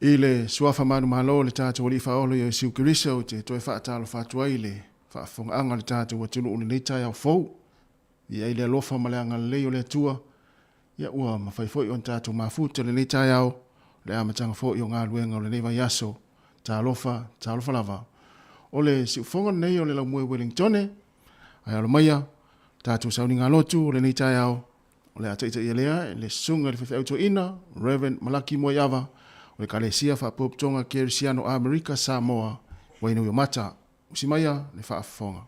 I le Suafa manumalo o le tatou Alii Faaola Iesu Keriso ou te toe faatalofa atu ai i le faafofogaaga a le tatou atunuu i lenei taeao fou. I ai le alofa ma le agalelei o le Atua, ia ua mafai foi ona tatou mafuta i lenei taeao, le amataga foi o galuega o lenei vaiaso. Talofa, talofa lava. O le siufofoga lenei o le Laumue Wellingtone, ae alo maia tatou sauniga lotu o lenei taeao. O le a taitaia lea e le Susuga i le Faifeau Toeaina, Rev. Malaki Moeava, o le Ekalesia Faapotopotoga Kerisiano Amerika Samoa, Wainuiomata. Usi maia le faafofoga.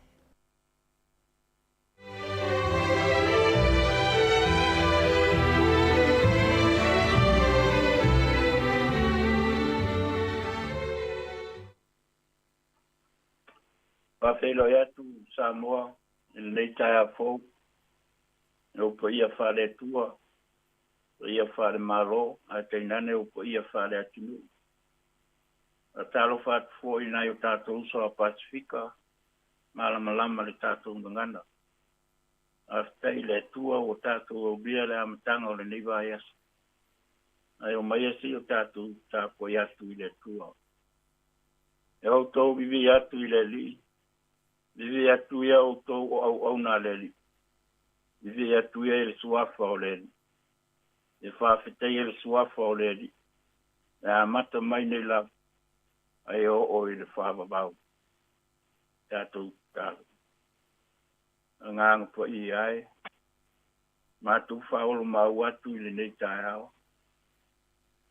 Faafeiloai atu Samoa i lenei taeao fou, i ou paia faale-Atua, paia faale-Malo, ae tainane ou paia faale-atunuu. Faatalofa atu foi i nai o tatou uso a Pasefika, malamalama le tatou gagana. Faafetai i le Atua ua tatou aulia le amataga o lenei vaiaso. Ae omaia se i o tatou tapuai atu i le Atua. E outou vivii atu i le Alii, vivii atu ia outou o auauna a le Alii, vivii atu ia i le suafa o le Alii. E faafetaia le suafa o le Alii, e amata mai nei lava, ae oo i le faavavau. Tatou tatalo. Agaga Paia e, matou faaolomau atu i lenei taeao,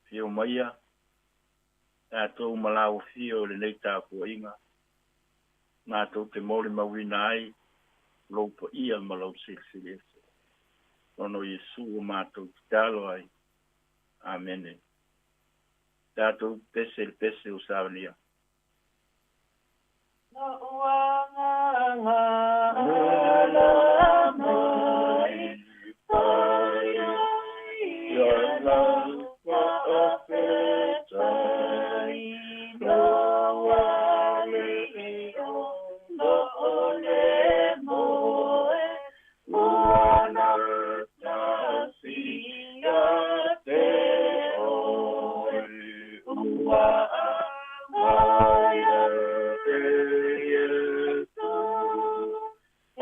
afio maia, tatou ma lauafio i lenei tapuaiga, matou te molimauina ai lou paia ma lou silisili ese. Ona o Iesu ua matou tatalo ai. Amene. Tatou pese i le pese o Saunia. Lou agaga ala mai, paia ia lau faafetai, Lou Alii o loo le moe, ua natasi ia te oe, ua auaia e Iesu, e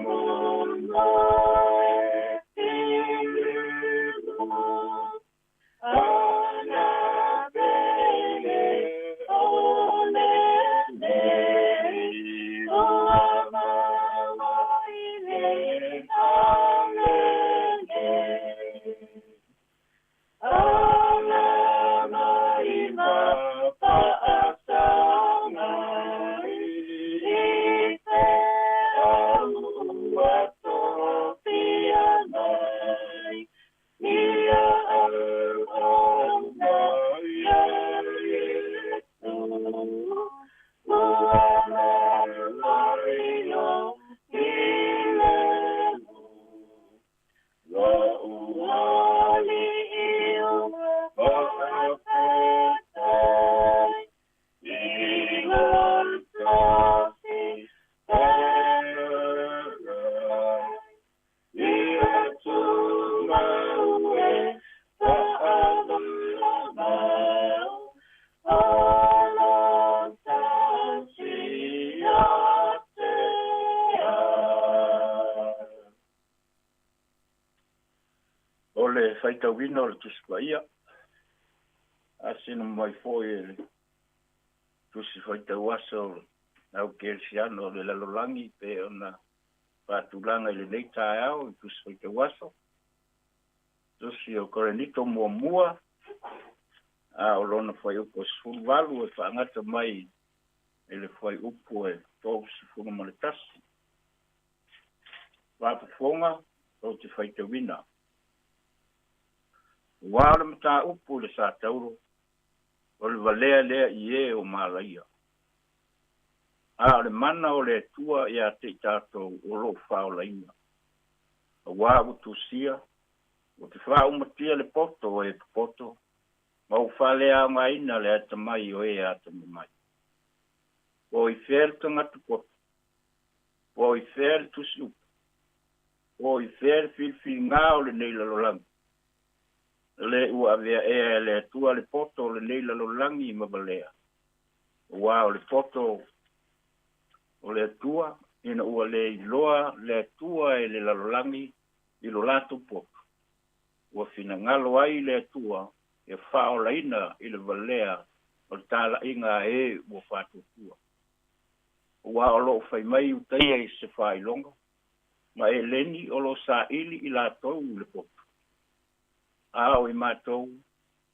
momoe filemu. Ana pele o lenei, ua maua i le aulelei. Ala mai ma faasagai i feau ua tofia mai. Ia auauna iā Iesu, ua maua i lou filemu. Lou Alii ua faafetai i lou tofi Ia tumau e faamamau, alo tasi ia te au. O le faitauina o le Tusi Paia, asina mai foi e le Tusi Faitau Aso o le Au Kerisiano o le Lalolagi pe ona faatulaga i lenei taeao i Tusi Faitau Aso, Tusi o Korenito muamua, a o lona fuaiupu e 18 e faagata mai i le fuaiupu e 31. Faafofoga ou te faitauina. Ua o le mataupu i le sa tauro, o le valea lea i e o malaia. A o le mana o le Atua ia te i tatou o lo o faaolaina. Auā ua tusia, ua te faaumatia le poto o e popoto, ma ua faaleaogaina le atamai o e atamamai. Po o i fea le tagata poto, po o i fea le tusi upu, po o i fea le filifiliga o lenei lalolagi. Le ua avea ea e le Atua le poto o lenei lalolagi ma valea, auā o le poto o le Atua, ina ua le iloa le Atua e le lalolagi i lo latou poto, ua finagalo ai le Atua ia faaolaina i le valea o le talaiga a e ua faatuatua. Aua o lo o fai mai Iutaia i se faailoga, ma Eleni o lo o saili i latou i le poto. A o i matou,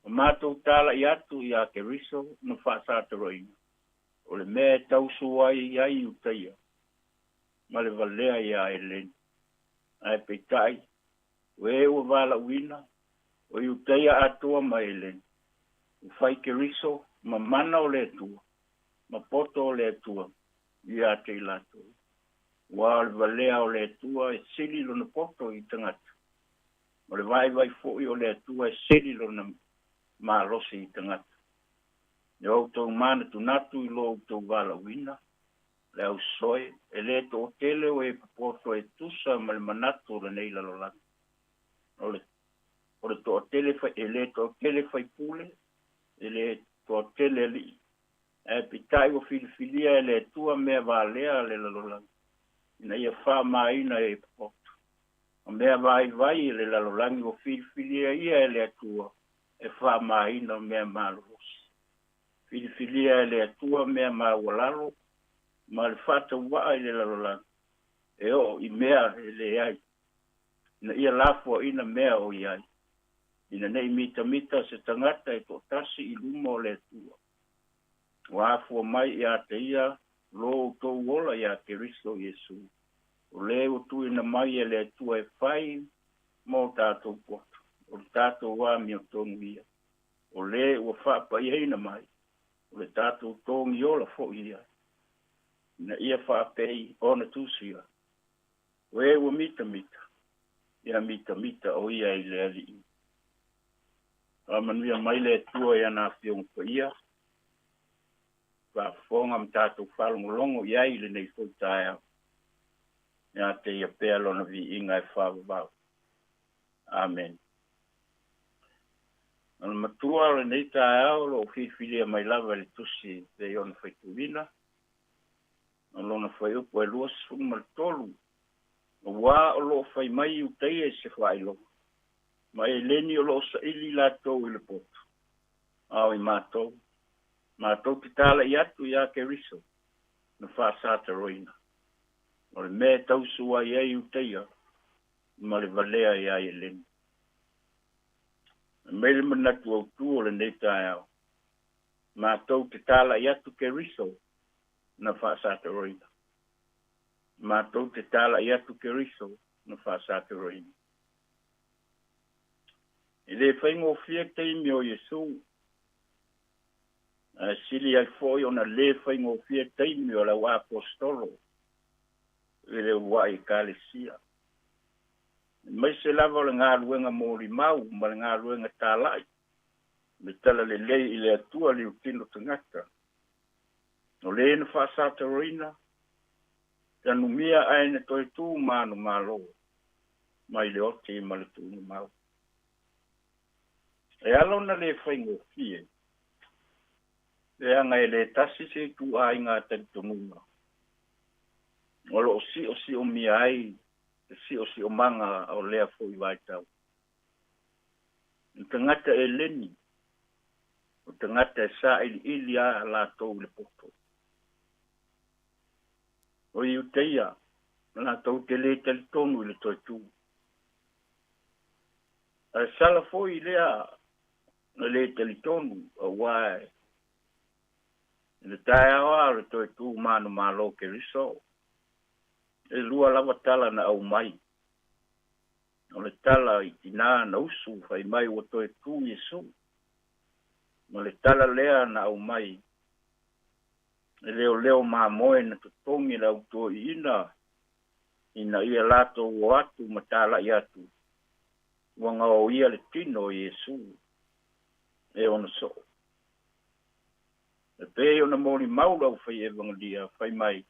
ua matou talai atu iā Keriso na faasatoloina, o le mea e tausu ai ai Iutaia ma le valea iā Eleni. Ae peitai, o e ua valaauina, o Iutaia atoa ma Eleni, ua fai Keriso ma mana o le Atua, ma poto o le Atua ia te i latou. Aua o le valea o le Atua e sili lona poto i tagata, o le vaivai foi o le Atua e sili lona malosi i tagata. E outou manatunatu i lo outou valaauina, le au soe, e le toatele o e popoto e tusa ma le manatu o lenei lalolagi. O le, o le toatele, e le toatele faipule, e le toatele alii. Ae peitai ua filifilia e le Atua mea valea a le lalolagi, ina ia faamaina e popoto. O mea vaivai e le lalolagi ua filifilia ia e le Atua e faamaina mea malolosi. Filifilia e le Atua mea maualalo ma le faatauvaa i le lalolagi, e oo i mea e leai, ina ia lafoaiina mea o i ai, ina ne i mitamita se tagata e toatasi i luma o le Atua. Ua afua mai ia te ia lo outou ola iā Keriso Iesu, o le ua tuuina mai e le Atua e fai mo tatou poto, o le tatou amiotonu ia, o le ua faapaiaina mai, o le tatou togi ola foi ia, ina ia faapei ona tusia, o e ua mitamita, ia mitamita o ia i le Alii. Faamanuia mai le Atua i ana Afioga Paia, faafofoga ma tatou faalogologo i ai i lenei foi taeao. Ia te ia pea lona viiga e faavavau. Amene. O le matua o lenei taeao o lo o filifilia mai lava i le tusi pei ona faitauina, o lona fuaiupu e 23, auā o lo o fai mai Iutaia i se faailoga, ma Eleni o lo o saili latou i le poto, a o i matou, matou te talai atu iā Keriso na faasataroina, o le mea e tausu ai ai Iutaia ma le valea iā Eleni. E mai le manatu autū o lenei taeao, matou te talai atu Keriso na faasataroina. Matou te talai atu Keriso na faasataroina. E le faigofie taimi o Iesu, ae sili ai foi ona le faigofie taimi o le au aposetolo i le uluai Ekalesia, aemaise lava o le galuega molimau ma le galuega talai le talalelei i le Atua liutino tagata. O le na faasataroina, tanumia ae na toe tu manumalo mai le oti ma le tuugamau. E ala ona le faigofie, leaga e le tasi se ituaiga talitonuga o lo o siosiomia ai le siosiomaga o lea foi vaitau. O tagata Eleni, o tagata e sailiili a latou i le poto. O Iutaia, latou te le talitonu i le toe tu. Ae sala foi lea na le talitonu, auā i le taeao lava o le toe tu manumalo Keriso, e lua lava tala na aumai. O le tala i tinā na usu fai mai ua toe tu Iesu, ma le tala lea na aumai e leoleo mamoe na totogi le au toeaiina ina ia latou o atu ma talai atu ua gaoia le tino o Iesu e ona soo. E pei ona molimau le aufai evagelia fai mai,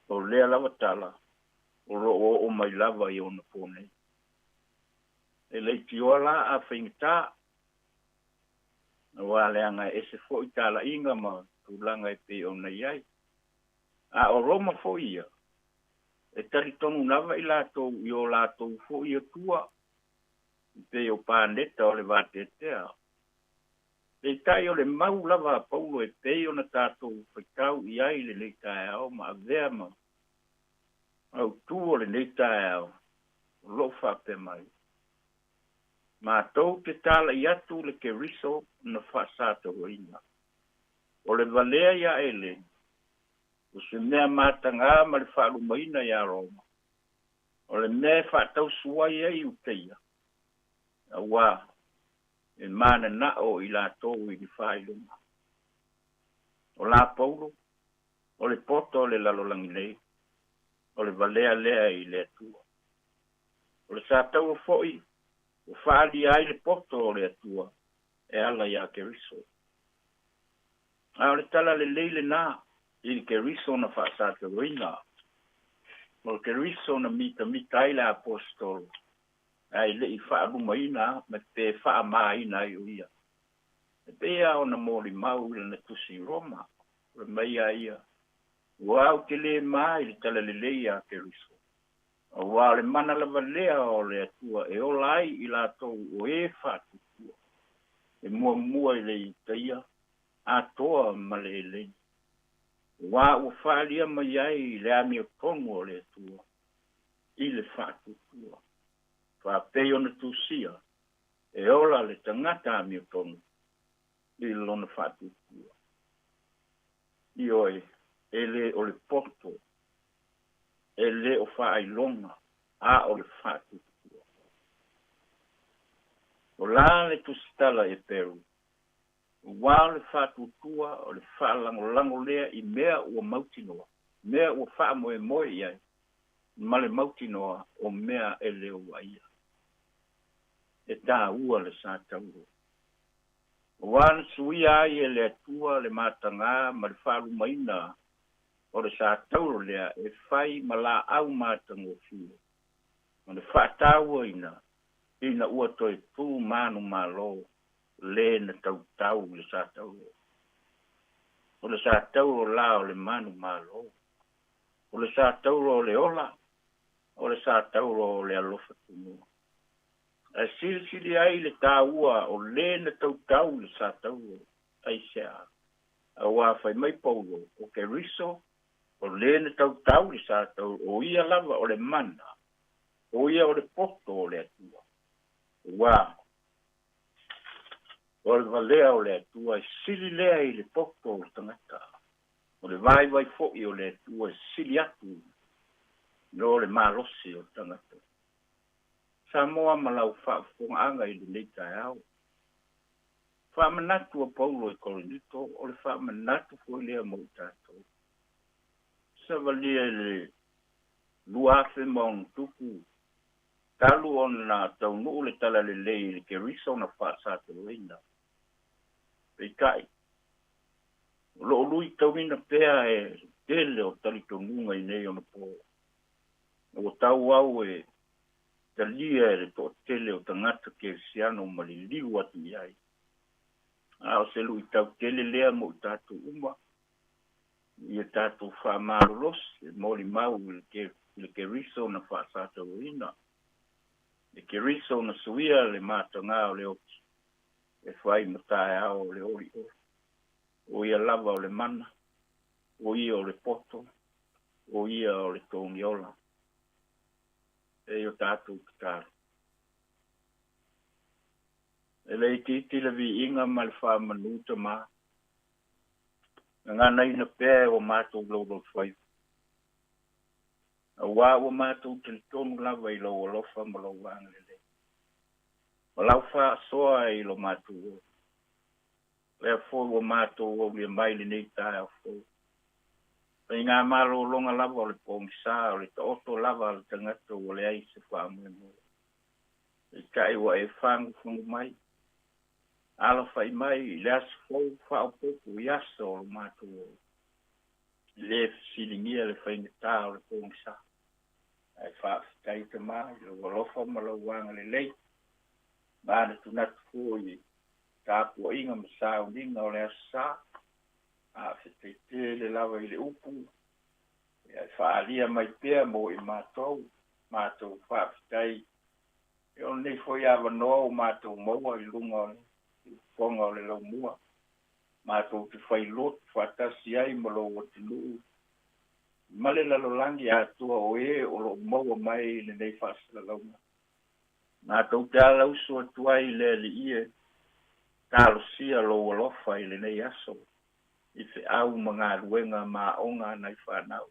o lea lava tala o lo o oo mai lava i ona po nei. E leitioa la a faigata, auā leaga e ese foi talaiga ma tulaga e pei ona i ai. A o Roma foi ia, e talitonu lava i latou i o latou foi atua, e pei o paneta o le vateatea. Peitai o le mau lava a Paulo e pei ona tatou faitau i ai i lenei taeao ma avea ma autū o lenei taeao, o lo o faapea mai, Matou te tala'i atu le Keriso na faasatauaina. O le valea iā Eleni, o se mea matagā ma le faalumaina iā Roma, o le mea e faatausuai ai Iutaia, auā e manana'o i latou i ni faailoga. O la Paulo, o le poto o le lalolagi nei, o le valea lea i le Atua. O le sataua foi ua faaalia ai le poto o le Atua e ala iā Keriso. A o le tala lelei lenā i le Keriso na faasatauaina, o le Keriso na mitamita ai le Aposetolo ae le i faalumaina ma pe faamāina ai o ia. E pei lava ona molimau i lana tusi i Roma, fai mai a ia, Ua au te lē mā i le tala lelei iā Keriso, auā o le mana lava lea o le Atua e ola ai i latou o e faatuatua, e muamua i le Iutaia atoa ma le Eleni, auā ua faaalia mai ai le amiotonu o le Atua i le faatuatua, faapei ona tusia, e ola le tagata amiotonu i lona faatuatua. Ioe, e le o le poto, e le o faailoga, a o le faatuatua. O la le tusitala e Peru, auā o le faatuatua o le faalagolago lea i mea ua mautinoa, mea ua faamoemoe i ai, ma le mautinoa o mea e le o vaaia. E tāua le satauro. Auā na suia ai e le Atua le matagā ma le faalumaina o le satauro lea e fai ma laau matagofie, ma le faatauaina ina ua toe tu manumalo le na tautau i le satauro. O le satauro la o le manumalo, o le satauro o le ola, o le satauro o le alofa tumua. Ae silisili ai le tāua o lē na tautau i le satauro, aisea? Auā fai mai Paulo, o Keriso, o lē na tautau i le satauro, o ia lava o le mana, o ia o le poto o le Atua. Auā, o le valea o le Atua e sili lea i le poto o le tagata, o le vaivai foi o le Atua e sili atu i lo le malosi o le tagata. Samoa ma lau faafofogaaga i lenei taeao. Faamanatu a Paulo i Korinito, o le faamanatu foi lea mo i tatou. Savalia i le 2000+ talu ona taunuu le talalelei i le Keriso na faasatauaina. Peitai, o lo o luitauina pea e le tele o talitonuga i nei ona po. Ua tau au e talia e le toatele o tagata kerisiano ma liliu atu i ai. A o se luitau tele lea mo i tatou uma, ia tatou faamalolosi e molimau i le Keriso na faasatauaina, le Keriso na suia le matagā o le oti e fai ma taeao o le olioli. O ia lava o le mana, o ia o le poto, o ia o le togiola. E i o tatou tatalo. E le itiiti le viiga ma le faamanu Tamā. Gaganaina pea e ua matou laulaufaiva. Auā ua matou talitonu lava i lou alofa ma lou agalelei. Ma lau faasoa i lo matou ola. Lea foi ua matou aulia mai lenei taeao fou. Faigamalologa lava o le pogisa, o le taoto lava a le tagata ua leai se faamoemoe. Peitai ua e fagufagu mai, alafa'i mai i le aso fou faaopoopo i aso o lo matou ola. E le fesiligia le faigata o le pogisa, ae faafetai Tama i lou alofa ma lou agalelei. Manatunatu foi i tapuaiga ma sauniga o le Aso Sa. Faafetai tele lava i le upu e faaalia mai pea mo i matou. Matou faafetai e o lenei foi avanoa ua matou maua i luga o le fofoga o le laumua. Matou te failotu faatasi ai ma lou atunuu ma le lalolagi atoa o e o loo maua mai i lenei faasalalauga. Matou te alausu atu ai i le Alii e talosia lou alofa i lenei aso i feau ma galuega ma aoga a nai fanau,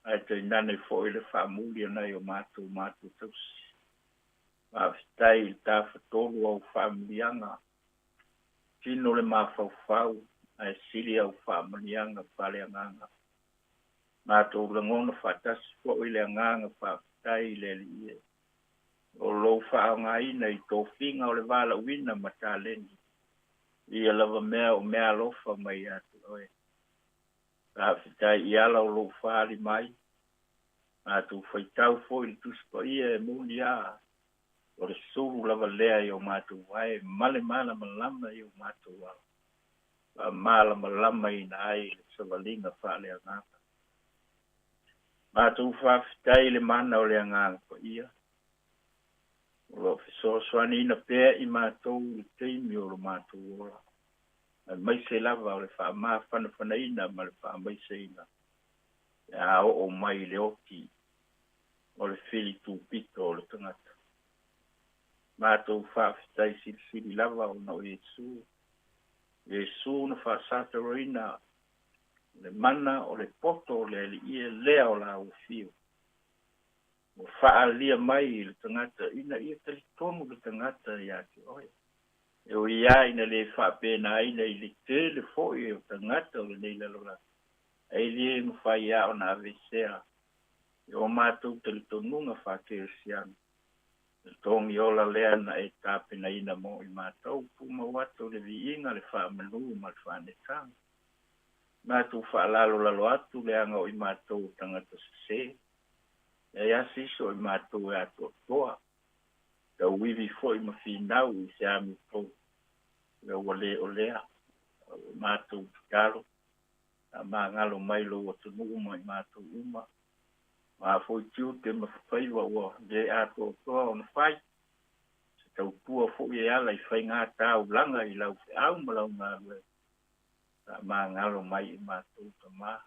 ae tainane foi le faamuli o nai o matou matua tausi. Faafetai i le tafatolu o au faamanuiaga, tino le mafaufau ae sili au faamanuiaga faaleagaga. Matou lagona faatasi foi le agaga faafetai i le Alii e o lou faaaogaina i tofiga o le valaauina ma taleni. Ia lava mea o mea alofa mai ia te oe. Faafetai i ala o lou faali mai. Matou faitau foi i le Tusi Paia e moni a o le sulu lava lea i o matou vae ma le malamalama i o matou ala. Faamalamalamaina ai le savaliga faaleagaga. Matou faafetai i le mana o le Agaga Paia o loo fesoasoaniina pea i matou i le taimi o lo matou ola, aemaise lava o le faamafanafanaina ma le faamaiseina pe a oo mai i le oti o le filitupito o le tagata. Matou faafetai silisili lava ona o Iesu, Iesu na faasataroina le mana o le poto o le Alii e lea o la ua fio. Ua faaalia mai i le tagata ina ia talitonu le tagata ia te oe. E ui lava ina le faapenaina i le tele foi o tagata o lenei lalolagi, ae le mafai lava ona aveesea i o matou talitonuga faakerisiano. Le togi ola lea na e tapenaina mo i matou, tumau atu le viiga, le faamanu ma le faanetaga. Matou faalalolalo atu leaga o i matou tagata sese. E asi iso o i matou e atoatoa. Tauivi foi ma finau i se amiotonu. E ua le o lea. O matou tatalo. Faamagalo mai lou atunuu ma i matou uma. Ma foi tiute ma faiva ua le atoatoa ona fai. Se tautua foi e ala i faiga taulaga i lau feau ma lau galuega. Faamagalo mai i matou tama.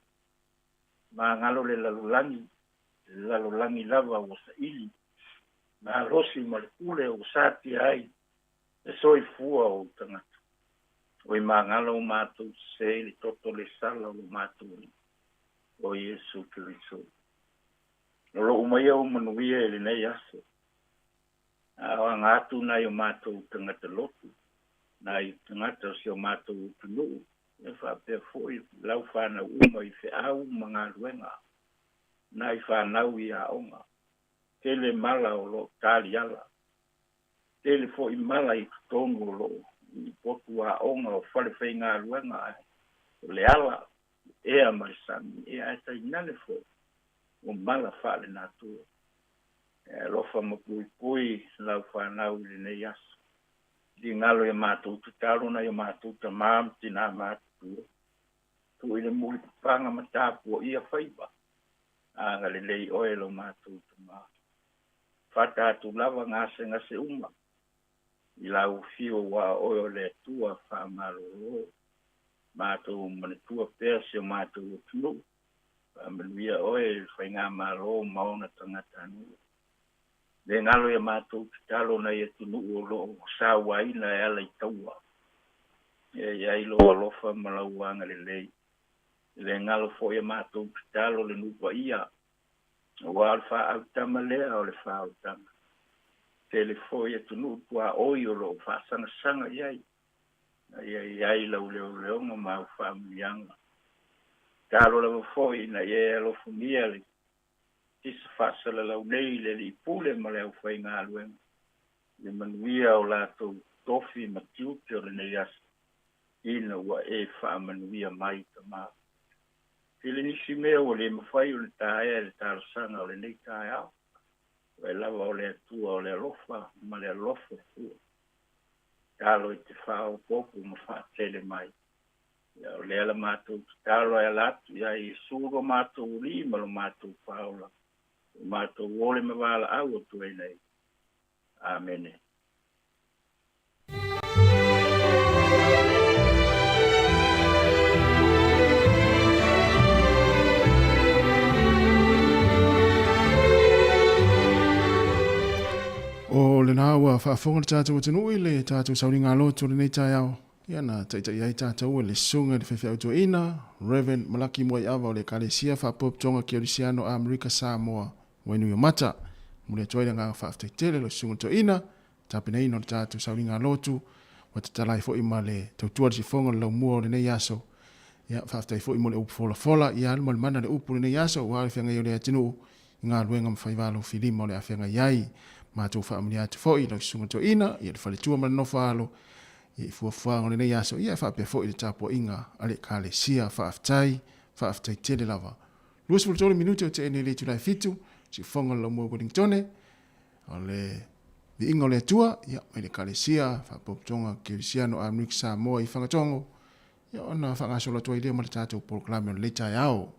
Magalo le lalolagi, le lalolagi lava ua saili. Malosi ma le pule ua satia ai le soifua o tagata. O i magalo o matou sese i le toto le sala o lo matou Alii, o Iesu Keriso. O loo maia o manuia i lenei aso. A o aga atu nai o matou tagata lotu, nai tagata o si o matou atunuu, e faapea foi lau fanau uma i feau ma galuega, nai fanau i aoga. Tele mala o loo taliala, tele foi mala i totonu o loo i potu aoga o fale faigaluega, o le ala ea ma le sami, e ae tainane foi o mala faalenatura. E alofa ma puipui lau fanau i lenei aso. Ligalo ia matou tatalo nai o matou tamā ma tinā matutua. Tuu i le mulipapaga ma tapuaia faiva. Agalelei oe lo matou tamā. Fata atu lava gasegase uma i lau afio ua oe o le Atua faamalolo. Matou manatua pea si o matou atunuu. Faamanuia oe i le faigamalo ma ona tagatanuu. Le galo ia matou tatalo nai atunuu o loo sauaina e ala i taua. E i ai lou alofa ma lau agalelei. Le galo foi ia matou tatalo le nuu paia. Aua o le faaautama lea o le faautaga. Tele foi atunuu tuaoi o loo faasagasagai ai. Ia i ai lau leoleoga ma au faamanuiaga. Talo lava foi ina ia e alofagia le tisa faasalalau nei i le Alii Pule ma le aufaigaluega. Le manuia o latou tofi ma tiute o lenei aso. Ina ua e faamanuia mai tamā. Tele nisi mea ua le mafai ona taea i le talosaga o lenei taeao. Oe lava o le Atua o le alofa ma le alofa fua. Tatalo i te faaopoopo ma faatele mai. Ia o lea la matou tatalo e ala atu ia Iesu lo matou Alii ma lo matou Faaola, ua matou ole ma valaau atu ai nei. Amene. O lena ua faafofoga le tatou atunuu i le tatou sauliga loto i lenei taeao. Ia na taitai ai tatou e le Susuga i le Faifeau Toeaina, Rev. Malaki Muaiava o le Ekalesia Faapotopotoga Kerisiano Amerika Samoa, Wainuiomata. Momoli atu ai le agaga faafetai tele i lau Susuga Toeaina, tapenaina o le tatou sauliga lotu, ua tatala ai foi ma le tautua le sifoga o le laumua o lenei aso. Ia, faafetai foi mo le upu folafola, ia alu ma le mana le upu o lenei aso, aua le feagai o le atunuu i galuega ma faiva alofilima o le a feagai ai. Matou faamanuia atu foi i lau Susuga Toeaina, ia le faletua ma le nofo a alo, ia i fuafuaga o lenei aso, ia e faapea foi le tapuaiga a le Ekalesia. Faafetai, faafetai tele lava. 23 minute o tea nei i le itula e fitu, siufofoga o le laumua i Wellingtone, O le viiga o le Atua, ia, mai le Ekalesia Faapotopotoga Kerisiano Amerika Samoa i Fagatogo, ia, ona faagasolo atu ai lea ma le tatou polokalame o lenei taeao.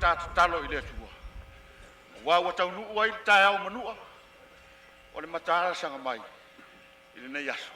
ta tatalo i le Atua, aua ua taunuu ai le taeao manua o le mataala mai i lenei aso.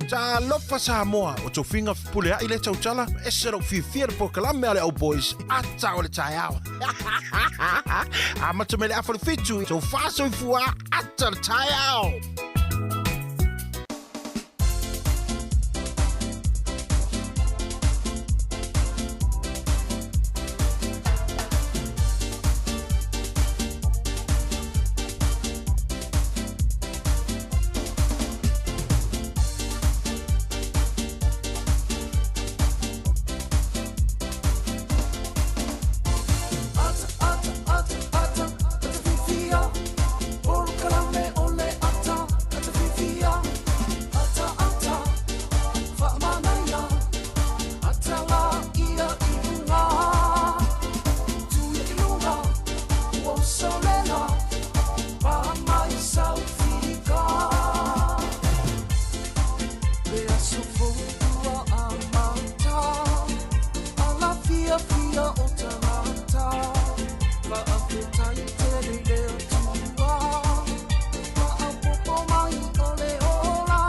Talofa Samoa, o tofiga fepuleai le tautala, ese lou fiafia le polokalame a le Old Boys, ata o le taeao. Amata mai le afa le fitu, tofa soifua, ata le taeao. Ata, ata, ata, ata, ata fifia. Polokalame o le ata, ata fifia. Ata, ata, faamanaia. Ata la ia i luga. Tuia i luga, ua usolela. Pa mai saufika. Le aso fou ua amata. Ala fiafia o tagata. Faafetai tele i le Atua. Faaopoopo mai o le ola.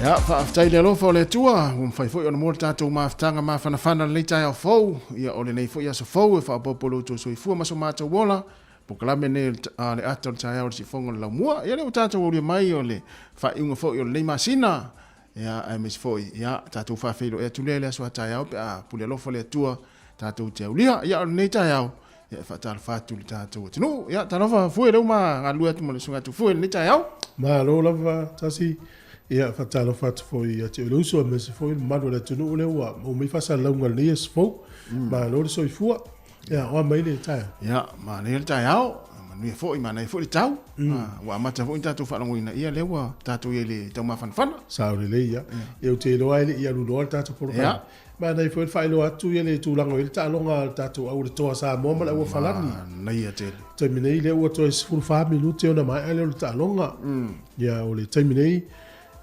Ia, faafetai le alofa o le Atua, ua mafai foi ona maua le tatou mafutaga mafanafana lenei taeao fou, ia o lenei foi aso fou e faaopoopo lo outou soifua ma so matou ola, polokalame lenei a le ata o le taeao o le siufofoga o le laumua. Ia lea ua tatou aulia mai o le faaiuga foi o lenei masina, ia aemaise foi, ia tatou faafeiloai atu lea i le aso a taeao pe a pule alofa le Atua tatou te aulia. Ia o lenei taeao, ia e faatalofa atu i le tatou atunuu. Ia talofa Fue lea ua ma galulue atu ma le susuga atu Fue i lenei taeao. Malo lava Tasi, ia faatalofa atu foi ia te oe le uso aemaise foi le mamalu o le atunuu lea ua maua mai faasalalauga i lenei aso fou. Malo le soifua. Ia, oa mai le taeao. Ia, manaia le taeao, manuia foi, manaia foi le tau. Ua amata foi ona tatou faalogoina, ia lea ua tatou i ai i le taumafanafana. Sao lelei, ia. Ia, ou te iloa e le i alu loa le tatou polokalame. Manaia foi le faailoa atu ia le tulaga o i ai le taaloga a le tatou au le Toa Samoa ma le Auofalani. Manaia tele. Taimi nei lea ua toe 14 minute ona maea lea o le taaloga. Ia o le taimi nei,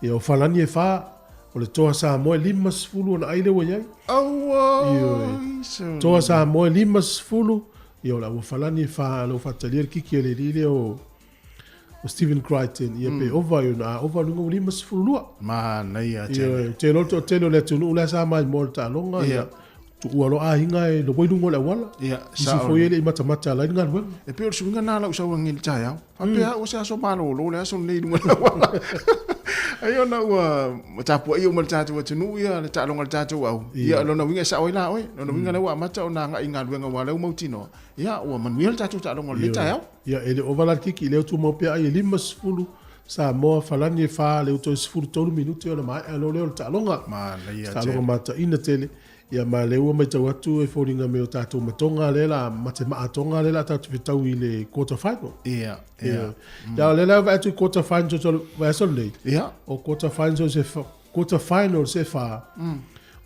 ia o Falani e 4, o le Toa Samoa e 50 ona ai lea ua i ai. Auoi! Toa Samoa e 50, ia o le Auofalani e 4, o lo o faatalia le kiki a le alii lea o o Stephen Crichton, ia pe ova i ona, a ova luga ua 52. Manaia tele. Ia, te loa toatele o le atunuu la sa mai mo le taaloga, ia, tuua loa aiga e logo i luga o le auala. Ia, Isi foi e le i matamata ala ai le galuega. E pei o le suiga lena lau sau agi i le taeao. Faapea au o se aso malolo le aso lenei i luga o le auala. Ai ona ua tapuai uma le tatou atunuu ia le taaloga a le tatou au. Ia lona uiga e sao ai la oe. Lona uiga lea ua amata ona agai i galuega aua o lea ua mautinoa. Ia ua manuia le tatou taaloga o lenei taeao. Ia e le ova la le kiki lea ua tumau pea ai e 50 Samoa Falani e 4 lea ua toe 13 minute ona maea loa lea o le taaloga. Manaia tele. Taaloga mataina tele. Ia ma lea ua matau atu e foliga mai o tatou matoga lea la mate maatoga lea la tatou fetau i le quarter final. Ia, ia. Ia o lea la vaai atu i quarter final o le vaiaso lenei. Ia. O quarter final se quarter final se fa.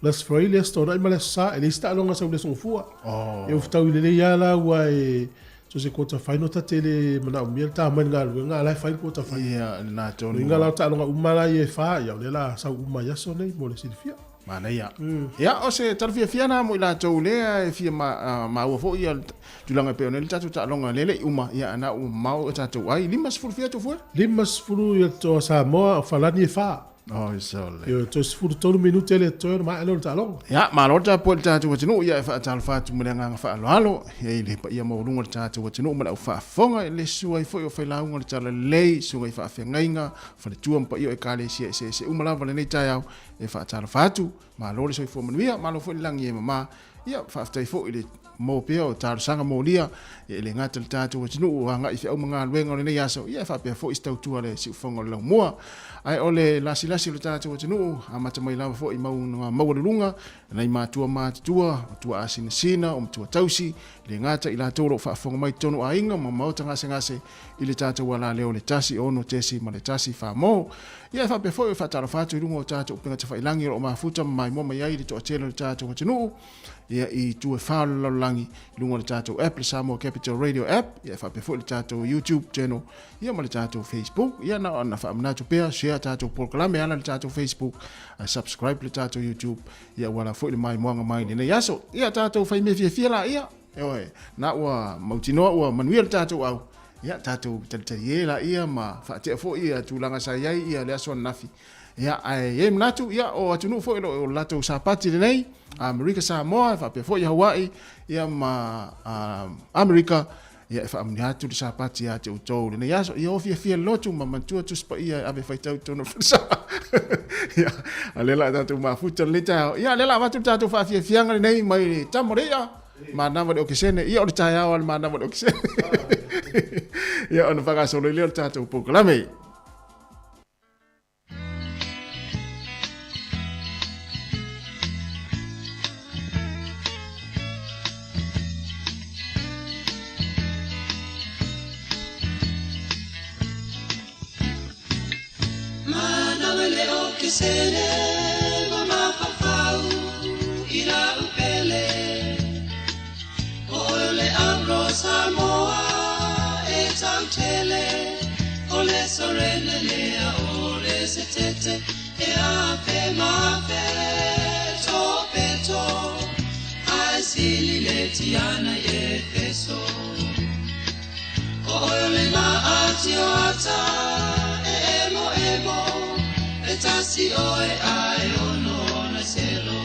Le Aso Faraile, le Aso Toonai ma le Aso Sa, e leai se taaloga sau i le Aso Gafua. Oh. E fetau i lelei lava la ua e so se quarter final ta te le manaomia le ta mai le galuega a la e fai le quarter final. Ia, lena tonu. Uiga la o taaloga uma la ia e fa, ia o lea la sau uma i aso nei mo le silafia. Manaia. Ia, o se tala fiafia lena mo i latou lea e fia maua foi ia tulaga e pei ona i ai le tatou taaloga lea e le i uma, ia ana ua mamao e tatou ai. 50 fia Tofua? 50 ia toa Samoa, o Falani e fa. Oi sole. Ia, toe 13 minute le totoe ona maea lea o le taaloga. Ia, malo le tapuai i le tatou atunuu, ia e faatalofa atu ma le agaga faaaloalo, ia i le paia maualuga o le tatou atunuu ma le au faafofoga, i le susu ai foi o failauga o le Talalelei, susuga i faafeagaiga, faletua ma paia o Ekalesia eseese uma lava lenei taeao, E faatalofa atu, malo le soifua manuia, malo foi le lagi e mama. Ia, faafetai foi i le maua pea o talosaga molia, ia e le gata i le tatou atunuu o agai i feau ma galuega o lenei aso, ia e faapea foi se tautua a le siufofoga o le laumua. Ae o le lasilasi o le tatou atunuu, amata mai lava foi i mauga maualuluga, nai matua matutua, o tuaasinasina, o matua tausi, e le gata i latou o lo o faafofoga mai i totonu o aiga ma maota gasegase i le tatou alaleo le 1 6.1 Famo. Ia e faapea foi e faatalofa atu i luga o tatou upega tafailagi o lo o mafuta ma maimoa mai ai le toatele o le tatou atunuu ia i itu e fa o le lalolagi i luga o le tatou app, le Samoa Capital Radio app, ia e faapea foi le tatou YouTube channel ia ma le tatou Facebook. Ia na ona faamanatu pea, share tatou polokalame ala le tatou Facebook, subscribe le tatou YouTube, ia aua la foi le maimoaga mai lenei aso. Ia tatou fai mea fiafia la ia. Ioe, na ua mautinoa ua manuia le tatou au. Ia, tatou talitali e laia ma faatea foi ia tulaga sa i ai ia le aso ananafi. Ia, ae i ai manatu, ia, o atunuu foi o lo o latou sapati lenei, Amerika Samoa, e faapea foi Hawaii, ia ma Amerika, ia e faamanuia atu le sapati ia te outou lenei aso. Ia o fiafia le lotu ma manatua Tusi Paia e ave faitau i totonu o le falesa. Ia, a lea la a tatou mafuta lenei taeao. Ia, lea la avatu le tatou faafiafiaga lenei mai le tama o le i'a. Manava le okesene. Ia o le taeao a le manava le okesene. Ia ona faagasolo ai lea o le tatou polokalame. Manawa le okesene ma mafaufau i lau pele. O oe le Anglo Samoa e tautele. O le sorene lea o le setete e afe mafe to peto. Ai sili le tiana i Efeso. O oe le la ati o ata e emo emo. E tasi oe ai ono na selo.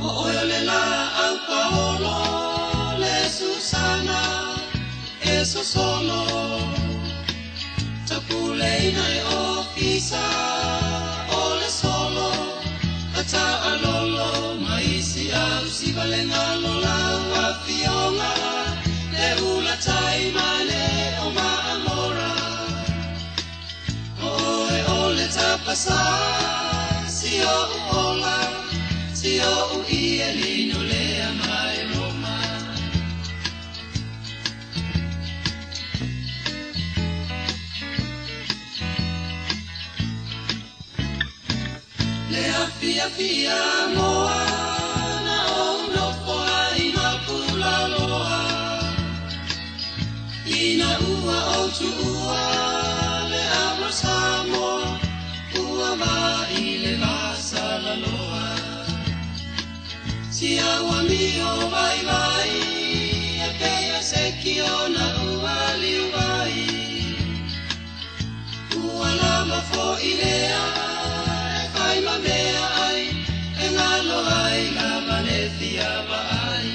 O oe le la au Paolo le Susana e sosolo. Tapuleina e ofisa o le solo. Ata alolo maisi au sivalenga lolau afionga. Le ula taimane o maamora. O oe o le tapasa si o ola. Si o u i e lino lea mai Roma. Le afia fia moa na o nofo ai na pula loa. Ina ua o tuua le Avro Samoa. Ua va i le vasa la loa. Si aua mio vai vai, e peia se ki ona ua liu vai. Ua lama fo i lea, e fai ma mea ai, e ngalo ai lava le fia va ai.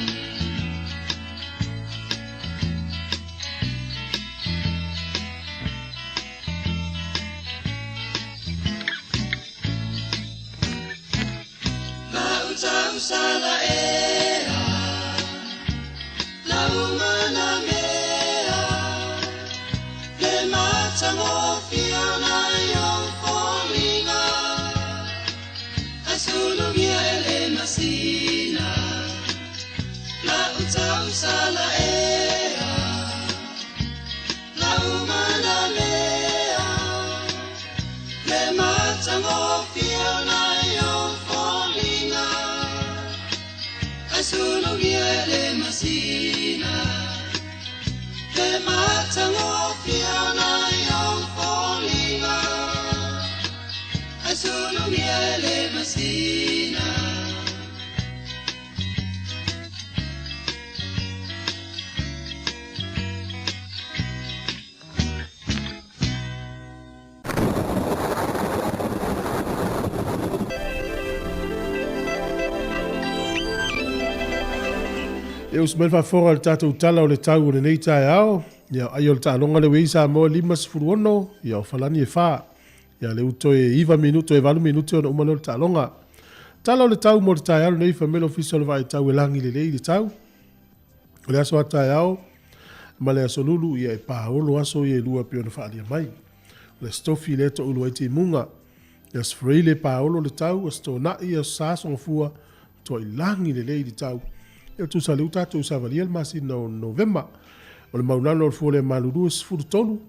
tausala ea lau manamea le matagofie o nai ou foliga ae sulugia e le masina lau tausala ea lau manamea le matagofie o nai ou foliga ae sulugia e le masina le matagofie o nai ou foliga ae sulugia e le masina. E usu mai le faafofoga i le tatou tala o le tau o lenei taeao. Ia, ai o le taaloga lea ua i ai Samoa e 56, ia o Falani e 4. Ia, lea ua toe 9 minute, toe 8 minute ona uma lea o le taaloga. Tala o le tau mo le taeao lenei, fai mai le Ofisa o le Vaai Tau e lagi lelei le tau. O le aso a taeao ma le aso Lulu, ia e paolo aso ia e lua pei ona faaalia mai. O le Aso Tofi lea e toaulu ai timuga. Le Aso Faraile e paolo le tau, Aso Toonai, Aso Sa, Aso Gafua, toai lagi lelei le tau. Ia tusa lea ua tatou savalia le masina o Novema. O le maulalo o le fua le malulu e 13, o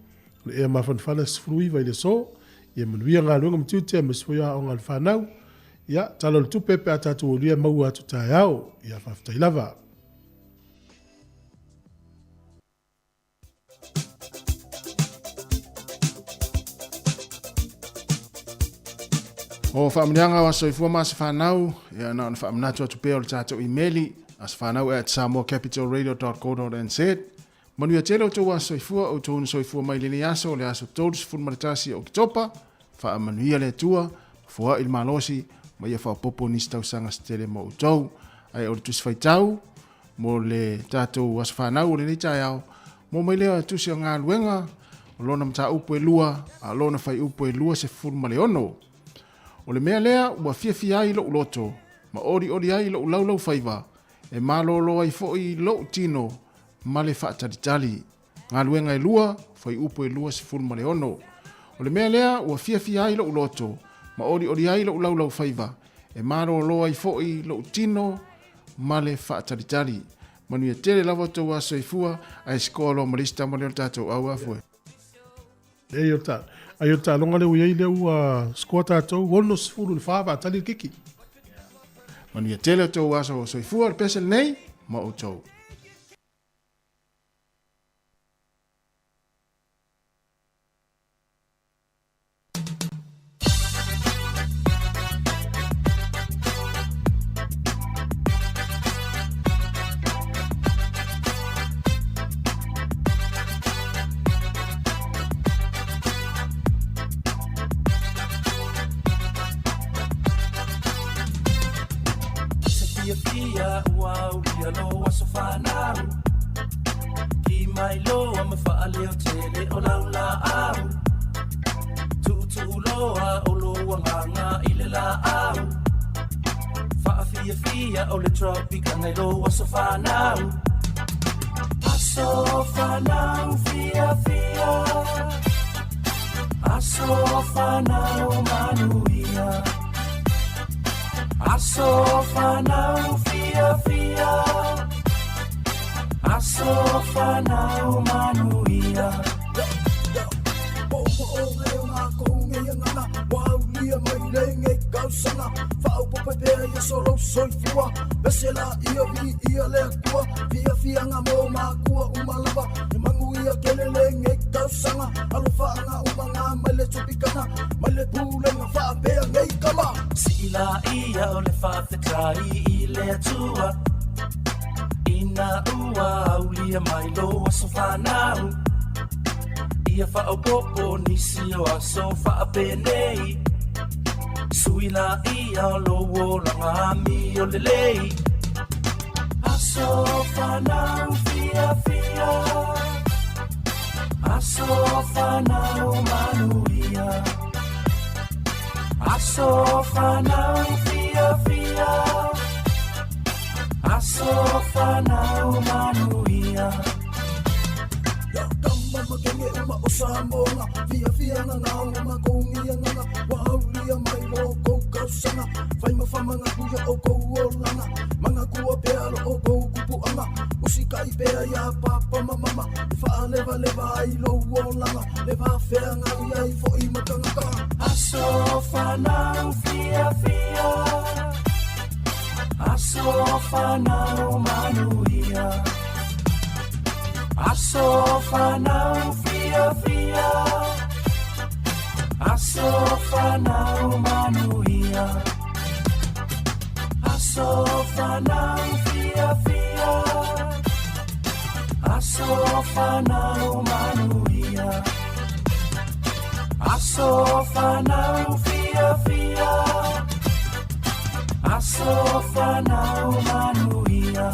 le ea mafanafana e 19 i le aso. Ia manuia galuega ma tiute aemaise foi o aoga a le fanau. Ia, tala o le tupe pe a tatou aulia e maua atu taeao. Ia faafetai lava. O faamanuiaga o aso soifua ma aso fanau, ia na ona faamanatu atu pea o le tatou imeli, asofanau@samoacapitalradio.co.nz. Manuia tele outou aso soifua, outou na soifua mai lenei aso, o le aso 31 o Oketopa, faamanuia le Atua, ma foai le malosi, ma ia faaopoopo nisi tausaga se tele mo outou. Ae o le tusi faitau, mo le tatou aso fanau o lenei taeao, mo mai lea tusi o galuega, o lona mataupu e lua, a lona faiupu e 26. O le mea lea ua fiafia ai lou loto, ma olioli ai lou laulaufaiva, e malōlō ai foi lou tino ma le faatalitali. Galuega e lua, fuaiupu e 26. O le mea lea ua fiafia ai lou loto, ma olioli ai lou laulaufaiva, e malōlō ai foi lou tino ma le faatalitali. Manuia tele lava outou aso soifua, ae sikoa loa ma le isi tama lea o le tatou auafu e. Ei o ta, ai o le taaloga lea ua i ai lea ua score tatou 60 i le 4 faatali le kiki. Manuia tele outou aso soifua, o le pese lenei ma outou. Se fiafia ua aulia lou aso fanau Ki mai loa ma faaleo tele o lau laau Tuutuu loa o lou agaga i le laau Faafiafia o le Tropicana i lou aso fanau Aso fanau fiafia Aso fanau manuia Aso fanau fiafia Aso fanau manuia Sii laia o le faafetai i le Atua Ina ua aulia mai lou aso fanau Ia faaopoopo nisi o aso faapenei Sui laia o lou olaga amio lelei Aso fanau fiafia Aso fanau manuia Aso fanau fiafia. Aso fanau manuia. Ia kama makenge uma o Samoa Fia fia nganga o makou ngia nganga Wa aulia mai lo kou kausanga Fai ma famanga kuia o kou olanga Manga kua pea lo o kou kupuanga Usikai pea ia papa ma mama E whaaleva leva ai lo olanga Le whawhea ngau ia i fo i matangata. Aso fanau fia fia. Aso fanau manuia. Aso fanau fia fia. Aso fanau manuia. Aso fanau fia fia. Aso fanau manuia. Aso fanau fia fia. Aso fanau manuia.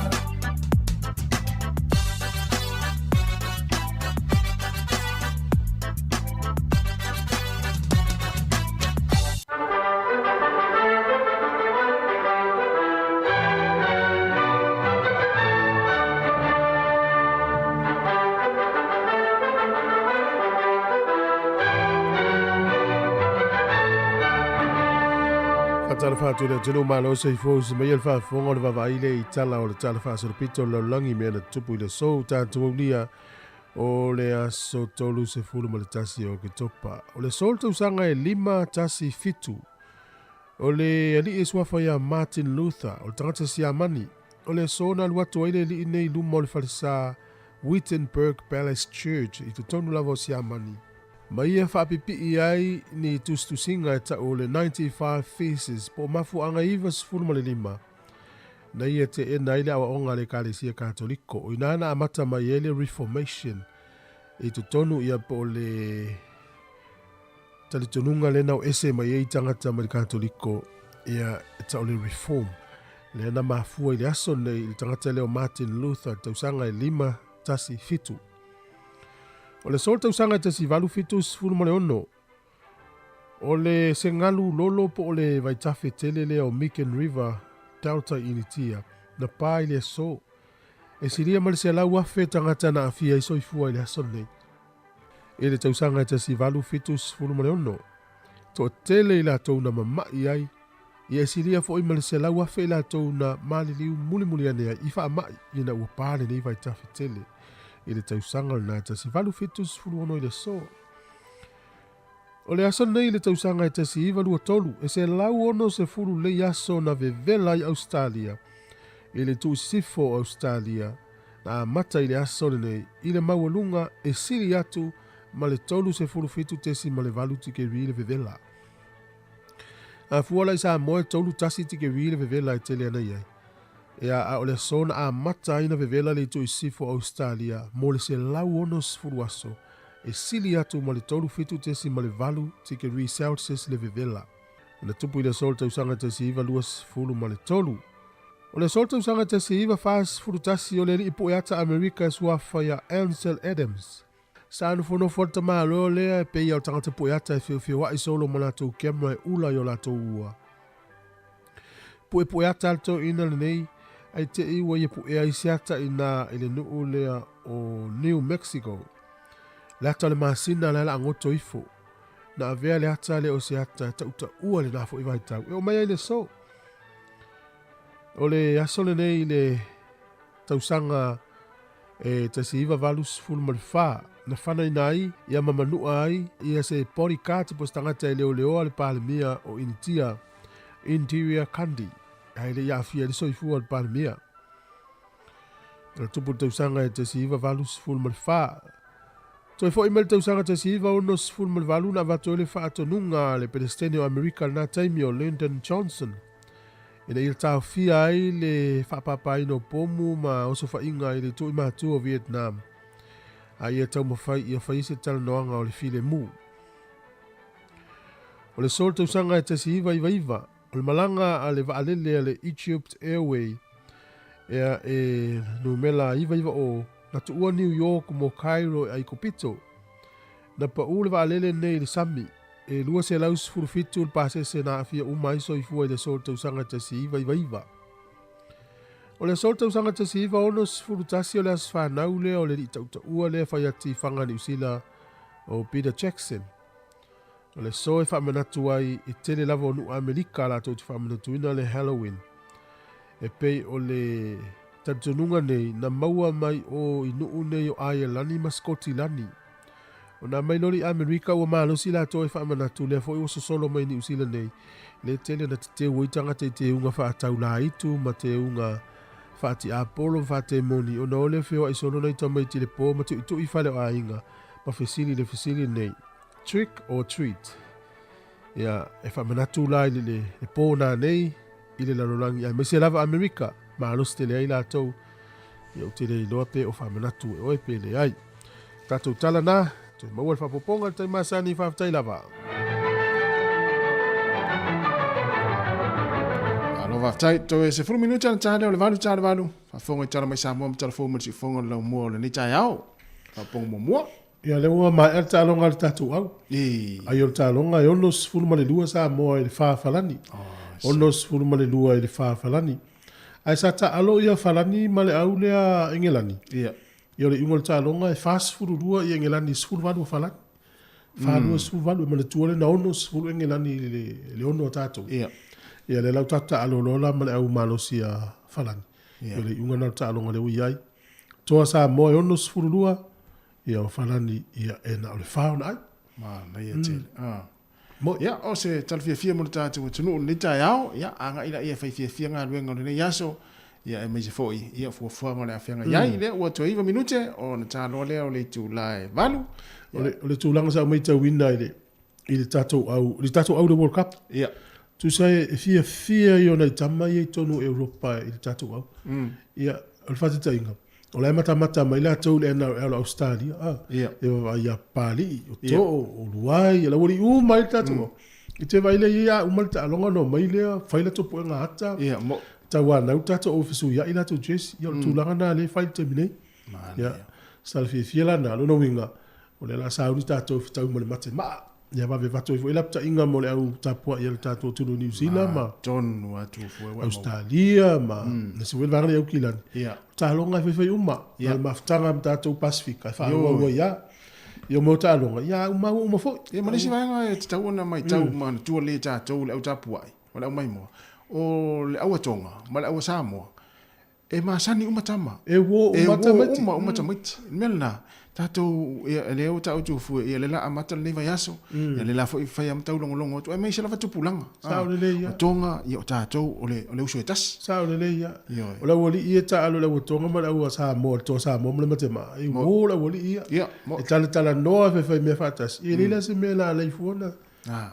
Faatalofa atu i le atunuu malo soifua usi mai le faafofoga o le vaavaai lea i tala o le Tala Faasolopito o le Lalolagi mea na tutupu i le aso ua tatou aulia o le aso 31 o Oketopa. O le aso o le tausaga e 517 o le alii e suafa ia Martin Luther o le tagata Siamani. O le aso na alu atu ai le alii nei i luma o le falesa Wittenberg Palace Church i totonu lava o Siamani. Ma ia faapipii ai ni tusitusiga e tau o le 95 Theses po o mafuaaga 95 na ia teena ai le aoaoga a le Ekalesia Katoliko. O ina na amata mai ai le Reformation i totonu ia po o le talitonuga lea na o ese mai ai tagata mai le Katoliko ia e tau o le Reform. Lea na mafua i le aso nei i le tagata lea o Martin Luther i le tausaga e 517. O le aso o le tausaga e 1876, o le segalu lolo po o le vaitafe tele lea o Meakin River Delta i Initia, na pa i le aso. E silia ma le 100,000 tagata na aafia ai soifua i le aso lenei. I le tausaga e 1876, toatele i latou na mama'i ai, ia e silia foi ma le 100,000 i latou na maliliu mulimuli ane ai i faama'i ina ua pa lenei vaitafe tele i le tausaga lena e 1876 i le aso. O le aso lenei i le tausaga e 1923, e 160 lei aso na vevela ai Ausetalia i le tuusisifo o Ausetalia na amata i le aso lenei i le maualuga e sili atu ma le 37.8 tikeri le vevela. A fua la i Samoa e 31 tikeri le vevela e tele ana i ai. Ea, a o le aso na amata ai na vevela le itu i sisifo o Ausetalia mo le 160 aso, e sili atu ma le 37.8 tikeri Celsius le vevela. Na tupu i le aso o le tausaga 1923. O le aso o le tausaga 1941 o le alii pueata Amerika e suafa ia Ansel Adams. Sa nofonofo le tamaloa lea e pei a o tagata pueata e feofeoaʻi solo ma latou camera e ula i o latou ua. Puepueata le toeaina lenei, ae te i ua ia puea ai se ata inā i le nuu lea o New Mexico. Le ata o le masina la la agoto ifo. Na avea le ata lea o se ata e taʻutaʻua lena foi vaitau e oo mai ai le aso. O le aso lenei i le tausaga e 1984, na fanaina ai ia ma manua ai ia se bodyguard po o se tagata e leoleoa le Palemia o Initia, Indira Gandhi, ae le i aafia ai le soifua o le Palemia. Na tupu le tausaga e 1984. Toe foi mai le tausaga 1968 na avatu ai le faatonuga a le Peresetene o Amerika i lena taimi o Lyndon Johnson ina ia taofia ai le faapapaina o pomu ma osofaiga i le tuuimatua o Vietnam a ia taumafai ia fai se talanoaga o le filemu. O le aso o le tausaga e 1999, o le malaga a le vaalele a le Egypt Airway ea e numera 990 na tuua New York mo Cairo e Aikupito. Na pau le vaalele nei i le sami e 217 le pasese na aafia uma ai soifua i le aso o le tausaga 1999. O le aso o le tausaga 1961 o le aso fanau lea o le alii tautaua lea fai ati i Faga Niu Sila o Peter Jackson. O le aso e faamanatu ai i tele lava o nuu Amerika latou te faamanatuina le Halloween. E pei o le talitonuga nei na maua mai o i nuu nei o Aialani ma Sikotilani. O nā mai loli Amerika ua malosi latou e faamanatu lea foi ua sosolo mai Niu Sila nei, le tele na teteu ai tagata i teuga faataulaitu ma teuga faatiapolo ma faatemoni ona o le feoai solo nai tamaiti le po ma tuitui fale o aiga ma fesili le fesili nei, Trick or treat? Ia, e faamanatu la i le, le po nā nei i le lalolagi aemaise lava Amerika, malosi tele ai latou. Ia ou te le iloa pe o faamanatu e oe pe leai. Tatou tala na, toe maua le faapopoga i le tai masani, faafetai lava. Malo faafetai. Toe 10 minute ana ta lea o le 8 ta le 8. Faafofoga i tala mai Samoa ma tala fou ma le siufofoga o le laumua o lenei taeao. Faapopoga muamua. Ia lea ua maea le taaloga a le tatou au. Ai o le taaloga e 62 Samoa i le 4 Falani. 62 i le 4 Falani. Ae sa taalo ia Falani ma le au lea Engelani. Ia. Ia o le iuga o le taaloga e 42 i Engelani i 18 o Falani. 4 28 e manatua lea na 60 Engelani i le 6 a tatou. Ia. Ia lea la ua tatou taalo loa la ma le au malosi a Falani. Ia o le iuga lena o le taaloga lea ua i ai. Toa Samoa e 62, ia o Falani ia e na o le 4 ona ai. Manaia tele. Ah. Ia, o se tala fiafia mo le tatou atunuu i lenei taeao, ia, agai laia e fai fiafia galuega o lenei aso, ia, aemaise foi, ia, fuafuaga o le a feagai ai, lea ua toe 9 minute ona ta loa lea o le itula e 8. O le, o le tulaga sa ou matauina i le, i le tatou au, i le tatou au i le World Cup. Ia. Tusa e fiafia ia o nai tama ia i totonu o Europa i le tatou au. Ia, o le faataitaiga, o la e matamata mai latou i le NRL o Ausetalia, a, e vaavaai ia Papalii, o Too, o Luai, o laualii uma ai le tatou au. I te vaai lea i ai a uma le taaloga ona omai lea fai latou puega ata, tauanau tatou au e fesuiai latou jersey. Ia o le tulaga lena lea e fai i le taimi nei. Ia, sa le fiafia la lena. O lona uiga, o lea o le a sauni tatou e fetau ma le mate maa. Ia vave avatu ai foi lapataiga mo le au tapuai a le tatou atunuu i Niu Sila ma Tonu atu fue ua Australia ma nisi foi vaega lea i Aukilani. Ia. O taaloga e faifai uma. Ia. Ma le mafutaga ma tatou Pasefika e faaauau ai lava. Ia mo taaloga, ia uma ua uma foi. Ia ma le isi vaega e tatau ona matau manatua lelei e tatou le au tapuai ma le au maimoa, o le au a Tonga ma le au a Samoa, E masani uma tama. E uo uma tamaiti. E uo uma tamaiti. O le mea lena, tatou, ia, lea ua tatou fue, ia lea la amata lenei vaiaso, ia lea la foi fai lava ma taulogologo atu, aemaise lava tupulaga. Sao lelei ia. O Tonga, ia o tatou, o le, o le uso e tasi. Sao lelei ia. Ioe. O le aualii ia e taalo i le auatoga ma le au a Samoa, le toa Samoa ma le Matemaa, e uo le aualii ia. Ia, mo. E talatalanoa e faifai mea faatasi. Ia e leai la se mea e lalai fua na.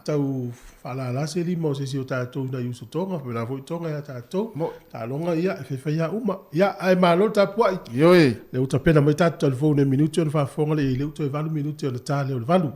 Tau faalala se lima o se isi o tatou i nai uso Tonga, faapena foi Tonga ia tatou. Taaloga ia, e faifai lava uma. Ia, ae malo le tapuai. Ioe. Lea ua tapena mai tatou talifou nei minute ona faafofoga lea i ai, lea ua toe 8 minute ona ta lea o le 8.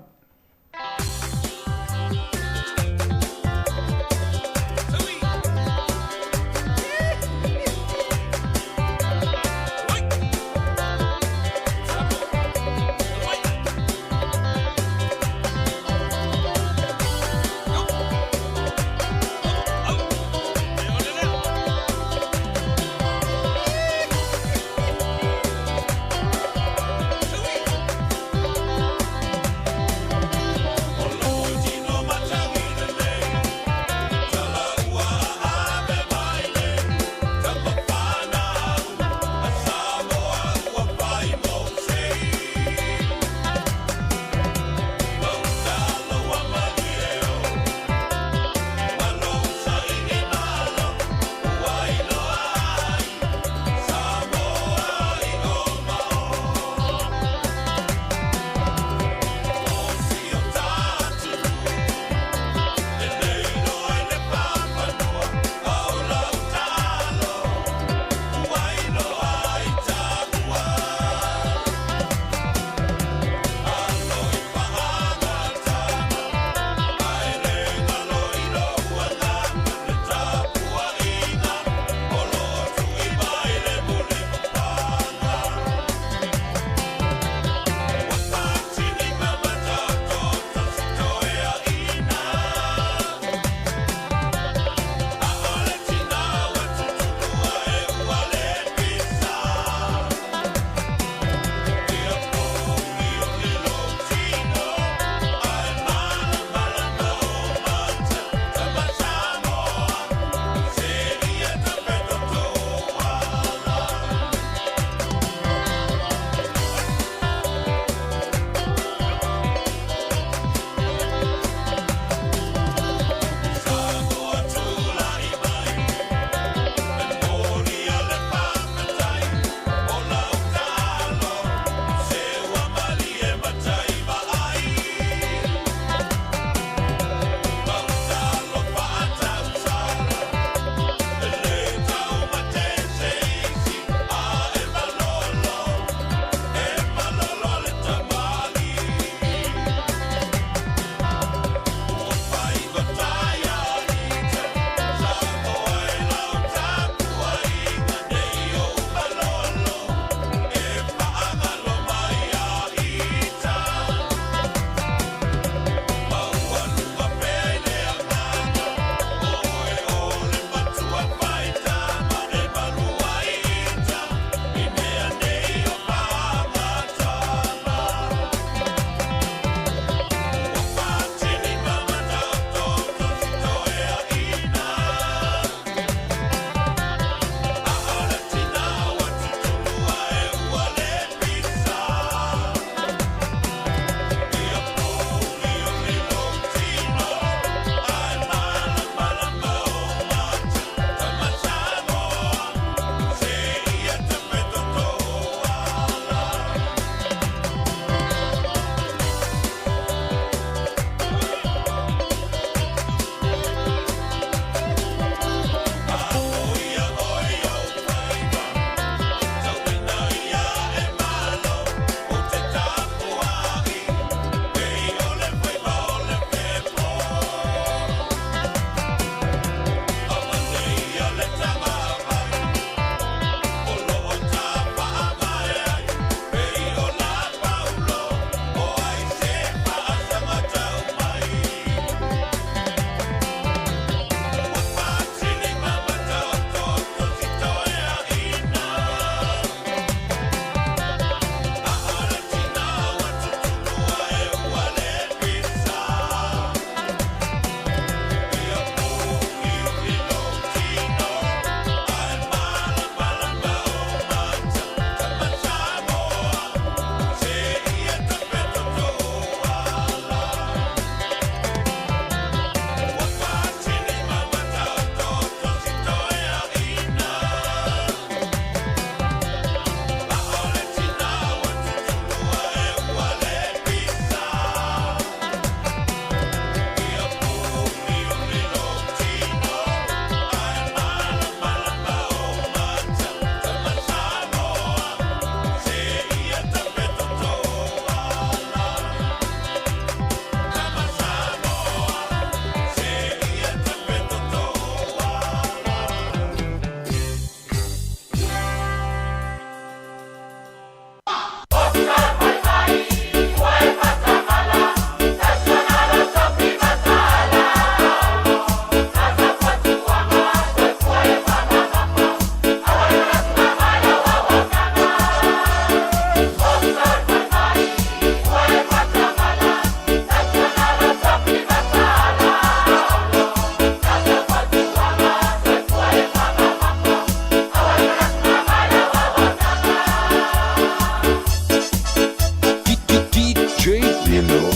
Nino.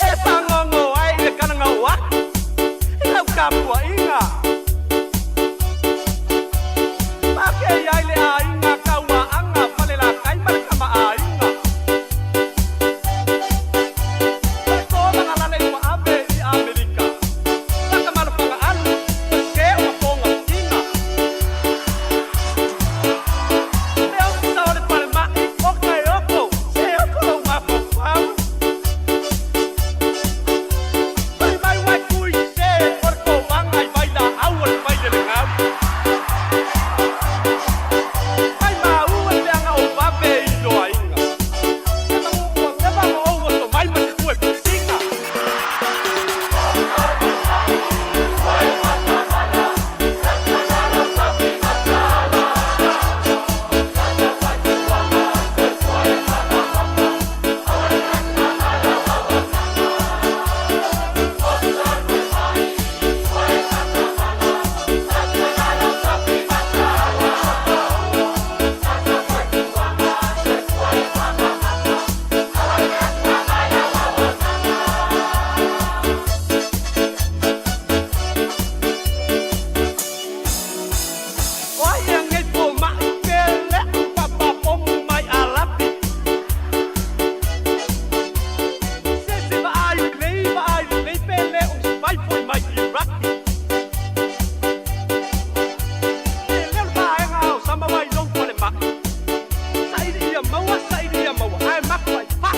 E fagogo ai i le kalagau aku i lau tapuaiga. Faapea ai le aiga Kauaaga Falelatai ma le Tamaaiga. O le tolaga lale ua ave i Amerika. Lata alu, o se o mapoga tiga. Le ofisa o le falemai o Kaeoko, se oko lou mafaufau. Fai mai uai tui sese o le kovaga i vailaau o le failelegau. Mai maua le peaga o vave i loaiga. Se magu ua leva ona ou oso mai ma se tue pusiga. O ai ea nei fomai pe leʻu papapomu mai Alapi. Se se vaai lelei vaai lelei pe le o se vai foi mai Iraki. E leo le vaega o sama mai lou falemai. Saili ia maua, saili ia maua, ae maku ai faa.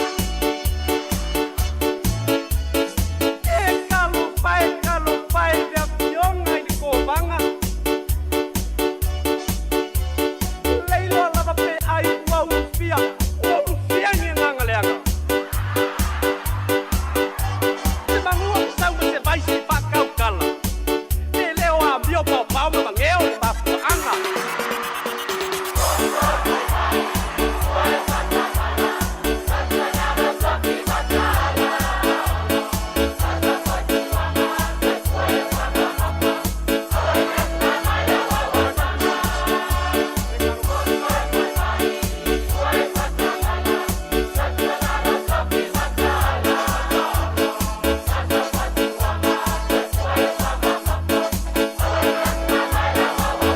E talofa e, talofa e le afioga i le kovaga. Leiloa lava pe ai ua ulufia, ua ulufia ni agaga leaga. Se magua fesau ma se vaisi i faakaukala. Pe le o amio paopao ma mageo le mafuaaga.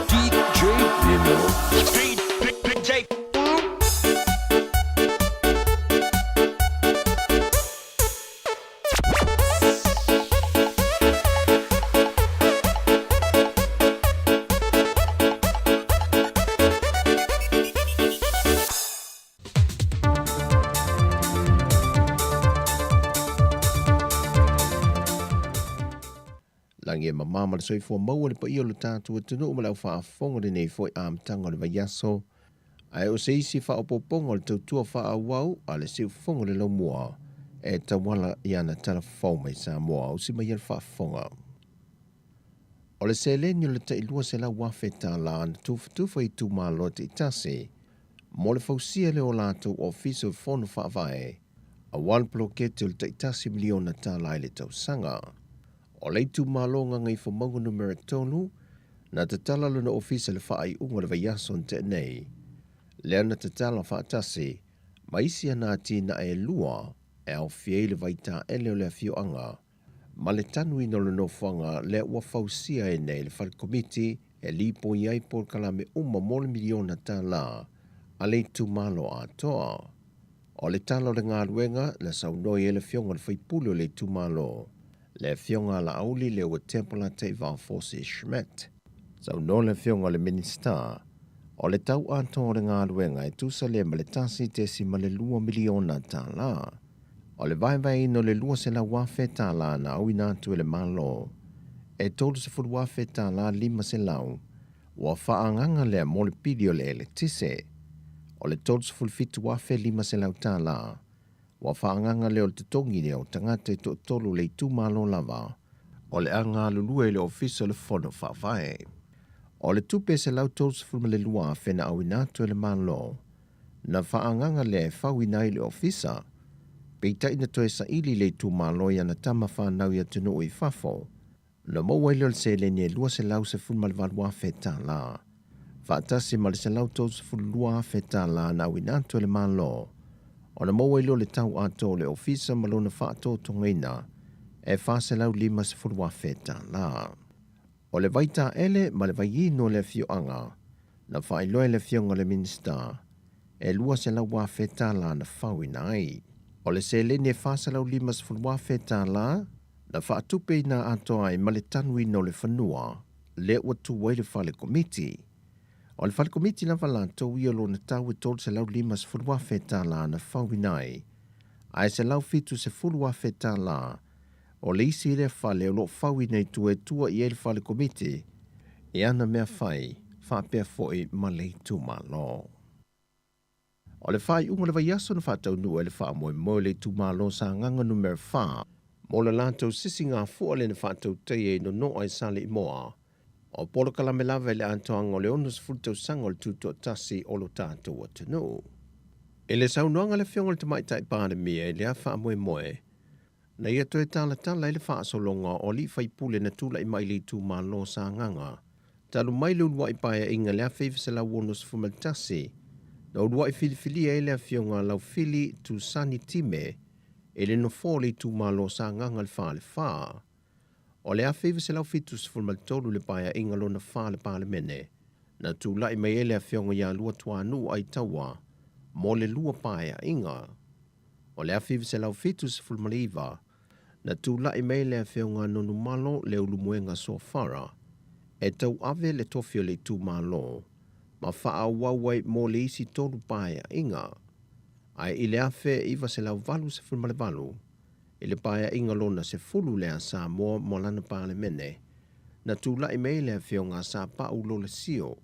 DJ Nino. DJ. Lagi e mamā ma le soifua maua le paia o le tatou atunuu ma le au faafofoga i lenei foi amataga o le vaiaso. Ae o se isi faaopoopoga o le tautua faaauau a le Siufofoga o le Laumua e tauala i ana tala fou mai Samoa, usi mai ai le faafofoga. O le seleni o le tai $200,000 na tufatufa i itumalo taitasi mo le fausia lea o latou ofisa o Fono Faavae aua le poloketi o le tai $1 miliona i le tausaga. O le itumalo Gagaifomauga Numera 3 na tatala lona ofisa i le faaiuga o le vaiaso na tea nei, lea na tatala faatasi ma isi ana atinae e lua e aofia ai le vaitaele o le afioaga ma le tanuina o le nofoaga lea ua fausia ai nei le fale komiti e lipoi ai polokalame uma mo le miliona tala a le itumalo atoa. O le tala o le galuega na saunoa i ai le afioga i le faipule o le itumalo, le afioga a Laauli Leua Teiva Force Schmidt. Saunoa le afioga i le Minisita, o le tau atoa o le galuega e tusa lea ma le $1.2 miliona. O le vaevaeina o le $200,000 na auina atu e le Malo, e $30,000 500 ua faaagaga lea mo le pili o le eletise. O le $37,500 ua faaagaga lea o le totogi lea o tagata e toatolu o le itumalo lava o le a galulue i le Ofisa o le Fono Faavae. O le tupe e $132,000 na auina atu e le Malo, na faaagaga lea e fauina ai le ofisa, peitai na toe saili le itumalo i ana tama fanau i atunuu i fafo, na maua ai lea o le seleni e $218,000. Faatasi ma le $132,000 na auina atu e le Malo. Ona maua ai lea o le tau atoa o le ofisa ma lona faatotogaina e $450,000. O le vaitaele ma le vaiinu o le afioaga, na faailoa e le Afioga i le Minisita, e $200,000 na fauina ai. O le seleni e $450,000 na faatupeina atoa ai ma le tanuina o le fanua lea ua tu ai le fale komiti. O le fale komiti lava latou ia lona tau e $350,000 na fauina ai, ae $170,000 o le isi lea fale o lo o fauina i tua e tua i ai le fale komiti i ana mea fai faapea foi ma le itumalo. O le faaiuga o le vaiaso na faataunuu ai le faamoemoe o le itumalo Sagaga Numera 4 mo le latou sisigafua lea na faatautaia i Nonoa i Saleimoa. O polokalame lava i le atoaga o le 60 tausaga o le tutoatasi o lo tatou atunuu. I le saunoaga a le Afioga i le Tamaitai Palemia i lea faamoemoe, na ia toe talatala ai le faasologa o alii faipule na tulai mai i le itumalo o Sagaga talu mai le uluai paeaiga i le 1961, na uluai filifilia ai le Afioga a Laufili Tusani Time i le nofoa o le itumalo o Sagaga i le Falefa. O le 1973 le paeaiga lona fa a le Palemene, na tulai mai ai le Afioga ia Luatuanuu Aitaua mo le lua paeaiga. O le 1979, na tulai mai ai le Afioga Nonumalo Leulumoega Sofara e tauave le tofi o le itumalo ma faaauau ai mo le isi tolu paeaiga. Ae i le 1988, I le paeaiga lona 10 lea a Samoa mo lana Palemene, na tulai mai ai le Afioga a Sapau Lolesio.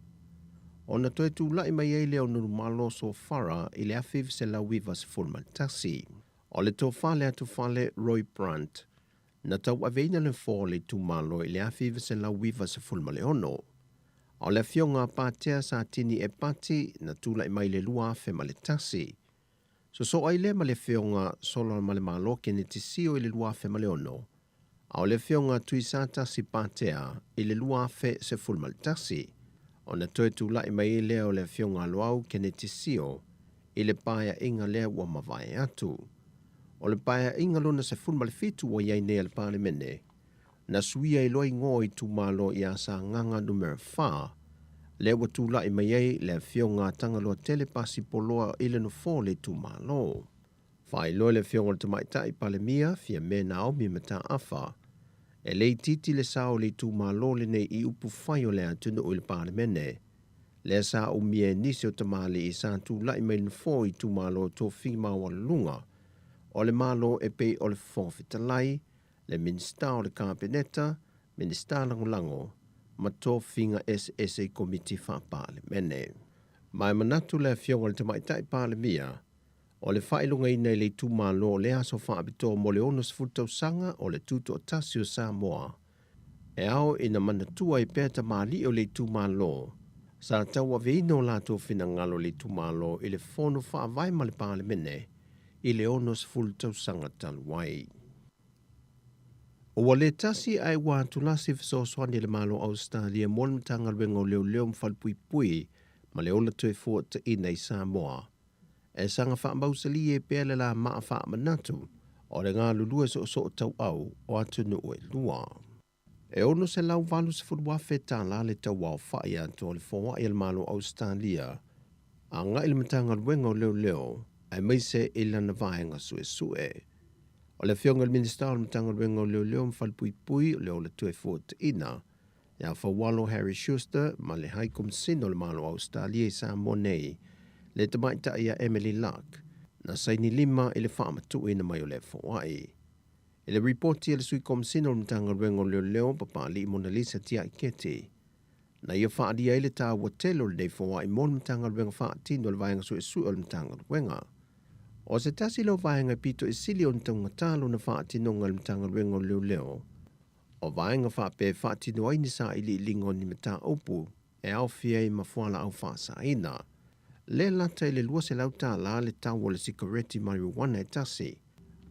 Ona toe tulai mai ai lea o Nonumalo Sofara i le 1991. O le tofa le atufale Roy Brandt, na tauaveina le nofoa o le itumalo i le 1996. A o le Afioga a Patea Satini Epati na tulai mai i le 2001. Sosoo ai lea ma le Afioga Solamalemalo Keneti Sio i le 2006, a o le Afioga Tuisatasi Patea i le 2011, ona toe tulai mai ai lea o le Afioga Loau Keneti Sio i le paeaiga lea ua mavae atu. O le paeaiga lona 17 ua i ai nei a le Palemene, Na suia ai loa igoa o itumalo ia Sagaga Numera 4, lea ua tulai mai ai le Afioga a Tagaloatele Pasi Poloa i le nofoa o le itumalo. Faailoa le Afioga i le Tamaitai Palemia, Fiame Naomi Mataafa, e le itiiti le sao o le itumalo lenei i upu fai o le atunuu i le Palemene, lea sa umia e nisi o tamalii sa tulai mai i le nofoa o itumalo tofi maualuluga o le Malo e pei o le Fofoga Fetalai, le Minisita o le Kapeneta, Minisita Lagolago ma tofiga eseese i Komiti Faa-Palemene. Ma e manatu le Afioga i le Tamaitai Palemia, o le faailogaina i le itumalo o lea aso faapitoa mo le 60 tausaga o le Tutoatasi o Samoa, e ao ina manatua ai pea tamalii o le itumalo sa tauaveina o latou finagalo i le itumalo i le Fono Faavae ma le Palemene i le 60 tausaga talu ai. Ua le tasi ae ua atulasi fesoasoani a le Malo o Ausetalia mo le Matagaluega o Leoleo ma Falepuipui ma le Ola Toefuataina i Samoa. E saga faamausalie pea le la maa faamanatu o le galulue soosoo tauau o atunuu e lua. E $680,000 le tauaofai atoa o le foai a le Malo o Ausetalia agai i le Matagaluega o Leoleo aemaise i lana vaega suesue. O le Afioga i le Minisita o le Matagaluega o Leoleo ma Falepuipui o le Ola Toefuataina, ia Faualo Harry Schuster ma le Hai Komisina o le Malo o Ausetalia i Samoa nei, le tamaitai ia Emily Luck, na saini lima i le faamatuuina mai o lea foai. I le ripoti a le Sui Komisina o le Matagaluega o Leoleo, Papalii Monalisa Tiaiketi, na ia faaalia ai le taua tele o lenei foai mo le Matagaluega faatino e le Vaega Suesue o le Matagaluega. O se tasi lea o vaega e pito i sili ona taugata lona faatinoga e le Matagaluega o Leoleo, o vaega faapea e faatino ai ni sailiiliga o ni mataupu e aofia ai ma fualaau faasaina. Le lata i le $200 le tau o le sikareti marijuana e tasi.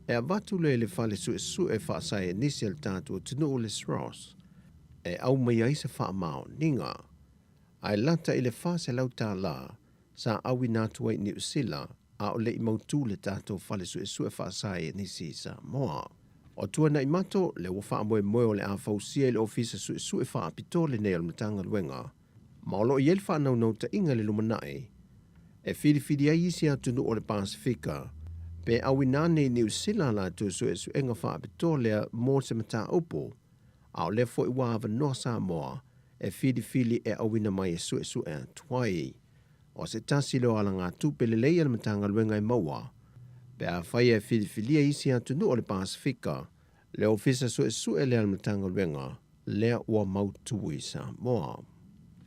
E avatu lea i le fale suesue faasaenisi a le tatou atunuu le SROS e aumai ai se faamaoniga. Ae lata i le $400 sa auina atu ai i Niu Sila. a o le i mautu le tatou Fale Suesue Faasaienisi i Samoa. O Tuanai Mato, lea ua faamoemoe o le a fausia i le Ofisa Suesue Faapitoa lenei o le Matagaluega, ma o lo o i ai le faanaunautaiga i le lumanai e filifili ai isi atunuu o le Pasefika pe auina ane i Niu Sila a latou suesuega faapitoa lea mo se mataupu, a o lea foi ua avanoa Samoa e filifili e auina mai e suesue atu ai. O se tasi lea o alagatupe lelei a le Matagaluega e maua pe afai e filifilia isi atunuu o le Pasefika le Ofisa Suesue lea a le Matagaluega lea ua mautu i Samoa.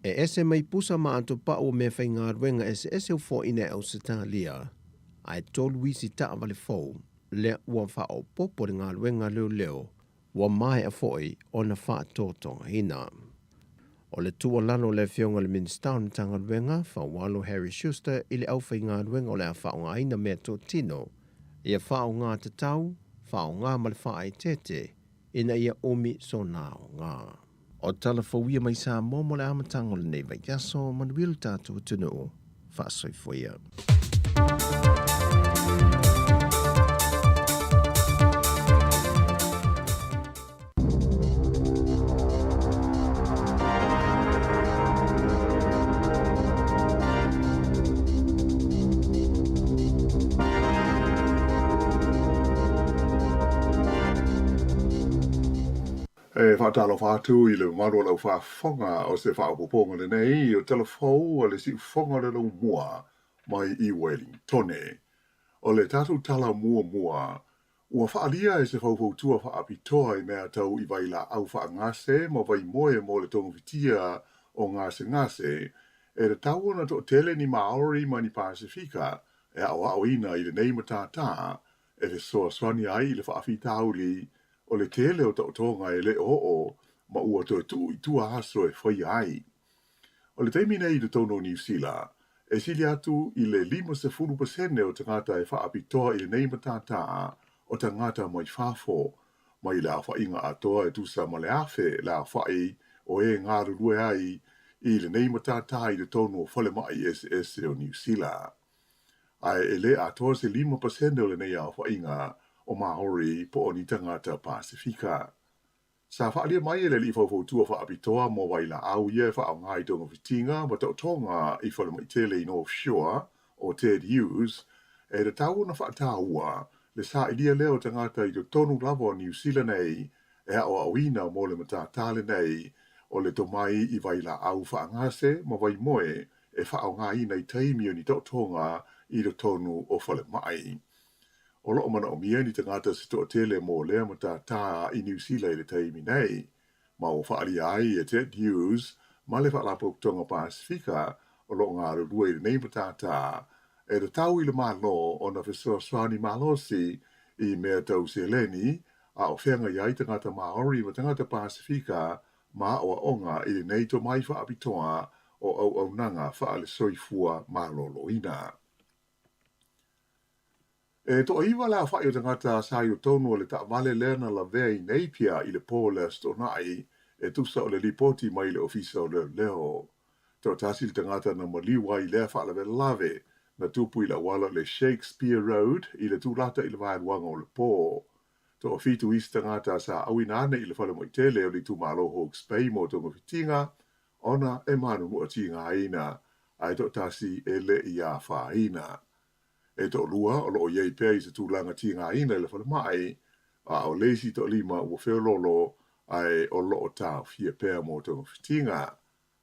E ese mai pusa ma atopau o meafaigaluega eseese ua foaiina e Ausetalia, ae 3 isi taavale fou lea ua faaopoopo le galuega a leoleo ua maea foi ona faatotogaina. O le tuualalo a le Afioga i le Minisita o le Matagaluega, Faualo Harry Schuster i le aufaigaluega o le a faaaogaina meatotino ia faaaoga tatau, faaaoga ma le faaeteete ina ia umi sona aoga. O tala fou ia mai Samoa mo le amataga o lenei vaiaso, manuia lo tatou atunuu, faasoifua ia. E faatalofa atu i le mamalu o le aufaafofoga o se faaopoopoga lenei o tala fou a le siufofoga o le laumua mai i Welingtone. O le tatou tala muamua ua faaalia e se faufautua faapitoa i mea tau i vailaau faagase ma vaimoe mo le togafitia o gasegase e tatau ona toatele ni Māori ma ni Pasefika e aoaoina i lenei matata e fesoasoani ai i le faafitauli o le tele o taotoga e le o oo ma ua toe tuu i tua aso e faia ai. O le taimi nei i totonu o Niu Sila, e sili atu i le 50% o tagata e faapitoa i lenei matata o tagata mai fafo, mai le aofaiga atoa e tusa ma le 1,000 le aofai o e galulue ai i lenei matata i totonu o falemai eseese o Niu Sila. Ae e le atoa se 5% o lenei aofaiga o Māori po o ni tagata Pasefika. Sa faaalia mai e le alii faufautua faapitoa mo vailaau ia e faaaoga i togafitiga ma taotoga i falemai tele i North Shore o Ted Hughes, e tatau ona faataua le sailia lea o tagata i totonu lava o Niu Sila nei e aoaoina mo le matata lenei o le tomai i vailaau faagase ma vaimoe e faaaogaina i taimi o ni taotoga i totonu o falemai. O lo o manaomia ni tagata se toatele mo lea matātā i Niu Sila i le taimi nei, ma ua faaalia ai e Ted Hughes ma le Faalapotopotoga Pasefika o lo o galulue i lenei matātā, e tatau i le Malo ona fesoasoani malosi i mea tau seleni a o feagai ai tagata Māori ma tagata Pasefika ma aoaoga i lenei tomai faapitoa o auaunaga faale-soifua maloloina. E toaiva le aofai o tagata sa i totonu o le taavale lea na lavea i Napier i le po o le Aso Toonai e tusa o le lipoti mai le Ofisa o Leoleo. Toatasi le tagata na maliu ai i lea faalavelave na tupu i le auala o le Shakespeare Road i le tulata i le vaeluaga o le po. Toafitu isi tagata sa auina ane i le falemai tele o le itumalo Hawke's Bay mo togafitiga ona e manunua tigaina ae toatasi e le i afaina. E toalua o lo o i ai pea i se tulaga tigaina i le falemai, a o le isi toalima ua feoloolo ae o lo o taofia pea mo togafitiga.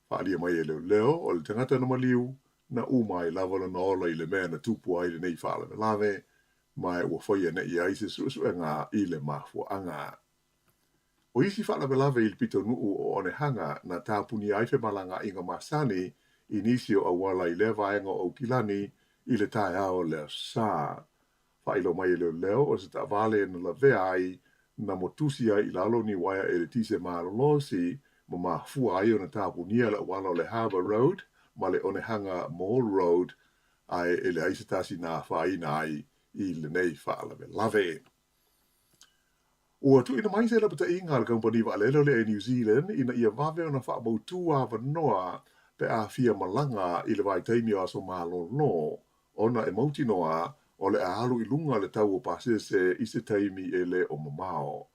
Faaalia mai e leoleo o le tagata na maliu, na uma ai lava lona ola i le mea na tupu ai lenei faalavelave, ma ua faia nei ai se suesuega i le mafuaaga. O isi faalavelave i le pitonuu o Onehunga na tapunia ai femalagaaiga masani i nisi o auala i lea vaega o Aukilani i le taeao o le Aso Sa. Faailoa mai e leoleo o se taavale na lavea ai na motusi ai i lalo ni uaea eletise malolosi ma mafua ai ona tapunia le auala o le Harbour Road ma le Onehunga Mall Road ae e leai se tasi na afaina ai i lenei faalavelave. Ua tuuina mai se lapataiga a le kamupani vaalele o le Air New Zealand ina ia vave ona faamautu avanoa pe a fia malaga i le vaitaimi o aso malolo ona e mautinoa o le a alu i luga le tau o pasese i se taimi e le o mamao.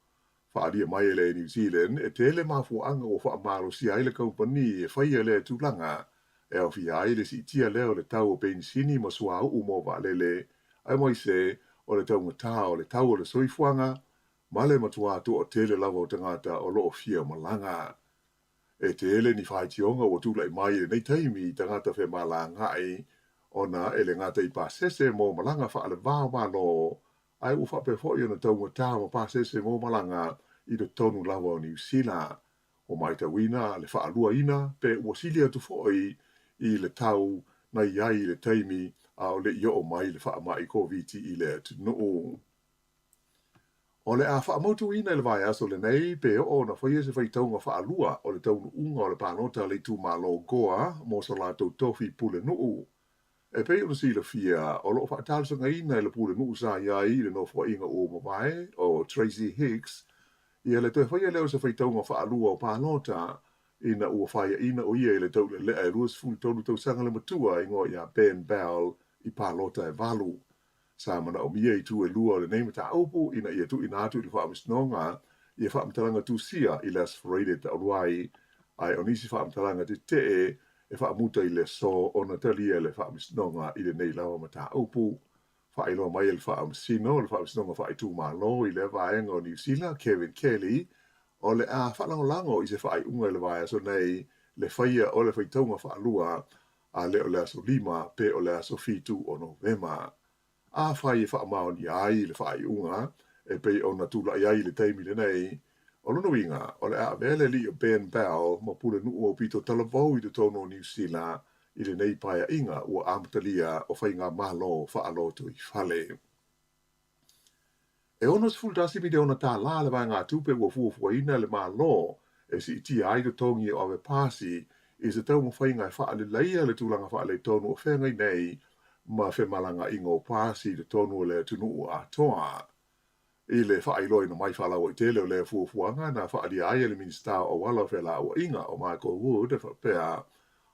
Faaalia mai e le Air New Zealand e tele mafuaaga ua faamalosia ai le kamupani e faia lea tulaga, e aofia ai le siitia lea o le tau o penisini ma suauu mo vaalele, aemaise o le taugata o le tau o le soifuaga ma le matuā toatele lava o tagata o lo o fia malaga. E tele ni faitioga ua tulai mai i lenei taimi i tagata femalagaai ona e le gata i pasese mo malaga faale-va o Malo, ae ua faapea foi ona taugata ma pasese mo malaga i totonu lava o Niu Sila. Ua matauina le faaluaina pe ua sili atu foi i le tau na i ai i le taimi a o le i oo mai le faamai Koviti i le atunuu. O le a faamautuina i le vaiaso lenei pe oo ona faia se faitauga faalua o le taunuuga o le palota a le itumalo Gore mo so latou tofi pulenuu. E pei ona silafia, o lo o faatalosagaina e le pulenuu sa i ai i le nofoaiga ua mavae o Tracey Hicks ia le toe faia lea o se faitauga faalua o palota ina ua faiaina o ia i le taulelea e 23 tausaga le matua igoa ia Ben Bell i palota e valu. Sa manaomia itu e lua o lenei mataupu ina ia tuuina atu i le Faamasinoga ia faamatalaga tusia i le Aso Faraile taulu ai, ae o nisi faamatalaga tetee e faamuta i le aso ona talia e le Faamasinoga i lenei lava mataupu. Faailoa mai e le Faamasino o le Faamasinoga Faaitumalo i lea vaega o Niu Sila, Kevin Kelly, o le a faalagolago i se faaiuga i le vaiaso nei le faia o le faitauga faalua a le o le aso 5 pe o le aso 7 o Novema. Afai e faamaonia ai le faaiuga e pei ona tulai ai i le taimi lenei, o lona uiga, o le a avea le alii o Ben Bell ma pulenuu aupito talavou i totonu o Niu Sila i lenei paeaiga ua amatalia o faigamalo faalotoifale. E $61 miliona tālā le vaegatupe ua fuafuaina e le Malo e siitia ai totogi o ave pasi i se taumafaiga e faaleleia le tulaga faaletonu o feagai nei ma femalagaaiga o pasi i totonu o le atunuu atoa. I le faailoaina mai faalauaitele o lea fuafuaga na faaalia ai e le Minisita o Auala o Felauaiga o Michael Wood e faapea,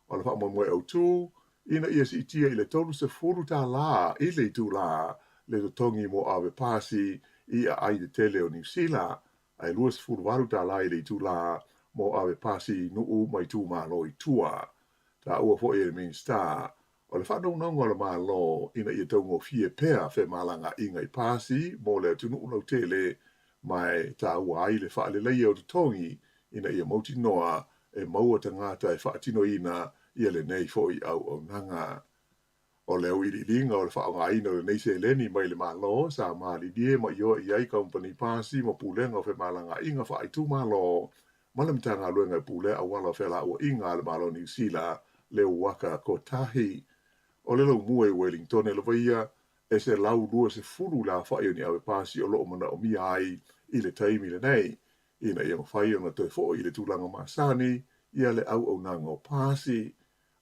o le faamoemoe autu ina ia siitia i le $30 i le itulā le totogi mo ave pasi i aai tetele o Niu Sila, ae $28 i le itulā mo ave pasi i nuu ma itumalo i tua. Taua foi e le Minisita, o le faanaunauga o le Malo ina ia taugofie pea femalagaaiga i pasi mo le atunuu lautele ma e taua ai le faaleleia o totogi ina ia mautinoa e maua tagata e faatinoina ia lenei foi auaunaga. O le auiliiliga o le faaaogaina o lenei seleni mai le Malo sa malilie ma ioe i ai kamupani pasi ma pulega o femalagaaiga faaitumalo ma le Matagaluega e pulea auala o felauaiga a le Malo o Niu Sila le Waka Kotahi. O le laumua i Wellingtone lava ia e 120 le aofai o ni ave pasi o lo o manaomia ai i le taimi lenei ina ia mafai ona toe foi i le tulaga masani ia le auaunaga o pasi,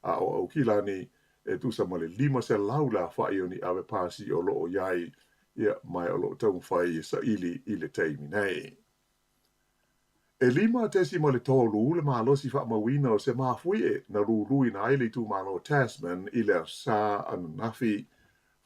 a o Aukilani e tusa ma le 500 le aofai o ni ave pasi o lo o i ai, ia, ma o lo o taumafai e saili i le taimi nei. E 5.3 le malosi faamauina o se mafuie na luluina ai le itumalo o Tasman i le Aso Sa ananafi.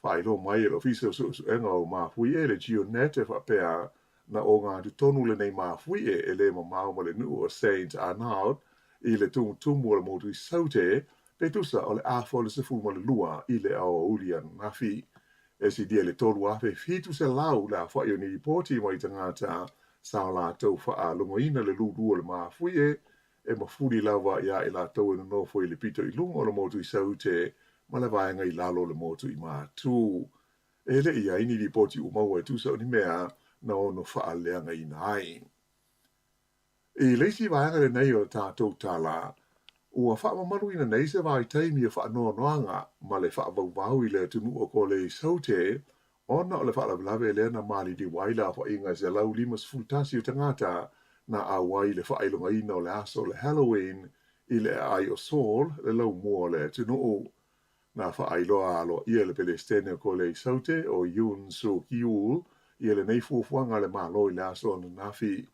Faailoa mai e le Ofisa o Suesuega o Mafuie, le GeoNet, e faapea, na ogatotonu lenei mafuie e le mamao ma le nuu o Saint Arnaud i le tumutumu o le motu i Saute, pe tusa o le afa o le 12 i le aoauli ananafi. E silia i le 3,700 le aofai o ni lipoti mai tagata sa o latou faalogoina le lulu o le mafuie e mafuli lava iā i latou e nonofo i le pito i luga o le motu i Saute ma le vaega i lalo o le motu i Matu. E le i ai ni lipoti ua maua e tusa o ni mea na ono faaleagaina ai. I le isi vaega lenei o le tatou tala, ua faamamaluina nei se vaitaimi o faanoanoaga ma le faavauvau i le atunuu o Kolea i Saute ona o le faalavelave lea na maliliu ai le aofaiga e 151 o tagata na auai i le faailogaina o le aso o le Halloween i le aai o Seoul, le laumua o le atunuu. Na faailoa aloaia e le Pelesitene o Kolea i Saute, o Yoon Suk Yeol, ia lenei fuafuaga a le Malo i le aso ananafi.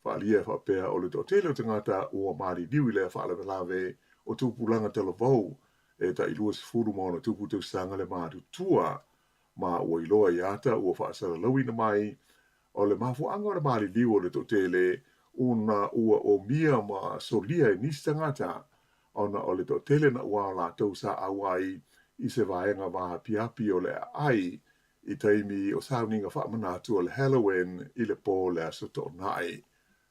Faaalia e faapea o le toatele o tagata ua maliliu i lea faalavelave o tupulaga talavou. e tai 26 tausaga le matutua, ma ua iloa i ata ua faasalalauina mai o le mafuaaga o le maliliu o le toatele ona ua omia ma solia e nisi tagata ona o le toatele naʻauao o latou sa auai i se vaega vaapiapi o le aai i taimi o sauniga faamanatu o le Halloween i le po o le Aso Toonai.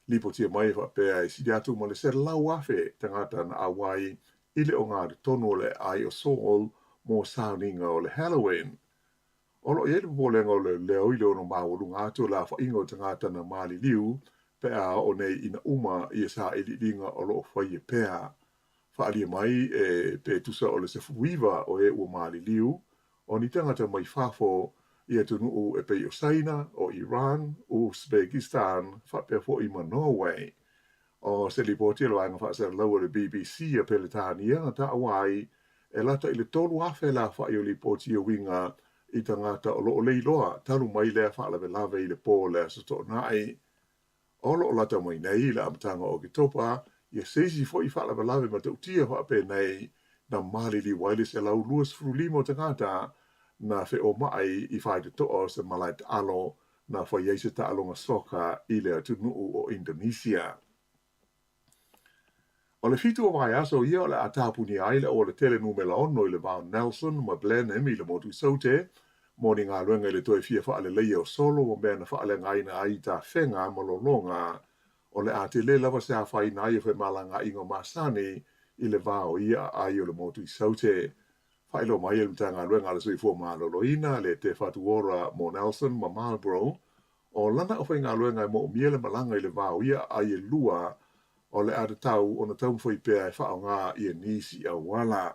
Lipotia mai e faapea e sili atu ma le 100,000 tagata na auai i le ogatotonu o le aai o Seoul mo sauniga o le Halloween. O lo o i ai le popolega o leoleo i le ono maualuga atu o le aofaiga o tagata na maliliu pe a oo nei ina uma ia sailiiliga o lo o faia pea. Faaalia mai e pe tusa o le 19 o e ua maliliu, o ni tagata mai fafo i atunuu e pei o Saina, o Iran, Uzbekistan faapea foi ma Norway. O se lipoti a le vaega faasalalau a le BBC a Peretania na taua ai e lata i le 3,000 le aofai o lipoti e uiga i tagata o lo o leiloa talu mai lea faalavelave i le po o le Aso Toonai. O lo o lata mai nei i le amataga o Oketopa ia se isi foi faalavelave matautia faapenei na maliliu ai le 125 o tagata na feomaai i faitotoa o se malae taalo na fai ai se taaloga soka i le atunuu o Indonesia. O le 7 o vaiaso ia o le a tapunia ai le aualatele numera 6 i le va o Nelson ma Blenheim i le motu i Saute mo ni galuega i le toe fia faaleleia o solo ma mea na faaleagaina ai i tafega ma lologa. O le a tele lava se afaina ai o femalagaaiga masani i le va o ia aai o le motu i Saute. Faailoa mai e le Matagaluega a le Soifua Maloloina le Te Whatu Ora mo Nelson ma Marlborough, o lana aufaigaluega e moomia le malaga i le va o ia aai e lua, o le a tatau ona taumafai pea e faaaoga ia nisi auala.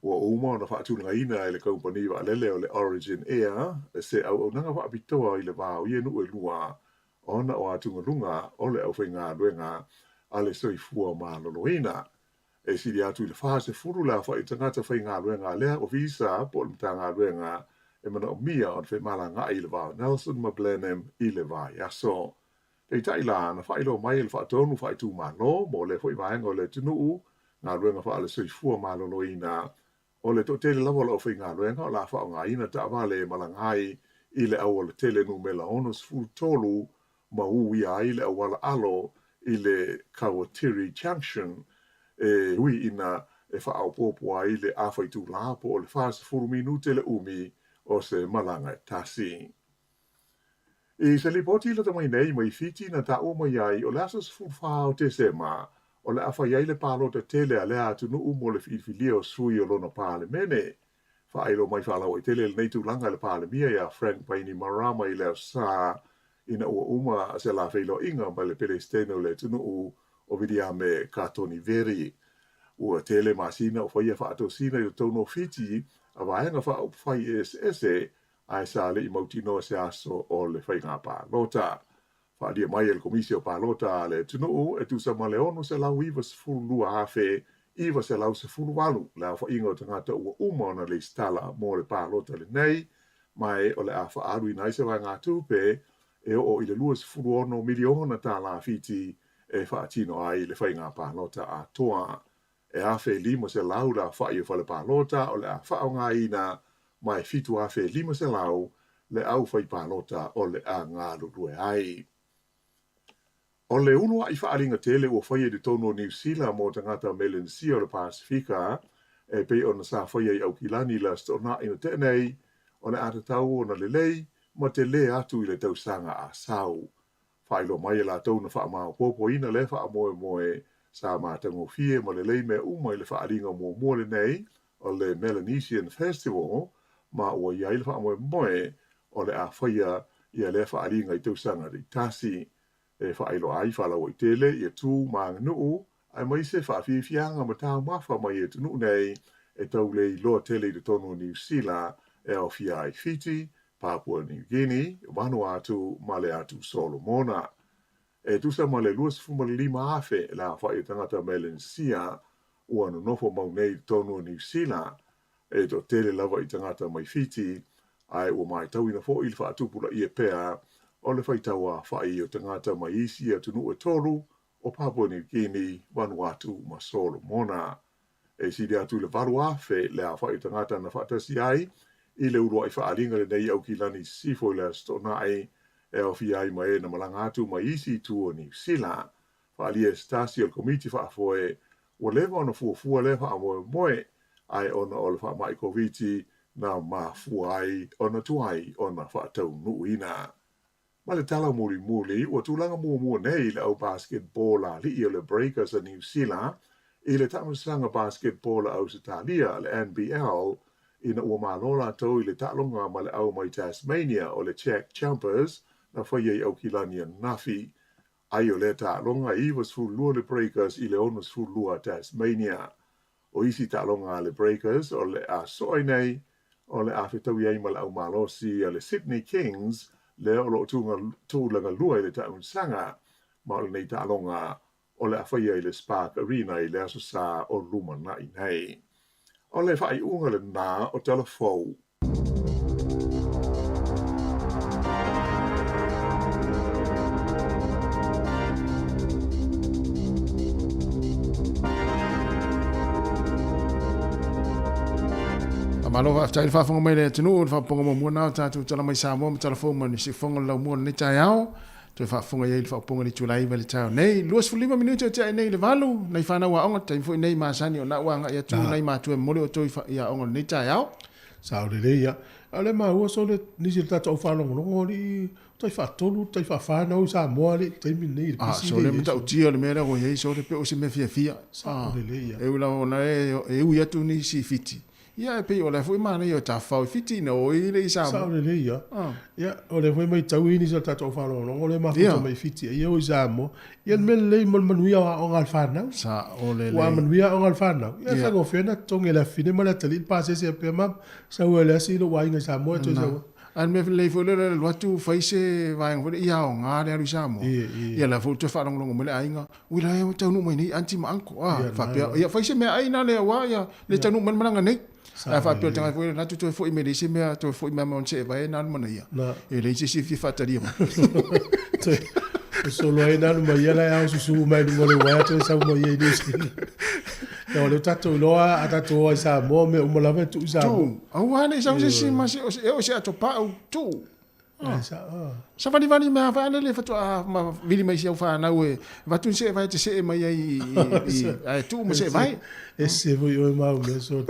Ua uma ona faatulagaina e le kamupani vaalele o le Origin Air se auaunaga faapitoa i le va o ia nuu e lua ona o atugaluga o le aufaigaluega a le Soifua Maloloina. E sili atu i le 40 le aofai o tagata faigaluega a lea ofisa po o le Matagaluega e manaomia ona femalagaai i le va o Nelson ma Blenheim i le vaiaso. Peitai la, na faailoa mai e le Faatonu Faaitumalo mo lea foi vaega o le atunuu, galuega faale-soifua maloloina, O le toatele lava o le aufaigaluega o le a faaaogaina taavale e malaga ai i le aualatele numera 63 ma uia ai le auala alo i le Kawatiri Junction e ui ina e faaopoopo ai le afa itula po o le 40 minute le umi o se malaga e tasi. I se lipoti lata mai nei mai Fiti na taua mai ai o le aso 14 o Tesema o le a fai ai le palota tele a lea atunuu mo le filifilia o sui o lona Palemene. Faailoa mai faalauaitele lenei tulaga e le Palemia iā Frank Bainimarama i le Aso Sa ina ua uma se la feiloaiga ma le Peresetene o le atunuu o Viliame Katoniveri. Ua tele masina o faia faatosina i totonu o Fiti a vaega faaupufai eseese ae sa le i mautinoa se aso o le faiga palota. Faaalia mai e le Komisi o Palota a le atunuu e tusa ma le 692,918 le aofaiga o tagata ua uma ona lesitala mo le palota lenei, ma e o le a faaaluina ai se vaegatupe e oo i le $26 miliona tālā Fiti e faatino ai le faiga palota atoa. E 1,500 le aofai o fale palota o le a faaaogaina ma e 7,500 le aufaipalota o le a galulue ai. O le uluai faaaliga tele ua faia i totonu o Niu Sila mo tagata Melenesia o le Pasefika e pei ona sa faia i Aukilani i le Aso Toonai na tea nei, o le a tatau ona lelei ma telē atu i le tausaga a sau. Faailoa mai e latou na faamaopoopoina lea faamoemoe sa matagofie ma lelei mea uma i le faaaliga muamua lenei o le Melanesian Festival ma ua i ai le faamoemoe o le a faia ia lea faaaliga i tausaga taitasi e faailoa ai faalauaitele ia tu ma aganuu aemaise faafiafiaga ma taumafa mai i atunuu nei e tau le iloa tele i totonu o Niu Sila e aofia ai Fiti, Papua New Guinea, Vanuatu ma le Atu Solomona. E tusa ma le 25,000 le aofai o tagata Melenesia ua nonofo mau nei i totonu o Niu Sila, e toatele lava i tagata mai Fiti, ae ua matauina foi le faatupulaia pea o le faitau aofai o tagata mai isi atunuu e tolu o Papua New Guinea, Vanuatu ma Solomona. E sili atu i le 8,000 le aofai o tagata na faatasi ai i le uluai faaaliga lenei i Aukilani i Sisifo i le Aso Toonai, e aofia ai ma e na malaga atu mai isi itu o Niu Sila. Faaalia e se tasi o le Komiti Faafoe ua leva ona fuafua lea faamoemoe, ae ona o le faamai Koviti na mafua ai ona tuai ona faataunuuina. Ma le tala mulimuli, ua tulaga muamua nei le au basketball ali'i o le Breakers a Niu Sila i le taamilosaga basketball a Ausetalia, le NBL, ina ua malo latou i le taaloga ma le au mai Tasmania o le Jack Jumpers na faia i Aukilani ananafi. Ai o lea taaloga e 92 le Breakers i le 62 a Tasmania. O isi taaloga a le Breakers o le a soa ai nei, o le a fetaui ai ma le au malosi a le Sydney Kings lea o lo o tulaga lua i le taamilosaga, ma o lenei taaloga o le a faia i le Spark Arena i le Aso Sa o lumanai nei. O le faaiuga lena o Tala Fou. Faamalo faafetai le faafofoga mai le atunuu, le faafofoga muamua na o tatou tala mai Samoa ma tala fou ma nisi fofoga o le laumua o lenei taeao. Toe faafofoga i ai le faaopoopoga i le itula 9 i le taeao nei. 25 minute o tea nei i le 8, nai fanau aoga, taimi foi nei masani o na ua agai atu nai matua e momoli outou i aoga o lenei taeao. Sao lelei ia. A o le maua sole nisi o le tatou au faalogologo alii tai faatolu tai faafa na o i Samoa alii i le taimi lenei i le pisi lea. Sole matautia o le mea lea ua i ai sole pe o se mea fiafia. Sao lelei ia. E ui lava ona e ui atu nisi i Fiti. Ia e pei o lea foi manaia o tafafao i Fiti ina o i le i Samoa. Sao lelei ia. Ia o lea foi matau i nisi o tatou au faalogologo lea mafuta mai i Fiti ia o i Samoa. Ia le mea lelei mo le manuia o aoga a le fanau. Sao lelei. Ua manuia aoga a le fanau. Ia faigofie ona totogi e le afafine ma le atalii le pasese a pea ma sau ai le asi lou aiga i Samoa e toe sau ai. A o le mea lelei foi lea o le alu atu fai se vaega foi lea ia aoga le alu i Samoa. Ia la foi ua toe faalogologo mai le aiga, ui la ua taunuu mai nei aunty ma uncle. A faapea, ia fai se meaai na lea aua ia le taunuu mai le malaga nei. Ae faapea le tagata foi lea, atu toe foi mai leai se mea, toe foi mai ma ona see vae na alu manaia. E leai se isi e fia faatalia mai. Toe solo ai na alu mai ia la e ao susu mai luga o le uaea toe sau mai ai i Niu Sila. Ia o lea ua tatou iloa a tatou o ai i Samoa mea uma lava e tuu i Samoa. Tuu. Aua ne i sau se isi ma se e oo i se atopau, tuu. Savalivali mai lava ale le faatoa ma vili mai si au fanau e avatu ni seevae e te see mai ai i ae tuu ma seevae. Ese foi oe ma au mea sole.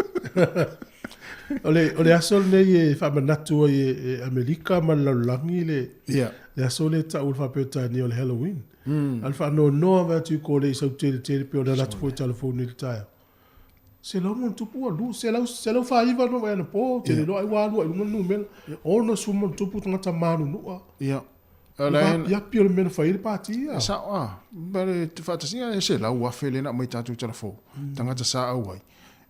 O le, o le aso lenei e faamanatu ai e, e Amerika ma le lalolagi le, yeah. le aso lea e tau i le faa-Peretania o le Halloween. A o le faanoanoa vae atu i ko le i sau tele tele pei ona alu atu foi i telefoni i le taeao. 100+ ua lu, 149 no mai anapo, ou te le iloa ai ua alu ai i luga le numera. 60+ tagata manunua. Ia. O le vaapiapi o le mea na fai ai le pati ia. E sao a. Ma le faatasiga e 100,000 lea na aumai i tatou talafou. Tagata sa auai.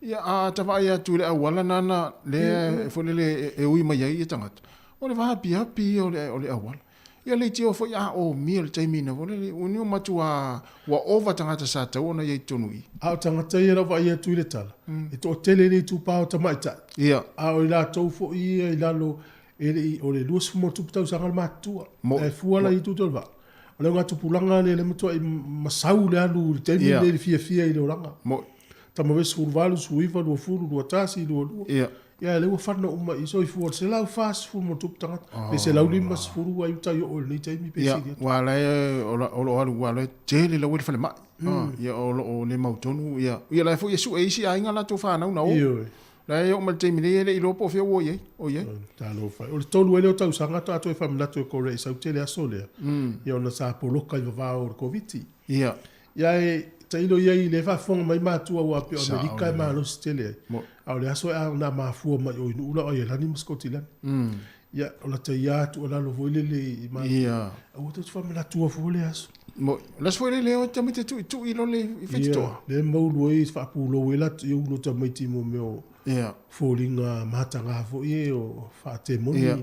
Ia a ta vaai atu i le auala nana lea foi lele e ui mai ai ia tagata, o le vaapiapi ia o le auala. Ia leitioa foi a omia le taimi na foi lele, ua niu matua ua ova tagata sa tatau ona i ai i totonu i i. A o tagata ia lau vaai atu i le tala, e toatele le itupa o tamaitai, a o i latou foi ia i lalo e le i, o le 20+ tausaga le matutua, ae fua la i itu o le vaa. O le augatupulaga lea lea matuai masau le alu i le taimi lenei i le fiafia i le olaga. Tama foi 18, 19, 20, 21, 22. Ia lea ua fana uma i soifua le 140+ tagata, pe 150 ua ai tai oo i lenei taimi pe sili atu. Ua la e o lo o alu ua la e tele laua i le falemai. Ia o lo o le mautonu ia. Ia la e foi e sue isi aiga latou fanau na o. La e oo mai le taimi nei e le i iloa po o fea ua i ai, o i ai. Talofa e. O le tolu ai lea o tausaga faatoa toe faamanatu e Korea i sau tele aso lea, ia ona sa poloka i vavao o le Koviti. Ia e tailo i ai i le faafofoga mai matua aua pei o Amerika e malosi tele ai. A o le aso e a na mafua mai o i Nu'u la o Aielani ma Sikotilani. Ia o lata ia tuualalo foi lele i matua. Aua tou te faamanatua fua le aso. O le aso foi lele o tamaiti e tuitui loa le i Fetitoa. Ia, lea e maulu ai faapulou ai latou i ulu o tamaiti i mea o foliga mataga foi e o faatemoni. Ia.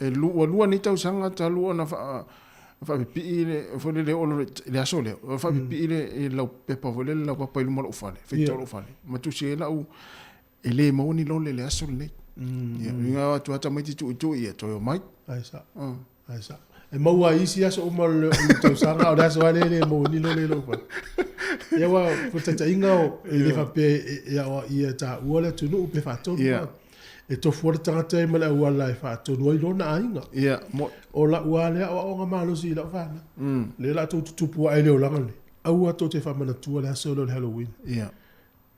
E ua lua nei tausaga talu ona faapipii le foi lele o le aso lea, faapipii le laupepa foi lele laupapa i luma o lou fale, Fetitoa lou fale, ma tusi ai lau E le maua ni lole i le aso lenei. Ia, uiga o atu lava tamaiti tuitui, ia toe omai. Ai sao. Ae sao. E maua ai isi aso uma o le tausaga, a o le aso lava lea e le maua ai ni lole i lou fale. Ia aua o le taitaiga o, e le faapea e aoaia e taua le atunuu pe faatonu. E tofu lava le tagata ia ma le auala e faatonu ai lona aiga. Ia, mo'i. O lau lava lea aoaoga malosi i lau fanau. Lea o le a tou tutupu ae i le olaga lenei, aua tou te faamanatua le aso lea o le Halloween. Ia.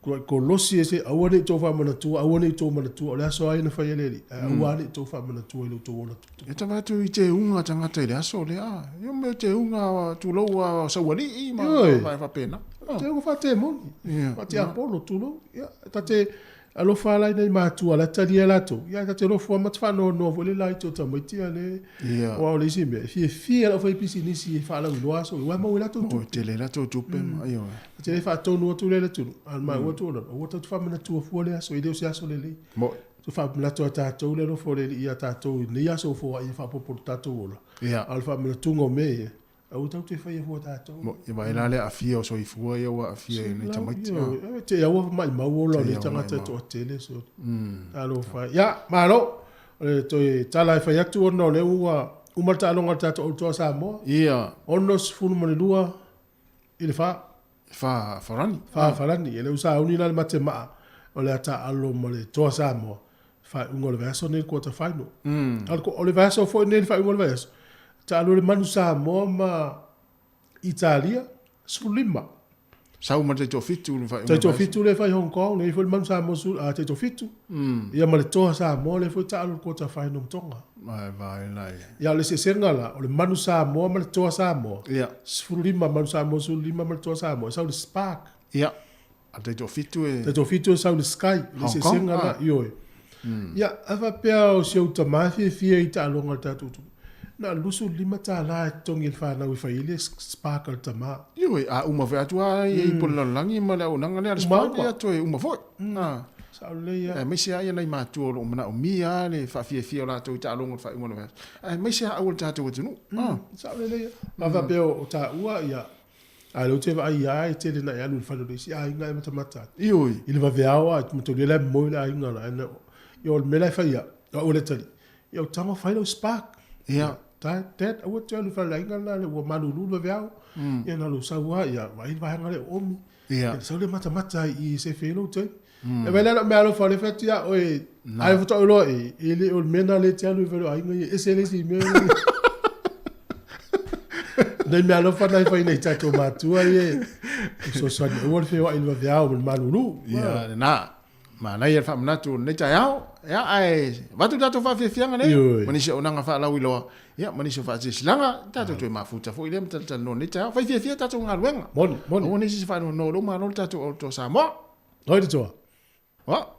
Tuai kolosi ese, aua ne i tou faamanatua, aua ne i tou manatua, o le aso lava ia na fai e le Alii, ae aua ne i tou faamanatua i lo outou ola tutupu. E tava atu i teuga tagata i le aso lea. Ia mea o teuga, tulou a saualii ma vaega faapena. Teuga faatemoni, faatiapolo, tulou. Ia, ta te alofa la i nai matua la e talia latou, ia ae ta te nofo lava ma te faanoanoa foi le la i o tamaiti a le aua o le isi mea, e fiafia le aufaipisinisi e faalauiloa aso ia, aua e maua ai latou tupe. E tele latou tupe ma, ioe. Ta te le faatonu atu lea i le atunuu, a o le maua atu ona, aua tatou te faamanatua fua lea aso, e le o se aso lelei. Mo'i. Toe faamanatu lava e tatou le alofa o le Alii ia tatou i lenei aso ua foai e faaopoopo i lo tatou ola, a o le faamanatuga o mea ia, Aua tatou te faia fua tatou. Mo, ia vaai la le aafia o soifua ia ua aafia i nei tamaiti. Ioe, te aua maimau ola o nei tagata e toatele so. Talofa. Ia, malo. O le toe tala e fai atu ona o lea ua uma le taaloga a le tatou Autoa Samoa. Ia. 62 i le 4. 4 Farani. 4 Farani. E le ua sauni la le matemaa o le a taaalo ma le Toa Samoa. Faaiuga o le vaiaso nei le quarter final. O le vaiaso foi nei le faaiuga o le vaiaso, taalo le Manu Samoa ma Italia, 15. Sau ma le taitoafitu le faaiuga. Taitoafitu lea e fai i Hong Kong, lea foi le Manu Samoa taitoafitu. Ia ma le Toa Samoa lea foi taalo le quarter final ma Tonga. Vai vai lai. Ia o le eseesega la, o le Manu Samoa ma le Toa Samoa. Ia. 15 Manu Samoa 15 ma le Toa Samoa, e sau le Spark. Ia. A taitoafitu e... Taitoafitu e sau i le Sky, le eseesega la, ioe. Ia, a faapea o si ou tama e fiafia i taaloga a le tatou atunuu, na o le $25 e totogi e le fanau e fai ai le spark a le tama. Ioe, a uma foi atu lava i po le lalolagi ma le auaunaga lea a le Spark, ia toe uma foi. Sao lelei lava. Aemaise lava nai matua o lo o manaomia lava le faafiafia o latou i taaloga o le faaiuga o le vaiaso, aemaise lava au o le tatou atunuu. Sao lelei lava. A faapea o taua, ia, A o lea ou te vaai lava e tele ina e alu i le fale o le isi aiga e matamata atu. Ioe. I le vaveao lava, e mataulia la e moe le aiga la. Ia o le mea la e fai ia, o au e le tali, ia ou tago fai lau spark. Ia. Dad, aua e te alu i le fale o le aiga lena ua malulu le vaveao. Ia na o lou sau lava, ia vaai le vaega lea o oomi. Ia. Ia sau lea matamata ai i i e sefe ai lou taimi. E vaai la lau mea alofa o lea e fai atu ia oe, ai faatoa ou iloa e, e le o le mea lena lea e te alu i fale o aiga ia, e ese le isi mea. Nei mea alofa na e fai nei tatou matua ia e fesoasoani aua le feoai i le vaveao ma le malulu. Ia, lena. Manaia le faamanatu o lenei taeao. Ia, ae avatu le tatou faafiafiaga nei, ma nisi o auaunaga faalauiloa, ia, ma nisi o faasilasilaga, tatou toe mafuta foi lea ma talatalanoa i lenei taeao. Fai fiafia tatou galuega. Moni, moni. Aua ne i se isi faanoanoa o lea ua malo le tatou Aotearoa Samoa. Oi le toa. Wa.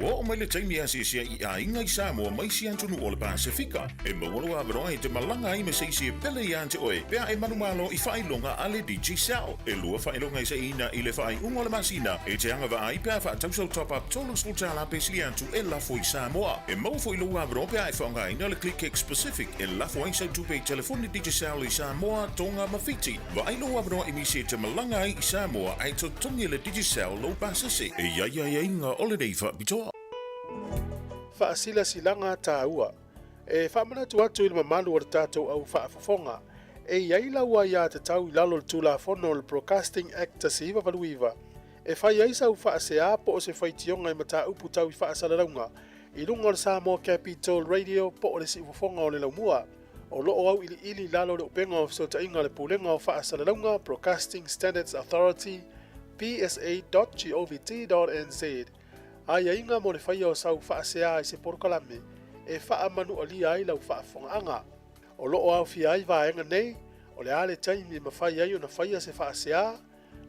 Ua oo mai le taimi e asiasi ai i aiga i Samoa mai isi atunuu o le Pasefika. E maua lou avanoa e te malaga ai me se isi e pele iā te oe pe a e manumalo i faailoga a le Digicel. E lua faailoga e saiina i le faaiuga o le masina e te agavaa ai pe a faatau sau top-up $30 pe sili atu e lafo i Samoa. E maua foi lou avanoa pe a e faaaogaina le ClickX Pacific e lafo ai sau tupe i telefoni Digicel i Samoa, Tonga ma Fiti. Vaai lou avanoa i nisi e te malaga ai i Samoa ae totogi e le Digicel lou pasese. E i ai aiaiga o lenei faapitoa. Faasilasilaga taua. E faamanatu atu i le mamalu o le tatou au faafofoga, e i ai lau aiatatau i lalo o le Tulafono o le Broadcasting Act 1989 e fai ai sau faasea po o se faitioga i mataupu tau i faasalalauga i luga o le Samoa Capital Radio po o le Siufofoga o le Laumua. O lo o auiliili i lalo o le upega o fesootaiga a le Pulega o Faasalalauga, Broadcasting Standards Authority, psa.govt.nz, aiaiga mo le faia o sau faasea i se polokalame e faamanualia ai lau faafofogaaga. O lo o aofia ai vaega nei, o le a le taimi e mafai ai ona faia se faasea,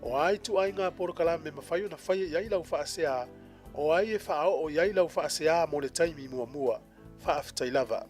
o a ituaiga polokalame e mafai ona faia i ai lau faasea, o ai e faaoo i ai lau faasea mo le taimi muamua. Faafetai lava.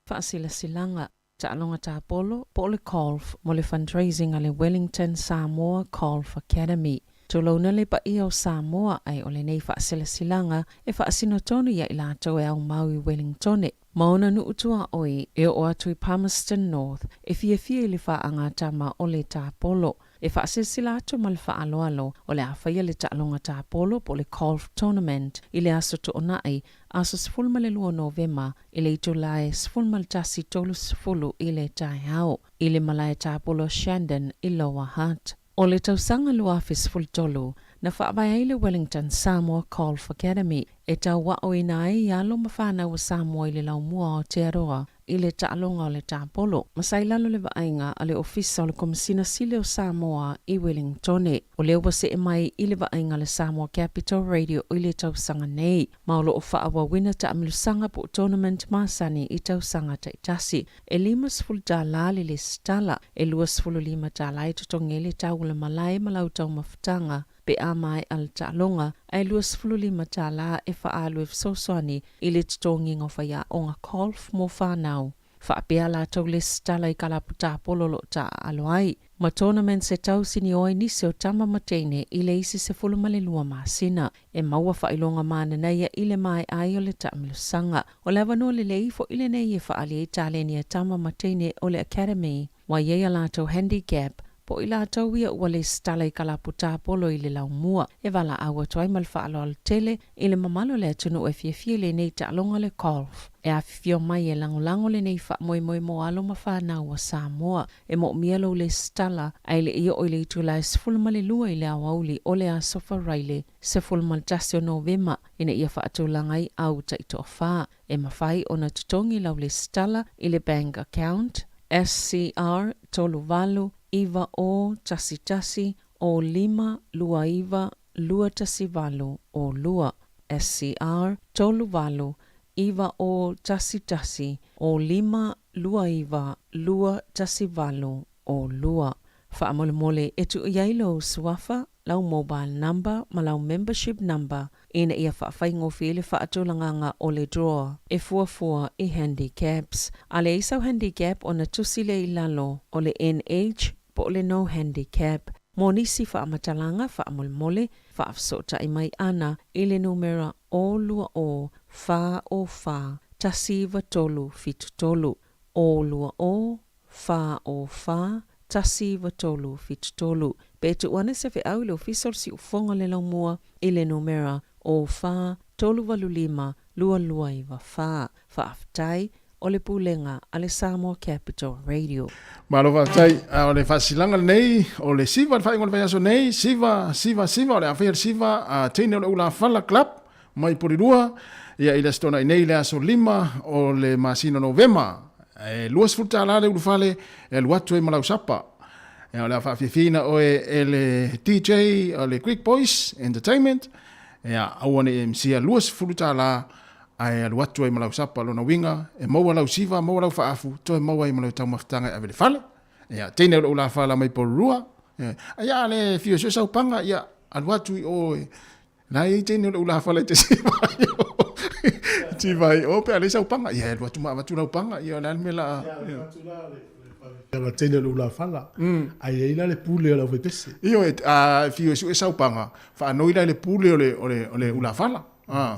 Faasilasilaga, Taaloga Tapolo po o le Golf mo le fundraising a le Wellington Samoa Golf Academy. Tulouna le paia o Samoa ae o lenei faasilasilaga e faasino tonu ia i latou e aumau i Wellingtone ma ona nuu tuaoi e oo atu i Palmerston North e fiafia i le faagatama o le tapolo. E faasilasila atu ma le faaaloalo o le a faia le taaloga tapolo po o le Golf Tournament i le Aso Toonai, aso 12 Novema i le itula e 11:30 i le taeao, i le malae tapolo Shandon i Lower Hutt. O le tausaga 2013, na faavae ai le Wellington Samoa Golf Academy e tauaoina ai alo ma fanau a Samoa i le laumua o Aotearoa i le taaloga o le tapolo, ma sa i lalo le vaaiga a le Ofisa o le Komesina Sili o Samoa i Welingtone. O lea ua see mai i le vaaiga a le Samoa Capital Radio i le tausaga nei, ma o lo o faaauauina taamilosaga po o tournament masani i tausaga taitasi. E $50 le lesitala, e $25 e totogi ai le tau o le malae ma lau taumafataga pe a maea le taaloga, ae $25 e faaalu e fesoasoani i le totogiga o faiaoga golf mo fanau. Faapea latou lesitala i kalapu tapolo o lo o taaalo ai, ma tournaments e tausinio ai nisi o tama ma teine i le isi 12 masina. E maua faailoga mananaia i le maea ai o le taamilosaga. O le avanoa lelei foi lenei e faaali ai taleni a tama ma teine o le Academy. Ua i ai a latou handicap, po o i latou ia ua lesitala i kalapu tapolo i le laumua, e valaau atu ai ma le faaaloalo tele i le mamalu o le atunuu e fiafia i lenei taaloga o le golf. E afifio mai e lagolago lenei faamoemoe mo alo ma fanau a Samoa. E moomia lou lesitala, ae le i oo i le itula e 12 i le aoauli o le Aso Faraile 11 o Novema ina ia faatulaga ai au taitoafa. E mafai ona totogi lau lesitala i le bank account SCR 38 9 0 1 1 0 5 2 9 2 1 8 0 2 SCR 38 9 0 1 1 0 5 2 9 2 1 8 0 2. Faamolemole e tuu i ai lou suafa, lau mobile number ma lau membership number ina ia faafaigofie ai le faatulagaga o le draw e fuafua i handicaps. A leai sau handicap ona tusi lea i lalo o le NH po o le no handicap. Mo nisi faamatalaga faamolemole, faafesootai mai ana i le numera 020 404 19373, 020 404 19373. Pe tuu ane se feau i le Ofisa o le Siufofoga o le Laumua i le numera 04 385 2294. Faafetai, o le Pulega a le Samoa Capital Radio. Malo faafetai. A o le faasilaga lenei o le siva le faaiuga o le vaiaso nei, siva, siva, siva, o le a faia le siva a teine o le Ulafala Club mai Porirua, ia i le Aso Toonai nei le aso 5 o le masina o Novema. E $20 le ulufale e alu atu ai ma lau sapa. Ia, o le a faafiafiaina oe e le DJ o le Greek Boys Entertainment. Ia, aua ne i e misia $20 ae alu atu ai ma lau sapa. Lona uiga, e maua lau siva, maua lau faaafu, toe maua ai ma lau taumafataga e ave i le fale. Ia, teine o le ulafala mai Porirua. Ia, a le fia sue sau paga, ia, alu atu i o e. Na e i taimi o le ulafala e te siva i o. Siva i o pe a leai sau paga. Ia e alu atu ma avatu lau paga. Ia o le a le mea la a. Ia. Leaga tele o le ulafala, ae i ai la le pule o le aufaipese. Ioe, a fiu e sue sau paga, faanoi la i le pule o le, o le, o le ulafala. A.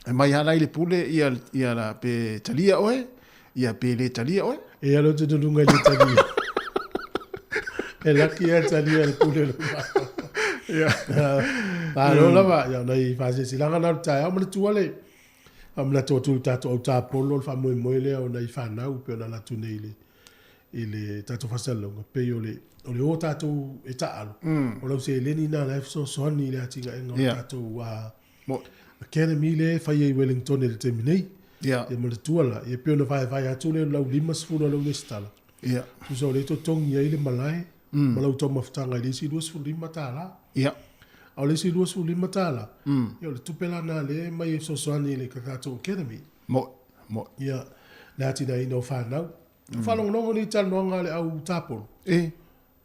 E mai lava la i le pule ia, ia la, pe talia oe, ia pe le talia oe. E ala te toluga i le talia. E laki ia talia le pule o le ulafala. Ia. Malo lava, ia ona i faasilasilaga na o le taeao manatua le, Faamanatu atu i le tatou au tapolo o le faamoemoe lea o nai fanau pei ona ala atu nei i le i le tatou faasalalauga pei o le o le o tatou e taaalo o lau seleni lena la e fesoasoani i le atinaega o le tatou academy lea e fai ai i Wellington i le taimi nei. Ia manatua la, ia pei ona vaevae atu lea o lau 50 a lau resitala. Tusa o lea e totogi ai le malae ma lau taumafataga i le isi $25. A o le isi $25, ia o le tupe la lena lea e aumai e fesoasoani i le tatou academy. Mo'i, mo'i. Ia, le atinaeina o fanau. Mm. Faalogologo nei i talanoaga a le au tapolo. E.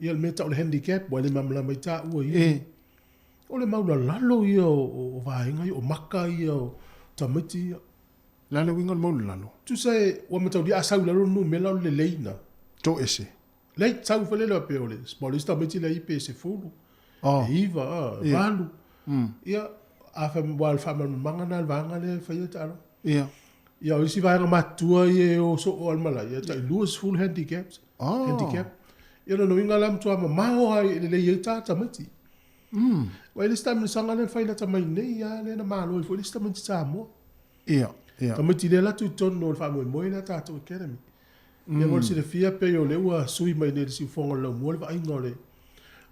Ia le mea tau o le handicap, ua le malamalama ai taua ia. E. O le maulalalo ia o, o vaega ia, o maka ia o tamaiti ia. Le a le uiga o le maulalalo? Tusa e, ua mataulia a sau i lalo le numera o le lelei na. Toese. Lei sau foi lele faapea o le smallest tamaiti lea i pe 10, e 9, e 8. Ia, a fai aua o le faamalamalamaga lena o le vaega lea e faia taaloga. Ia. Ia, o isi vaega matutua ia e o soo lava le malae, ia tai 20 handicaps, handicap. Ia o lona uiga la e matua mamao lava e lelei ai ta tamaiti. Aua e le isi taamilosaga lea na fai lata mai nei lava lea na malo ai foi le isi tamaiti Samoa. Ia, ia. Tamaiti lea alu atu i totonu o le faamoemoe lea tatou academy. Ia mo le silafia pei o lea ua sui mai nei i le siufofoga o le laumua le vaaiga o le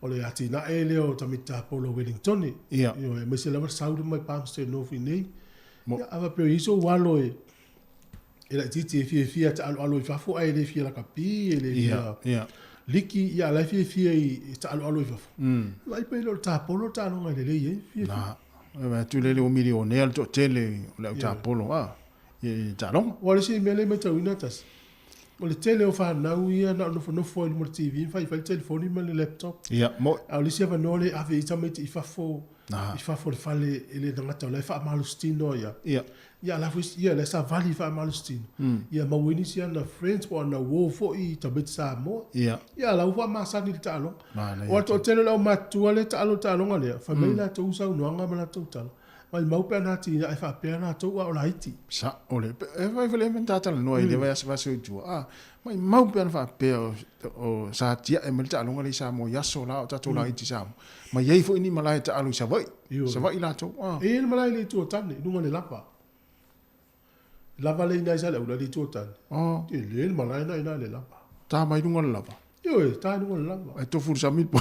o le atinae lea o tamaiti tapolo o Wellingtone. Ia. Ioe, aemaise lava le sau lea mai Palmerston North i inei. Ia, a faapea o i ai sou alo e e laitiiti e fiafia e taaloalo i fafo ae le fia lakapi, e le fia Ia, ia. liki, ia a o la e fiafia i e taaloalo i fafo. Vaai pe le o le tapolo le taaloga e lelei ai, fiafia. Na, e vaai atu lele ua milionea le toatele o le au tapolo, a. I taaloga. Aua o le isi mea lea e matauina tasi, o le tele o fanau ia na o le nofonofo lava i luma o le TV ma faifai le telefoni ma le laptop. Ia, mo'i. A o le isi avanoa lea e ave ai tamaiti i fafo, i fafo o le fale e le tagata o la e faamalositino ai lava. Ia. Ia, a o la foi, ia, o la e savali faamalositino. Ia maua ai nisi ana friends po o ana uo foi tamaiti Samoa. Ia. Ia, a o la ua faamasani i le taaloga. Manaia Aua o le toatele o le aumatutua lea e taalo i le taaloga lea, fai mai latou saunoaga ma latou tala, Maimau pe ana atinae faapea latou a o laiti. Sao le, e fai foi le mea na ta talanoa i le vaiaso vaiaso i tua, a, maimau pe ana faapea o, o sa tiae mai le taaloga lea i Samoa i aso la o tatou laiti i Samoa. Ma i ai foi ni malae taalo i Savaii, Savaii latou, a. E i ai le malae i le Itu o Tane, i luga o le lava. Lava le ina i Saleaula i le Itu o Tane. Tele le malae na ina i le lava. Ta mai luga o le lava. Ioe, ta i luga o le lava. Ai tofu le sami po.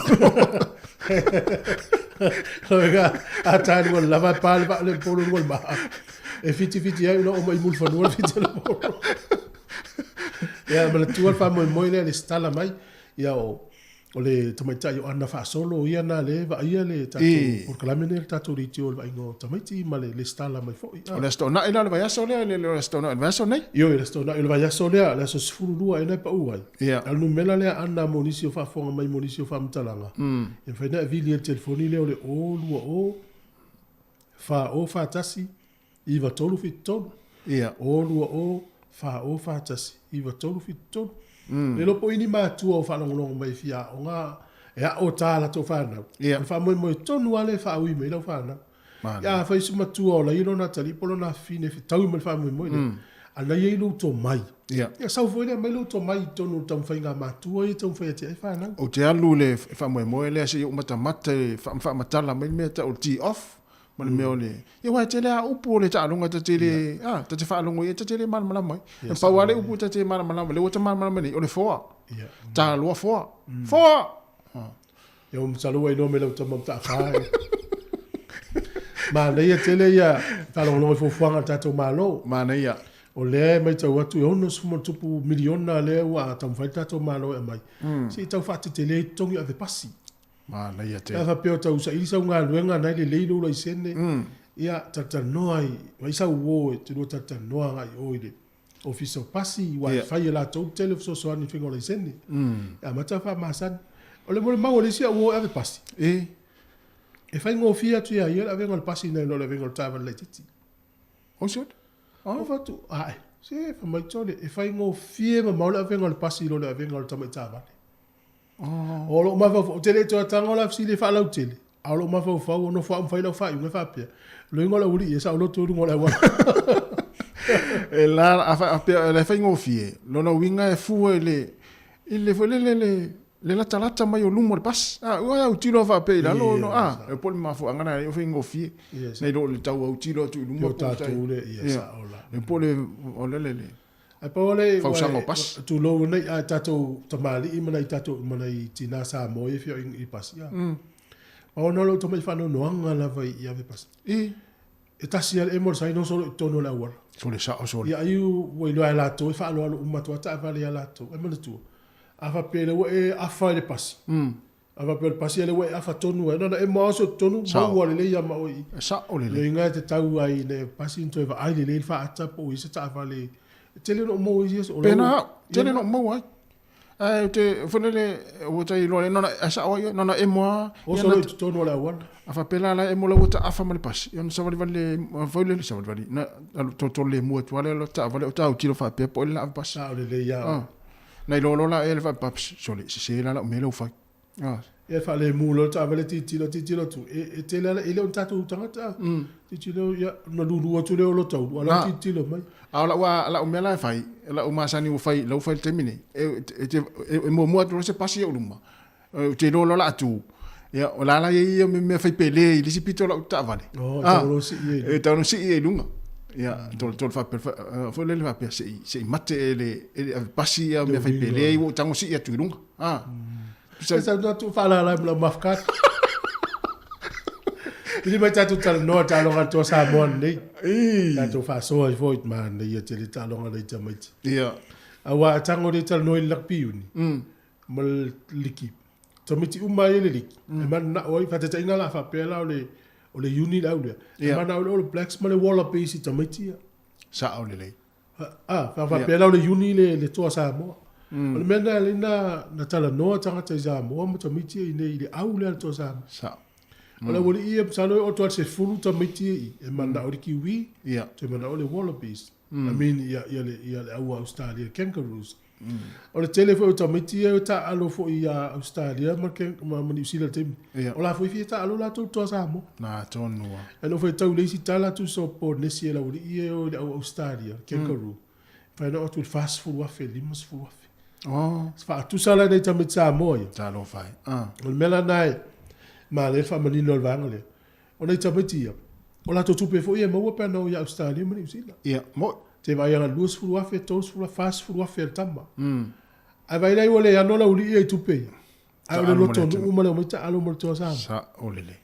A ta i luga o le lava, e pa le vaa le polo luga o le maa. E fiti fiti ai una oma i Mulifanua le fiti o le polo. Ia, manatua le faamoemoe lea i le stala mai. Ia, o, O le tamaitai o Ana Faasolo, o ia na lea e vaaia le tatou polokalame lenei o le tatou leitio o le vaaiga o tamaiti ma le lesitala mai foi. O le Aso Toonai la o le vaiaso lea, le o le Aso Toonai o le vaiaso nei? Ioe, le Aso Toonai o le vaiaso lea, le aso 12 ea na e pau ai. Ia. A o le numera lea Ana mo nisi o faafofoga mai mo nisi o faamatalaga, e mafai ona e vili ai le telefoni lea o le 020 40 41 9373. Ia. 020 40 41 9373. Le iloa po o i ni matua o faalogologo mai e fia aoga e ao tā latou fanau. Ia. O le faamoemoe tonu lava lea e faaui mai lau fanau. Manaia. Ia afai se matua o la i lona atalii po o lona afafine e fetaui ma le faamoemoe lea, a la i ai lou tomai. Ia. Ia sau foi lea aumai lou tomai i totonu o le taumafaiga a matua ia e taumafai atu ai fanau. Ou te alu i le faamoemoe lea seia ou matamata i le faamatala mai le mea e tau o le tee off. Ma le mea o le, ia aua e tele lava upu o le taaloga ta te le, a, ta te faalogo i ai, ta te le malamalama ai. E pau lava le upu ta te malamalama, lea ua ta malamalama nei, o le foa. Taloa foa. Foa! Ia ua masalo ua iloa mai lau tama mataafa e. Manaia tele ia faalogologo i fuafuaga a le tatou Malo. Manaia. O lea e matau atu e 60+ miliona lea ua taumafai le tatou Malo e aumai, se i tau faatetele ai totogi ave pasi. Manaia tele. Pe a faapea o tau saili sau galuega na e lelei lou laisene, ia talatalanoa ai, vaai sau uo e te lua talatalanoa agai i o i le Ofisa o Pasi, aua e fai e latou le tele o fesoasoani i le faiga o laisene. E amata ona faamasani. O le molimau a le isi au uo e ave pasi. E. E faigofie atu iā ia le avega o le pasi nai lo le avega o le taavale laitiiti. O se Oh. Fai atu, ae, se fai mai Tole, e faigofie mamao le avega o le pasi i lo le avega o le tamai taavale. Oh. O lou mafaufau, ou te le i toe tago la fesili e faalautele, a o lou mafaufau o nofo au ma fai lau faaiuga e faapea, loiga o le aualii e saoloto i luga o le auala. E la, a fa, a pea, le faigofie, lona uiga e fua i le, i le foi lele le, le latalata mai o luma o le pasi. A, ua autilo a faapea i lalo, no, a, e po o le mafuaaga lena e faigofie. Yes. Nai lo le tau autilo atu i luma. Yo tatou le, ia, sao la. E po o le, o le le, le. Ae pau le, Fausaga o pasi. Tulou nei, a tatou tamalii ma nai tatou, ma nai tina Samoa ia e fia i pasi, a. Pau ona o lou tamai faanoanoaga lava i ave pasi. I. E tasi lava le emo o le saina solo i totonu o le auala. Sole sao sole. Ia ai ua iloa e latou e faaaloalo uma atu lava taavale ia latou. Ai manatua, a faapea lea ua e afa i le pasi, a faapea o le pasi lea ua e afa tonu ai, na ona emo lava oso i totonu, maua lelei ia ma oe i i. E sao lelei. Loiga e tatau ai ina ia pasi ona toe vaai lelei le faata po o i ai se taavale. E tele ona ou maua i isi aso. Pena au, tele ona ou maua ai. Ae ou te, foi lele, ua tai iloa lea, na ona, ae sao ai oe, na ona emo lava. Oso loa i totonu o le auala. A faapea la, la e emo lau ua taafa ma le pasi, ia ona savalivali le, foi lele savalivali, na alu tolotolo lemu atu lava lea o le taavale, o ta autilo faapea po o ai le la ave pasi. Sao lelei lava. Ah. Na iloa loa la ea le faapea, sole, sese la lau mea lea ua fai. Ah. Ia faalemu loa le taavale tilotilo tilotilo atu, e tele lava, e le o ni tatou tagata. Tilotilo, ia, ona lulu atu lea o lo taulu, a o la e tilotilo mai. A o lau, lau mea la e fai, lau masani ua fai, lau fai i le taimi nei, e muamua atu loa se pasi i ou luma, ou te iloa loa o le a tu, ia, o la la e i ai ia mea fai pele i le isi pito o lau taavale. Oh, e tau loa sii ai i luga. E tau loa sii ai i luga. Ia, tolotolo faapea, foi lele faapea, se i mate e le ave pasi ia mea fai pele ua ou tago sii atu i luga. Ah. Se sau na tu whaalala ma lau mafkata. Pili mai tatou talanoa taaloga toa Samoa nei. Tatou faasoa ai foi manaia tele taaloga nei tamaiti. Ia. Aua a tago le talanoa i le rugby uni ma le liki. Tamaiti uma ai le liki. E mananao ai faataitaiga la faapea la o le o le uni le au lea. E mananao le All Blacks ma le Wallabies i tamaiti ia. Sao lelei. A, faapea la o le Iuni le, le toa Samoa. O le mea lena lea na, na talanoa tagata i Samoa ma tamaiti ia i nei i le au lea le toa Samoa. Sao. O le aualii ia, masalo e oo atu lava i le 10 tamaiti ia i, e mananao i le Kiwi, toe mananao i le Wallabies. I mean, ia, ia le, ia le au a Australia, le Kangaroos. O le tele foi o tamaiti ia e taaalo foi ia Australia ma, ma, ma Niu Sila i le taimi. O la foi fia taaalo latou i le toa Samoa. Na tonu lava. E nofo e tau le isi tala tusa o Ponesi e le aualii ia e o i le au Australia, Kangaroo. Fai na oo atu i le 40,000, 50,000. Oh. Faatusa la nei tamaiti Samoa ia. Talofa e. Ah. O le mea la lena e manaia le faamanino o le vaega lea. O nai tamaiti ia, o latou tupe foi e maua pe ana o ia Australia ma Niu Sila. Ia, mo'i. Te vaai ana 20,000, 30,000, 40,000 a le tama. Ae vaai la ua le ano le aualii ia i tupe ia. Ae o le lotonuu ma le omai taalo mo le toa Samoa. Sao lelei.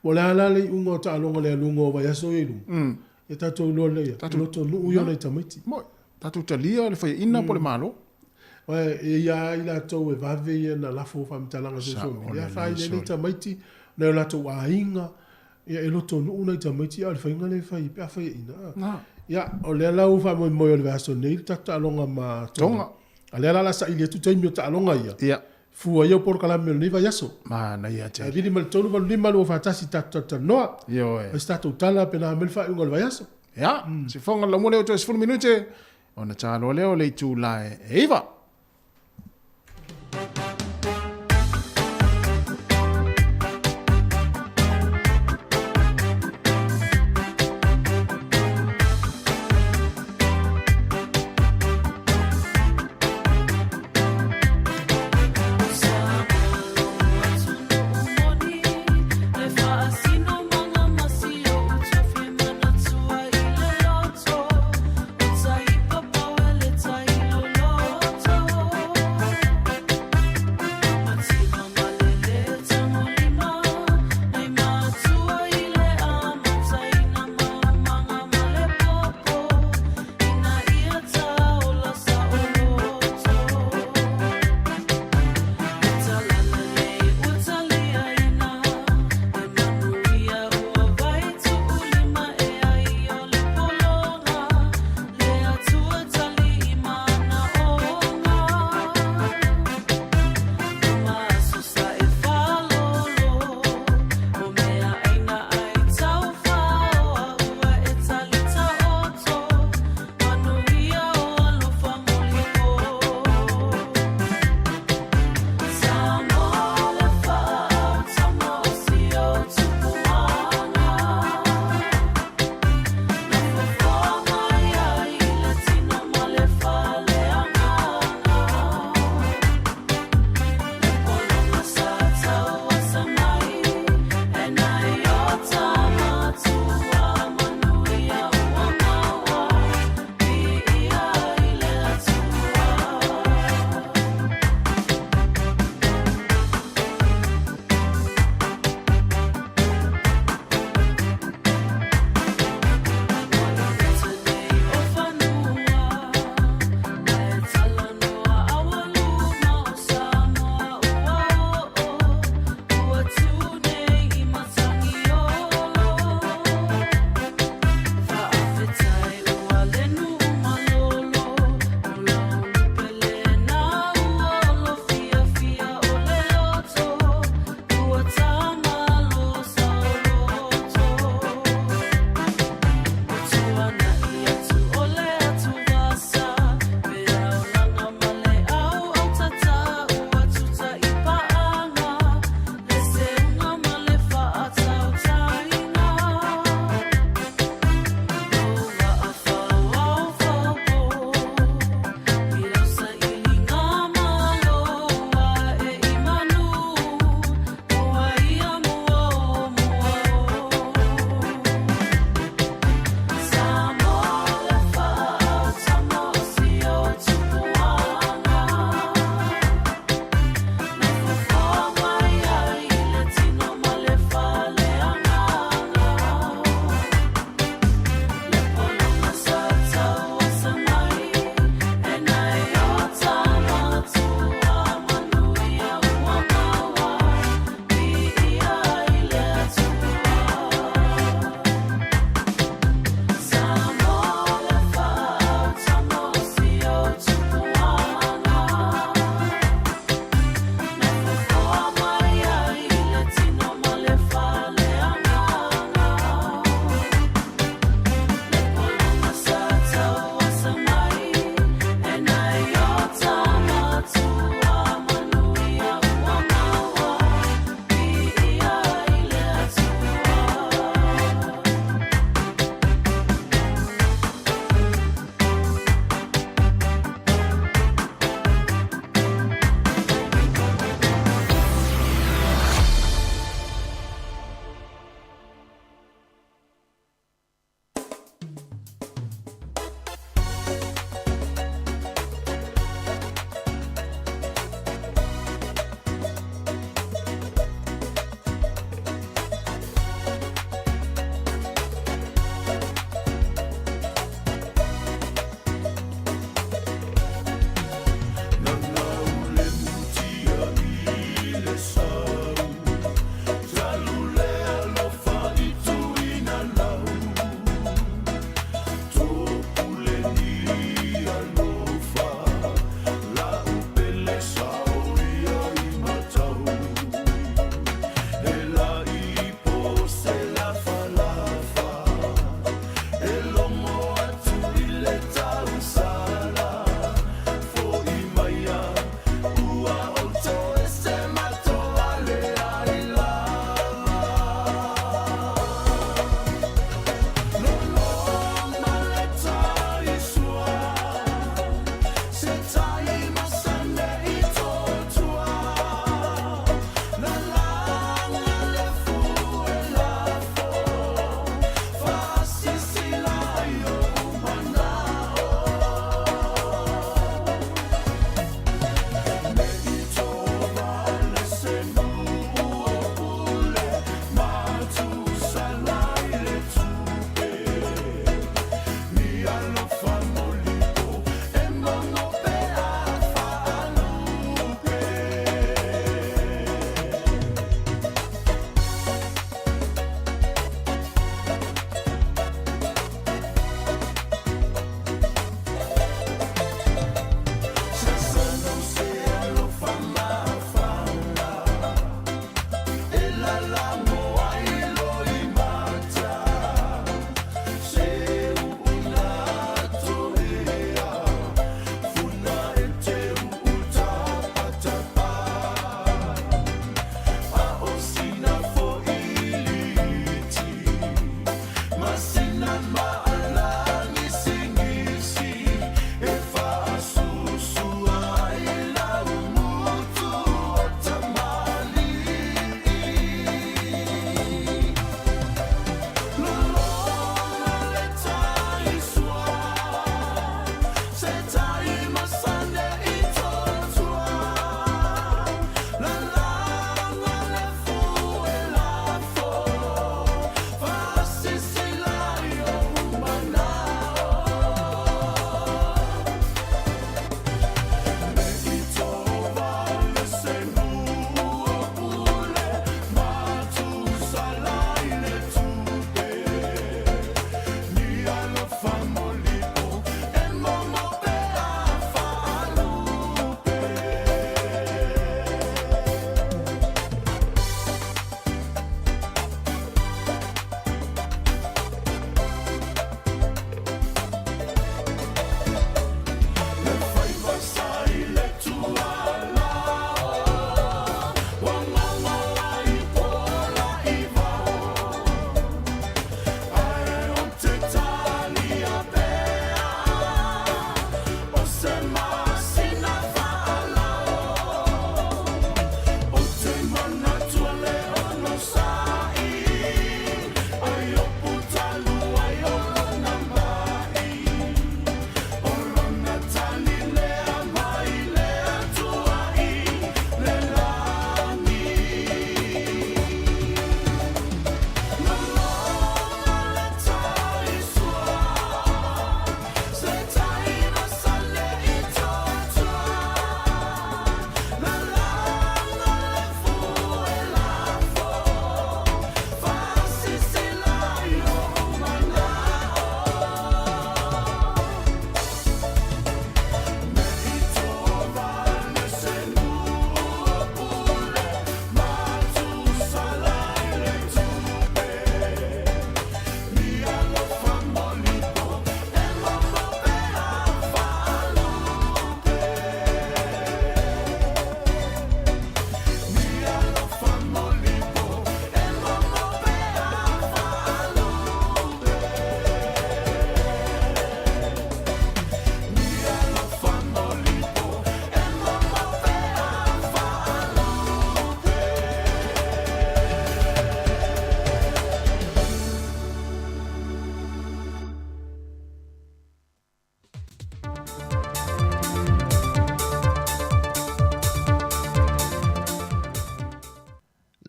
Ua le a la le iuga o taaloga le aluga o vaiaso ia i luma. Ia tatou iloa lelei ia, lotonuu ia o nai tamaiti. Mo'i. Tatou talia le faiaina po o le Malo. Aua e i ai i latou e vave ia na lafo faamatalaga social media, afaina ai nei tamaiti, nai o latou aiga, ia e lotonuu nai tamaiti a o le faiga lea e fai pe a faiaina. Ia, o lea la ua faamoemoe o le vaiaso nei le tatou taaloga ma Tonga. A lea la o le a saili atu taimi o taaloga ia. Ia. Fua ia o polokalame o lenei vaiaso. Manaia tele. Ae vili ma le 385 241 tatou talatalanoa. Ioe. Fai se tatou tala pe na mai le faaiuga o le vaiaso. Ia, se fofoga o le laumua lea ua toe 10 minute ona ta loa lea o le itula e 9.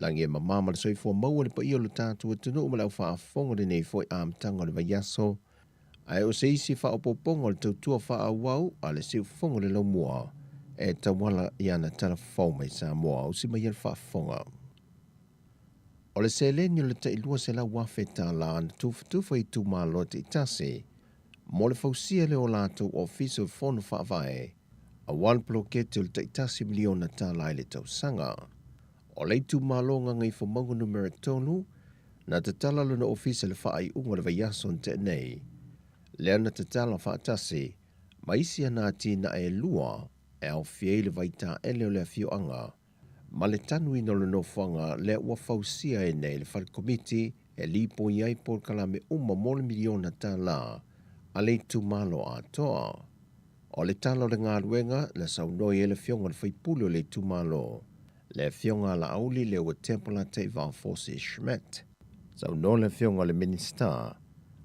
Lagi e mamā ma le soifua maua le paia o lo tatou atunuu ma le aufaafofoga i lenei foi amataga o le vaiaso, ae o se isi faaopoopoga o le tautua faaauau a le siufofoga o le laumua e tauala i ana tala fou mai Samoa. Usi mai ia le faafofoga. O le seleni o le tai $200,000 na tufatufa i itumalo taitasi mo le fausia lea o latou ofisa o Fono Faavae aua le poloketi o le tai $1 miliona i le tausaga. O le itumalo Gagaifomauga Numera 3 na tatala lona ofisa i le faaiuga o le vaiaso na tea nei, lea na tatala faatasi ma isi ana atinae e lua e aofia ai le vaitaele o le afioaga ma le tanuina o le nofoaga lea ua fausia ai nei le fale komiti e lipoi ai polokalame uma mo le miliona tala a le itumalo atoa. O le tala o le galuega na saunoa i ai le afioga i le faipule o le itumalo, le afioga a Laauli Leuatea Polataivao Fosi Schmidt. Saunoa le afioga i le Minisita,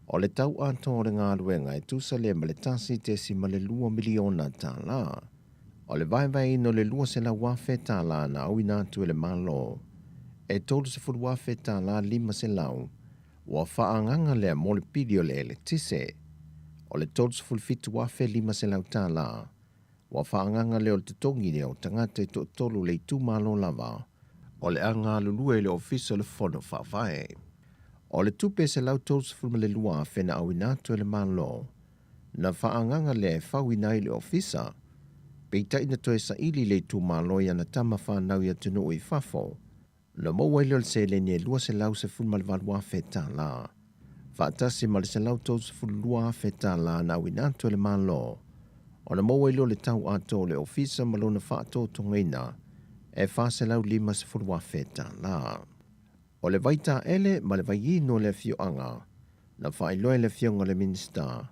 o le tau atoa o le galuega e tusa lea ma le $1.2 miliona. O le vaevaeina o le $200,000 na auina atu e le Malo, e $30,000 500 ua faaagaga lea mo le pili o le eletise. O le $37,500 ua faaagaga lea o le totogi lea o tagata e toatolu o le itumalo lava o le a galulue i le Ofisa o le Fono Faavae. O le tupe $132,000 na auina atu e le Malo, na faaagaga lea e fauina ai le ofisa, peitai na toe saili le itumalo i ana tama fanau i atunuu i fafo, na maua ai lea o le seleni e $218,000, faatasi ma le $132,000 na auina atu e le Malo, ona maua ai lea o le tau atoa o le ofisa ma lona faatotogaina e $450,000. O le vaitaele ma le vaiinu o le afioaga na faailoa e le afioga i le Minisita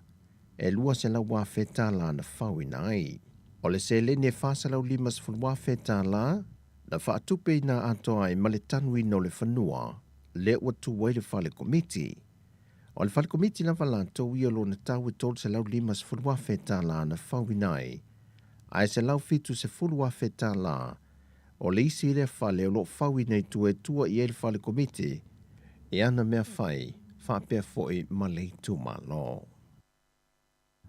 e $200,000 na fauina ai. O le seleni e $450,000 na faatupeina atoa ai ma le tanuina o le fanua lea ua tu ai le fale komiti. O le fale komiti lava latou ia lona tau e $350,000 na fauina ai, ae $170,000 o le isi lea fale o loo fauina i tua e tua i ai le fale komiti i ana mea fai faapea foi ma le itumalo.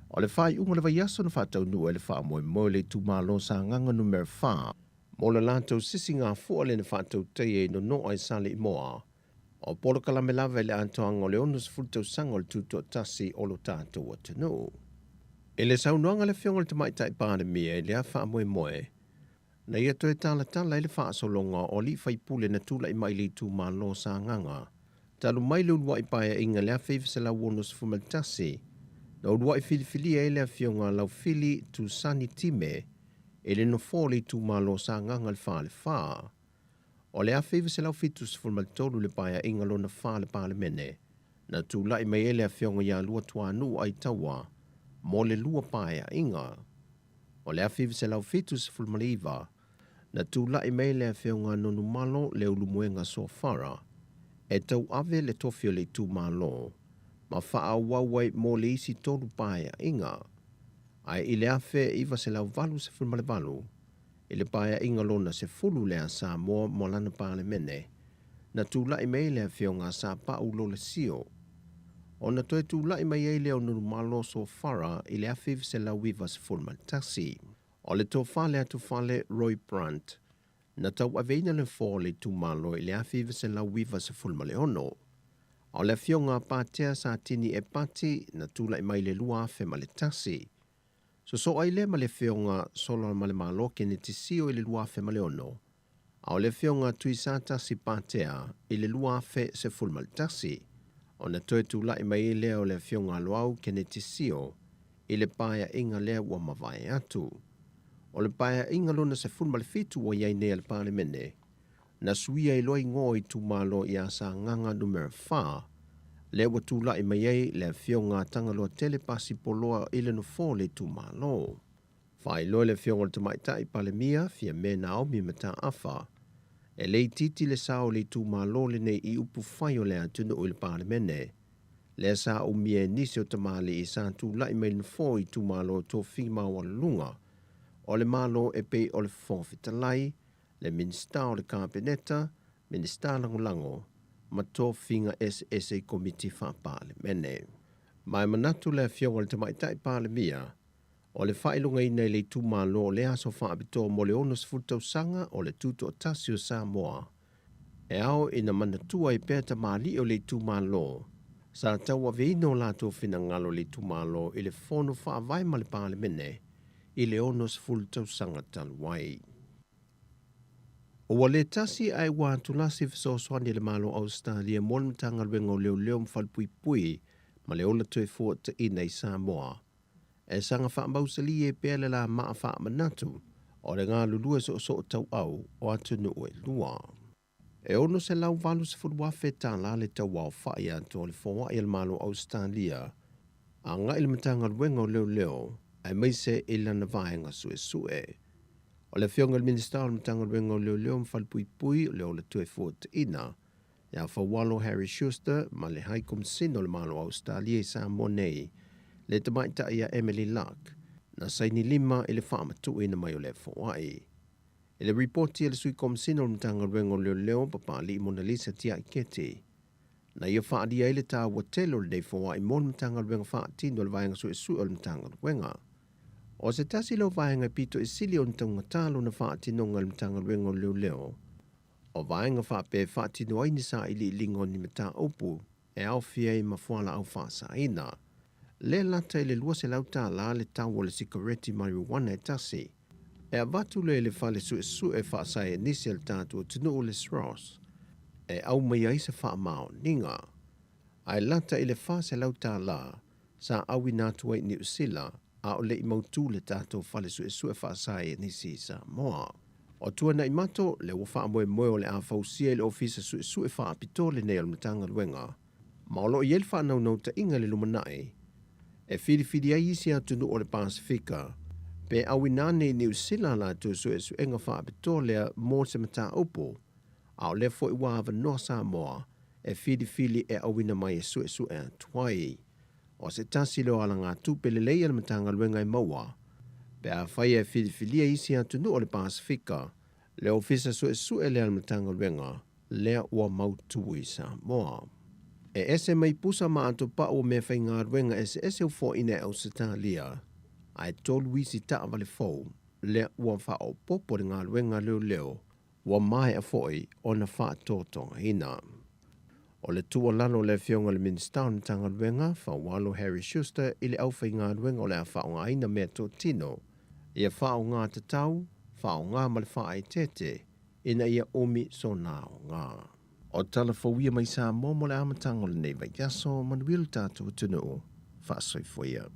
O le faaiuga o le vaiaso na faataunuu ai le faamoemoe o le itumalo Sagaga Numera 4 mo le latou sisigafua lea na faatautaia i Nonoa i Saleimoa. O polokalame lava i le atoaga o le 60 tausaga o le tutoatasi o lo tatou atunuu. I le saunoaga a le Afioga i le Tamaitai Palemia i lea faamoemoe, na ia toe talatala ai le faasologa o alii faipule na tulai mai i le itumalo Sagaga talu mai le uluai paeaiga i le 1961, na uluai filifilia ai le Afioga a Laufili Tusani Time i le nofoa o le itumalo Sagaga le 4 le 4. O le 1973 le paeaiga lona 4 le Palemene, na tulai mai ai le Afioga ia Luatuanuu Aitaua mo le lua paeaiga. O le 1979, na tulai mai le Afioga Nonumalo Leulumoega Sofara e tauave le tofi o le itumalo ma faaauau ai mo le isi tolu paeaiga. Ae i le 1988, i le paeaiga lona 10 lea Samoa mo lana Palemene, na tulai mai le Afioga Sapau Lolesio. Ona toe tulai mai ai lea o Nonumalo Sofara i le 1991. O le tofa le atufale Roy Brandt, na tauaveina le nofoa o le itumalo i le 1996. A o le Afioga Patea Satini Epati na tulai mai i le 2001. Sosoo ai lea ma le Afioga Solamalemalo Keneti Sio i le 2006, a o le Afioga Tuisatasi Patea i le 2011. Ona toe tulai mai ai lea o le Afioga Loau Keneti Sio i le paeaiga lea ua mavae atu. O le paeaiga lona 17 ua i ai nei a le Palemene, na suia ai loa igoa o itumalo ia Sagaga Numera 4, lea ua tulai mai ai le Afioga Tagaloatele Pasi Poloa i le nofoa o le itumalo. Faailoa e le Afioga i le Tamaitai Palemia Fiame Naomi Mataafa, e le itiiti le sao o le itumalo lenei i upufai o le atunuu i le Palemene, lea sa umia e nisi o tamalii sa tulai mai le nofoa o itumalo tofi maualuluga o le Malo e pei o le Fofoga Fetalai, le Minisita o le Kapeneta Minisita Lagolago ma tofiga eseese i Komiti Faa-Palemene. Ma e manatu le Afioga i le Tamaitai Palemia, o le faailogaina i le itumalo o le aso faapitoa mo le 60 tausaga o le Tutoatasi o Samoa, e ao ina manatua ai pea tamalii o le itumalo sa tauaveina o latou finagalo i le itumalo i le Fono Faavae ma le Palemene i le 60 tausaga talu ai. Ua le tasi ae ua atulasi fesoasoani a le Malo o Ausetalia mo le Matagaluega o Leoleo ma Falepuipui ma le Ola Toefuataina i Samoa e saga faamausalia ai pea le lamaa faamanatu o le galulue soosootauau o atunuu e lua. E $680,000 tala le tauaofai atoa o le foai a le Malo o Ausetalia agai i le Matagaluega o Leoleo aemaise i lana vaega suesue. O le Afioga i le Minisita o le Matagaluega o Leoleo ma Falepuipui o le Ola Toefuataina, ia Faualo Harry Schuster ma le Hai Komisina o le Malo o Ausetalia i Samoa nei, le tamaitai ia Emily Luck, na saini lima i le faamatuuina mai o lea foai. I le ripoti a le Sui Komisina o le Matagaluega o Leoleo, Papalii Monalisa Tiaiketi, na ia faaalia ai le taua tele o lenei foai mo le Matagaluega faatino e le Vaega Suesue o le Matagaluega. O se tasi lea o vaega e pito i sili ona taugata lona faatinoga e le Matagaluega o Leoleo, o vaega faapea e faatino ai ni sailiiliga o ni mataupu e aofia ai ma fualaau faasaina. Le lata i le $200 le tau o le sikareti marijuana e tasi. E avatu lea i le fale suesue faasaenisi a le tatou atunuu le SROS e aumai ai se faamaoniga. Ae lata i le $400 sa auina atu ai i Niu Sila a o le i mautu le tatou fale suesue faasaenisi i Samoa. O Tuanaimato lea ua faamoemoe o le a fausia i le Ofisa Suesue Faapitoa lenei o le Matagaluega, ma o lo o i ai le faanaunautaiga i le lumanai e filifili ai isi atunuu o le Pasefika pe auina ane i Niu Sila a latou suesuega faapitoa lea mo se mataupu, a o lea foi ua avanoa Samoa e filifili e auina mai e suesue atu ai. O se tasi lea o alagatupe lelei a le Matagaluega e maua pe afai e filifilia isi atunuu o le Pasefika, le Ofisa Suesue lea a le Matagaluega lea ua mautu i Samoa. E ese mai pusa ma atopau o meafaigaluega eseese o foaiina e Ausetalia, ae tolu isi taavale fou lea ua faaopoopo le galuega a leoleo ua maea foi ona faatotogaina. O le tuualalo a le Afioga i le Minisita o le Matagaluega, Faualo Harry Schuster i le aufaigaluega o le a faaaogaina meatotino ia faaaoga tatau, faaaoga ma le faaeteete ina ia umi sona aoga. O tala fou ia mai Samoa mo le amataga o lenei vaiaso, manuia lo tatou atunuu, faasoifua ia.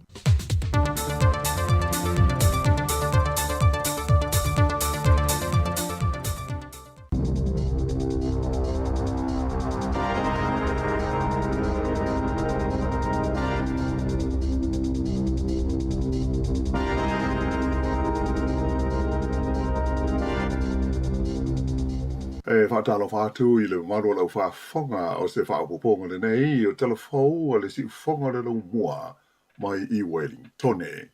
E faatalofa atu i le mamalu o le aufaafofoga o se faaopoopoga lenei o tala fou a le siufofoga o le laumua mai i Wellingtone.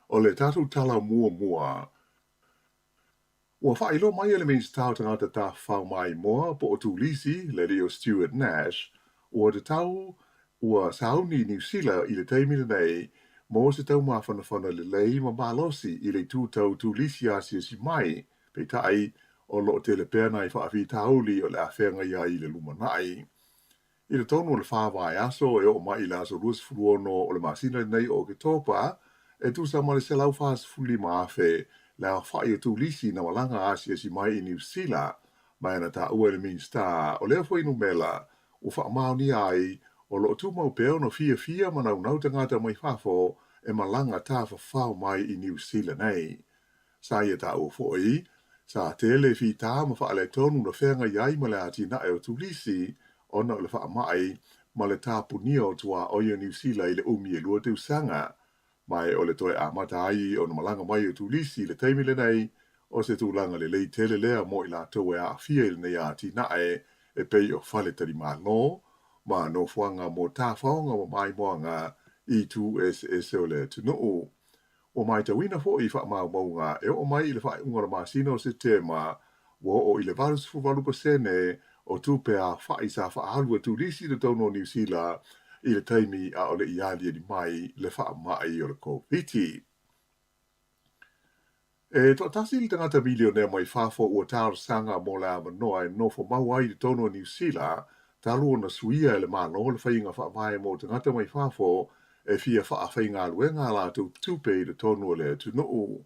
O le tatou tala muamua Ua faailoa mai e le Minisita o Tagata Tafafao Maimoa po o Turisi, le alii o Stuart Nash, ua tatau ua sauni Niu Sila i le taimi lenei mo se taumafanafana lelei ma malosi i le itu tau turisi asiasi mai, peitai, o lo o tele pea nai faafitauli o le a feagai ai i le lumanai. I le tonu o le fa vaiaso e oo mai i le aso 26 o le masina lenei o Oketopa, e tusa ma le 145,000 le aofai o turisi na malaga asiasi mai i Niu Sila, ma na taua e le Minisita o lea fuainumera ua faamaonia ai o lo o tumau pea ona fiafia ma naunau tagata mai fafo e malaga tafafao mai i Niu Sila nei. Sa ia taua foi, sa tele fita ma faaletonu na feagai ai ma le atinae o turisi ona o le faamai ma le tapunia o tuaoi o Niu Sila i le umi e lua tausaga, ma o le toe amata ai ona malaga mai o turisi i le taimi lenei, o se tulaga lelei tele lea mo i latou e aafia i lenei atinae e pei o faletalimalo ma nofoaga mo tafaoga ma maimoaga i itu eseese o le atunuu. Ua matauina foi i faamaumauga e oo mai i le faaiuga o le masina o Setema, ua oo i le 88% o tupe aofa'i sa faaalu e turisi i totonu o Niu Sila i le taimi a o le i aliali mai le faama'i o le Koviti. E toatasi le tagata milionea mai fafo ua talosaga mo le avanoa e nofo mau ai i totonu o Niu Sila talu ona suia e le Malo le faiga faavae mo tagata mai fafo e fia faafaigaluega a latou tupe i totonu o le atunuu.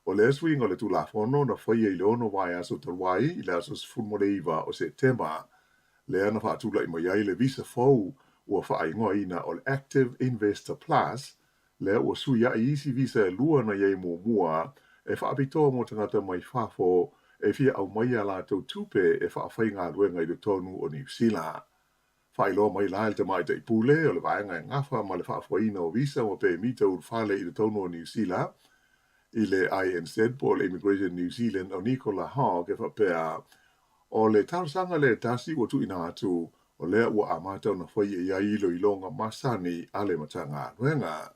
O lea suiga o le Tulafono na faia i le 6 vaiaso talu ai i le aso 19 o Setema, lea na faatula'i mai ai le visa fou ua faaigoaina o le Active Investor Plus, lea ua suia'i isi visa e lua na i ai muamua e faapitoa mo tagata mai fafo e fia aumaia a latou tupe e faafaigaluega i totonu o Niu Sila. Faailoa mai la e le Tamaitai Pule o le vaega e gafa ma le faafoeina o visa ma pemita ulufale i totonu o Niu Sila i le INZ po o le Immigration New Zealand o Nicola Hogg e faapea, O le talosaga lea e tasi ua tuuina atu, o lea ua amata ona faia i ai iloiloga masani a le Matagaluega.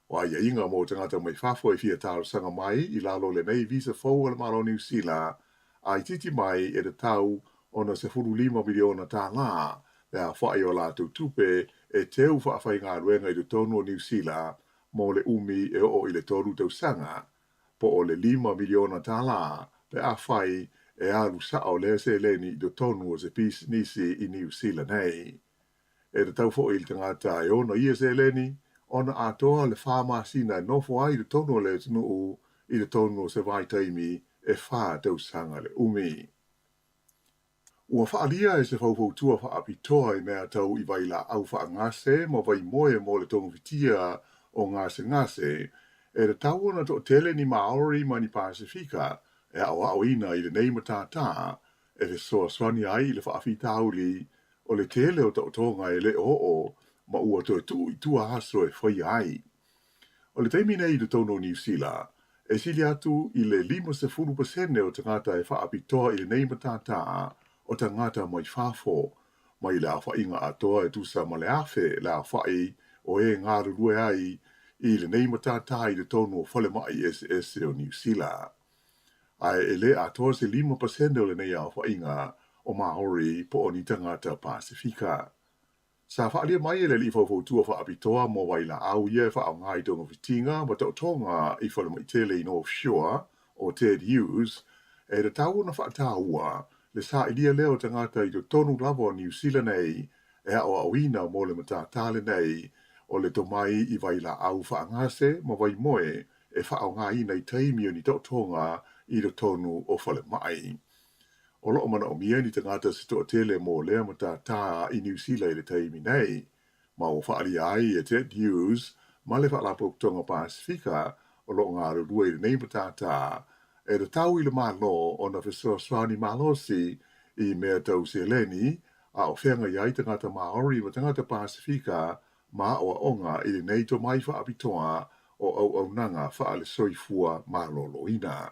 O aiaiga mo tagata mai fafo e fia talosaga mai i lalo o lenei visa fou a le Malo o Niu Sila, a itiiti mai e tatau ona $15 miliona tālā le aofa'i o a latou tupe e teu faafaigaluega i totonu o Niu Sila mo le umi e oo i le tolu tausaga, po o le $5 miliona tālā pe afai e alu sa'o lea seleni i totonu o se pisinisi i Niu Sila nei. E tatau foi i le tagata e ona ia seleni ona atoa le fa masina e nofo ai i totonu o le atunuu i totonu o se vaitaimi e fa tausaga le umi. Ua faaalia e se faufautua faapitoa i mea tau i vailaau faagase ma vaimoe mo le togafitia o gasegase, e tatau ona toatele ni Māori ma ni Pasefika e aoaoina i lenei matata e fesoasoani ai i le faafitauli o le tele o taotoga e le o oo ma ua toe tuu i tua aso e faia ai. O le taimi nei i totonu o Niu Sila, e sili atu i le 50% o tagata e faapitoa i lenei matata o tagata mai fafo, mai le aofaiga atoa e tusa ma le 1,000 le aofa'i o e galulue ai i lenei matata i totonu o falema'i eseese o Niu Sila. Ae e le atoa se 5% o lenei aofaiga o Māori po o ni tagata Pasefika. Sa faaalia mai e le alii faufautua faapitoa mo vailaau ia e faaaoga i togafitiga ma taotoga i falemai tele i North Shore o Ted Hughes, e tatau ona faataua le sailia lea o tagata i totonu lava o Niu Sila nei e aoaoina mo le matata lenei o le tomai i vailaau faagase ma vaimoe e faaaogaina i taimi o ni taotoga i totonu o falemai. O lo o manaomia ni tagata se toatele mo lea matātā i Niu Sila i le taimi nei, ma ua faaalia ai e Ted Hughes ma le Faalapotopotoga Pasefika o lo o galulue i lenei matātā e tatau i le Malo ona fesoasoani malosi i mea tau seleni a o feagai ai tagata Māori ma tagata Pasefika ma aoaoga i lenei tomai faapitoa o auaunaga faale-soifua maloloina.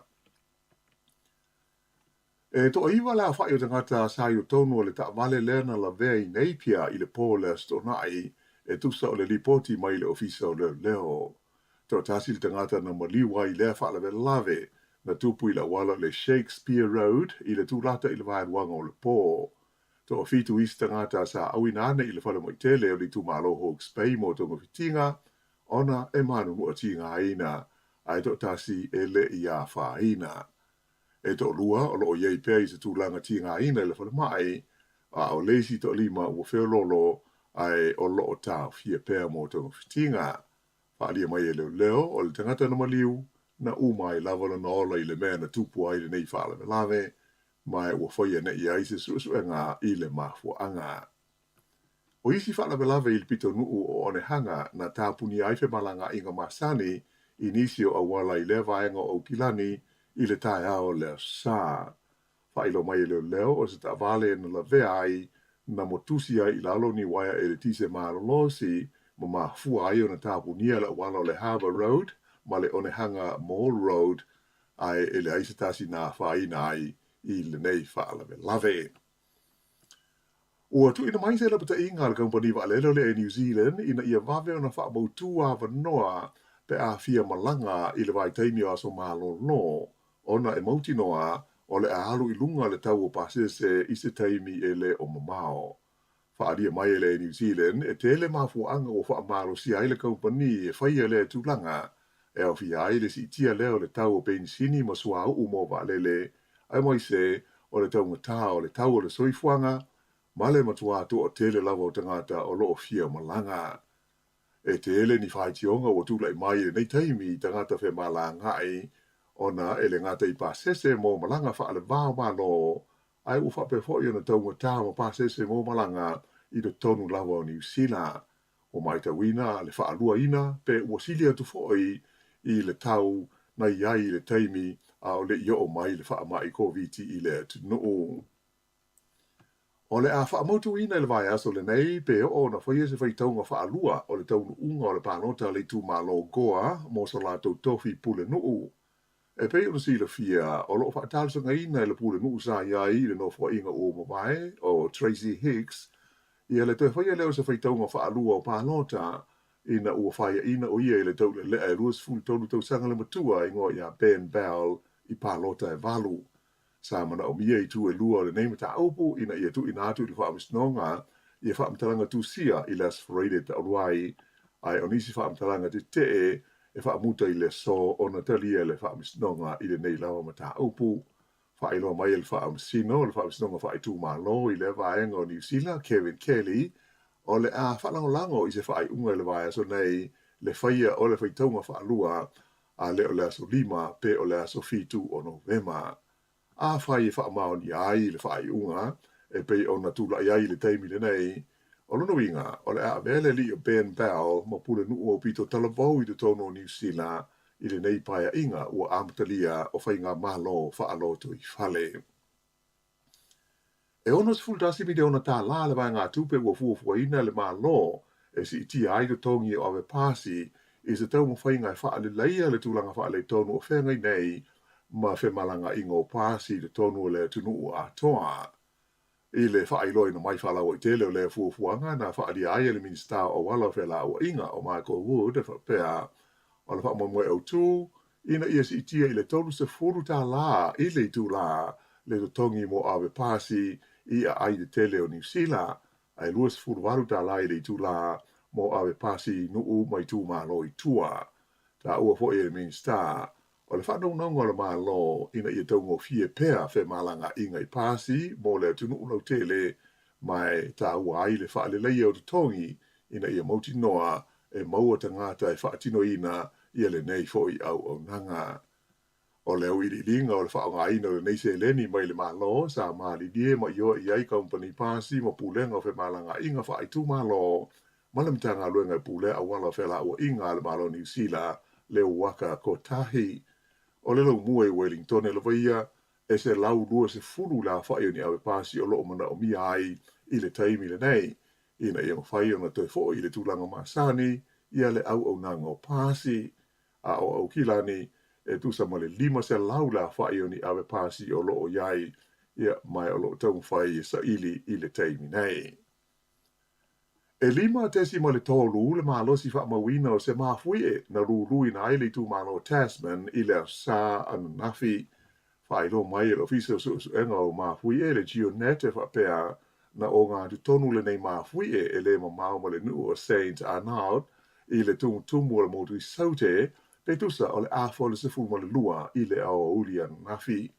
E toaiva le aofa'i o tagata sa i totonu o le taavale lea na lavea i Napier i le pō o le Aso Toonai e tusa o le lipoti mai le Ofisa o Leoleo. Toatasi le tagata na maliu ai i lea faalavelave na tupu i le auala o le Shakespeare Road i le tulata i le vaeluaga o le pō. Toafitu isi tagata sa auina ane i le falemai tele o le itumalo Hawke's Bay mo togafitiga ona e manunua tigaina ae toatasi e le i afaina. E toalua o lo o i ai pea i se tulaga tigaina i le falemai, a o le isi toalima ua feoloolo ae o lo o taofia pea mo togafitiga. Faaalia mai e leoleo o le tagata na maliu, na uma ai lava lona ola i le mea na tupu ai lenei faalavelave, ma ua faia nei ai se suesuega i le mafuaaga. O isi faalavelave i le pitonuu o Onehunga na tapunia ai femalagaaiga masani i nisi o auala i lea vaega o Aukilani i le taeao o le Aso Sa. Faailoa mai e leoleo o se taavale na lavea ai na motusi ai i lalo ni uaea eletise malolosi ma mafua ai ona tapunia le auala o le Harbour Road ma le Onehunga Mall Road ae e leai se tasi na afaina ai i lenei faalavelave. Ua tuuina mai se lapataiga a le kamupani vaalele o le Air New Zealand ina ia vave ona faamautū avanoa pe a fia malaga i le vaitaimi o aso malolo ona e mautinoa o le a alu i luga le tau o pasese i se taimi e le o mamao. Faaalia mai e le Air New Zealand e tele mafuaaga ua faamalosia ai le kamupani e faia lea tulaga, e aofia ai le siitia lea o le tau o penisini ma suauu mo vaalele, aemaise o le taugata o le tau o le soifuaga ma le matuā toatele lava o tagata o lo o fia malaga. E tele ni faitioga ua tulai mai i lenei taimi i tagata femalagaai ona e le gata i pasese mo malaga faale-va o Malo, ae ua faapea foi ona taugata ma pasese mo malaga i totonu lava o Niu Sila. Ua matauina le faaluaina pe ua sili atu foi i le tau na i ai i le taimi a o le i oo mai le faamai Koviti i le atunuu. O le a faamautuina i le vaiaso lenei pe oo ona faia se faitauga faalua o le taunuuga o le palota a le itumalo Gore mo so latou tofi pulenuu. E pei ona silafia, o lo o faatalosagaina e le pulenuu sa i ai i le nofoaiga ua mavae o Tracey Hicks ia le toe faia lea o se faitauga faalua o palota ina ua faiaina o ia i le taulelea e 23 tausaga le matua igoa ia Ben Bell i palota e valu. Sa manaomia itu e lua o lenei mataupu ina ia tuuina atu i le Faamasinoga ia faamatalaga tusia i le Aso Faraile taulu ai, ae o nisi faamatalaga tetee e faamuta i le aso ona talia e le Faamasinoga i lenei lava mataupu. Faailoa mai e le Faamasino o le Faamasinoga Faaitumalo i lea vaega o Niu Sila, Kevin Kelly, o le a faalagolago i se faaiuga i le vaiaso nei le faia o le faitauga faalua a le o le aso 5 pe o le aso 7 o Novema. Afai e faamaonia ai le faaiuga e pei ona tulai ai i le taimi lenei, o lona uiga o le a avea le alii o Ben Bell ma pulenuu aupito talavou i totonu o Niu Sila i lenei paeaiga ua amatalia o faigamalo faalotoifale. E $61 miliona tālā le vaegatupe ua fuafuaina e le Malo e siitia ai totogi o ave pasi i se taumafaiga e faaleleia le tulaga faaletonu o feagai nei ma femalagaaiga o pasi i totonu o le atunuu atoa. I le faailoaina mai faalauaitele o lea fuafuaga na faaalia ai e le Minisita o Auala o Felauaiga o Michael Wood e faapea, o le faamoemoe autu ina ia siitia i le $30 i le itulā le totogi mo ave pasi i aai tetele o Niu Sila, ae $28 i le itulā mo ave pasi i nuu ma itumalo i tua. Taua foi e le Minisita, o le faanaunauga o le Malo ina ia taugofie pea femalagaaiga i pasi mo le atunuu lautele, ma e taua ai le faaleleia o totogi ina ia mautinoa e maua tagata e faatinoina ia lenei foi auaunaga. O le auiliiliga o le faaaogaina o lenei seleni mai le Malo sa malilie ma ioe i ai kamupani pasi ma pulega o femalagaaiga faaitumalo ma le Matagaluega e pulea auala o felauaiga a le Malo o Niu Sila, le Waka Kotahi. O le laumua i Wellingtone lava ia, e 120 le aofai o ni ave pasi o lo o manaomia ai i le taimi lenei, ina ia mafai ona toe foi i le tulaga masani ia le auaunaga o pasi, a o Aukilani e tusa ma le 500 le aofai o ni ave pasi o lo o i ai, ia, ma o lo o taumafai e saili i le taimi nei. E 5.3 le malosi faamauina o se mafuie na luluina ai le itumalo o Tasman i le Aso Sa ananafi. Faailoa mai e le Ofisa o Suesuega o Mafuie, le GeoNet, e faapea, na ogatotonu lenei mafuie e le mamao ma le nuu o Saint Arnaud i le tumutumu o le motu i Saute, pe tusa o le afa o le 12 i le aoauli ananafi.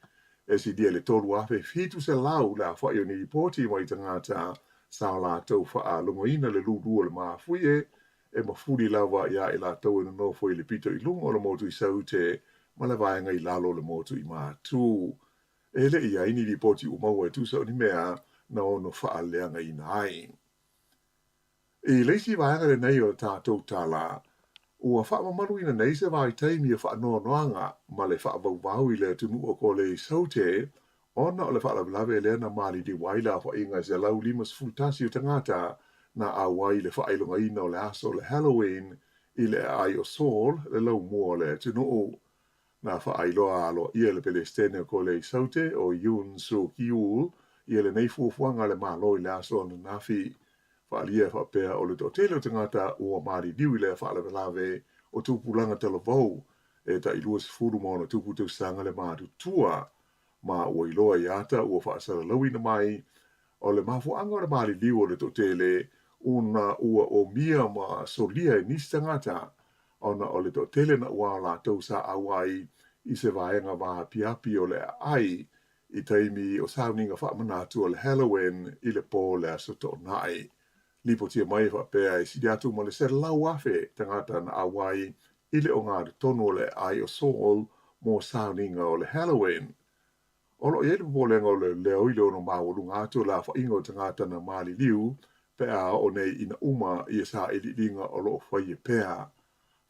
E silia i le 3,700 le aofai o ni lipoti mai tagata sa o latou faalogoina le lulu o le mafuie e mafuli lava iā i latou e nonofo i le pito i luga o le motu i Saute ma le vaega i lalo o le motu i Matū. E le i ai ni lipoti ua maua e tusa o ni mea na ono faaleagaina ai. I le isi vaega lenei o le tatou tala, ua faamamaluina nei se vaitaimi o faanoanoaga ma le faavauvau i le atunuu o Kolea i Saute ona o le faalavelave lea na maliliu ai le aofaiga e 151 o tagata na auai i le faailogaina o le aso o le Halloween i le aai o Seoul, le laumua o le atunuu. Na faailoa aloaia e le Pelesitene o Kolea i Saute, o Yoon Suk Yeol, ia lenei fuafuaga a le Malo i le aso ananafi. Faaalia e faapea o le toatele o tagata ua maliliu i lea faalavelave o tupulaga talavou e tai 26 tausaga le matutua. Ma ua iloa i ata ua faasalalauina mai, o le mafuaaga o le maliliu o le toatele ona ua omia ma solia e nisi tagata ona o le toatele naʻauao o latou sa auai i se vaega vaapiapi o le aai i taimi o sauniga faamanatu o le Halloween i le po o le Aso Toonai. Lipotia mai e faapea e sili atu ma le 100,000 tagata na auai i le ogatotonu o le aai o Seoul mo sauniga o le Halloween. O lo o i ai le popolega o leoleo i le ono maualuga atu o le aofaiga o tagata na maliliu pe a oo nei ina uma ia sailiiliga o lo o faia pea.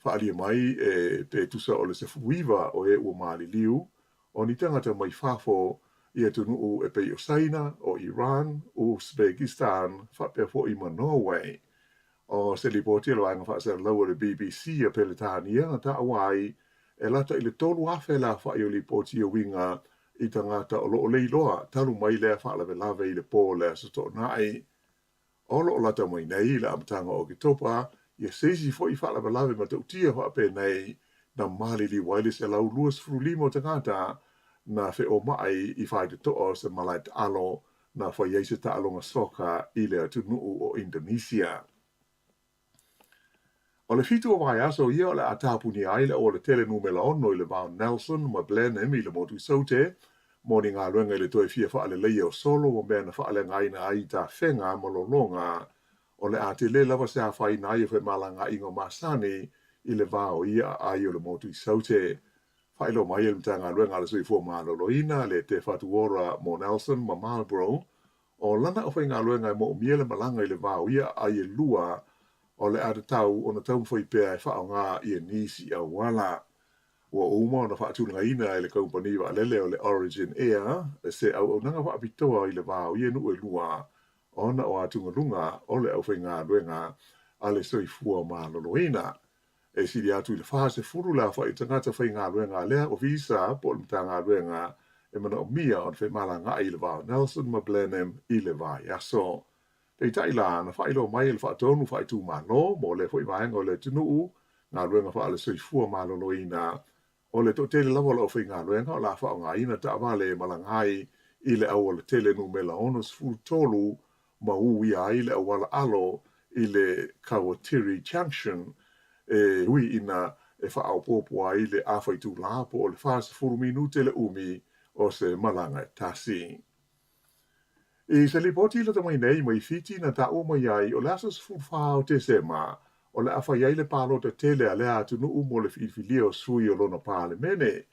Faaalia mai e pe tusa o le 19 o e ua maliliu, o ni tagata mai fafo i atunuu e pei o Saina, o Iran, Uzbekistan faapea foi ma Norway. O se lipoti a le vaega faasalalau a le BBC a Peretania na taua ai, e lata i le 3,000 le aofai o lipoti e uiga i tagata o lo o leiloa talu mai lea faalavelave i le po o le Aso Toonai. O lo o lata mai nei i le amataga o Oketopa ia se isi foi faalavelave matautia faapenei na maliliu ai le 125 o tagata na feomaai i faitotoa o se malae taalo na fai ai se taaloga soka i le atunuu o Indonesia. O le 7 o vaiaso ia o le a tapunia ai le aualatele numera 6 i le va o Nelson ma Blenheim i le motu i Saute mo ni galuega i le toe fia faaleleia o solo ma mea na faaleagaina ai i tafega ma lologa. O le a tele lava se afaina ai o femalagaaiga masani i le va o ia aai o le motu i Saute. Faailoa mai e le Matagaluega a le Soifua Maloloina le Te Whatu Ora mo Nelson ma Marlborough, o lana aufaigaluega e moomia le malaga i le va o ia aai e lua, o le a tatau ona taumafai pea e faaaoga ia nisi auala. Ua uma ona faatulagaina e le kamupani vaalele o le Origin Air se auaunaga faapitoa i le va o ia nuu e lua ona o atugaluga o le aufaigaluega a le Soifua Maloloina. E sili atu i le 40 le aofai o tagata faigaluega a lea Ofisa po o le Matagaluega e manaomia ona femalagaai i le va o Nelson ma Blenheim i le vaiaso. Peitai la, na faailoa mai e le Faatonu Faaitumalo mo lea foi vaega o le atunuu, galuega faale-soifua maloloina, O le toatele lava o le aufaigaluega o le a faaaogaina taavale e malaga ai i le aualatele numera 63 ma uia ai le auala alo i le Kawatiri Junction, e ui ina e faaopoopo ai le afa itula po o le 40 minute le umi o se malaga e tasi. I se lipoti i lata mai nei mai Fiti na taua mai ai o le aso 14 o Tesema o le a fai ai le palota tele a lea atunuu mo le filifilia o sui o lona Palemene.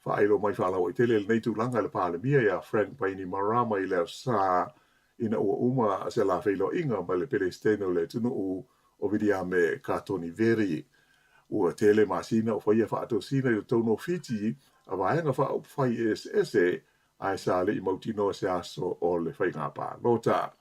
Faailoa mai faalauaitele lenei tulaga e le Palemia iā Frank Bainimarama i le Aso Sa ina ua uma se la feiloaiga ma le Peresetene o le atunuu o Viliame Katoniveri. Ua tele masina o faia faatosina i totonu o Fiti a vaega faaupufai eseese ae sa le i mautinoa se aso o le faiga palota.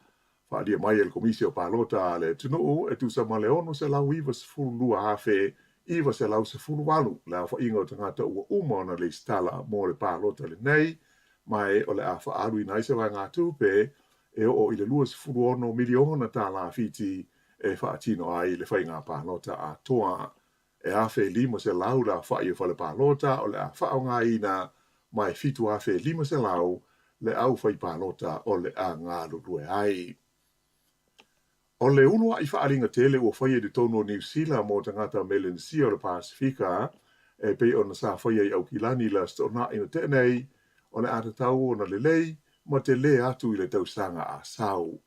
Faaalia mai e le Komisi o Palota a le atunuu e tusa ma le 692,918 le aofaiga o tagata ua uma ona lesitala mo le palota lenei, ma e o le a faaaluina ai se vaegatupe e oo i le $26 miliona tālā Fiti e faatino ai le faiga palota atoa. E 1,500 le aofai o fale palota o le a faaaogaina, ma e 7,500 le aufai palota o le a galulue ai. O le uluai faaaliga tele ua faia i totonu o Niu Sila mo tagata Melenesia o le Pasefika e pei ona sa faia i Aukilani i le Aso Toonai na tea nei, o le a tatau ona lelei ma telē atu i le tausaga a sau.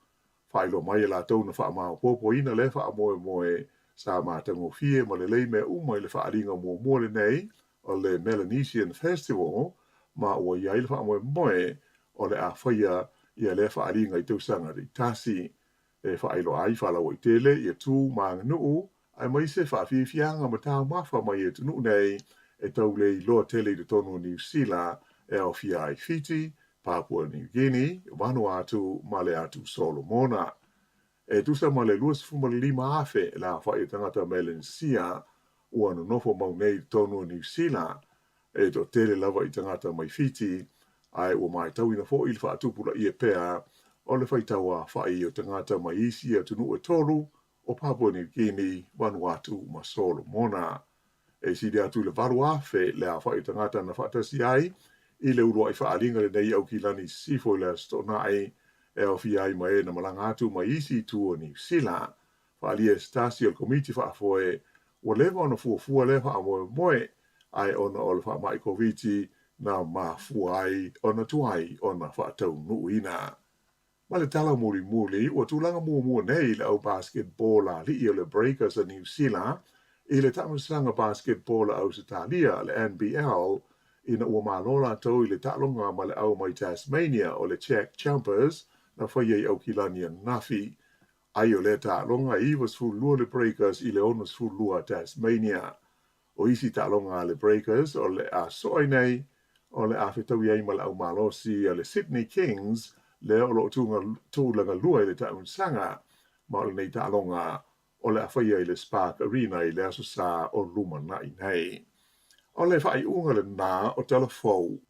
Faailoa mai e latou na faamaopoopoina lea faamoemoe sa matagofie ma lelei mea uma i le faaaliga muamua lenei o le Melanesian Festival ma ua i ai le faamoemoe o le a faia ia lea faaaliga i tausaga taitasi e faailoa ai faalauaitele ia tu ma aganuu aemaise faafiafiaga ma taumafa mai atunuu nei e tau le iloa tele i totonu o Niu Sila e aofia ai Fiti, Papua New Guinea, Vanuatu ma le Atu Solomona. E tusa ma le 25,000 le aofai o tagata Melenesia ua nonofo mau nei i totonu o Niu Sila, e toatele lava i tagata mai Fiti, ae ua matauina foi le faatupulaia pea o le faitau aofai o tagata mai isi atunuu e tolu o Papua New Guinea, Vanuatu ma Solomona. E sili atu i le 8,000 le aofai o tagata na faatasi ai i le uluai faaaliga lenei i Aukilani i Sisifo i le Aso Toonai, e aofia ai ma e na malaga atu mai isi itu o Niu Sila. Faaalia e se tasi o le Komiti Faafoe, ua leva ona fuafua lea faamoemoe, ae ona o le faamai Koviti na mafua ai ona tuai ona faataunuuina. Ma le tala mulimuli, ua tulaga muamua nei le au basketball alii o le Breakers a Niu Sila i le taamilosaga basketball a Ausetalia, le NBL, ina ua malo latou i le taaloga ma le au mai Tasmania o le Jack Jumpers na faia i Aukilani ananafi. Ai o lea taaloga e 92 le Breakers i le 62 a Tasmania. O isi taaloga a le Breakers o le a soa ai nei, o le a fetaui ai ma le au malosi a le Sydney Kings lea o lo o tulaga lua i le taamilosaga, ma o lenei taaloga o le a faia i le Spark Arena i le Aso Sa o lumanai nei. O le faaiuga lena o Tala Fou.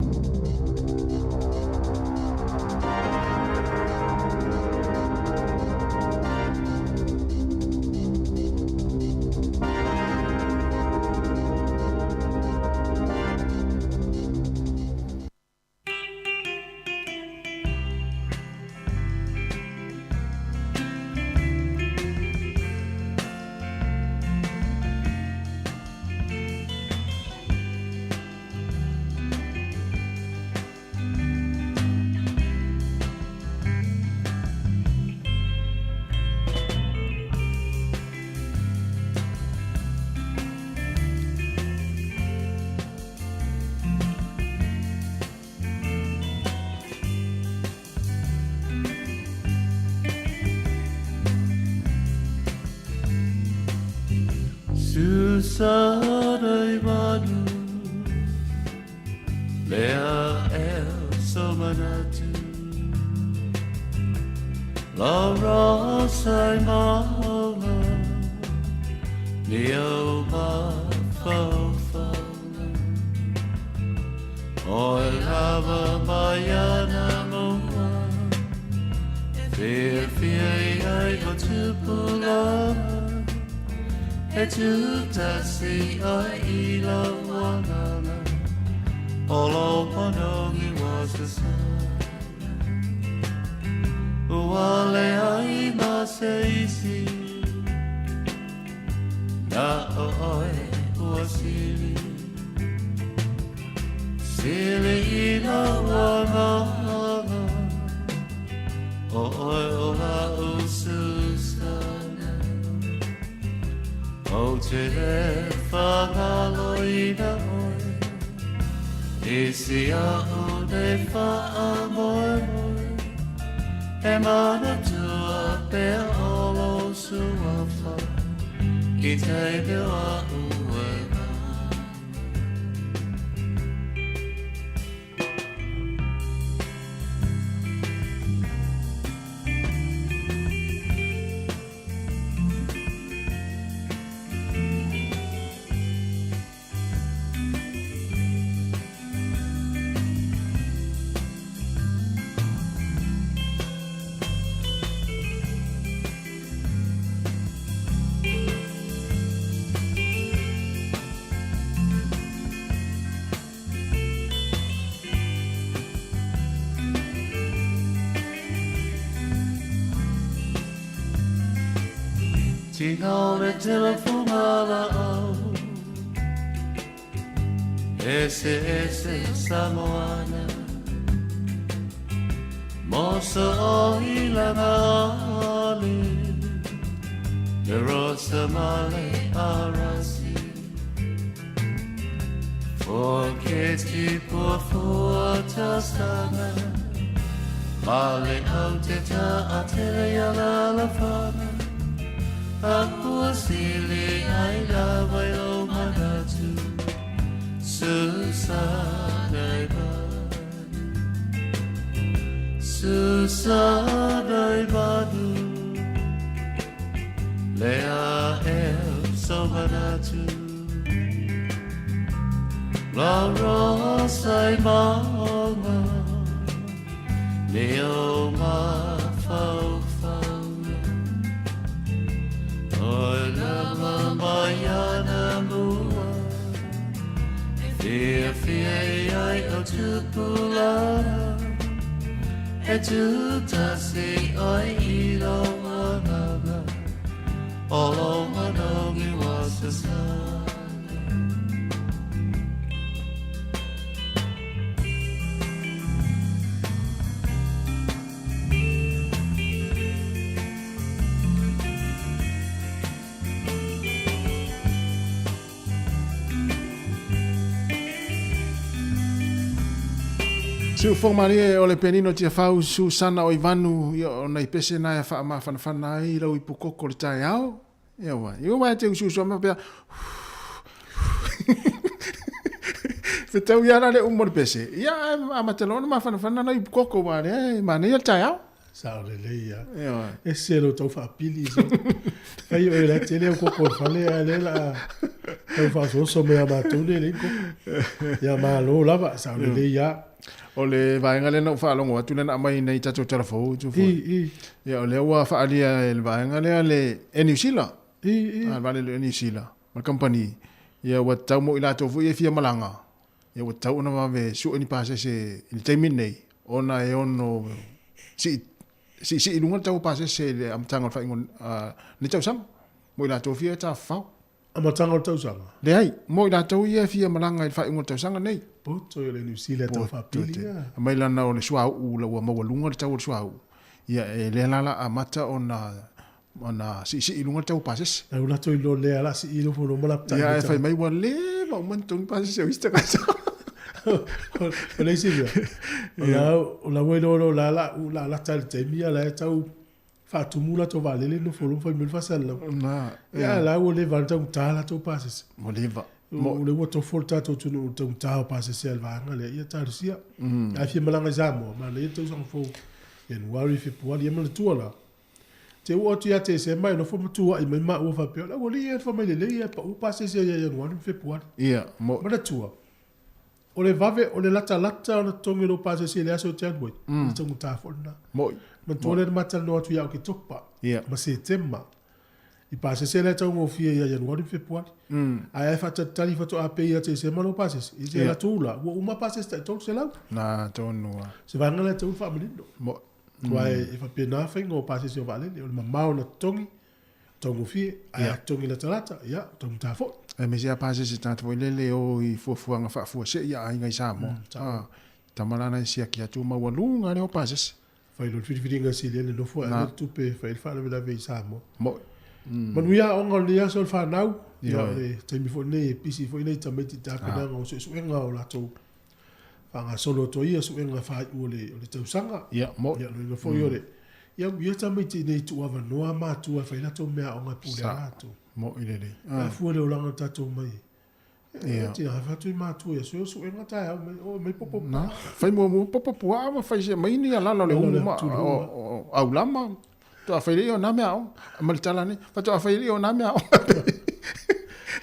Susanaimanu Lea el somanatu La rosa maola Leo mafaufauga O e lava mai ana mua E fiafia i ai o tupulaga E tūtasi ai i lau agaga O lou manogi ua sasana Ua leai ma se isi Na o oe ua sili Sili i lou agaga O oe o la'u Susana Ou te le faagaloina oe I si a'u nei faamoemoe E manatua pea o lou suafa I taimi o a'u e Tina o le telefoga laau Ese ese Samoana Moso o ilanga ale Le rosa male arasi Forget pua tasana Male au te ta a tele ia la la fana A sili ai la vai o manatu Susana i manu Susana i manu Lea el so manatu La rosa i maunga Leo mafaufauga O lama mai ana mua E fiafia i ai o tupulaga E tūtasi oi i lo managa O lo manogi wa sasana. Siufoga malie o le pianino Tiafau Susana Oivanu, ia o nai pese na e faamafanafana ai lau ipu koko le taeao. Ia ua, ia ua te usu usu pea. Fetau ia la le umo le pese. Ia amata loa ona mafanafana lau ipu koko ua lea e manaia le taeao. Sao lelei ia. Ia. Ese lo tau faapili so. Fai o la tele o koko fale a le la tau faasoso me a matou le le koko. Ia malo lava sao lelei ia. O le vaega lea na ou faalogo atu lea na aumai nei tatou tala fou tu foi. I i. Ia o lea ua faaalia e le vaega lea le Air New Zealand. I i. Ah, le vaalele Air New Zealand ma le kamupani. Ia ua tatau mo i latou foi e fia malaga. Ia ua tatau ona vave sue ni pasese i le taimi lenei ona e ono sii siisii i luga le tau o pasese i le amataga o le faaiuga o lenei tausaga mo i latou fia e tafafao. Amataga o le tausaga? Leai, mo i latou ia e fia malaga i le faaiuga o le tausaga nei. Poto i le Niu Sila tau faapili ia. Aumai lana o le suauu la ua maualuga le tau o le suauu. Ia e lea la la amata ona ona siisii i luga le tau o pasese. Lau latou iloa lea la sii nofo loa ma laptai. Ia e fai mai ua leva uma ona totogi pasese o isi tagata. O le isi mea, o la o la ua iloa loa la la u la lata i le taimi ia la e tau faatumu latou vaalele nofo loa ma fai mai le faasalalau. Na, Ia la ua leva ona taugata latou pasese. Ua leva. O lea ua tofo le tatou atunuu i le taugata o pasese a le vaega lea, ia talosia. A fia malaga i Samoa, manaia le tausaga fou Ianuari, Fepuari, ia manatua la, Te oo atu ia Tesema e nofo ma tuuai mai maua faapea, o le aualii ea e fai mai lelei ea e pau pasese ia Ianuari ma Fepuari. Ia, mo. Manatua, o le vave, o le latalata ona totogi o lou pasese i le aso e te alu ai, o le taugata foi lena. Moi. Manatua lea na ma talanoa atu ia Oketopa ma Setema, i pasese la e taugofie ia Ianuari ma Fepuari. Ae a e faatalitali faatoa pei ia Tesema lou pasese, i te latou la, ua uma pasese tai 300. Na tonu lava. Se vaega lea e tatau ona faamanino. Moi. Aua e faapena faiga o pasese o vaalele, o le mamao ona totogi, taugofie, ae a totogi latalata, ia, taugata foi. Aemaise lava pasese tagata foi lele e o i fuafuaga faafuasei a aiga i Samoa. Tama la na e siaki atu maualuga lea o pasese. Fai loa le filifiliga sili ai le nofo ae ave le tupe e fai ai le faalavelave i Samoa. Moi. Manuia aoga o lenei aso le fanau, ia o le taimi foi lenei e pisi foi nai tamaiti i tapenaga o suesuega o latou faagasolo atu ai ia suega faaiu o le, o le tausaga. Ia, mo. Ia, loina foi o le, ia, ia tamaiti nei tuuavanoa matua e fai latou mea aoga e pule ai latou. Mo i lelei. Ah. Fua le olaga o tatou mai. Ia. Tina, fai atu i matua ia, sue suega taeao mai, o mai popo. Na, fai muamua popo puaa ma fai se mai ni alala o le umu ma o aulama. Faatoa fai lea o nā mea aoga. Ma le tala nei, faatoa fai lea o nā mea aoga.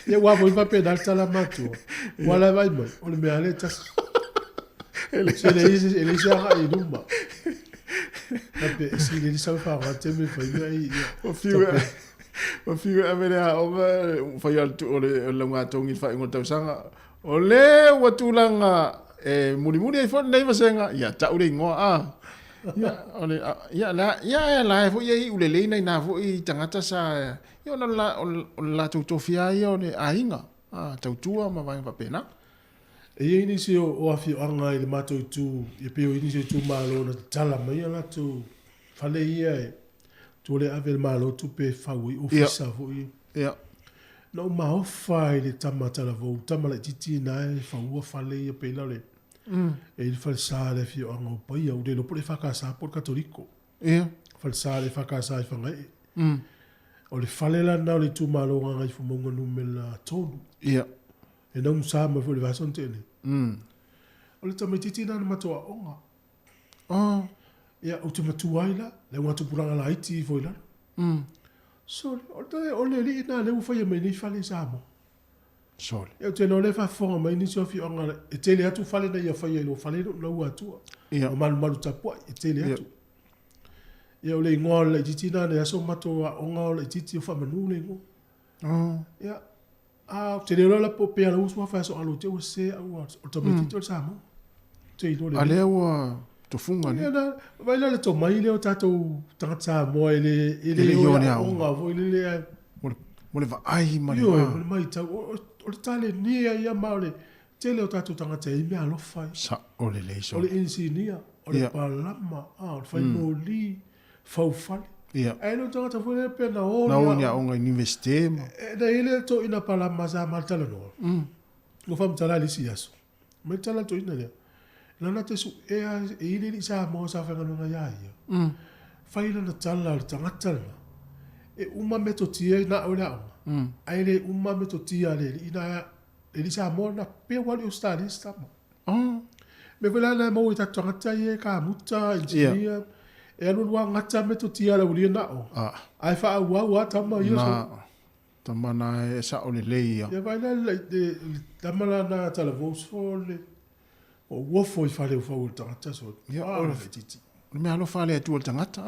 Ia ua foi faapena le tala matua. Ua la vai mai, o le mea lea e tasi. Se le isi, e le isi agai i luma. Faapea, e sili le sau whaanga te me whai mea i ia. O whiu e, o whiu e ave le aoga, whai al tu, o le, o le laugatogi i le faaiuga o le tausaga. O le ua tulaga e mulimuli ai foi lenei vasega, ia tau le igoa a. Ia, o le, ia, la, ia, la e foi e iu lelei nai nā foi tagata sa, ia ona la, o le latou tofia ia o le aiga, a, tautua ma vaega faapena. E i ai nisi o, o afioaga i le matou itu, ia pei o i nisi o itumalo na tatala mai a latou fale ia e tua le ave e le Malo tupe e fau ai ofisa foi. Ia. Na ou maofa i le tama talavou, tama laitiiti na e faua fale ia pei la o le e i le falesa le afioaga o Paia, ua le iloa po o le EFKS po o le Katoliko. Ia. Falesa le EFKS i Fagaee. O le fale la lena o le itumalo o Gagaifomauga numera 3. Ia. E naugusa mai foi i le vaiaso na tea nei. O le tamaitiiti lena na matou aoga. Oh. Ia, ou te matua ai la, le augatupulaga laiti ifo i lalo. Sole, o le, o le alii lena lea ua faia mai nei fale i Samoa. Sole. Ia, ou te iloa o lea e faafofoga mai nisi o afioaga, e tele atu fale na ia faia i lou fale i lou atua. Ia. O malumalu tapuai, e tele atu. Ia, o le igoa o le laitiiti lena i le aso matou aoga o laitiiti o Faamanu le igoa. Oh. Ia, a, ou te le iloa la po o pea lau suafa e aso alo te ua sese au, o le tamaitiiti o le Samoa. te iloa A lea ua tofuga lea. Ia, vaai la le tomai lea o tatou tagata Samoa e le e le i o i aoga foi lele ae mo le vaai ma le Ioe, mo le matau. O le talenia ia ma o le tele o tatou tagata e i ai meaalofa ai. Sao lelei sole. O le inisinia, o le palama, o le fai moli, faufale. Ia. Ae le o tagata foi lele pe na o ni aoga. Na o ni aoga i Universite ma. Na i ai le toeaina palama sa ma talanoa. Ua faamatala i le isi aso. Mai le tala toeaina lea. Lana te suea e i ai le alii Samoa sa faigaluega ia ia. Fai lana tala o le tagata lena. E uma metotia i na o le aoga. Ae le uma metotia a le alii na, le alii Samoa lena pe ua alu i Ausetalia se tama. Mea foi la lena e maua i tatou tagata ia e kamuta, engineer, e alualu lava gata metotia a le aualii na aoga. Ae faaauau lava tama ia. Na tama na e sao lelei ia. Ia vaai la le tama la na talavou sole. O uofo i fale ufau o le tagata sole. Ia o le o le mea alofa a le Atua i le tagata.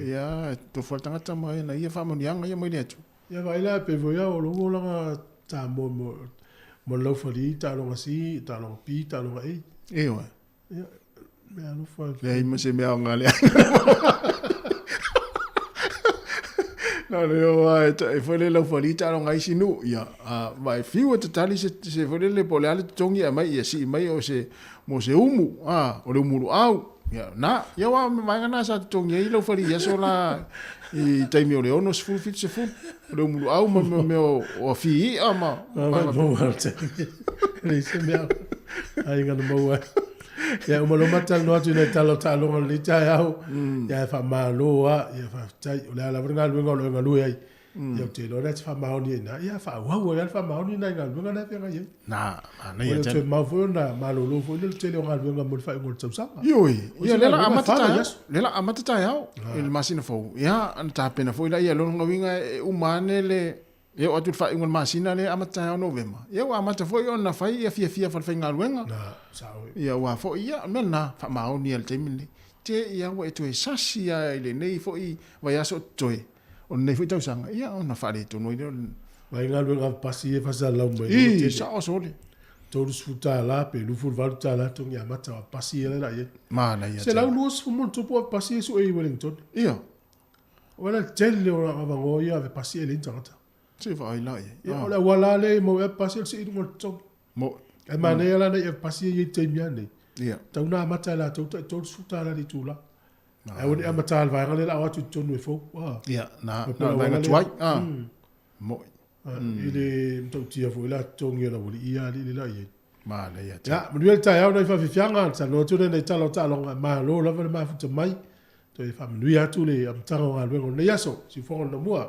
Ia e tofu lava le tagata ma ana ia faamanuiaga ia mai le Atua. Ia vaai la pe foi a o lou olaga Samoa mo le laufali, taaloga C, taaloga B, taaloga A. Ioe. Ia, mea alofa. Leai ma se mea aoga le Na o le o a e foi le laufali taaloga isi nuu, ia, a, ma e fiu e tatali se, se foi lele po o le a le totogi e aumai, ia sii mai o se, mo se umu, a, o le umu luau. Ia, na, ia aua o vaega na sa totogi ai laufali i aso la i taimi o le 60, 70, o le umu luau ma le mea o afi i'a ma... Ma maua le taimi. Leai se mea aiga na maua ai. Ia, uma loa ma talanoa atu i nai tala o taaloga o lenei taeao. Ia, e faamalo lava, ia faafetai. O le a lava le galuega o lo o e galue ai. Ia, ou te iloa o lena e te faamaoni ai i ina. Ia, faaauau ai lava le faamaoni i nai galuega na e feagai ai. Na, manaia tele. Ua le toe mamao foi ona malolo foi le tele o galuega mo le faaiuga o le tausaga. Ioe, ia lea la amata taeao, lea la amata taeao i le masina fou. Ia, ona tapena foi lea, o lona uiga e uma ane le, e oo atu i le faaiuga o le masina lea e amata taeao Novema. Ia ua amata foi ona fai ia fiafia falefaigaluega. Na, sao. Ia aua foi, ia, o le mea lena, faamaoni lava i le taimi lenei. Te i a ua e toe sasi lava i lenei foi vaiaso o totoe, O lenei foi tausaga, ia ona faaletonu ai lea o le. Mai galuega pasi e faasalalau mai. Ii, sao sole. $30 pe $28 togi amata o pasi ia la i ai. Manaia tele. 120 ma ono tupu pasi e sue i Wellington. Ia. O le tele o avanoa ia ave pasi e leai ni tagata. Se vaai la i ai. Ia, o le auala lea e maua ai pasi o le sii i luga o le totogi. Mo. Ae manaia la nei ave pasi ia i taimi lava nei. Ia. Tau na amata e latou tai $30 le itula. Ae aua ne i amata i le vaega lea o le a o atu i totonu e fou. Ia, na, na o le vaega tuai. Mo'i. I le matautia foi la totogi o le aualii ia alii le la i ai. Manaia tele. Ia, manuia le taeao nai faafiafiaga, talanoa atu lea nai tala o taaloga, malo lava le mafuta mai, toe faamanuia atu le amataga o galuega o lenei aso, siufofoga o le Namua.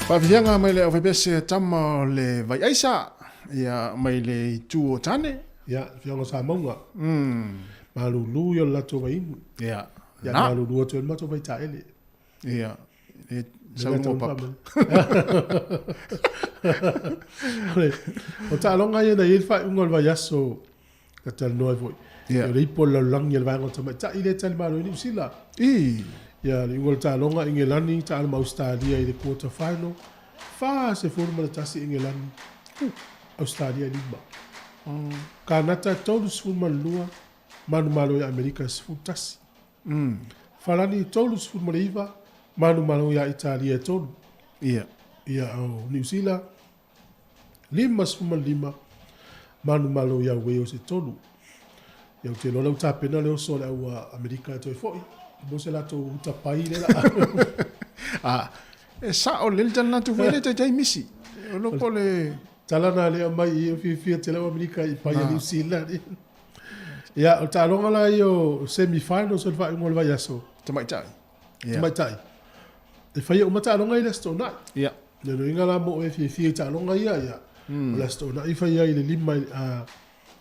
Faafiafiaga mai le aufaipese tama o le Vaiaisa, ia mai le itu o Tane. Ia, afioga o Samauga. Malulu ia o le latou vaiinu. Ia, Ia malulu atu ai le matou vaitaele. Ia, e saunoa papa. O taaloga ia na i ai le faaiuga o le vaiaso na talanoa ai foi. Ia. O le ipu o le lalolagi a le vaega o tamaitai lea e talimalo ai Niu Sila. I. Ia, le iuga o le taaloga, Igelani taalo ma Ausetalia i le quarter final, 41 Igelani, Ausetalia e 5. Kanata 32, manumalo ia Amerika e 11. Falani 39, manumalo ia Italia e 3. Ia. Ia, o Niu Sila 55, manumalo ia Wales e 3. Ia, ou te iloa la ua tapena le oso a le au Amerika e toe foi mo se latou uta pai lea la. A, e sao lelei le tala atu foi le taitai misi. O loko le Tala na lea mai i o fiafia tele au Amerika i pai a Niu Sila. Ia, o le taaloga la ia o semi-finals o le faaiuga o le vaiaso. Tamaitai. Ia. Tamaitai. E faia uma taaloga i le Aso Toonai. Ia. Le loiga la mo e fiafia i taaloga ia, ia. O le Aso Toonai fai ai i le 5,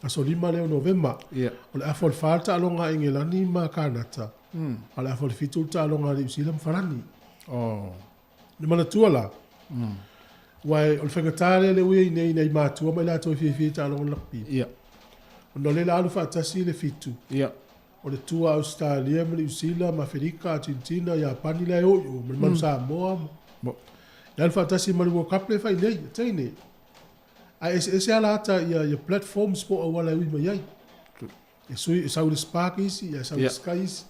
aso 5 lea o Novema. Ia. O le afa o le 4 le taaloga a Engelani ma Kanata. A o le afa o le 7 le taaloga a Niu Sila ma Farani. Oh. Le manatua la, aua o le faigata lea lea ua i ai nei nai matua ma i latou e fiafia i taaloga o le rugby. Ia. Ona o lea la alu faatasi le 7. Ia. O le tua Ausetalia ma Niu Sila ma Aferika, Argentina, Iapani la e o i o, ma le Manu Samoa. Mo. E alu faatasi ma le World Cup lea e fai nei, e teine. Ae eseese lava la ata ia platforms po o auala e ui mai ai. E sui, e sau i le Spark isi, ia e sau i le Sky isi.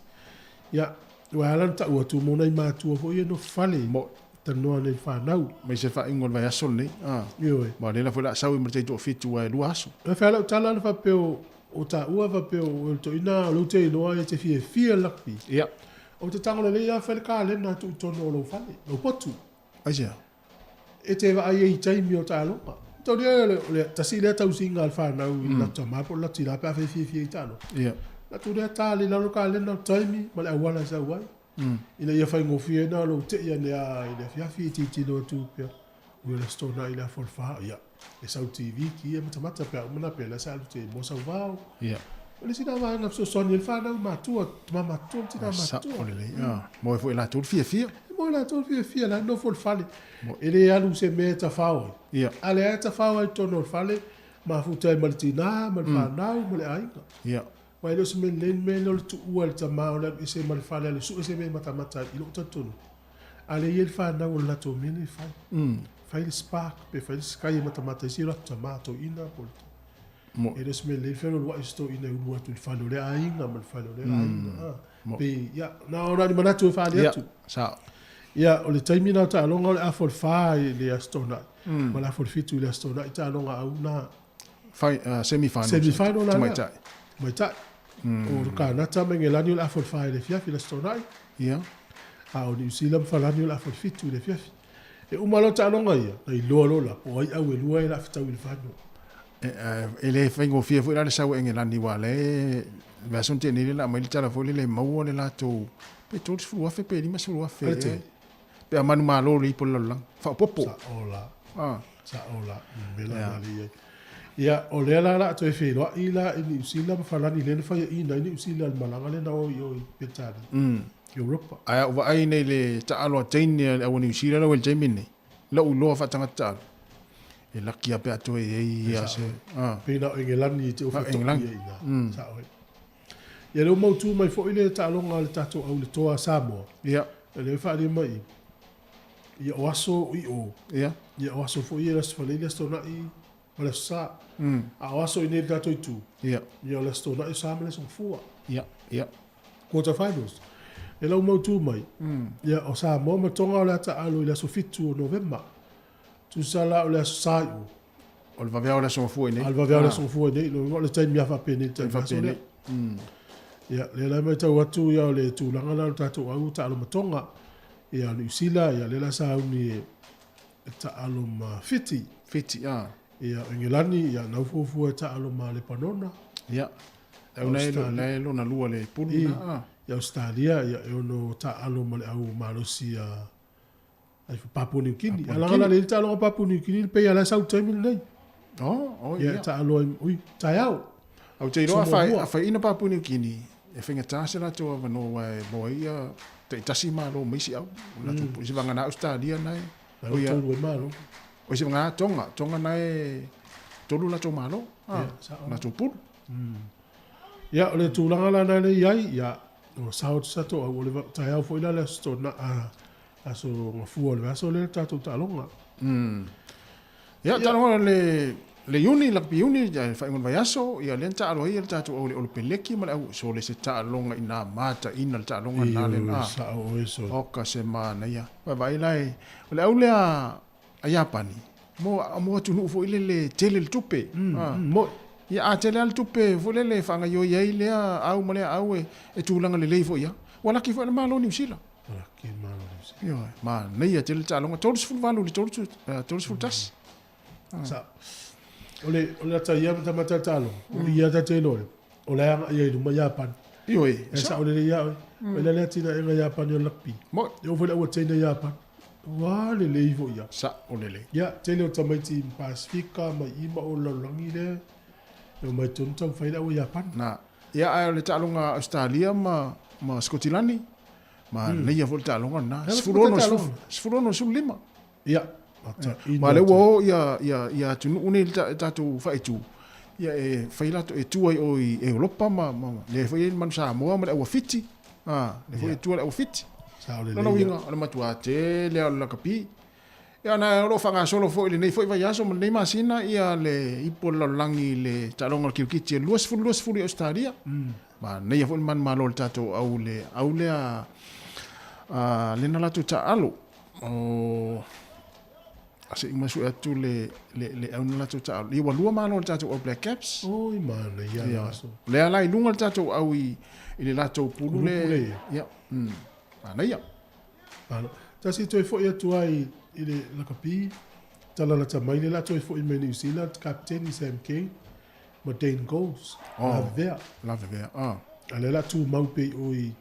Ia, ua ala ona tau atu mo nai matua foi ia nofo fale. Mo. Talanoa nei i fanau. Mai se faaiuga o le vaiaso lenei. Ah. Ioe. Ma o lea la foi o le a sau ai ma le taitoafitu aua e 2 aso. E fai lau tala na faapea o, o taua faapea o le toeaina o lea ou te iloa e te fiafia i le rugby. Ia. Ou te tago lelei lava fai le kalena atu i totonu o lou fale, lou potu. Aisea? E te vaai ai i taimi o taaloga. Taulia o le tasi lea tausiga a le fanau i le latou tama po o le latou tina pe afai e fiafia i taaloga. Ia. Latou lea ta i lalo kalena o le taimi ma le auala e sau ai. Ina ia faigofie ai na lou tei ane a i le afiafi e tilotilo atu pea. Ui o le Aso Toonai i le afa o le fa, ia, e sau TV ki e matamata pe a uma na pea la sa alu te mo sau vao. Ia. O le isi na vaega fesoasoani ai le fanau matua, tama matutua ma tina Sa matutua. o lelei. Ah, mo e foi latou le fiafia. E mo latou le fiafia, la nofo i le fale. E le alu se mea e tafao ai. Ia. A lea e tafao ai i totonu o le fale, mafuta ai ma le tina, ma le fanau, ma le aiga. Ia. Aua e le o se mea lelei le mea lea o le tuua e le tama o le alu ese ma le fale, alu e sue se mea e matamata ai i lou talitonuga. A lea e i ai le fanau o le latou mea lea e fai. Fai le spark pe fai le sky e matamata ai si o latou tama toeaina po o le Mo. E le o se mea lelei le fealualuai o se toeaina e ulu atu i le fale o lea aiga ma le fale o lea aiga. Ah, Mo. Pe, ia, na ona ni manatu e faaali Ia, atu. sao. Ia, o le taimi na o taaloga o le afa o le 4 i le Aso Toonai, ma le afa o le 7 i le Aso Toonai taaloga au na. Fai, semi-final. Semi-final la lea. Tamaitai. Tamaitai. O Kanata ma Engelani o le afa o le 4 i le afiafi i le Aso Toonai. Ia. A o Niu Sila ma Falani o le afa o le 7 i le afiafi. E uma loa taaloga ia, na iloa loa la, po o ai au e lua e la fetau i le final. E le faigofie foi la le sau e Engelani aua o lea e vaiaso na tea nei lea na aumai le tala foi lele e maua le latou pe 30,000 pe 50,000 A le tele. Pe a manumalo le ipu o le lalolagi. Faaopoopo. Sao la. Ah. Sao la. Mea la na le i ai. Ia, o lea la o le a toe feiloai la i Niu Sila ma Falani lea na faiaina ai Niu Sila i le malaga lea na o i o i Peretania, Europa. Ae a ou vaai nei i le taalo a teine a le au a Niu Sila lau i le taimi lenei, lou iloa faatagata taalo, e laki lava pe a toe i ai ia se... Ah. Pei na o Engelani i te Na o ofa toki Engelani. ai ina. Sao ai. Ia, lea ua mautu mai foi le taaloga a le tatou au le toa a Samoa. Ia. Lea e faaalia mai i, ia o aso i o. Ia. Ia o aso foi ia le Aso Faraile, Aso Toonai ma le Aso Sa. A o aso i nei le tatou itu. Ia. Ia o le Aso Toonai, Sa ma le Aso Gafua. Ia, ia. Quarter finals. E lau mautu mai. Ia o Samoa ma Tonga o le a taalo i le aso 7 o Novema. Tusa la o le Aso Sa i o. O le vaveao o le Aso Gafua i nei. A o le vaveao o le Aso Gafua i nei. Lona uiga o le taimi lava faapenei le taimi aso lea. Ia, lea la e matau atu ia o le tulaga la o le tatou au taalo ma Tonga. Ia o Niu Sila, ia lea la sauni e taalo ma Fiti. Fiti, ah. Ia o Engelani, ia na ufuafua e taalo ma Lepanona. Ia. Au na e lona lua le pulu na, ah. Ia Australia, ia e ono taalo ma le au malosi a Ai Papua New Guinea. A laga la le taaloga Papua New Guinea pei a la sau taimi lenei. Oh, oh ia. Taalo ai ui taeao. Ou te iloa a fai ina Papua New Guinea e faigata se latou avanoa aua e maua ai ia taitasi malo ma isi au. Latou se vagana Ausetalia na e o ia tolu ai malo. O se vagana Tonga, Tonga na e tolu latou malo. Ah, latou pulu. Ia, o le tulaga la na le i ai, ia, o sao atu sa toau, o le taeao foi la le aso tona, a, aso gafua o le vaiaso lea le tatou taaloga. Ia, taaloga le le Iuni, lakapi Iuni, ia, faaiuga o le vaiaso, ia, lea na taalo ai le tatou au le Olopeleki ma le au, so le se taaloga ina mataina le taaloga lena le, a, sao oe so. Oka se manaia. Vaavaai la e, o le au lea a Iapani, mo, mo atunuu foi lele tele le tupe. Mo'i. Ia, a tele lava le tupe foi lele e faagaoioi ai lea au ma lea au e, e tulaga lelei foi lava. Ua laki foi le Malo o Niu Sila. Laki le Malo o Niu Sila. Ioe, manaia tele le taaloga, 38 i le 31. Sa. O le, o le ata ia matamata le taaloga, o i ia ta te iloa lea, o la e agai ai i luma Iapani. Ioe. E sao lelei ia oe. O le lea atinaega Iapani o le rugby. Mo'i. E oo foi le aua teine Iapani. Ua lelei foi ia. Sao lelei. Ia, tele o tamaiti Pasifika mai i ma o le lalolagi lea e omai tonu taumafai le aua Iapani. Na. Ia, ae o le taaloga Ausetalia ma, ma Sikotilani, manaia foi le taaloga lena. 16, 16, 15. Ia, Ma lea ua o ia, ia, ia atunuu nei le tatou faaitu, ia e fai latou, e tua i o i Europa ma, ma lea foi e i ai le Manu Samoa ma le Aua Fiti, a, lea foi e tua le Aua Fiti. Sao lelei. Lona uiga, o le matua tele lava o le lakapi. Ia na o lo o faagasolo foi i lenei foi vaiaso ma lenei masina ia le ipu o le lalolagi i le taaloga o le kirikiti e 20 20 i Ausetalia. Manaia foi le manumalo o le tatou au le au lea a lena latou taaalo. O a se i ma sue atu le le le au na latou taaalo. Ia ua lua malo le tatou All Black Caps. Oi manaia le aso. Lea la i luga le tatou au i i le latou pulu le. Ia. Manaia. Malo. Tasi toe foi atu ai i le lakapi, tala lata mai le la toe foi mai New Zealand, Kapiteni Sam Cane ma Dane Golds, oh, Lavevea. Lavevea, ah. A le la tumau pei o i,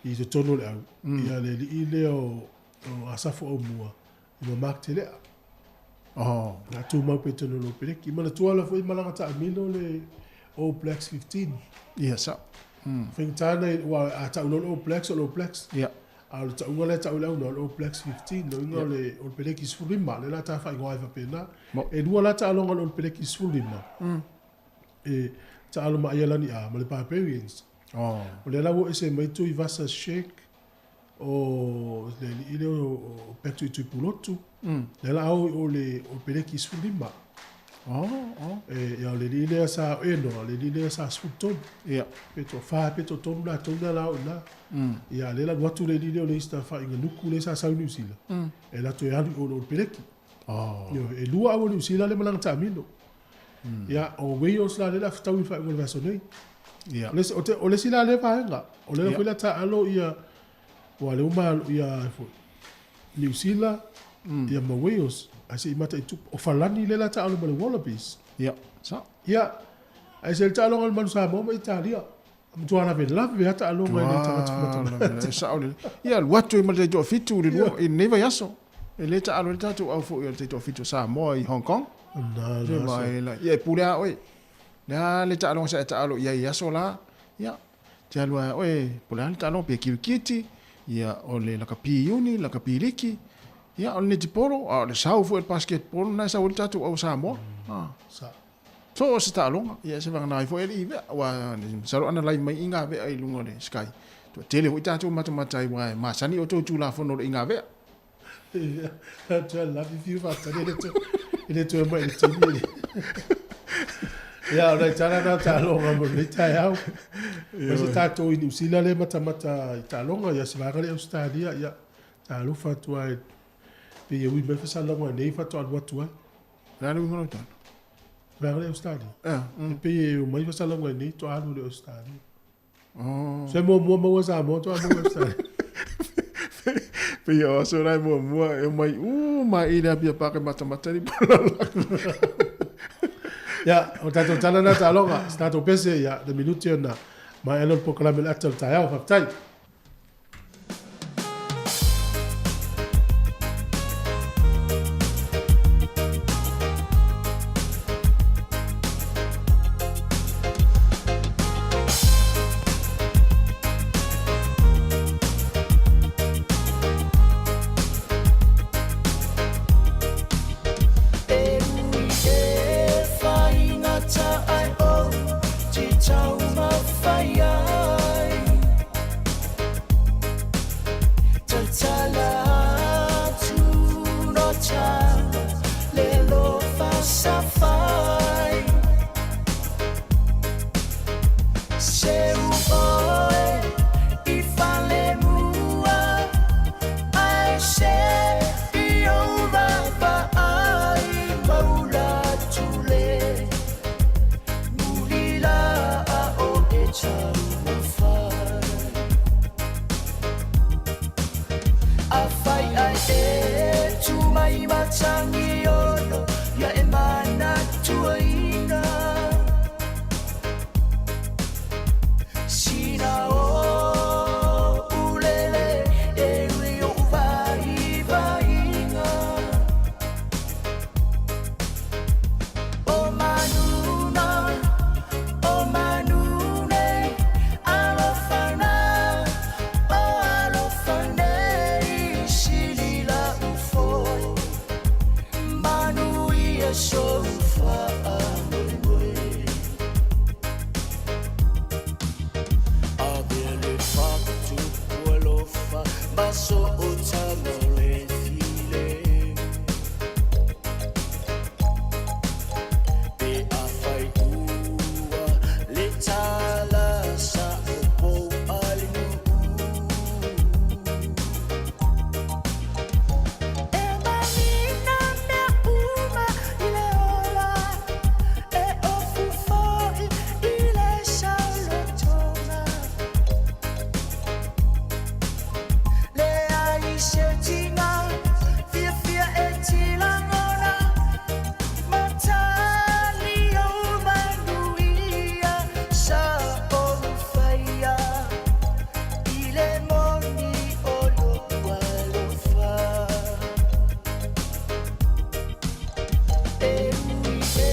i totonu o le au, mm. ia le alii lea o, o Asafo Aumua, i ma Mark Telea. Oh. La tumau pei totonu o le Peleki. Manatua la foi malaga taamilo le All Blacks 15. Ia, sa. Faigata na, ua a tau loa le All Blacks o le All Blacks. Ia. A o le tauga lea e tau i le au o le All Blacks 15, lona uiga o le All Peleki 15, lea la ta faaigoa ai faapena. E lua la taaloga o le All Peleki 15. E taalo ma Aialani A ma le Barbarians. Oh. O lea la ua ese mai Tuivasa Sheck o le alii lea o Patrick Tuipulotu. Lea la ao i o le All Peleki 15. Oh, oh. E, ia o le alii lea sa enoa, le alii lea sa 13. Ia. Pe toafa, pe toatolu latou na la o i ina. Ia, lea la alu atu le alii lea o le isi tafaiga nuku lea sa sau i Niu Sila. E alu atu e alu i o i le All Peleki. Oh. Ioe, e lua au o Niu Sila lea malaga taamilo. Ia, o Wales la lea o le a fetaui i le faaiuga o le vaiaso nei. Ia. O le isi, o te, o le isi la lea vaega, o lea foi la taalo ia, ua lea ua malo ia foi, Niu Sila, ia ma Wales, ae se i mataitu, o Falani lea la taalo ma le Wallabies. Ia, sao. Ia, ae se le taaloga a le Manu Samoa ma Italia, matua lavelave lava taaloga e le tagata matamata. E sao lelei. Ia, alu atu ai ma le taitoafitu i le lua, i lenei vaiaso. E le taalo ai le tatou au foi o le taitoafitu o Samoa i Hong Kong. Na, na, Ia, e pule lava oe. Le a le taaloga sa e taalo i ai i aso la, ia, te alu lava oe, po o le a le taaloga, pe kirikiti, ia, o le lakapi iuni, lakapi liki, ia, o le netipolo, a o le sau foi o le basketball lena e sau ai le tatou au Samoa. Sa. So o se taaloga, ia, se vagana ai foi alii vea, aua masalo ana live mai i gavea i luga o le Sky. Toatele foi tatou matamata ai, aua e masani outou i Tulafono o le i gavea. Atu la fifiu faatali e le toe e le toe mai i le taimi e Ia, o nai tala na o taaloga mo lenei taeao. Mai se tatou i Niu Sila lea e matamata i taaloga, ia se vaega lea i Ausetalia, ia, talofa atu lava e pei e ui mai fasalauga nei faatoa alu atu ai. O le a le uiga o lau tala? Vaega lea i Ausetalia. E pei e omai fasalauga nei faatoa alu i le Ausetalia. Oh. Se muamua maua Samoa toa maua Australia. Pei o aso la e muamua e omai uma i le Apia Park e matamata ni pola. Ia, o tatou tala na taaloga, se tatou pese, ia, le minuti ona maea lea o le polokalame o le ata o le taeao. Faafetai. taumafai. Afai ai e tu mai matangi ono, ia e manatuaina. Sina o ulele e ui o vai vainga. O manuna, o manune, alofana, o alofane, silila ufoi, manu ia sofa amoe. Abele fatu alofa, maso o tamole file. Pe a fai ua le tala sa o pou ale nuu. E manina mea uma i le ola, e ofu foi i le saulotoga. Le ai se tina, fia fia e tilangona, matali o manuia sa o faia, i le moni o lo alofa. E ui e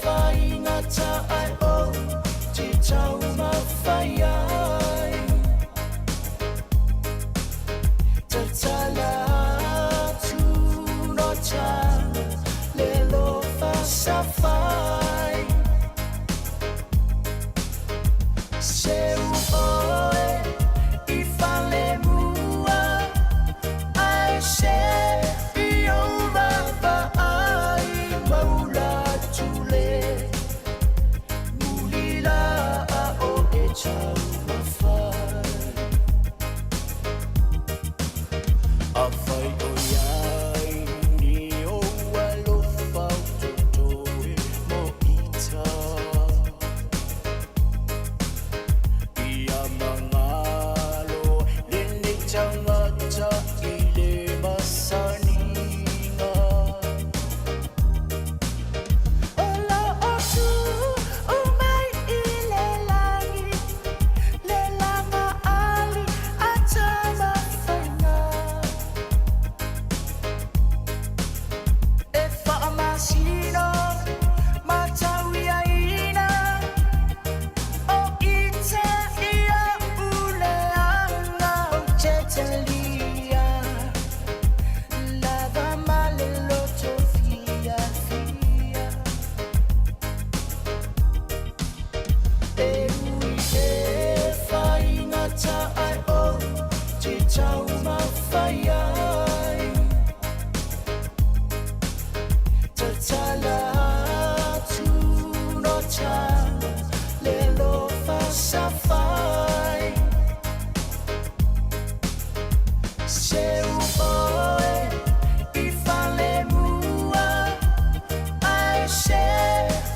whaingata ai o te taumawhai ai. Tatala atu no tana, le lofa safai. Se u oe i fale mua, ai se i o vava ai maula tule. Muli la a o e taumafai. A fai o iai ni o alofa o toto e mo ita. Ia mangalo le nei tangata i le masaninga. O la o tu o mai i le langi, le langa ali a tamawhainga. E whaamasino, matau ia ina, o ite ia ule anga o te talia. Lava male loto fia fia. E ui e whaingata ai o te taumawhai ai. Tatala atu no tana, le lofa safai. Se u oe i fale mua, ai se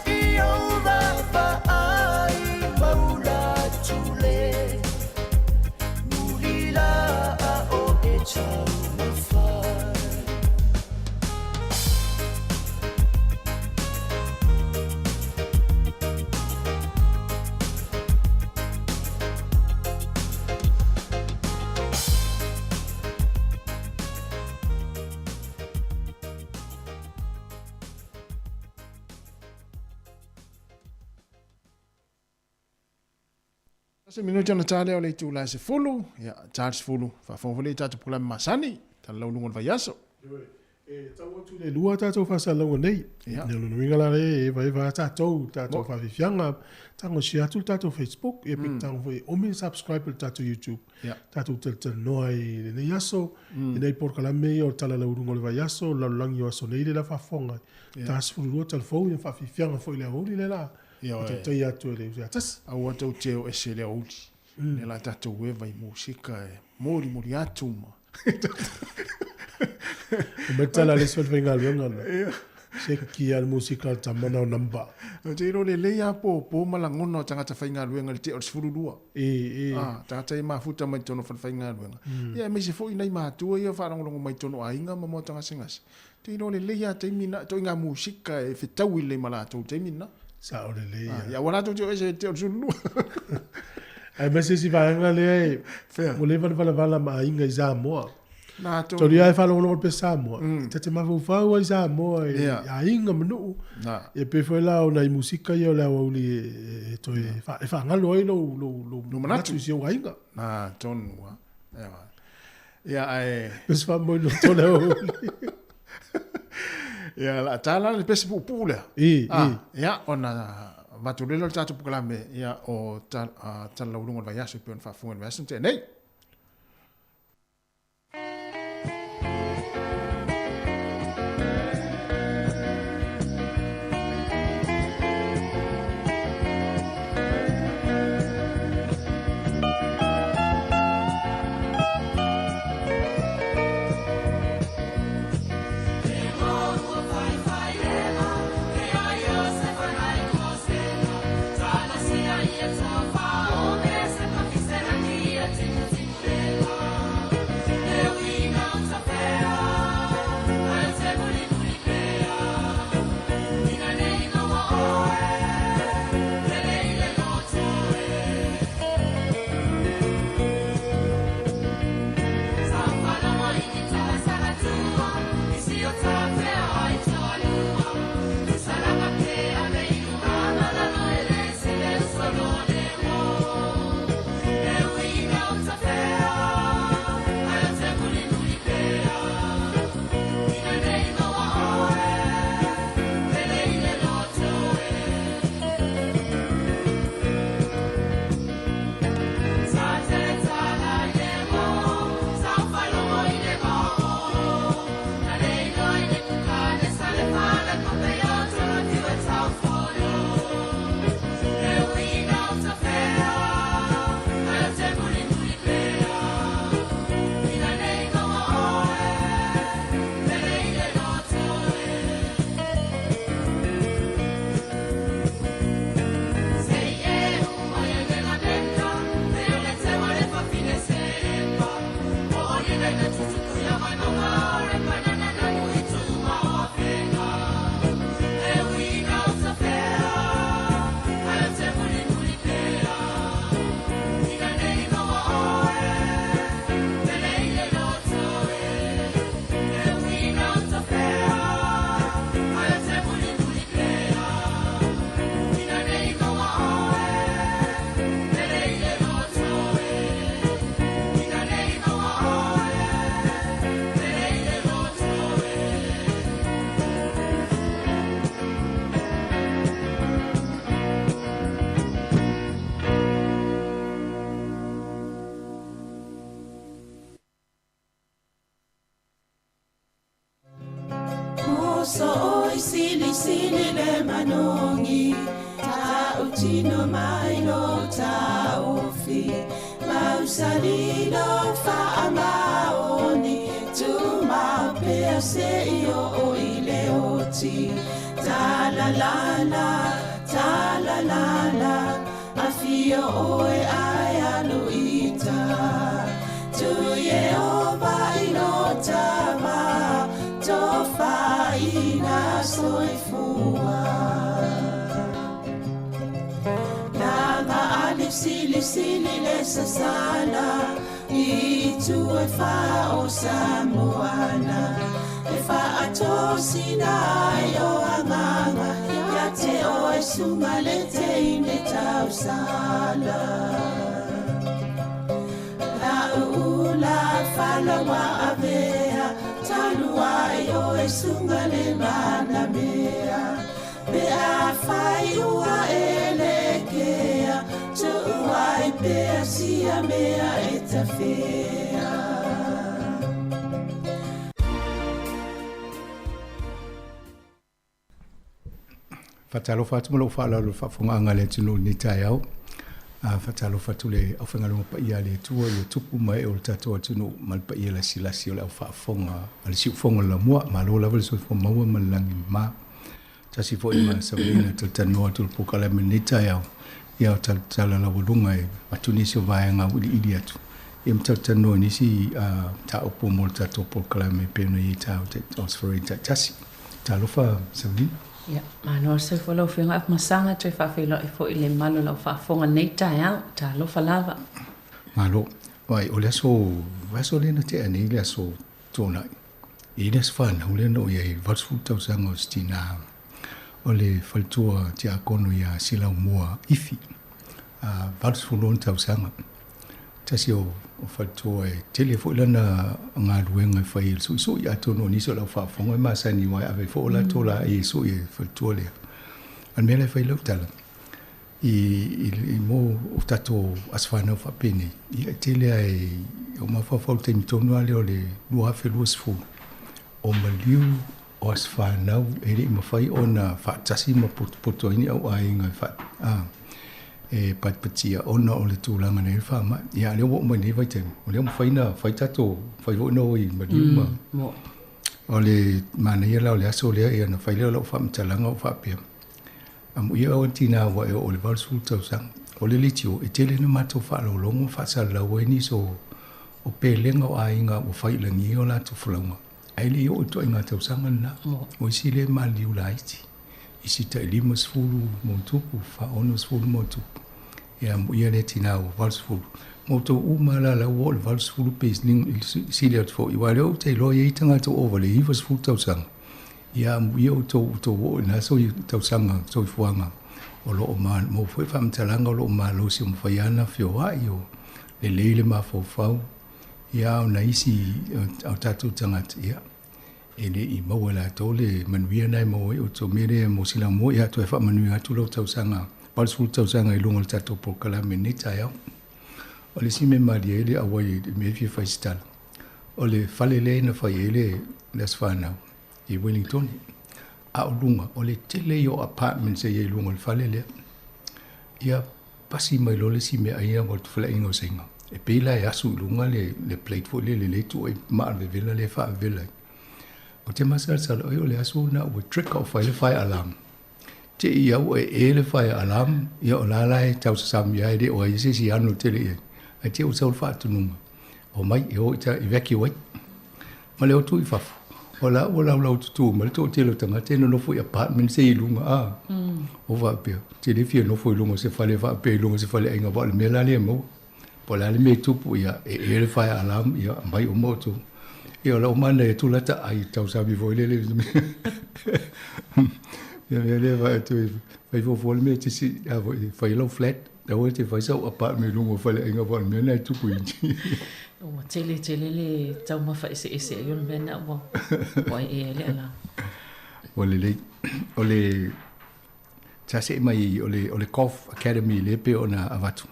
i o vava ai maula tule. Muli la a o e taumafai. Se minuti ona tā lea o le itu la e 10, ia, tā le 10, faafofoga foi le tatou pulame masani, talalauluga o le vaiaso. E tau atu le lua tātou faasalalauga nei. Ia. Ia, o lona uiga la le e evaeva lava tātou, tātou Mo. faafiafiaga, tagosia atu le tātou Facebook, ia pe tago foi e ome subscribe i le tātou YouTube. Ia. Tātou talatalanoa ai i lenei aso, lenei polokalame ia o le talalauluga o le vaiaso, o le lalolagi o aso nei le la faafofoga ai. Ia. Ta 12 talafou, ia faafiafiaga foi i le aoauli le la. Ia, Tatou oe. taia atu e le uso ia tasi. Aua tou te o ese le aoauli. Le la tatou eva i musika e molimoli atu ma. E mai tala le isi o le faigaluega na. Ia. Seki lava le musika a le tama na o number. Ou te iloa lelei lava pōpō ma lagona o tagata faigaluega i le tea o le 12. E, e. Ah, tagata ia e mafuta mai totonu o falefaigaluega. Ia aemaise foi nai matua ia o faalogologo mai totonu o aiga ma maota gasegase. Ou te iloa lelei lava taimi na, ituaiga musika e fetaui lelei ma latou i le taimi lena. Sao lelei lava. Ia aua latou te o ese i le tea o le 12. Aemaise isi vaega lea e, Fea? ua leva ona valavala ma aiga i Samoa. Na tonu. Tolu ia e faalogologo le pese Samoa. Ta te mafaufau ai Samoa i aiga ma nuu. Na. Ia pei foi la o nai musika ia o le aoauli e toe e faagalo ai lou lou lou manatu i si ou aiga. Na tonu lava. Ioe. Ia ae. Pese faamoe loto le aoauli. Ia o le a ta la le pese puupuu lea. I, i. Ia ona avatu loa lea o le tatou polokalame ia o Tala Laualuga o le Vaiaso e pei ona faafofoga i le vaiaso na tea nei. Faatalofa atu ma lou faaaloalo i le faafofogaaga a le atunuu i lenei taeao. Faatalofa atu le aufaigaluega paia a le Atua i tupu ma ee o le tatou atunuu ma le paia lasilasi o le au faafofoga a le siufofoga o le laumua. Malo lava le soifua maua ma le lagi mama. Tasi foi ma Savelina talatalanoa atu le polokalame i lenei taeao, ia o talatala laualuga e avatu nisi o vaega auiliili atu, ia ma talatalanoa i nisi mataupu mo le tatou polokalame e pei ona i ai taeao o Aso Faraile taitasi. Talofa Savelina. Ia, malo le soifua lau Afioga Afamasaga, toe faafeiloai foi i le mamalu o lau faafofoga i lenei taeao. Talofa lava. Malo. Vaai, o le aso, aso lea na tea nei le aso Tuanai, i le aso fanau lea na ou i ai i le 80 tausaga o si tinā o le faletua tiakono ia Silaumua Ifi, a 86 tausaga. Tasi o faletua e tele foi lana galuega e fai i le suisui, atonu o nisi o lau faafofoga e masani aua e ave foi o latou laei e sui e faletua lea. A o le mea la e fai lau tala, i mo o tatou aso fanau faapenei, ia e tele lava i o mafaufau i le taimi tonu lava lea o le 2020, o maliu o aso fanau e le i mafai ona faatasi ma potopoto ai ni au aiga e faa, a, e patipatia ona o le tulaga na i ai le faamai. Ia a o lea ua oo mai i lenei vaitaimi, o lea ua mafai ona fai tatou, mafai foi ona o i maliu ma o le manaia la o le aso lea, ia ona fai lea o lau faamatalaga o faapea, Amuia oe tina ua e oo i le 80 tausaga. O le leitio, e tele ina matou faalogologo ma faasalalau ai nisi o o pelega o aiga ua fai i lagi o latou folauga, ae le i oo i ituaiga tausaga lena. O isi lea e maliliu laiti, isi tai 50 ma ona tupu, 60 ma ona tupu. Ia amuia lea tina ua 80. Ma outou uma lava la ua oo i le 80 pe sili atu foi, aua o lea ou te iloa e i ai tagata ua ova i le 90 tausaga, Ia amuia outou outou oo i na tausaga soifuaga o lo o maua foi faamatalaga o lo o malosi o mafai lava ona feoai o lelei le mafaufau. Ia a o nai isi o tatou tagata, ia, e le i maua e latou le manuia lena e maua ai outou. O le mea lea mo Silamua, ia toe faamanuia atu lau tausaga 80 tausaga i luga o le tatou polokalame i lenei taeao. O le isi mea malie ai le auai i le mea e fia fai se tala, o le fale lea na fai ai le aso fanau i Wellington, a o luga, o le tele ia o apartments e i ai i luga o le fale lea. Ia pasi mai loa le isi meaai ia mo le faleaiga o Saina. E pei la e asu i luga le, le plate foi lele lea e tuu ai maa vevela lea e faavevela ai. Ou te masalosalo, oi o le asu lena ua trigger off ai le fire alarm. Te i au e e le fire alarm, ia o la la e tausasami ai, e le o ai se isi ano tele i ai. Ae te i ua sau le faatonuga, omai e o i ta evacuate. Ma le o atu i fafo, o la ua laulau tutū mai le toatele o tagata e nonofo i apartments e i luga, a. O faapea, ou te le fia nofo i luga o se fale faapea i luga o se faleaiga aua o le mea la lea e maua. Po o le a le mea e tupu, ia, e e le fire alarm, ia, aumai uma outou. Ia, o lau manaia atu la taai tausami foi lele. Ia, mea lea vaai atu e fai fuafua le mea e te si, a foi, fai lau flat. Aua e te fai sau apartment i luga o faleaiga aua o le mea lena e tupu i Ua tele tele le taumafa eseese ai o le mea lena ua ua ee ai le alarm. Ua lelei. O le sa see mai o le o le Golf Academy lea pei ona avatu.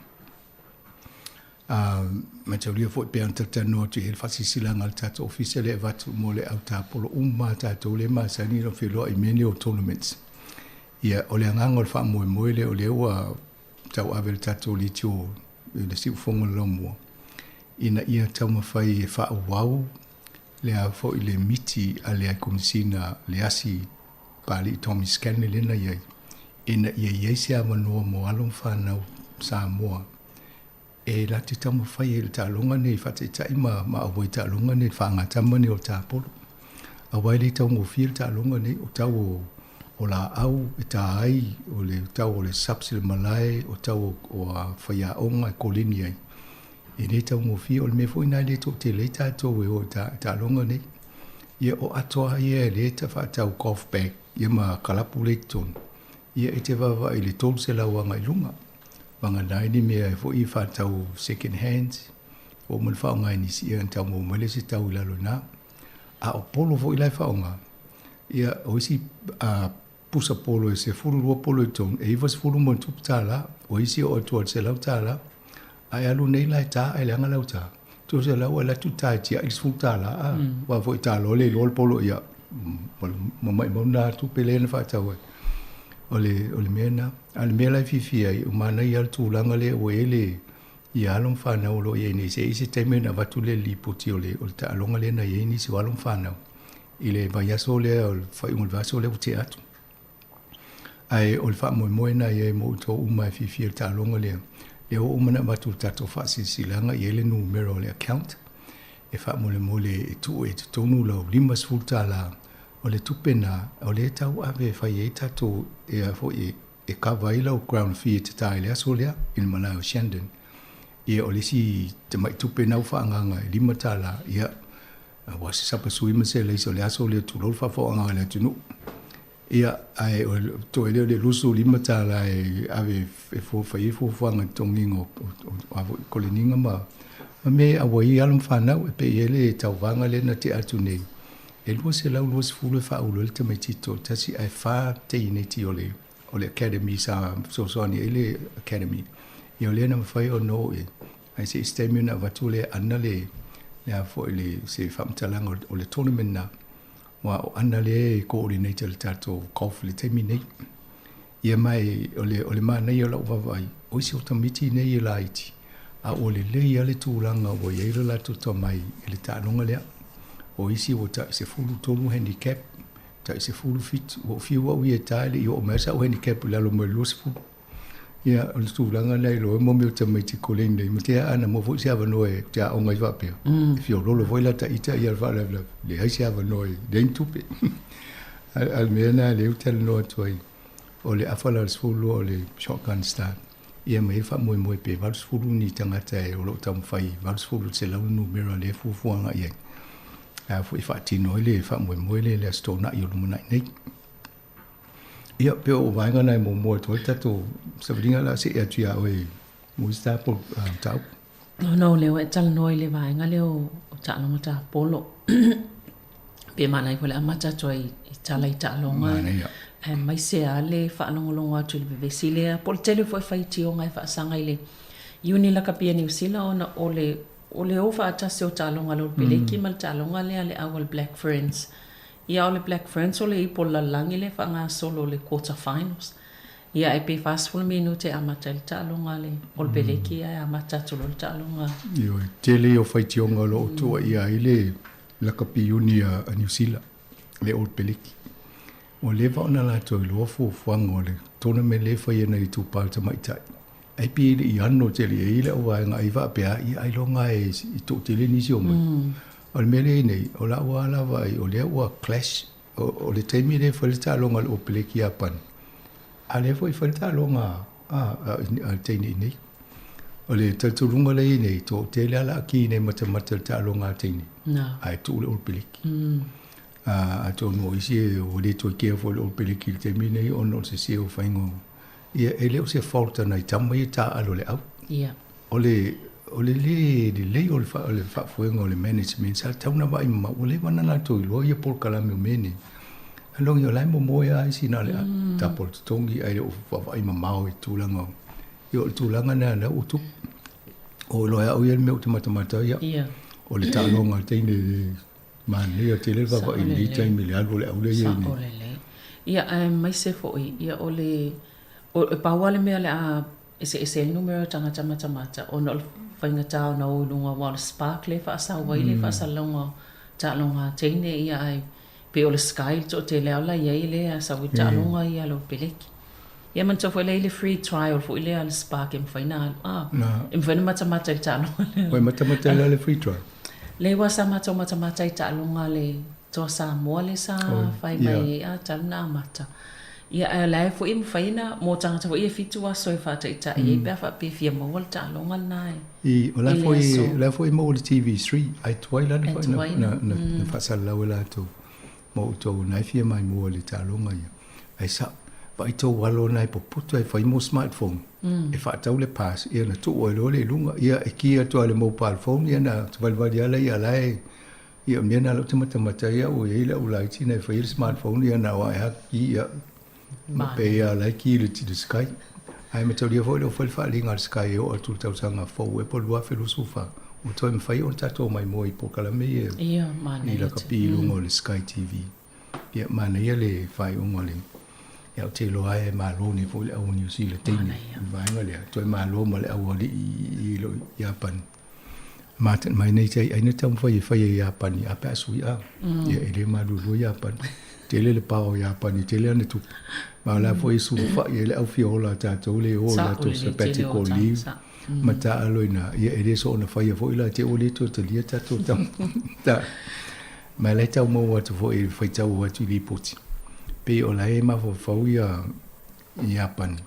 A mataulia foi pei ona talatalanoa atu i ai le faasilasilaga a le tatou ofisa lea e avatu mo le au tapolo uma a tatou lea e masani ona feiloai i mea nei o tournaments. Ia, o le agaga o le faamoemoe lea o lea ua tauave e le tatou leitio i le siufofoga o le laumua, ina ia taumafai e faaauau le a foi le miti a le Komesina le asi Papalii Tommy Scanlon lea na i ai, ina ia i ai se avanoa mo alo ma fanau Samoa e latou te taumafai ai i le taaloga nei, faataitai ma auai taaloga nei, le faagatama nei o le tapolo. Aua e le taugofie le taaloga nei, o tau o, o laau e ta ai, o le tau o le subs i le malae, o tau o, o faiaoga e koleni ai. E le taugofie, o le mea foi lena e le toatele ai tatou e o i taaloga nei. Ia o ato lava ia lea e faatau golf bag ia ma kalapu lea i totonu, ia e te vaavaai i le 300 agai i luga. Vagana ai ni mea foi e faatau second hands, ua uma ona faaaoga e nisi, ia ona tau maua mai lea o se tau i lalo i ina. A o polo foi la e faaaoga, ia o isi pusa polo e 12 polo i totonu, e 90 ma ona tupu tala, o isi e oo atu i le $100. A e alu nei la e ta ae leaga lau ta, tusa la ua alu atu ta e tiai le $10 a, aua foi ta loa le iloa le polo, ia ma maumau lena tupe lea na faatau ai. O le, o le mea lena. A o le mea la e fiafia ai, ua manaia lava le tulaga lea ua i ai le, ia alo ma fanau o lo o i ai nei, se i ai se taimi ona avatu lea o le lipoti o le, o le taaloga lea na i ai nisi o alo ma fanau i le vaiaso lea, o le faaiuga o le vaiaso lea ua tea atu. Ae o le faamoemoe lena i ai mo outou uma e fiafia i le taaloga lea, lea ua uma ona avatu i le tatou faasilasilaga e i ai le numera o le account e faamolemole e tuu ai i totonu lau $50. O le tupe lena o lea e tau ave e fai ai tatou e a foi e cover ai lau ground fee e te ta i le aso lea i le malae o Shandon. Ia o le isi tamai tupe lena ua faaagaaga e $5, ia aua se sapasui ma se alaisa o le aso lea tulou le faafofogaaga a le atunuu. Ia ae o toe lea o le $25 e ave e fai ai fuafuaga i le totogiina o a foi koleniga ma mea e auai ai alo ma fanau e pei e i ai le tauvaga lea na tea atu nei e 220 e faaulu ai le tamaitiiti toatasi ae fa teineiti o le o le academy sa fesoasoani ai le academy. Ia o lea na mafai ona o i ai se isi taimi ona avatu lea e ana le le a foi le se faamatalaga o le tournament na aua o Ana lea e coordinate le tatou golf i le taimi nei. Ia ma e o le o le manaia o lau vaavaai, o isi o tamaiti nei e laiti, a ua lelei lava le tulaga ua i ai lo latou tomai i le taaloga lea. O isi ua tai 13 handicap, tai 17, ua ou fiu au ia e ta e le i oo mai sau handicap i lalo mai le 20. Ia, o le tulaga lena i lou mo mea o tamaiti koleni nei, ma te ana maua foi se avanoa e te aoga ai faapea. E fiololo foi la ta ita ia le faalavelave, leai se avanoa e leai ni tupe. A o le mea lena lea ou te talanoa atu ai, o le afa la o le 12 o le shotgun start, ia ma i ai le faamoemoe pe 80 ni tagata e o lo o taumafai, 80 i le 100 le numera lea e fuafua agai i ai. A foi e faatino ai le faamoemoe lea i le Aso Toonai o lumanai nei. Ia, pe o vaega na e muamua atu ai le tatou savaliga o le a see atu iā oe mo isi tatou mataupu. Ona o lea ua e talanoa i le vaega lea o taaloga tapolo. Pe manaia foi le amata atu ai i tala i taaloga. Manaia. Aemaise lava le faalogologo atu i le vevesi lea, po o le tele foi o faitioga e faasaga i le Iuni Lakapi a Niu Sila ona o le o le o faatasi o taaloga a le Olo Peleki ma le taaloga lea a le au a le Black Ferns. Ia o le Black Ferns o le ipo lalagi lea e faagasolo le quarter finals. Ia ae pe 40 minute e amata ai le taaloga a le All Peleki ae amata atu loa le taaloga. Ioe, tele ia o faitioga o lo o tuuaia ai le lakapi iuni a Niu Sila, le All Peleki. Ua leva ona latou iloa fuafuaga o le tournament lea e fai ana i itupa o le tamaitai. Ai pei e le i ano tele i ai lau vaega ai faapea, ia ailoga e toatele nisi o mai. O le mea lea e i nei, o lau lava la vaai, o lea ua clash, o le taimi lea e fai le taaloga a le Opeleki Iapani, a o lea foi e fai le taaloga a le teine i inei. O le talitonuga lea e i ai nei, toatele lava la ki nei matamata i le taaloga a teine, ae tuu le Opeleki. Atonu o isi ua le toe kea foi i le Opeleki i le taimi nei ona o le sese o faiga o Ia, e le o se fault a nai tama ia taaalo i le au. Ia. O le, o le lē lelei o le, o le faafoega o le management, sa tatau ona vaai mamao, ua leva ona latou iloa ia polokalame o mea nei. Ae logi o la e momoe lava isi na o le mm. tapo o le totogi ae le o vaavaai mamao i tulaga o, ia o le tulaga lena lea ua tupu. O iloa e au ia le mea ou te matamata ia. Ia. O le taaloga a le teine manaia tele le vaavaai i lenei taimi i le alu o le au lea e i ai nei. Sao lelei. Ia, aemaise foi, ia o le, o, e pau lava le mea o le a eseese ai le numera o tagata matamata, ona o le faigata ona o i luga aua o le Spark lea e faasau ai le faasalalauga o taaloga a teine, ia ae pei o le Sky le toatele lava la i ai lea e sau ai taaloga ia a le Peleki. Ia manatua foi la e i ai le free trial foi lea a le Spark e mafai ona alu, a, e mafai ona matamata i le taaloga lea. Ua e matamata ai la i le free trial? Lea ua sa matou matamata i taaloga a le Toa Samoa lea sa fai mai ai talu ona amata. Ia ae o la e foi e mafai ona, mo tagata foi ia e 7 aso e faataitai ai pe a faapea e fia maua le taaloga lena e I, o la foi, o la foi e maua i le TV3, ae tuai la na faasalalau e latou ma outou na e fia maimoa i le taaloga ia. Ae sao, vaai tou alo na e popoto e fai mo smartphone, e faatau le pass, ia na tuu ai loa lea i luga, ia e ki atu lava i le mobile phone, ia na valivali lava lea la e, ia o mea na o lea ou te matamata ai au, e i ai lau laiti na e fai ai le smartphone, ia na o ae lava ki, ia, ma pei lava o la e ki i le Sky. Ae mataulia foi lea ua fai le faaaliga a le Sky e oo atu i le tausaga fou ea po o le 2024, ua toe mafai ona tatou maimoa i polokalame ia i lakapi i luga o le Sky TV. Ia, manaia le faaiuga o le. Ia ou te iloa e malo nei foi le au o Niu Sila teine i le vaega lea, toe malo ma le aualii i lo Iapani. Ma mai nei tai aina taumafai e fai e Iapani a pe a sui a. Ia e le malulu Iapani. Tele le pao o Iapani, tele ana tupe. Ma o la foi e sulufai ai le au fia ola a tatou le o latou sabbatical leave ma taaalo i ina. Ia e le soona faia foi la te ua le toe talia tatou tama. Ta. Ma la e tau maua atu foi i le faitau atu i lipoti. Pei o la e mafaufau ia Iapani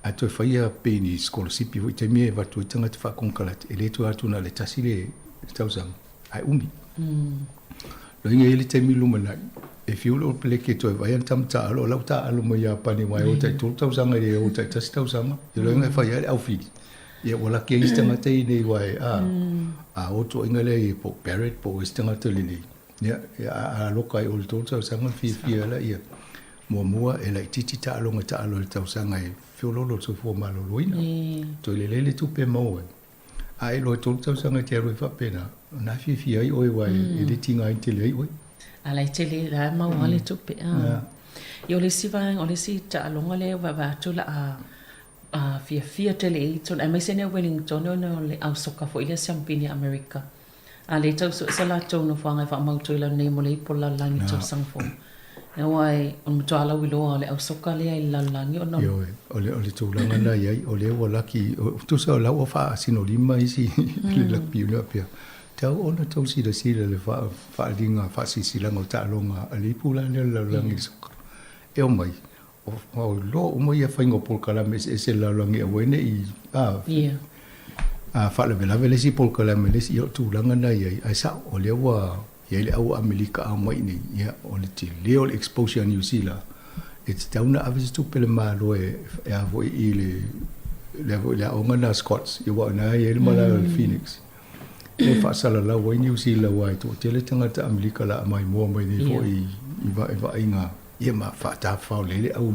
a toe faia pei ni sikolasipi foi i taimi e avatu ai tagata faakonekarate, e le toe atu na o le tasi le tausaga, ae umi. Loiga e i ai le taimi lumanai, e fiu le peleke e toe vaai ana tama taaalo, o la ua taaalo mai Iapani aua e o taitolu tausaga e le o taitasi tausaga. Ia loiga e fai ai le aufili, ia ua laki ai isi tagata i inei aua e, a, a o tuuaiga lea i po o Barrett po o isi tagata lelei, ia, a aloka ai o le tolu tausaga fiafia laia. Muamua, e laitiiti taaloga taalo i le tausaga e feoloolo le soifua maloloina. Toe lelei le tupe e maua ai. A e iloa e 3 tausaga e te alu ai faapena, o lena e fiafia ai oe aua e le tigaina tele ai oe. A la e tele, la e maua le tupe. Ia o le isi vaega, o le isi taaloga lea e vaavaai atu o le a fiafia tele i ai aemaise nei o Wellington ona o le au soka foi lea siamupini a Amerika. A lea e tau sue se latou nofoaga e faamautu i lalo nei mo le ipu o le lalolagi i tausaga fou. Aua e, o le matua lauiloa o le ausoka lea i le lalolagi ona o. Ioe, o le, o le tulaga lena i ai, o lea ua laki, tusa o la ua faasinolima isi i le laki o lea pea. Tau ona tou silasila i le faaaliga faasilasilaga o taaloga a le ipu la lea o le lalolagi i le soka. E omai, o iloa uma ia faiga o polokalame eseese i le lalolagi aua ne i faalavelave le isi polokalame i le isi, ia o tulaga na i ai. Ae sao, o lea ua i ai le au Amelika a omai i inei, ia o le tele o le exposure a Niu Sila, e tatau ona ave se tupe a le Malo e a foi i le le foi le aoga na Scots, ia aua o ina e i ai le malae o le Phoenix. E faasalalau ai Niu Sila aua e toatele tagata Amelika la maimoa mai nei foi i vaaiga Ia ma faatafafao lelei le au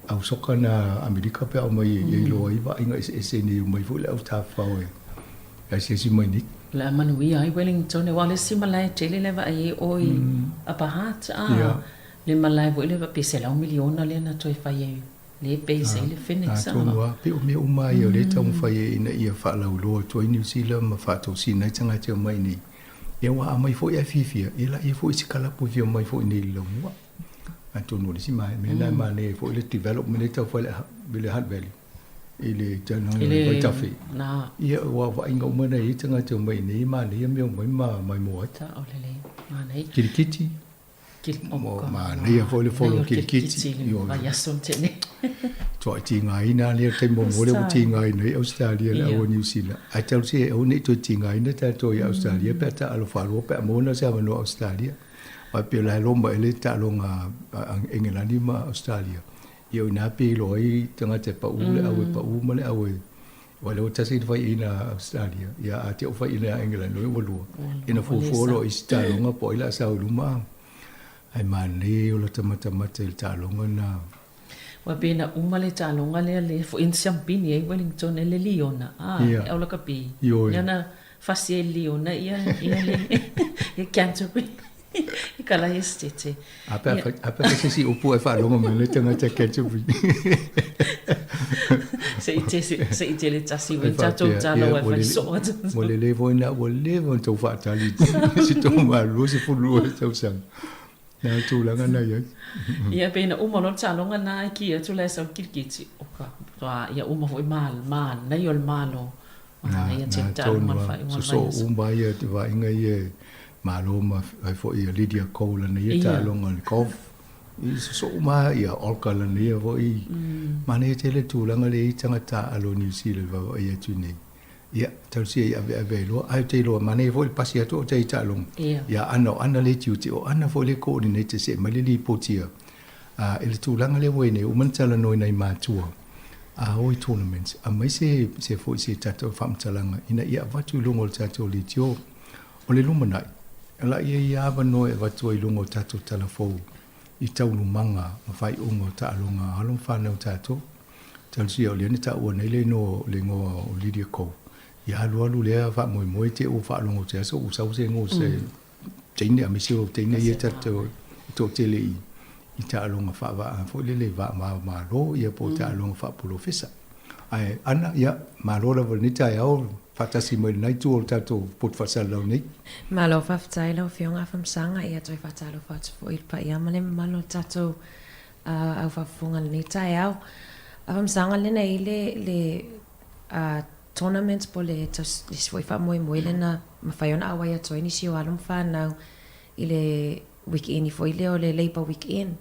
au soka na Amerika pe a omai e iloa ai vaaiga eseese nei omai foi le au tafafao e asiasi mai nei. O le a manuia ai Wellington aua o le isi malae tele lea e vaai ai o i Upper Hutt a le malae foi lea pe 100 miliona lea na toe fai ai le base ai le Phoenix a. Atonu lava pei o mea uma ia o lea e taumafai ai ina ia faalauiloa atu ai Niu Sila ma faatosina ai tagata e omai nei. Ia ua aumai foi ae fiafia, ia laia foi se kalapu e fia omai foi nei i le laumua. Atonu o le isi mea lena e manaia ai foi le development lea e tau fai i le Hutt Valley i le tulaga o le vaitafe. Ia ua vaaiga uma na i ai tagata e omai i inei e manaia mea omai ma maimoa ai. Kirikiti. Manaia foi le folo kirikiti. Tuai tigaina lea taimi muamua lea ua tigaina ai Ausetalia i le au a Niu Sila. Ae talosia e aua ne i toe tigaina tatou i Ausetalia pe a taaalo faalua pe a maua na o se avanoa Ausetalia. Aua e pei o la e loma ai le taaloga a Engelani ma Ausetalia. Ia o i ina pei e iloa ai tagata e pau le au e pau ma le au e Aua o lea ua tasi le faiaina a Ausetalia, ia a te i ua faiaina ia Engelani, ua lua. Ina fuafua loa i isi taaloga po o ai o le a sao i luma, ae manaia ia o lata matamata i le taaloga lena. Ua pei na uma le taaloga lea le foi na siampini ai Wellington e le liona, a, le au lakapi. Lea na fasi ai le liona ia, ia le, ia Canterbury. I ka lae esitete. A pe a fai, a pe a fai se isi upu ae faalogo mai le tagata Canterbury. Se i te, se i tele tasi ua tatou tala ua fai soo atu. Ua lelei foi na ua leva ona tou faatali si tou malolo 12 tausaga. Na o tulaga na i ai. Ia pei na uma loa le taaloga na ai ki atu la e sau kirikiti. O ka, toa, ia uma foi ma, manaia o le Malo. Manaia te taaloga le faaiuga o le vaiaso. Sosoo uma ia te vaaiga ia Malo ma ai foi ia Lydia Ko lana ia taaloga i le golf. I sosoo uma ia Olga lana ia foi. Manaia tele le tulaga lea e i ai tagata taaalo o Niu Sila i le vaavaai atu i inei. Ia, talosia ia aveave ai loa. Ae ou te iloa, manaia foi le pasi atu o tai taaloga. Ia ana o ana le tiute, o ana foi le coordinator se aumai le lipoti a i le tulaga lea ua i ai nei, ua uma ona talanoa i nai matua a o i tournaments, aumai se se foi se tatou faamatalaga ina ia avatu i luga o le tatou leitio. O le lumanai, o la e i ai avanoa e avatu ai i luga o tatou talafou i taualumaga ma faaiuga o taaloga a alo ma fanau tatou. Talosia o lea na taua nei le igoa le igoa o Lydia Ko. Ia alualu lea faamoemoe te ua faalogo te aso ua sau se igoa se teine aemaise o teine ia tatou e toatele i i taaloga faavaa foi lele vaamalo ia po o taaloga faapolofesa. Ae Ana, ia, malo lava i lenei taeao faatasi mai i lena itu o le tatou poto faasalalau nei. Malo faafetai lau Afioga Afamasaga, ia toe faatalofa atu foi i le paia ma le mamalu o le tatou au faafofoga i lenei taeao. Afamasaga lena i le le tournament po le isi foi faamoemoe lena mafai ona auai atu ai nisi o alo ma fanau i le weekend foi lea o le Labour Weekend.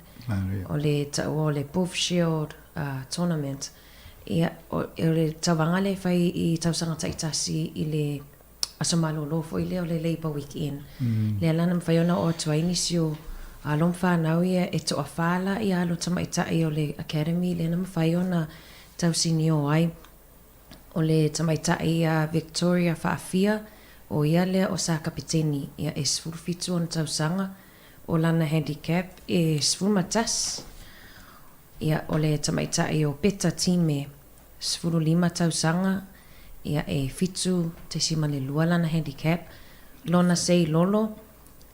O le taua o le Booth Shield Tournament. Ia, o le tauvaga lea e fai i tausaga taitasi i le aso malolo foi lea o le Labour Weekend. Lea la na mafai ona oo atu ai nisi o alo ma fanau ia e toafa la ia alo tamaitai o le Academy lea na mafai ona tausinio ai. O le tamaitai ia Victoria Faafia, o ia lea o sa kapeteni, ia e 17 ona tausaga, o lana handicap e 11. Ia, o le tamaitai o Peta Time, 15 tausaga, ia e 7.2 lana handicap. Lona Seilolo,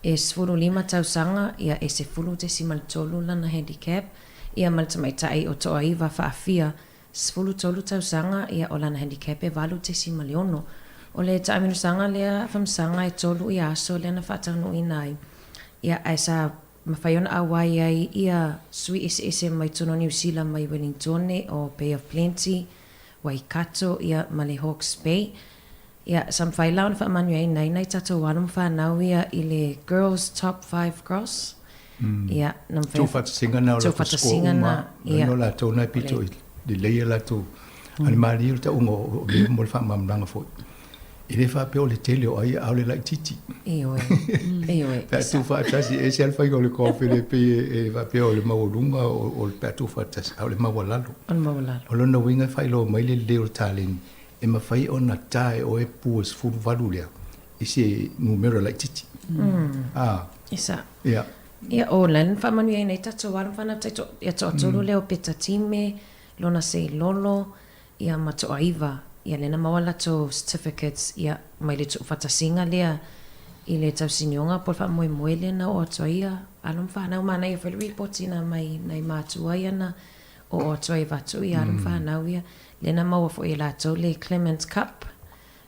e 15 tausaga, ia e 10.3 lana handicap. Ia ma le tamaitai o Toaiva Faafia, 13 tausaga, ia o lana handicap e 8.6. O le taamilosaga lea famasaga e tolu ia aso lea na faataunuuina ai, ia ae sa mafai ona auai ai ia sui eseese mai totonu o Niu Sila mai Wellingtone o Bay of Plenty, Waikato ia ma le Hawke's Bay. Ia sa mafai la ona faamanuiaina ai nai tatou alo ma fanau ia i le Girls Top Five Cross. Ia na mafai Tuufaatasiga na o latou score uma lea o latou na e pito i lelei a latou a le malie o le tauga o mea mo le faamalamalamaga foi. E le faapea o le tele o ai a o le laitiiti. Ioe, ioe. Pe a tuufaatasi, e ese lava le faiga o le golf e le pei e faapea o le maualuga o le pe a tuufaatasi, a o le maualalo. O le maualalo. O lona uiga e faailoa mai le lelei o le taleni e mafai ona ta e oe pu e 18 lea i se numera laitiiti. A. E sa. Ia. Ia, o lea na faamanuia ai nei tatou alo ma fanau taito, ia toatolu lea o Peta Time, Lona Seilolo, ia ma Toaiva, ia lea na maua latou certificates ia mai le tuufatasiga lea i le tausinioga po o le faamoemoe lea na oo atu ai ia alo ma fanau. Manaia foi le report ina mai nai matua ia na oo atu ai e avatu ia alo ma fanau ia. Lea na maua foi e latou le Clement Cup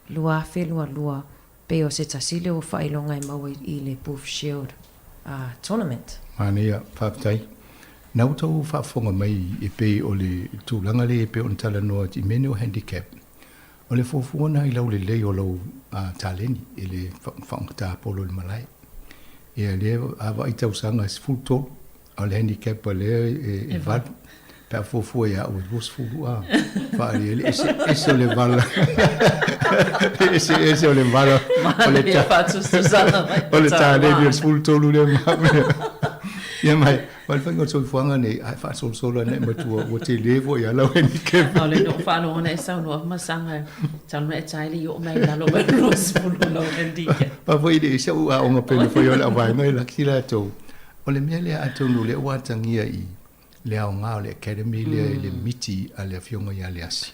2022 pei o se tasi lea o faailoga e maua i le Booth Shield Tournament. Manaia, faafetai. Na ua tou faafofoga mai e pei o le tulaga lea e pei ona talanoa atu i mea nei o handicap. O le fuafua lena i lau lelei o lau taleni i le faaaogata polo i le malae. Ia lea a vaai tausaga e 13, a o le handicap a lea e 8. Pe a fuafua ia au e 20 a faaliali ese ese o le vala. Ese ese o le vala o le ta o le taleni o le 13 lea ma mea. Ia mai ma le faiga o le soifuaga nei ae faasolosolo ane matua ua tele foi ia lau handicap. A o le no faalogo na e saunoa masaga talu na e tae le i oo mai lalo mai 20 lau handicap. Pa foi le ese u aoga pele foi o le auvaega e laki latou. O le mea lea atonu lea ua atagia i le aoga o le Academy lea i le miti a le Afioga ia Leasi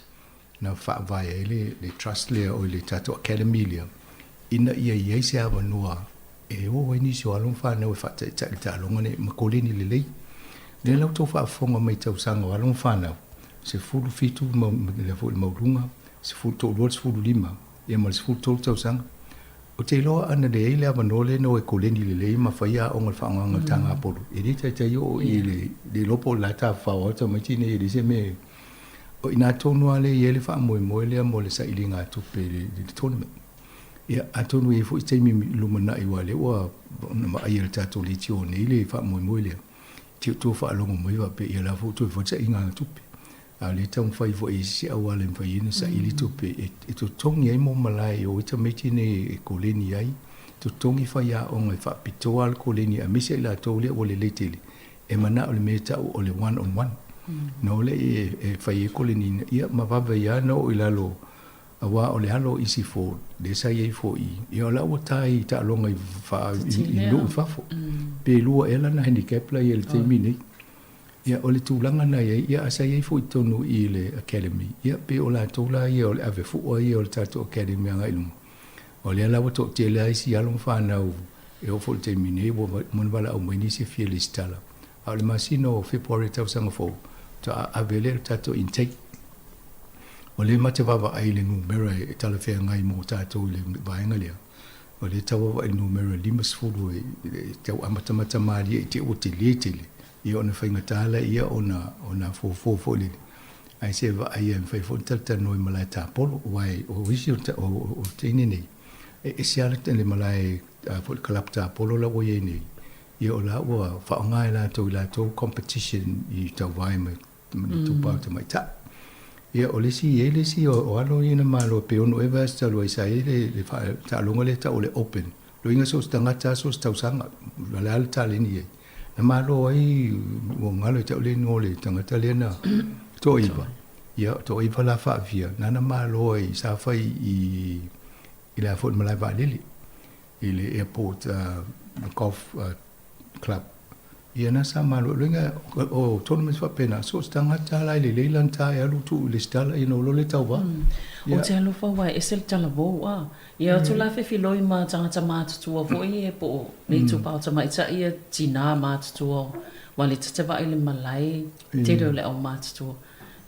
na faavae ai le, le trust lea o le tatou Academy lea ina ia i ai se avanoa e o ai nisi o alo ma fanau e faataitai i le taaloga nei ma koleni lelei. Lea la ua outou faafofoga mai i tausaga o alo ma fanau, 17 ma lea foi le maualuga, 12 le 15 ia ma le 13 tausaga. Ou te iloa ana leai le avanoa lea na o e koleni lelei ma fai aoga i le faaaogaina o le taga polo, e le taitai oo i le le iloa po o le la tafafao atu tamaiti nei e leai se mea e O i ina tonu lava lea e i ai le faamoemoe lea mo le sailiga tupe i le tournament. Ia, atonu e i ai foi se taimi lumanai aua o lea ua ona vaaia e le tatou leitio nei le faamoemoe lea, te i ua faalogo mai faapea ia o la foi ua toe fai le sailiga tupe. A o lea e taumafai foi i isi auala e mafai ai ona saili tupe e totogi ai mo malae e o ai tamaiti nei e koleni ai, totogi faiaoga e faapitoa lava le koleni aemaise i latou lea ua lelei tele e manao i le mea e tau o le one on one. Na o lea e fai ai koleniina, ia ma vave ai lava ona oo i lalo aua o le alo o Easy Ford lea sa i ai foi, ia o la ua ta i taaloga i i nuu i fafo. Pe lua ea lana handicap la i ai i le taimi nei. Ia, o le tulaga na i ai, ia, a sa i ai foi i totonu i le Academy, ia, pei o latou la ia o le ave fua ia o le tatou Academy agai i luma. O lea la ua toatele lava isi alo ma fanau e oo foi i le taimi nei ua uma ona valaau mai nisi e fia lesitala. A o le masina o February tausaga fou, faatoa ave lea le tatou intake. O lea ma te vaavaai i le numera e talafeagai mo tatou i le vaega lea, o lea e tau vaavaai i le numera 50 e tau amatamata malie i te i ua tele tele, ia ona faigata laia ona ona fuafua foi lele. Ae se vaai e mafai foi ona talatalanoa i malae tapolo, aua o isi o teine nei, e ese lava le malae foi le kalapu tapolo la ua i ai nei, ia o la ua faaaoga e latou i latou competition i tauvae ma le itupa o tamaitai. Ia o le isi, e i ai le isi o alo ia na malo pe ono ea vaiaso talu ai sa i ai le taaloga lea e tau o le Open. Loiga so o se tagata lava so o se tausaga, o le a le taleni i ai. Na malo ai ua galo ia te au le igoa o le tagata lea na toaiva, ia toaiva la faavia, nana malo ai sa fai i i le a foi le malae vaalele i le airport golf club. Ia na sa malo loiga o tournaments faapena, so o se tagata la e lelei lana ta e alu tuu i lesitala ia ona o loa lea tauva. Ou te alofa aua e ese le talavou a. Ia atu la fefiloi ma tagata matutua foi ia po o le itupa o tamaitai ia tina matutua aua le tatavai i le malae tele o le au matutua.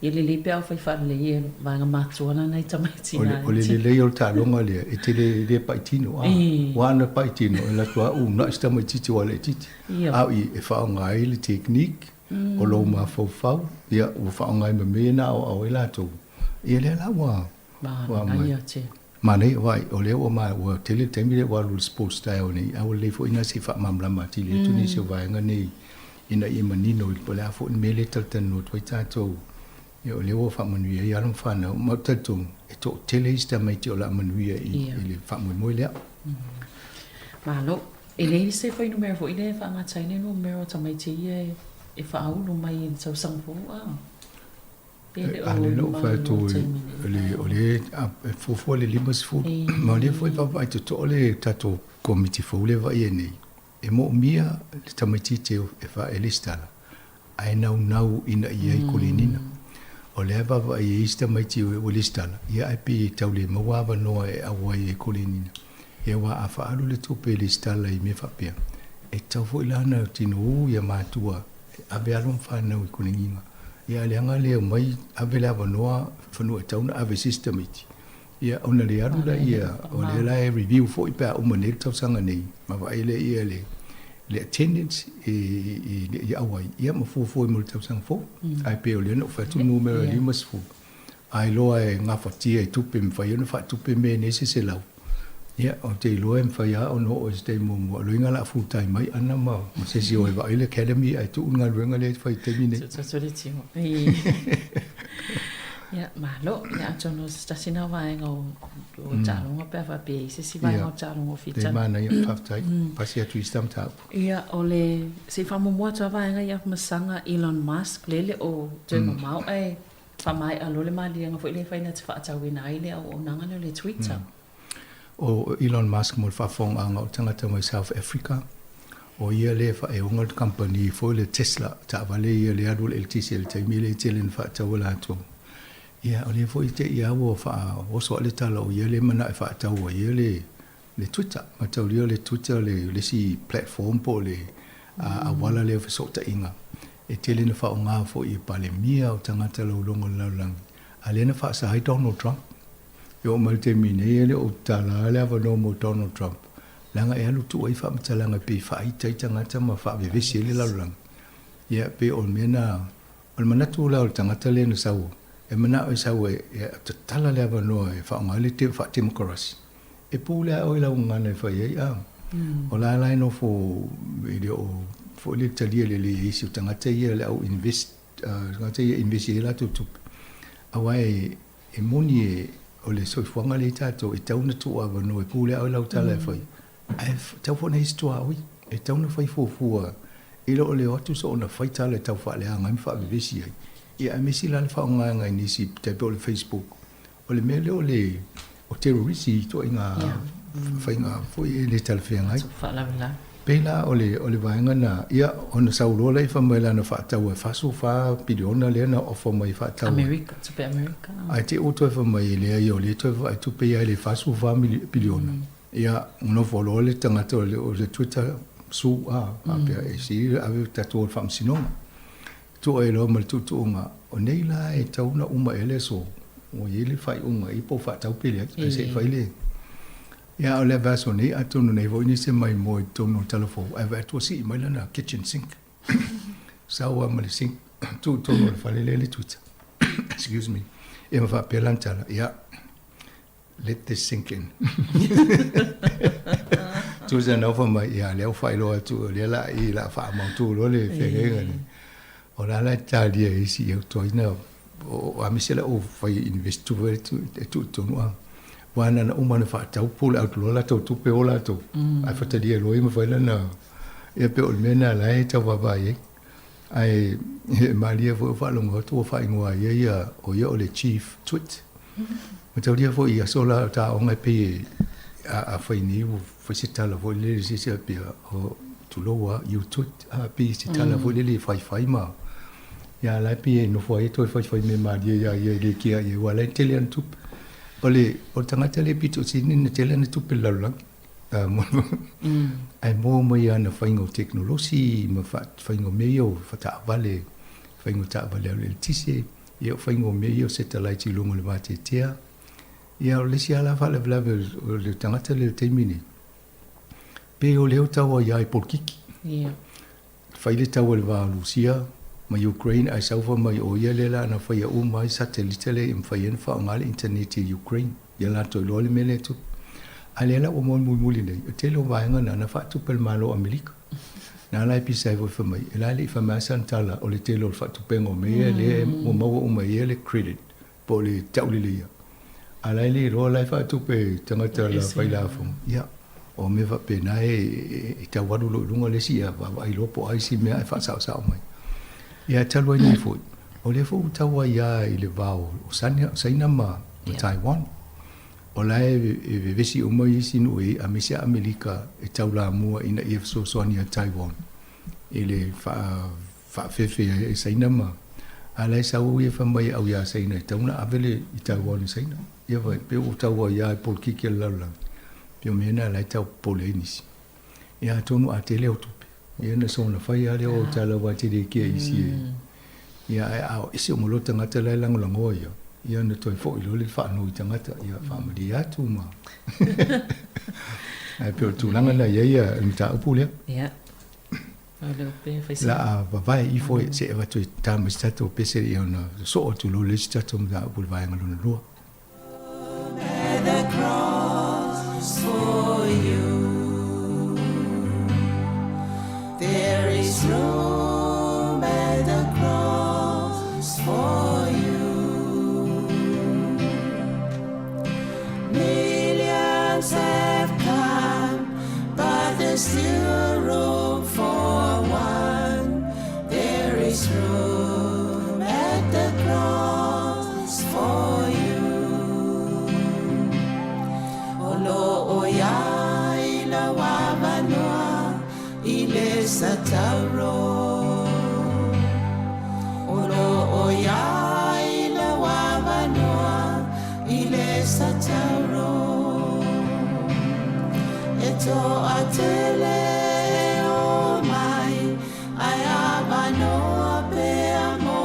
Ia lelei pe a fai faalelei e vaega matutua la nai tamaiti na. O le lelei o le taaloga lea, e te le pai tino, a. Aua ana pai tino, e alu atu lava uunai si tamaitiiti ua laitiiti. A o i, e faaaoga ai le technique o lou mafaufau, ia, ua faaaoga ai ma mea ia na aoao ai latou. Ia lea la ua Manaia tele. Manaia, vaai, o lea ua ua tele le taimi lea ua alu i le sports style nei, a ua lelei foi ina se i faamalamalama atili atu nisi o vaega nei ina ia manino i po o le a foi le mea lea e talatalanoa atu ai tatou. Ia o lea ua faamanuia ai alo ma fanau, ma ou te talitonu e toatele isi tamaiti o le a manuia i le faamoemoe lea. Malo. E leai se fuainumera foi lea e faagata ai le numera o tamaiti ia e faaulu mai i le tausaga fou a? A lea na ou fai atu o lea e fuafua le 50, ma o lea foi e vaavaai totoa le tatou Komiti fou lea e vaaia nei, e moomia le tamaitiiti e lesitala ae naunau ina ia i kolenina. O lea e vaavaai i ai isi tamaiti ua lesitala, ia ae pei e tau le maua avanoa e auai ai i kolenina. Ia aua a faaalu le tupe e lesitala i mea faapea, e tatau foi la ona tinou ia matua e ave alo ma fanau i kolegiga. Ia a leaga le omai ave le avanoa fanua e tatau ona ave i se isi tamaiti, ia ona le alu laia, o lea la e review foi pe a uma nei le tausaga nei, ma vaai laia le le attendance i i auai, ia ma fuafua mo le tausaga fou. Ae pei o lea na ou fai atu le numera 50, a iloa e gafatia i tupe e mafai ona faatupe mea nei se 100. Ia, ou te iloa e mafai lava ona oo i se taimi muamua, o loiga o le a full time ai Ana ma se isi o e vaai le academy ae tuu le galuega lea e fai i le taimi nei. Tutu le tino. Ia, malo. Ia, atonu o se tasi na vaega o taaloga pe a faapea e i ai se isi vaega o taaloga o fita. Ia, manaia, faafetai. Pasi atu i isi mataupu. Ia, o le, se i faamuamua atu lava vaega ia Masaga Elon Musk, lea e le o toe mamao ae Faamaea loa le maliega foi lea e fai na te faatauina ai le auaunaga lea o le Twitter. O Elon Musk mo le faafofogaaga o tagata mai South Africa, o ia lea e faaeoga le kamupani foi le Tesla, taavale ia lea alu le eletise i le taimi lea e tele na faatau e latou. Ia o lea foi te i lava ua faaoso ae le tala o ia lea e manao e faatau ai ia le Twitter. Mataulia o le Twitter le isi platform po o le auala lea o fesootaiga e tele na faaaoga foi e Palemia o tagata lauloga o le lalolagi, a lea na faasa ai Donald Trump. E oo mai le taimi nei e le o tatala le avanoa mo Donald Trump, leaga e alu tuu ai faamatalaga e pei e faaita ai tagata ma faavevesi ai le lalolagi. Ia, pei o le mea na, o le manatu la o le tagata lea na sau, e manao e sau e tatala le avanoa e faaaoga ai le faatemokarasi. E pule a oe i lau gagana e fai ai, a. O la la e nofo e le o foi le talia lelei e isi o tagata ia le au invest, tagata ia e invest i ai latou tupe. Aua e, e moni e, o le soifuaga lea i tatou, e tatau ona tuu avanoa e pule a oe lau tala e fai. Ae tatau foi ona i ai se tuaoi, e tatau ona fai fuafua i lo le o atu soona fai tala e tau faaleaga ai ma faavevesi ai. Ia aemaise la le faaaogaina i nisi tai pei o le Facebook. O le mea lea o le o terrorisi ituaiga faiga foi e le talafeagai. Pei la o le o le vaega na, ia ona sau loa lea fai mai lana faatau e 44 piliona lea na offer mai e faatau. Amerika, tupe Amerika. Ae te i ua toe fai mai e leai o lea e toe vaai tupe ia i le 44 piliona. Ia nofo loa le tagata o le Twitter. sue a, faapea e sili le ave tatou o le faamasinoga. Tuu ai loa ma le tuutuuga, o nei la e tatau ona uma ea le aso ua i ai le faaiuga i po o faatau pe leai, ae se i fai le. Ia a o le vaiaso nei atonu nei foi nisi e maimoa i totonu o le talafou ae vaai atu ua sii mai lana kitchen sink. Sau lava ma le sink tuu i totonu o le fale lea i le Twitter. Excuse me. Ia ma faapea lana tala, ia, let this sink in. Tusa na ofa mai, ia, lea ua faailoa atu, o lea la i la faamautu loa le feagaiga lea. O la la e talia e isi ia toaina o aemaise la o fai invest tupe e tuu i totonu a. Aua na ona uma ona faatau pull out loa latou tupe o latou ae fatalia loa ia ma fai lana ia pei o le mea lena la e tau vaavaai ai. Ae e malie foi o faalogo atu ua faaigoa ai ia ia o ia o le Chief Twit. Mataulia foi i aso la o taoga e pei e a fai nei ua fai se tala foi lele se isi pei o tulou a you twit a pei se tala foi lele e faifai ma ia la e pei e nofo ai e toe faifai mea malie ia ia e le kea i ai aua la e tele ana tupe. O le o le tagata lea pito sili ona tele ana tupe i le lalolagi. Ae maua mai ana faiga o tekonolosi ma faiga o mea ia o taavale, faiga o taavale alu eletise, ia o faiga o mea ia o satellite i luga o le vateatea. Ia o le isi lava la faalavelave o le tagata lea i le taimi lenei, pei o lea ua tau ai lava i polokiki. Fai le taua i le va o Lusia ma Ukraine ae sau fai mai o ia lea la na faia uma ai satelite lea ia mafai ai ona faaaoga le internet i Ukraine. Ia latou iloa le mea lea e tupu. A lea la ua maua mulimuli nei, o le tele o vaega na na faatupe e le Malo o Amerika. Na ala e pisa ai foi fai mai, e la e le i fai mai lava sana tala o le tele o le faatupega o mea ia lea ua maua uma e ia le credit po o le tauleleia. A la e le iloa la e faatupe e tagata la fai lafoga. Ia, o mea faapena e tau alu loa i luga le isi ia vaavaai loa po o a isi mea ae faasaosao mai. Ia, talu ai nei foi, o lea foi ua tau ai lava i le va o Saina ma Taiwan. O la e vevesi uma isi nuu e i ai, aemaise Amerika e taulamua ina ia fesoasoani ia Taiwan i le faafefe e Saina ma a la e sau ia fai mai au ia Saina e tatau ona ave le i Taiwan i Saina. Ia fai, pei ua tau ai lava i polokiki a le lalolagi, pei o mea na la e tau popole ai nisi. Ia atonu a tele au tupe, ia ona soona fai lava lea o tala aua e te le kea isi e. Ia ae a ese uma loa tagata la e lagolagoa ia, ia ona toe foi loa lea i le faanoi tagata, ia faamalie atu ma Ae pei o le tulaga lena e i ai le mataupu lea. Ia. La a vavae ifo e se avatu e tā mai se tatou pese ia ona soo atu loa le isi tatou mataupu i le vaega lona lua. The cross for you. There is room at the cross for you. Millions have come, but there's still room for one. There is room at the cross for you. O lo o ia i lau avanoa i le satauro. O lo o ia i lau avanoa i le satauro. E toatele e o mai, ae avanoa pea mo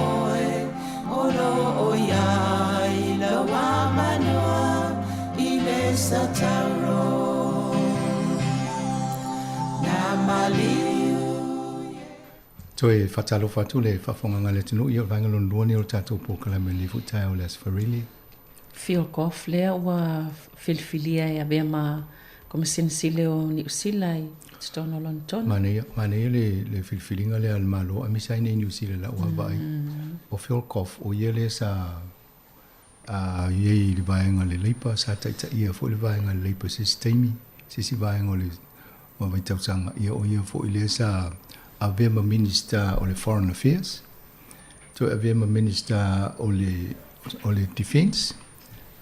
oe. O lo o ia i lau avanoa i le satauro. Na maliu. Toe faatalofa atu le faafofogaga a le atunuu ia o le vaega lona lua lenei o le tatou polokalame lenei foi taeao i le Aso Faraile. Phil Goff lea ua filifilia e avea ma Komesina Sili o Niu Sila i totonu o Lonetona. Manaia, manaia le, le filifiliga lea a le Malo aemaise ai nei Niu Sila i lau vaavaai. O Phil Goff, o ia lea sa a i ai i le vaega o le Labour, sa taitaia foi le vaega o le Labour i se isi taimi, se isi vaega o le vaitausaga, ia o ia foi lea sa avea ma Minister o le Foreign Affairs, toe avea ma Minister o le, o le Defence,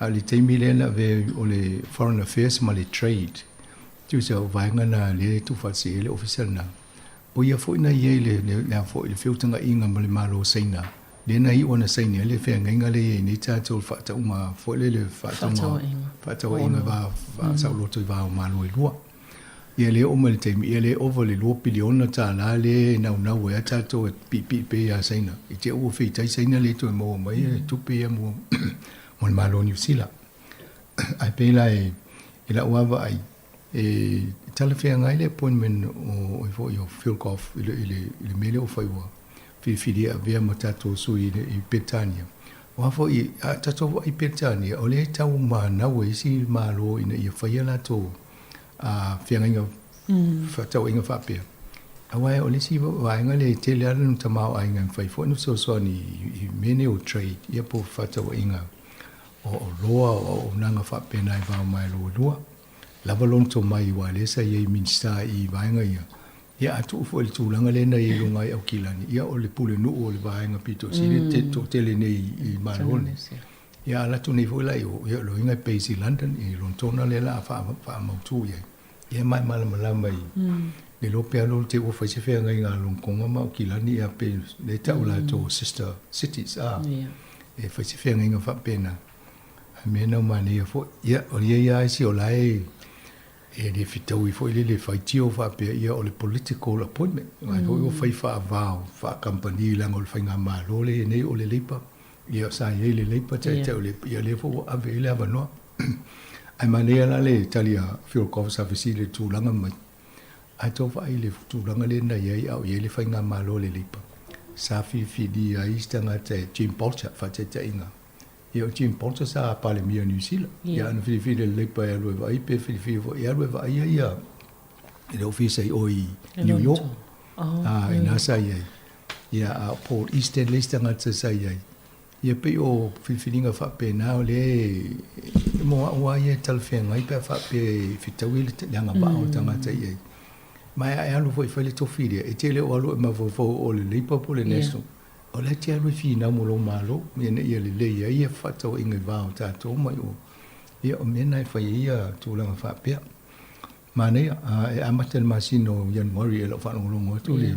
a o le taimi lea na avea o le Foreign Affairs ma le Trade, tusa o vaega na lea e tuufaatasi ai le ofisa lena. O ia foi na i ai le, le, le, foi, le feutagaiga ma le Malo o Saina, lea na iu ona saini ai le feagaiga lea e i ai nei tatou le faatauga foi lele faatauga faatauaiga va saoloto i va o Malo e lua. Ia lea oo mai le taimi, ia lea e ova i le $2 piliona lea e naunau ai a tatou e piipii pea ia Saina. I te i ua feitai Saina le toe maua mai le tupe ia mo mo le Malo o Niu Sila. Ae pei la e i lau lava vaai, e talafeagai le appointment o oe foi o Phil Goff i le i le i le mea lea ua fai ua filifili e avea ma tatou sui i Peretania. Aua foi a tatou vaai i Peretania, o lea e tau manau e isi Malo ina ia faia latou feagaiga fefaatauaiga faapea. Aua o le isi vaega lea e tele lava lona tamaoaiga e mafai foi ona fesoasoani i mea nei o trade, ia po o fefaatauaiga o oloa o auaunaga faapena i va o Malo e lua. Lava lona tomai aua o lea sa i ai i Minisita i vaega ia, ia a tuu foi i le tulaga lea na i ai i luga i Aukilani, ia o le pulenuu o le vaega pito sili le toatele nei i Malo nei. Ia a alu atu nei foi la i o, ia o lona uiga e base i London, i Lonetona lea o le a faamautu i ai. Ia ma e malamalama i le iloa pe alu te i ua fai se feagaiga a Lonekonga ma Aukilani ia pe lea e tau latou o sister cities a. E fai se feagaiga faapena. Ae mea na o manaia foi. Ia o ia ia isi o la e e le fetaui foi lele e faitio faapea ia o le political appointment. Ai foi ua fai faavao faa-kamupani leaga o le faigamalo lea e i ai nei o le Labour. Ia sa i ai le Labour taitai o le ia lea foi ua ave i ai le avanoa. Ae manaia la le tali a Phil Goff sa fesili i le tulaga mai. Ae tou vaai i le tulaga lea na i ai a o i ai le faigamalo a le Labour. Sa filifilia ai isi tagata e Jim Bolger faataitaiga. Ia o Jim Bolger sa Palemia o Niu Sila. Ia ana filifili e le Labour e alu e vaai pe filifili foi e alu e vaaia ia i le ofisa i o i New York. A ina sa i ai. Ia a o Paul Easton le isi tagata sa i ai. Ia pei o filifiliga faapena o lea e mo au lava ia e talafeagai pe a faapea e fetaui le agavaa o le tagata i ai. Ma e alu foi e fai le tofi lea, e te le o alu e mafaufau o le Labour po o le National. O la e te alu e finau mo lou Malo ina ia lelei ai ia fefaatauaiga i va o tatou ma i o. Ia o mea na e fai ai ia tulaga faapea. Manaia, e amata i le masina o Ianuari e lau faalogologo atu le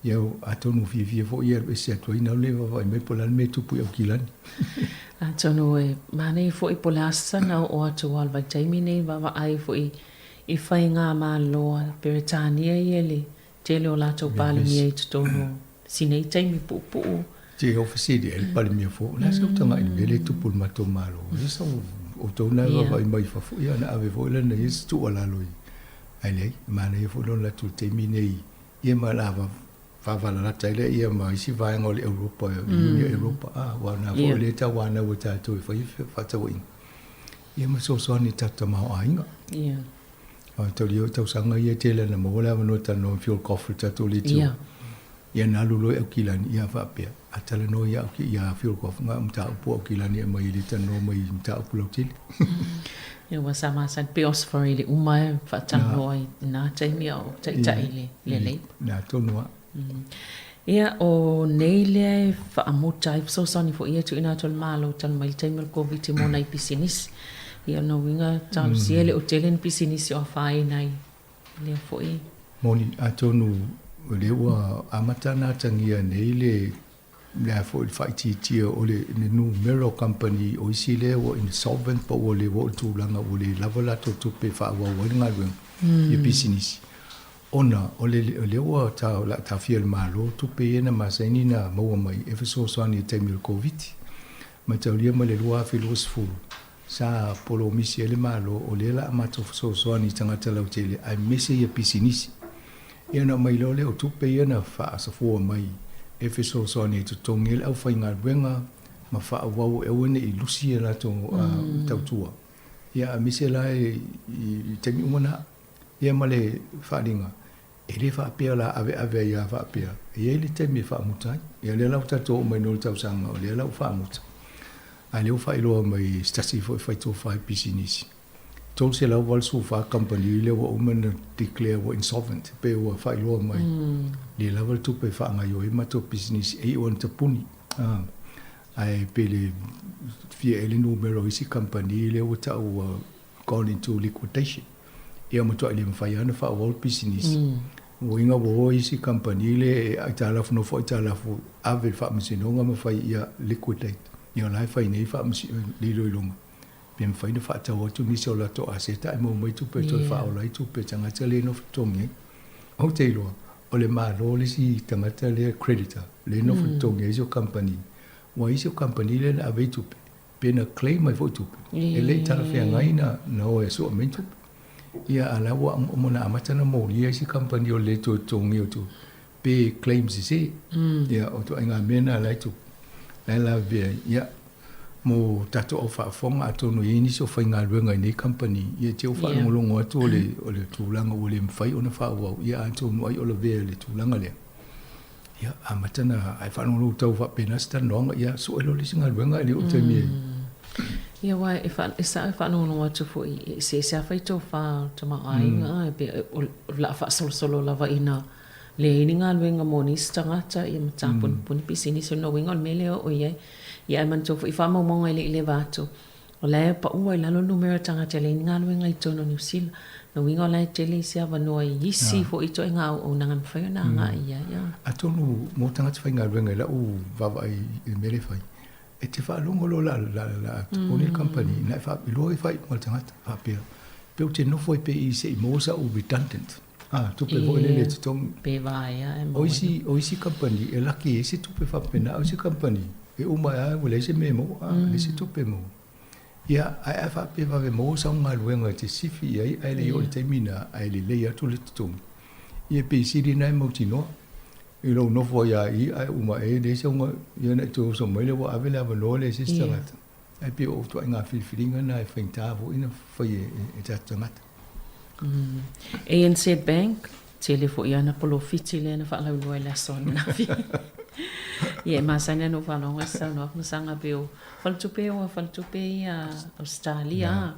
ia atonu fiafia foi e alu ese atu ai nau le vaavaai mai po o le a le mea e tupu i Aukilani. Atonu e manaia foi po o le a sana oo atu aua o le vaitaimi nei vaavaai foi i faigamalo a Peretania ia le tele o latou Palemia i totonu o si nei taimi puupuu. Te o fesili ai le Palemia fou, o le a se utaga i le mea lea e tupu i le matou Malo? E sa outou na vaavaai mai fafo, ia ona ave foi lea na ia se tuualalo i Ae leai, e manaia foi lona atu i le taimi nei, ia ma o le a faavalalata ai lea ia ma isi vaega o le Europa, le Union Europa, a, aua o lena foi o lea e tauanau e tatou e fai fefaatauaiga, ia ma fesoasoani i le tatou tamaoaiga. Aua tau ia o tausaga ia e tele ana maua le avanoa e talanoa ma Phil Goff i le tatou leitio. Ia na alu loa i Aukilani, ia faapea, a talanoa ia ia Phil Goff, na o mataupu a Aukilani e aumai e le talanoa mai i mataupu lautele. Ia ua sa masani pei o Osfori i le uma e faatalanoa i na taimi a o taitai le le Labour. Na tonu lava. Ia o nei lea e faamuta ai fesoasoani foi ia e tuuina atu e le Malo talu mai le taimi o le Koviti mo nai pisinisi. Ia o lona uiga talosia e le o tele ni pisinisi o afaina i lea foi. Moni, atonu o lea ua amata ona atagia nei le le a foi le faaitiitia o le le numera o kamupani o isi lea ua insolvent po ua le ua oo i le tulaga ua le lava latou tupe e faaauau ai le galuega i pisinisi ona o le o lea ua ta o le a taofia e le Malo tupe ia na masani na maua mai e fesoasoani i le taimi o le Koviti. Mataulia mai le 2020 sa polomisi ai le Malo o lea o le a matou fesoasoani i tagata lautele aemaise ia pisinisi. Ia ona aumai loa lea o tupe ia na faasafua mai e fesoasoani e totogi ai le aufaigaluega ma faaauau e aua ne i lusi a latou tautua. Ia aemaise la i taimi uma na. Ia ma le faaaliga, e le faapea o le a aveave ai lava faapea, e i ai le taimi e faamuta ai. Ia lea la ua tatou oo mai nei i le tausaga o lea la ua faamuta, a o lea ua faailoa mai e se tasi foi faitofa i pisinisi, 384 kamupani lea ua uma ona declare ua insolvent, pe ua faailoa mai, le lava le tupe e faagaoioi ai matou pisinisi, e iu lava ina tapuni. Ae pe le fia ea le numera o isi kamupani lea ua tau ua gone into liquidation. Ia matuai le mafai lava ona faaauau le pisinisi. Uiga ua o isi kamupani le e aitalafu nofo aitalafu ave i le faamasinoga ma fai ia liquidate. Ia o la e fai nei iloiloga. Pe mafai ona faatau atu nisi o latou aseta ae maua mai tupe e toe faaola ai tupe e tagata lea e nofo totogi ai. Ou te iloa, o le Malo le isi tagata lea creditor lea e nofo totogi ai isi o kamupani. Aua isi o kamupani lea na ave ai tupe, pe na claim ai foi tupe, e le i talafeagai na o e sua mai tupe. Ia, a o la ua uma ona amata ona molia isi kamupani o le le toe totogia o tupe, pe claim sese. Ia, o ituaiga mea na la e tupu, la e lavevea ai. Ia, mo tatou au faafofoga, atonu e i ai nisi o faigaluega i nei kamupani, ia te ua faalogologo atu o le, o le tulaga ua le mafai ona faaauau, ia atonu ai o lavea i le tulaga lea. Ia, amata ona ae faalogologo tau faapena se talanoaga, ia sue loa le isi galuega ae le oo i le taimi e. Ia aua e fa, e sao e faalogologo atu foi e eseese lava faitofa o le tamaoaiga mm. pe o le a faasolosolo lava ina leai ni galuega mo nisi tagata ia ma tapunipuni mm. pisinisi o lona uiga o le mea lea e oo i ai. Ia ae manatua foi faamaumauga e le i leva atu O la e pau ai i lalo le numera o tagata e leai ni galuega i totonu o Niu Sila. Lona uiga o la e tele isi avanoa i isi foi ituaiga auaunaga e mafai ona agai i ai. Atonu mo tagata faigaluega i lau vaavaai i le mea lea e fai, e te faalogo loa la la la totogi le kamupani ina e faailoa ai faaiuga a le tagata faapea, pe ou te nofo ai pea i i se i maua sau redundant, tupe foi lele e totogi. Pe vaea e maua. O isi kamupani e laki ai se tupe faapena, a o isi kamupani E uma lava ua leai se mea e maua, a, leai se tupe e maua. Ia, ae a faapea e vave maua sau galuega e te sifi i ai ae le i oo i le taimi lena ae lelei atu le totogi, ia pei sili lena e mautinoa i lou nofo ai lava i i ae uma ea e leai sau galuega, ia ona e toe oso mai lea ua ave le avanoa lea i se isi tagata. Ae pei o ituaiga filifiliga lena e faigata foi ona fai e tatou tagata. ANZ Bank, Tele foi ana polofiti lea na faalauiloa i le aso ananafi. Ia e masani lava ona ou faalogo i se saunoaga ma saga pei o faletupe ua faletupe ia Ausetalia.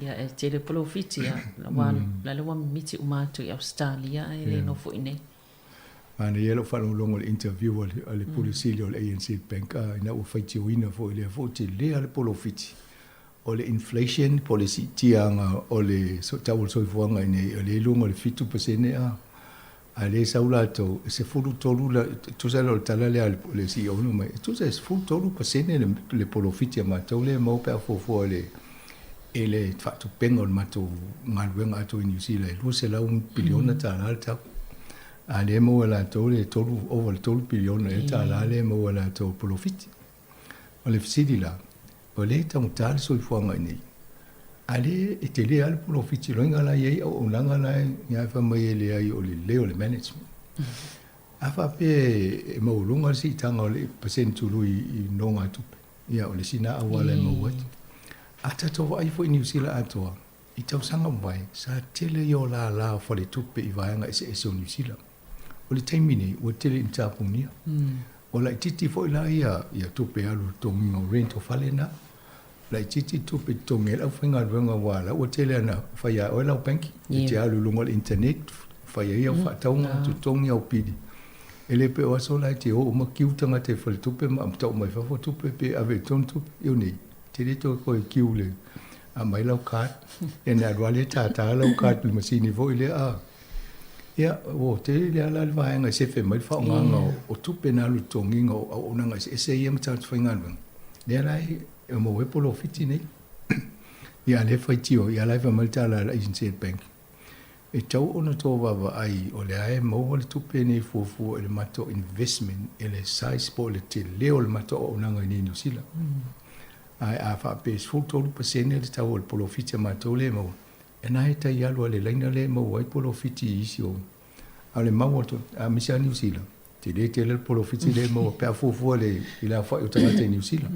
Ia e tele polofiti ia aua la le ua mimiti uma atu i Ausetalia ae le nofo i inei. Manaia lau faalogologo i le interview a le Pule Sili o le ANZ Bank ina ua faitioina foi lea foi tele lava le polofiti O le inflation po o le siitiaga o le tau o le soifuaga i inei, o lea i luga o le 7% a, a lea e sau latou e 13 la, tusa la o le tala lea a le CEO na mai, e tusa e 13% le polofiti a matou lea e maua pe a fuafua i le i le faatupenga o le matou galuega atoa i Niu Sila e $200 piliona tala le tau. A lea e maua e latou le tolu, ova i le $3 piliona ea tala lea e maua e latou polofiti. O le fesili la, o lea e taugata le soifuaga i inei, a lea e tele lava le polofiti loiga la e i ai auaunaga la e fai mai e leai o le lelei o le management. A faapea e maualuga le siitaga o le pasene tului i nogatupe, ia o le isi lena auala e maua ai. A tatou vaai foi i Niu Sila atoa, i tausaga ua mavae, sa tele ia o lala o faletupe i vaega eseese o Niu Sila. O le taimi nei, ua tele ina tapunia. Ua laitiiti foi la ia ia tupe e alu i le totogiina o rent o fale na. Laitiiti tupe e totogi ai le aufaigaluega aua la ua tele lava ina fai ia oe lau banking. E te alu i luga o le internet, fai ai au faatauga, totogi au pili. E le pei o aso la e te o uma kiu tagata i faletupe ma tau mai fafo tupe pe ave i totonu tupe. Io nei, te le toe koe kiu le aumai lau card, ia ona alu lava lea tata lau card i le masini foi lea a. Ia, ua tele lea la le vaega e sefe mai le faaaogaga o tupe na alu i le totogiina o auaunaga eseese ia ma tagata faigaluega. Lea la e maua ai polofiti nei. Ia, a o lea e faitio, ia la e fai mai le tala a le ANZ Bank, e tatau ona outou vaavaai o lea e maua le tupe nei fuafua i le matou investment i le size po o le tele o le matou auaunaga i inei i Niu Sila. Ae a faapea e 13% le tau o le polofiti a matou lea e maua, E na e tai alu a le laina lea e maua ai polofiti i isi o a o le mau atu a aemaise lava Niu Sila, tele tele le polofiti lea e maua pe a fuafua le i le aofai o tagata i Niu Sila.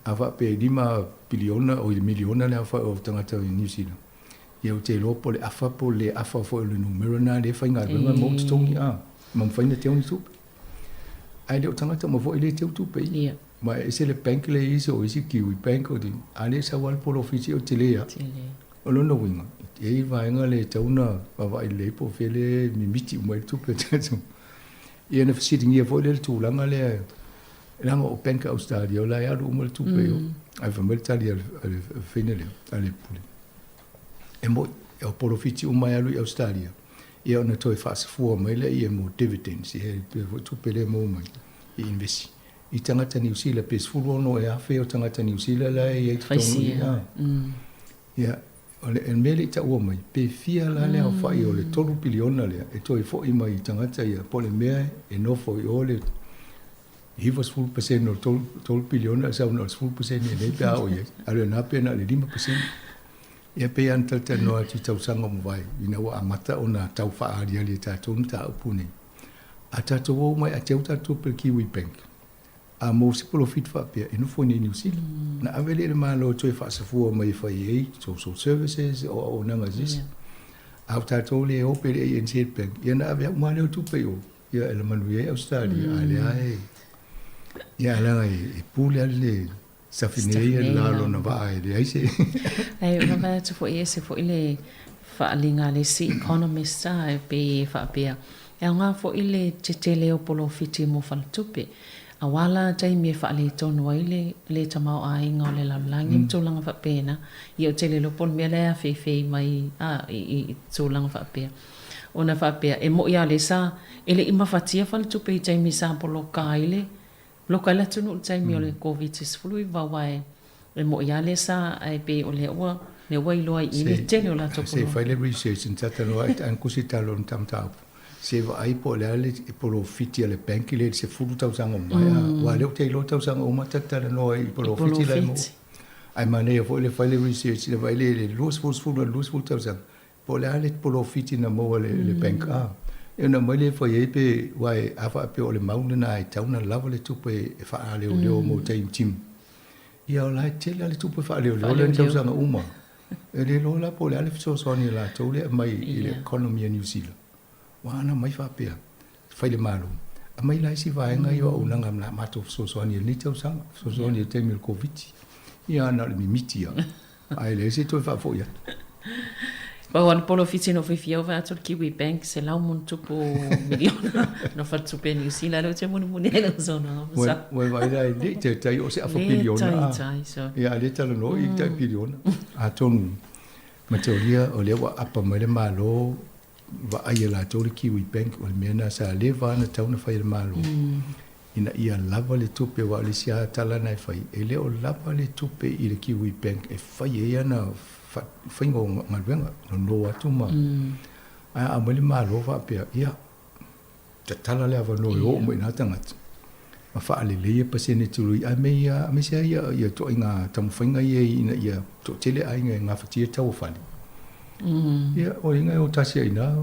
A faapea e 5 piliona oi le miliona le aofai o tagata i Niu Sila, ia ou te iloa po o le afa po o le le afa foi o le numera lena lea e faigaluega ma maua totogi a ma mafai ona teu ni tupe. Ae le o tagata uma foi lea e teu tupe i. Ma e ese le bank lea e i o isi Kiwi Bank o di, a lea e sau lava le polofiti o tele lava. O lona uiga, e i ai vaega lea e tatau ona vaavaai lelei po o fea lea e mimiti uma ai le tupe a tatou. Ia ona fesiligia foi lea le tulaga lea, leaga o bank a Ausetalia o la e alu uma le tupe i o. Ae fai mai le tali a le fafine lea, a le pule, e moni, o polofiti uma e alu i Ausetalia, ia ona toe faasafua mai lea mo dividends, ia e foi tupe lea e maua mai i invest. i tagata Niu Sila pe 16 ea afe o tagata Niu Sila la e i ai totonu i a. Ia, o le mea lea i taua mai, pe fia la le aofai o le 3 piliona lea e toe foi mai i tagata ia, po o le mea e nofo i o le 90% o le 3 piliona e sau na o le 10% i inei pe a oo i ai, a o lena pe na o le 5%. Ia pei lava ona talatalanoa atu i tausaga ua mavae ina ua amata ona tau faaaliali e tatou le mataupu lenei. A tatou o mai a teu tatou tupe i le Kiwi Bank, a maua se polofiti faapea, e nofo i inei i Niu Sila. Na ave lea i le Malo e toe faasafua mai e fai ai social services, o auaunaga a sisi. A o tatou lea e o pea i le ANZ Bank, ia na ave uma lava lea o tupe i o, ia e manuia ai Ausetalia, a o lea e, ia leaga e pule lava le Safi nei ia la lona vaa e leai se. Ae vaavaai atu foi e ese foi le faaaliga a le isi economist a e pei e faapea, e aoga foi le tetele o polofiti mo faletupe, aua la taimi e faaletonu ai le le tamaoaiga o le lalolagi ma tulaga faapena. Ia ou te le iloa po o le mea lea e afeifei mai a i tulaga faapea. Ona faapea, e mo'i lava o lea sa e le i mafatia faletupe i taimi sa poloka ai le Loka ai le atunuu i le taimi o le Koviti-19 aua e mo'i lava lea sa ae pei o lea ua lea ua iloa i i le tele o latou Se fai le research na talanoa ai ana kusi talo o le mataupu se vaai po o le a le polofiti a le bank lea i le 10 tausaga ua mavae a aua o lea ou te iloa tausaga uma ta te talanoa i polofiti la e maua ae manaia foi le fai le research le vaai le 20 10 i le 20 tausaga Po o le a le polofiti na maua e le bank a, e ona aumai lea e fai ai pe, aua a faapea o le mau lena e tatau ona lava le tupe e faaleoleo mo taimi timu. Ia o la e tele lava le tupe faaleoleo lea i tausaga uma. E le iloa la po o le a le fesoasoani a latou lea e aumai i le economy a Niu Sila. Aua ana aumai faapea, fai le Malo, aumai la isi vaega ia o auaunaga o le a matou fesoasoani i lenei tausaga, fesoasoani i le taimi o le Koviti. Ia na o le mimiti lava. Ae leai se toe faafoi atu. Pau lava le polofiti na ou fiafia ai, vaai atu le Kiwi Bank, 100+ miliona na faletupe a Niu Sila, lea ou te mulimuli ai lau saunoaga ma sa. Ua e vaai la e le i taitai o se afa piliona. Le taitai, so. Ia, a le talanoa i tai piliona. Atonu, mataulia o lea ua apa mai le Malo, vaai e latou le Kiwi Bank, o le mea lena sa leva lava ona tatau ona fai e le Malo, ina ia lava le tupe, aua o le isi lava tala lena e fai, e le o lava le tupe i le Kiwi Bank e fai ai ana faiga o galuega, nono atu ma... Ae a aumai le Malo faapea, ia, tatala le avanoa e o uma i ina tagata ma faaleleia pasene tului, aemaise lava ia ituaiga taumafaiga ia ina ia toatele aiga e gafatia tau o fale. Ia, o iga e o tasi ai i ina,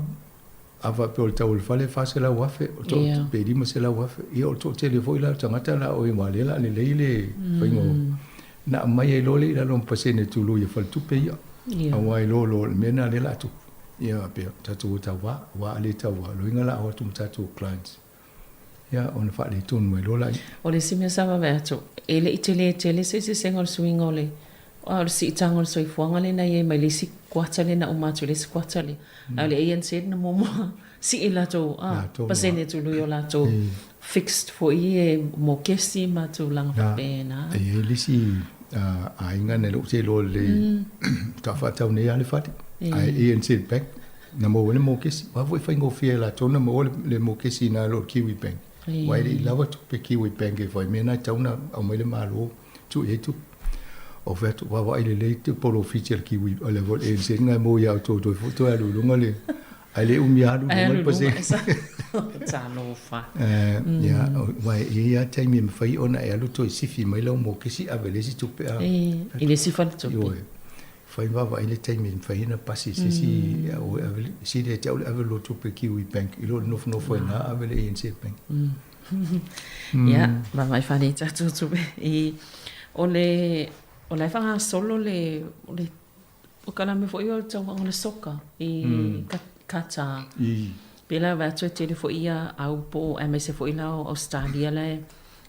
a faapea o le tau o le fale e $400,000, o to, pe $500,000, ia o le toatele foi la o tagata la o aua o lea o le a lelei le faiga o... Na aumai ai loa lea i lalo ma pasene tului a faletupe ia, aua e iloa loa o le mea lena lea o le a tupu. Ia faapea, tatou o tauva, aua a le tauva, loiga o le a o atu ma tatou clients. Ia, ona faaletonu mai loa laia. O le isi mea sa vaavaai atu, e le i tele tele se eseesega o le suiga o le, o le siitaga o le soifuaga lea na i ai mai le isi kuata lea na uma atu i le isi kuata lea. A o le ANZ na muamua sii latou pasene tului o latou fixed foi e mokesi ma tulaga faapena. E i ai le isi aiga na le ou te iloa lelei, faatoa faatau nei lava le fale, ae ANZ Bank na maua ai le mokesi. Aua foi e faigofie e latou ona maua le mokesi i na i lo le Kiwi Bank. Aua e le i lava tupe Kiwi Bank e fai mea na e tatau ona aumai le Malo tuu i ai tupe. Ou fai atu, vaavaai lelei te polofiti a le Kiwi, a le ANZ na e maua ia outou toe foi toe alu i luga le Ae le umi lava alu i luga le pasene. Talofa. Ia, aua e i ai lava taimi e mafai ona e alu toe sifi mai lau mokesi ave i le isi tupe a. I le isi faletupe. Ioe. Fai vaavaai le taimi e mafai ona pasi e se isi, sili ia te au le ave o lou tupe i Kiwi Bank i lo le nofonofo ai i ina ave i le ANZ Bank. Ia, vaavaai fale i tatou tupe. O le, o la e faagasolo le, o le Polokalame foi o le tauaga o le soka i Qatar. Pei la vaai atu e tele foi ia au po o aemaise foi la o Ausetalia la e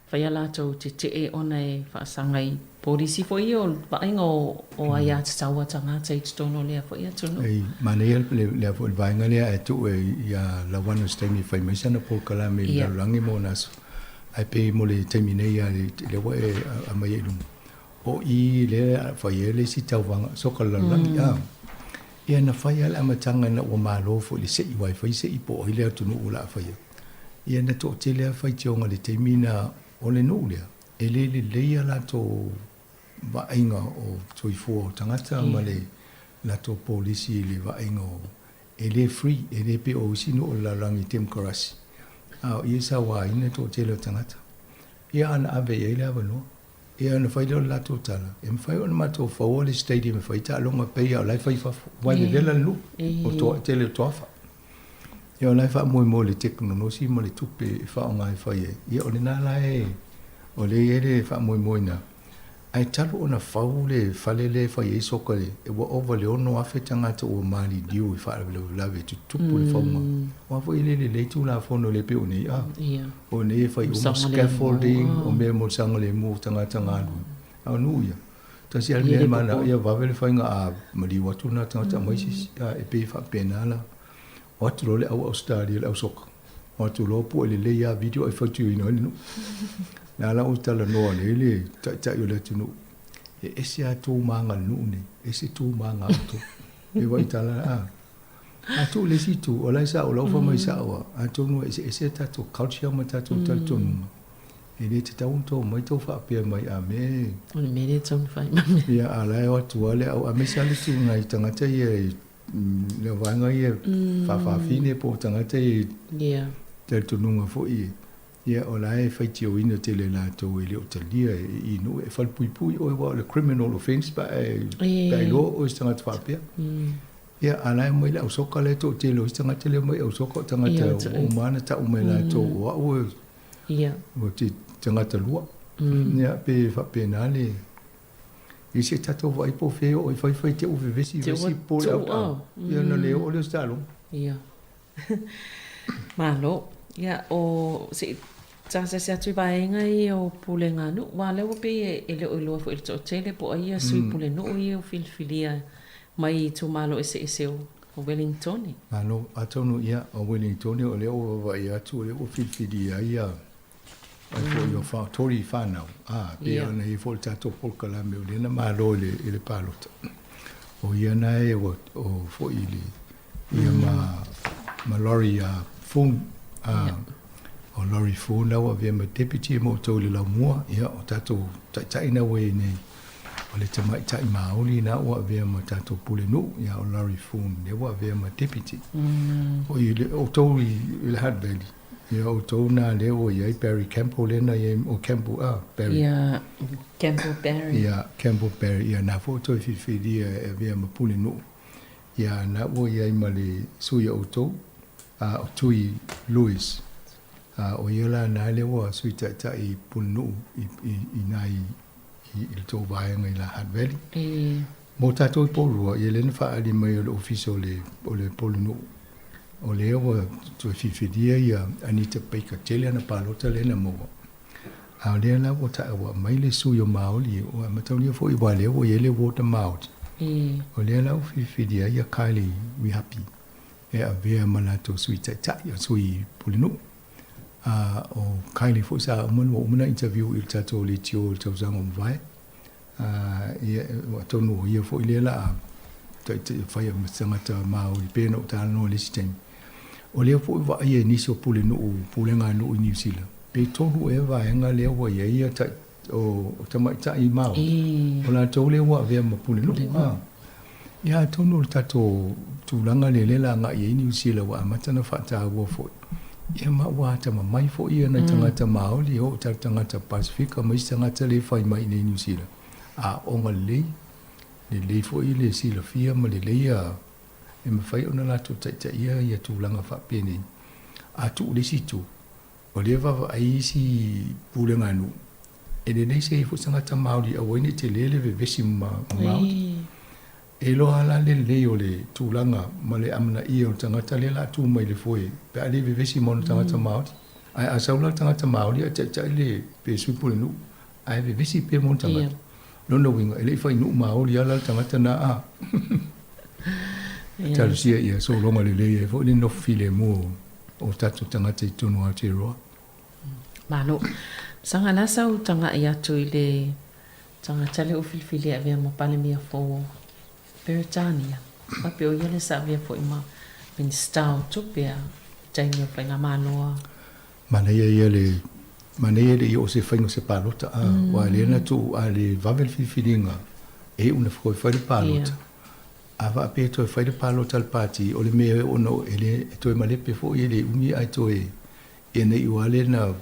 fai a latou tetee ona e faasaga i polisi foi ia o le vaaiga o aiatatau a tagata i totonu o lea foi atunuu. Ei, manaia lea foi le vaega lea ae tuu e ia Lauana se taimi e fai mai sana polokalame i le lalolagi mo ona aso. Ae pei mo le taimi nei lava lea ua e aumaia i luma. O i lea e fai ai le isi tauvaga soka le lalolagi a. Ia na fai lava le amataga ina ua malo foi i le se'i aua e fai se'i po o ai le atunuu o le a faia. Ia na toatele lava faitioga i le taimi na O le nuu lea, e le lelei a latou vaaiga o soifua o tagata ma le latou polisi i le vaaiga o e le free, e le pei o isi nuu o le lalolagi temokarasi, a o i e sauaina le toatele o tagata. Ia ana ave i ai le avanoa. Ia ona fai lea o le latou tala, e mafai ona matou faua le stadium e fai ai taaloga pei lava o la e fai i fafo, aua e vevela le nuu, o toa, tele o toafa. Ia o la e faamoemoe i le tekonolosi ma le tupe e faaaoga e fai ai, ia o lena la e, o lea e i ai le faamoemoe i ina. Ae talu ona fau le fale lea e fai ai soka i le, ua ova i le 6,000 tagata ua maliliu i faalavelave e tutupu le fauga. Aua foi e le lelei Tulafono e le pei o nei a. O nei e fai uma scaffolding, o mea mo le saogalemu o tagata galulue. A o nuu ia, tasi lava le mea e manao ia vave le faiga a maliu atu lena tagata aumai se isi. A e pei e faapena la. O atu loa le au Ausetalia le au soka, o atu loa pue lelei lava video ae faitioina ai le nuu. Lea la ua talanoa nei le taitai o le atunuu, e ese lava tu ma aga a le nuu nei, ese tu ma aga a outou. E vaai tala a. A tuu le isi itu, o la e sao, o la ua fai mai sao lava, atonu e eseese a tatou culture ma tatou talitonuga, e le tatau ona tou omai tou faapea mai a mea e... O le mea lea e tatau ona fai ma mea. Ia, a o la e o atu lava le au, aemaise lava le tu nai tagata ia i le vaega ia faafafine po o tagata ia yeah. talitonuga foi ia o la e faitioina tele latou e le o talia e i nuu e falepuipui oe aua o le criminal offence pe a pe a iloa oe se tagata faapea ia a la e omai le au soka lea e toatele o isi tagata lea e omai au soka o tagata ua uma ona tau mai latou o au e o te tagata lua ia pe faapena le I se tatou vaai po o fea e oo ai faifai te u vevesi vesi po le au ia ona le oo lea o se taaloga. Ia. Malo. Ia o se i asiasi atu i vaega ia o pulega nuu, aua o lea ua pei e le o iloa foi e le toatele po o ai ia sui pulenuu ia ua filifilia mai itumalo eseese o Wellingtone. Malo. Atonu ia o Wellingtone o lea ua vaavaai atu o lea ua filifilia ai ia ai foi o fa, Tory whanau, a, pei yeah. ona i foi le tatou polokalame o lea na malo i le, i le palota. O ia na e o, o foi i le, ia ma, ma Laurie Foon, yeah. o Laurie Foon la ua avea ma deputy mo outou i le laumua, ia o tatou taitai na ua i nei, o le tamaitai Māori na ua avea ma tatou pulenuu, ia o Laurie Foon lea ua avea ma deputy. O i le, outou i, i le Hutt Valley, Ia outou na lea ua i ai Barry Campbell lea na i ai, o Campbell, ah, Barry. Ia, Campbell Barry. Ia, Campbell Barry, ia na foi toe filifilia e avea ma pulenuu. Ia, na ua i ai ma le sui o outou, a o Tui Lewis. A o ia la na lea ua sui taitai pulenuu i, i, i na i, i, i le tou vaega i la Hutt Valley. E. Mo tatou i Porirua, ia lea na faaali mai o le ofisa o le, o le pulenuu. O lea ua toe filifilia ia Anita Baker, tele ana palota lea na maua. A o lea la ua taua mai le sui o Māori, ua mataulia foi aua lea ua i ai le ward a Māori. O lea la ua filifilia ai ia Kylie Wihapi e avea ma latou sui taitai, o sui pulenuu. A o Kylie foi sa uma, ua uma ona interview i le tatou leitio i le tausaga ua mavae. Ia, atonu o ia foi lea la a faia ma se tagata Māori pei ona ou talanoa i le isi taimi. O lea foi ua vaaia e nisi o pulenuu, pulega nuu i Niu Sila, pe tolu ea vaega lea ua i ai ia tai, o tamaitai Māori, o latou lea ua avea ma pulenuu. Ia atonu o le tatou tulaga lea lea la agai ai Niu Sila ua amata ona faataua foi. Ia ma ua atamamai foi ia nai tagata Māori, e oo i tatou tagata Pasifika ma isi tagata lea e fai mai i inei i Niu Sila, aoga lelei, lelei foi le silafia ma lelei a e mafai ona latou taitaia ia tulaga faapenei. A tuu i le isi itu, o lea e vaavaai isi pulega nuu, e lelei se i ai foi se tagata Māori aua ai ne i tele le vevesi ma Māori. E iloa la le lelei o le tulaga ma le amanaia o le tagata lea o le a tu mai i le foe pe a le vevesi ma ona tagata Māori. Ae a sau la le tagata Māori ae taitai le pe sui pulenuu ae vevesi pea ma ona tagata. Lona uiga, e le i fai nuu Māori lava la le tagata na a. Talosia ia sologa lelei ai foi le nofo filemu o tatou tagata i totonu o Aotearoa. Malo. Saga la sau taga'i atu i le tagata lea ua filifili e avea ma Palemia fou o Peretania. Faapea o ia lea sa avea foi ma Minisita o Tupe a taimi o Faigamalo a. Manaia ia le Manaia e le i oo se faiga o se palota, a, aua lea na tuu a le vave le filifiliga e iu ina toe fai le palota. A faapea e toe fai le palota a le pati, o le mea e ono e le e toe malepe foi e le umi ae toe ia ne i ua lea na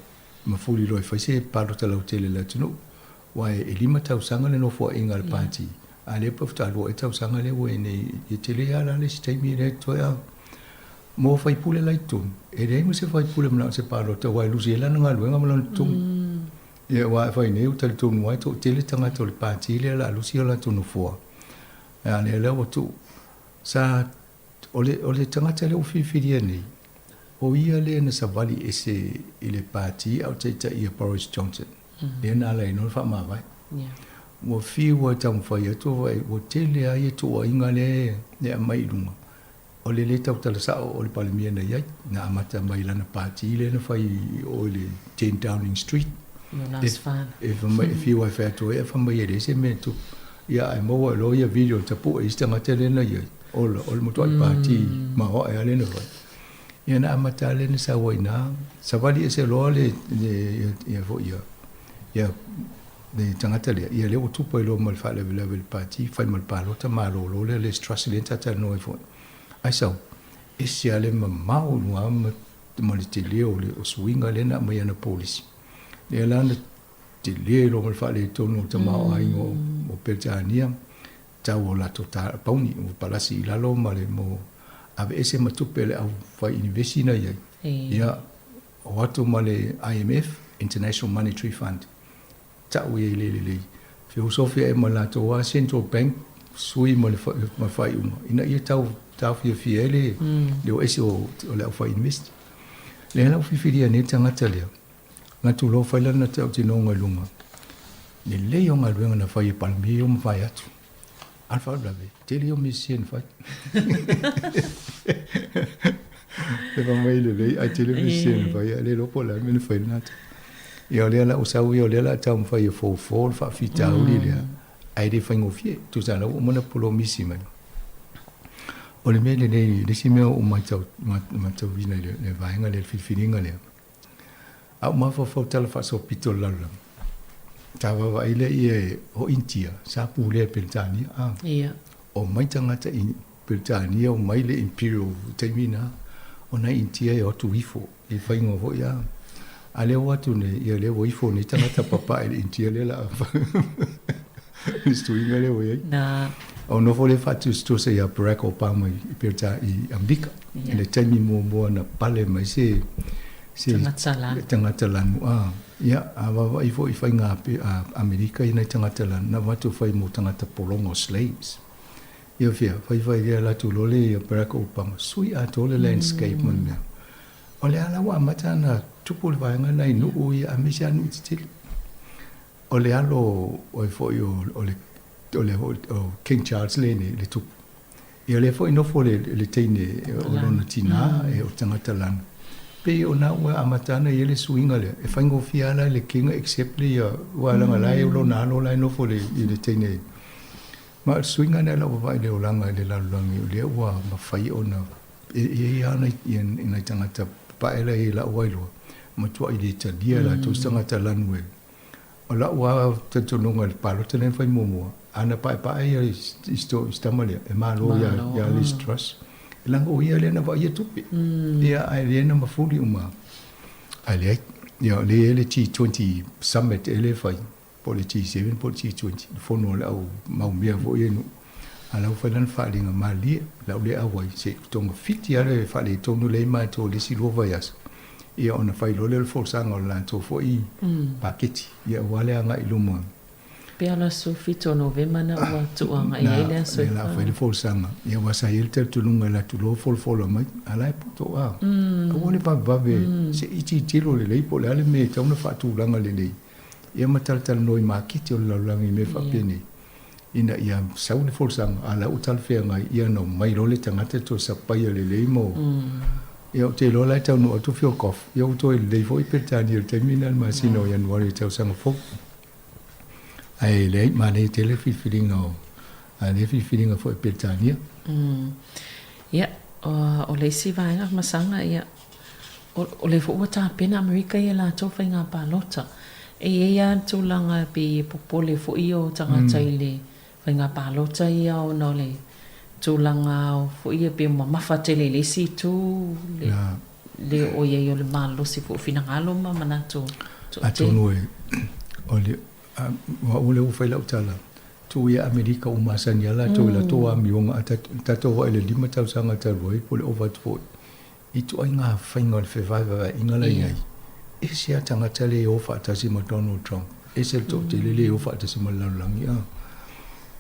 mafuli loa e fai se palota lautele i le atunuu. Aua e 5 tausaga le nofoaiga a le pati, a lea pe faatoa 2 ea tausaga lea ua i ai nei, e tele lava la le isi taimi lea e toe a. Mo faipule la i totonu, e leai ma se faipule manao se palota aua e lusi ai lana galuega ma lona totogi. Ia aua e fai nei ua talitonu lava e toatele tagata o le pati lea o le a lusi o latou nofoa. A lea la ua tuu. Sa, o le, o le tagata lea ua filifilia nei, o ia lea na savali ese i le pati a o taitai ia Boris Johnson, lea na ala ai loa ona faamavae. Ua fiu lava e taumafai atu, ua tele lava ia tuuaiga lea e aumai i luga. O le lē tautala sa'o o le Palemia na i ai, na amata mai i lana pati lea na fai i o i le 10 Downing Street. E fai mai, e fiu lava e fai atu ai ae fai mai e leai se mea e tupu. Ia ae maua loa ia video na tapue e isi tagata lea na i ai, ola, o le matuai pati maoae lava lea na fai. Ia na amata lava lea na sau ai i ina, savali ese loa le, le, ia foi ia, ia le tagata lea, ia lea ua tupu ai loa ma le faalavelave i le pati, fai ma le palota malolo lea Liz Truss lea na talatalanoa ai foi. Ae sau, ese lava le mamao i luga ma, ma le tele o le o suiga lea na aumai e ana polisi. Lea la na tele loa ma le faaletonu o le tamaoaiga o, o Peretania, tau o latou ta, pauni ua palasi i lalo ma le mo aveese ma tupe a le au fai inivesi na i ai. Ia, o atu ma le IMF, International Monetary Fund, Tau ia i le lelei. Feosofi ae ma latou a Central Bank sui ma le ma le faaiuga ina ia tau taofiofia ai le le o ese o le aufai invest. Lea la ua filifilia nei le tagata lea, na tulou fai lana tautinoga i luga. Lelei o galuega na fai e Palemia ia ua mavae atu. A o le faalavelave, tele ia o mea sese na fai. E fai mai lelei, ae tele mea sese na fai, ae le iloa po o le a le mea na fai lena taimi. Ia o lea la ua sau ia, o lea o le a taumafai e fofo le faafitauli lea, ae le faigofie. Tusa la ua uma ona polomisi mai. O le mea lelei, le isi mea ua ou matau, matauina i le vaega lea, le filifiliga lea, a ou mafaufau i tala faasoapito o le lalolagi, ta vaavaai lea ia o Initia sa pulea e Peretania, a. Ia. Omai tagata i Peretania, omai le Imperial i taimi na, o nai Initia e o atu ifo i faiga foi a. A lea ua atu nei, ia lea ua ifo nei tagata papae i le Initia lea la a le suiga lea ua i ai. Na. O nofo lea faatusatusa ia Barack Obama i Peretania i Amerika. I le taimi muamua na pale mai se se Tagata lanu. tagata lanu a. Ia, a vaavaai foi i faiga a Amerika i nai tagata lanu, na avatu fai mo tagata pologa o slaves. Ia fia, faifai lea latou loa le ia Barack Obama, sui atoa le landscape ma le mea. O le a la ua amata ona tupu le vaega lena i nuu ia aemaise lava nuu tetele. O le alo o foi o o le o le o King Charles lenei le tupu. Ia lea foi nofo le le teine o lona tina e o tagata lanu. Pei o na ua amata ana i ai le suiga lea, e faigofie lava la i le king accept le ia aua leaga la e lona alo la e nofo le i le teine. Ma o le suiga lea lau vaavaai i le olaga i le lalolagi o lea ua mafai ona e i ai lava nai nai tagata papae la e i ai lau ailoa, matuai le talia latou se tagata lanu e O lau lava talitonuga i le palota lea na fai muamua, a na paepae ia i si tama lea, e malo ia Liz Truss. Leaga o ia lea na vaaia tupe. Ia, ae le na mafuli uma. Ae leai. Ia, o lea e i ai le G20 Summit ea lea e fai, po o le G7 po o le G20, le fono a le au mau mea foi ia i nuu. A o la ua fai lana faaaliga malie, lau lea auai, se i togafiti lava le faaletonu lea i matou i le isi 2 vaiaso. Ia ona fai loa lea o le folasaga o le latou foi paketi, ia aua le agai i luma. Pei o le aso 7 o Novema na ua tuu agai ai le aso e fa. Na, lea o le a fai le folasaga. Ia aua sa i ai le talitonuga e alu atu loa folafola mai, a la e poto a. Aua le vavevave, se i tilotilo lelei po o le a le mea e tatau ona faatulaga lelei, ia ma talatalanoa i maketi o le lalolagi i mea faapenei, ina ia sau le folasaga, a o la ua talafeagai, ia ona omai loa le tagata toe sapaia lelei mo. Ia ou te iloa la e taunuu atu Phil Goff, ia ua toe lelei foi Peretania i le taimi lena i le masina o Ianuari i le tausaga fou. Ae leai, manaia tele le filifiliga o, a lea filifiliga foi a Peretania. Ia, o le isi vaega masaga, ia, O lea foi ua tapena Amerika i a latou faiga palota. E i ai lava le tulaga pei e popole foi ia o tagata i le faiga palota ia ona o le tulaga foi ia pei e mamafa tele i le isi itu le le oo i ai o le malosi foi o finagalo ma manatu toatele. Atonu e o le o au lea ua fai lau tala, tuu ia Amerika ua masani lava latou i latou amioga a tatou vaai i le 5 tausaga talu ai po o le ova atu foi i ituaiga faiga o le fevaevaeaiga la i ai, ese lava tagata le o faatasi ma Donald Trump, ese le toatele le o faatasi ma le lalolagi. A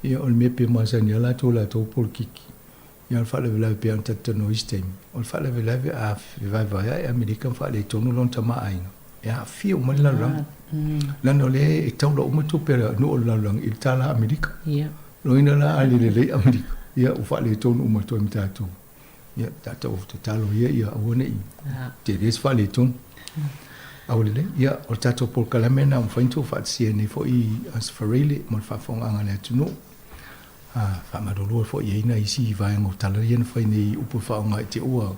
ia o le mea pei e masani lava latou i latou polokiki. Ia o le faalavelave pei ona tatou talanoa i isi taimi, o le faalavelave a fevaevaea'i Amerika ma faaletonu lona tamaaiga, e aafia uma ai le lalolagi. Leaga o lea e taula uma tupe a le nuu o le lalolagi i le tala Amerika. Loina la a le lelei Amerika, ia ua faaletonu uma atu ai ma tatou. Ia, tatou tatalo ia ia aua ne i tele se faaletonu. Aua lelei. Ia, o le tatou polokalame lena ua mafai ona outou faatasia nei foi i Aso Faraile mo le faafofogaaga a le atunuu. Faamalulu foi i ai nai isi vaega o tala ia na fai nei i upu e faaaoga i te ua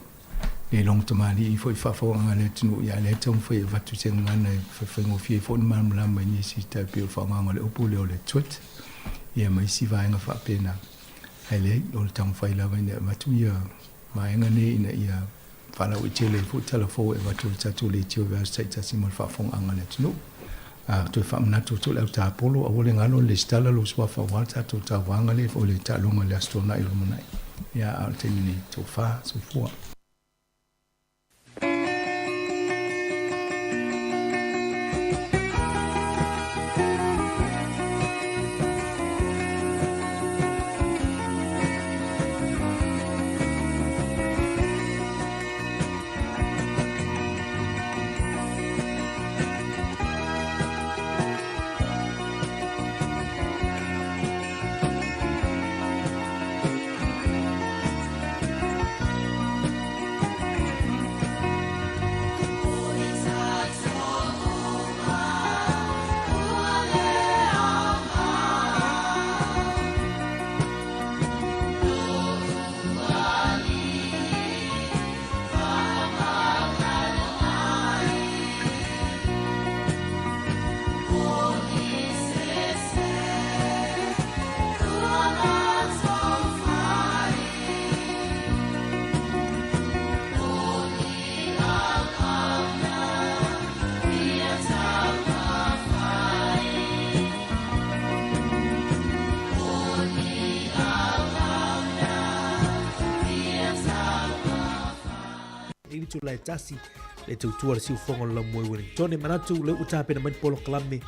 le logo tamalii foi i faafofogaaga a le atunuu, ia lea e taumafai e avatu se gagana e faifaigofie ai foi ona malamalama i nisi tai pei o le faaaogaina o le upu lea o le twit, ia ma isi vaega faapena. Ae leai, o le taumafai lava ina ia avatu ia vaega nei ina ia faalauaitele ai foi tala fou e avatu e le tatou leitio i vaiaso taitasi mo le faafofogaaga a le atunuu. A toe faamanatu atu le au tapolo, aua le galo le lesitala lou suafa aua le tatou tauvaga lea o le taaloga i le Aso Toonai o lumanai. Ia, a o le taimi nei, tofa, soifua. I le itula e tasi le tautua le siufoga o le laumua i Wellington. E manatu le ua tapena mai le polokalame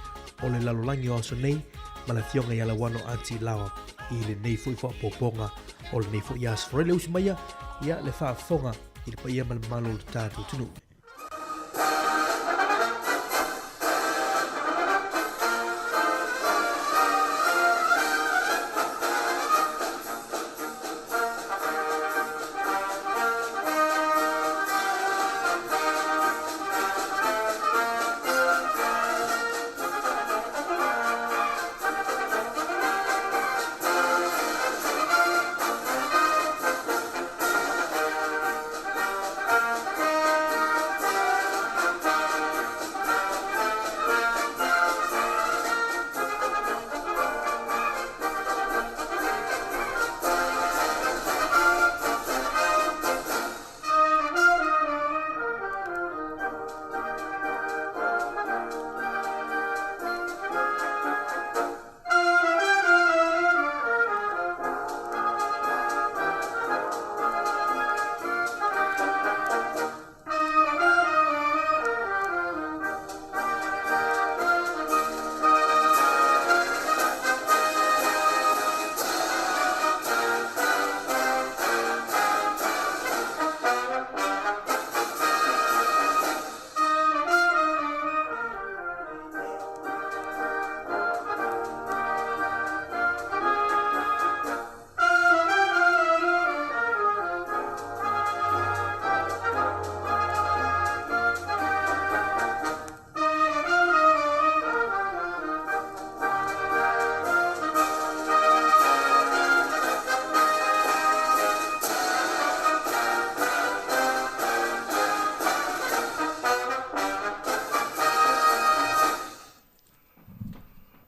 o le lalolagi o aso nei ma le afioga ia Lauano Ati Laoa i lenei foi faaopoopoga o lenei foi aso. Faraile usi maia ia le faafofoga i le paia ma le mamalu o le tatou atunuu.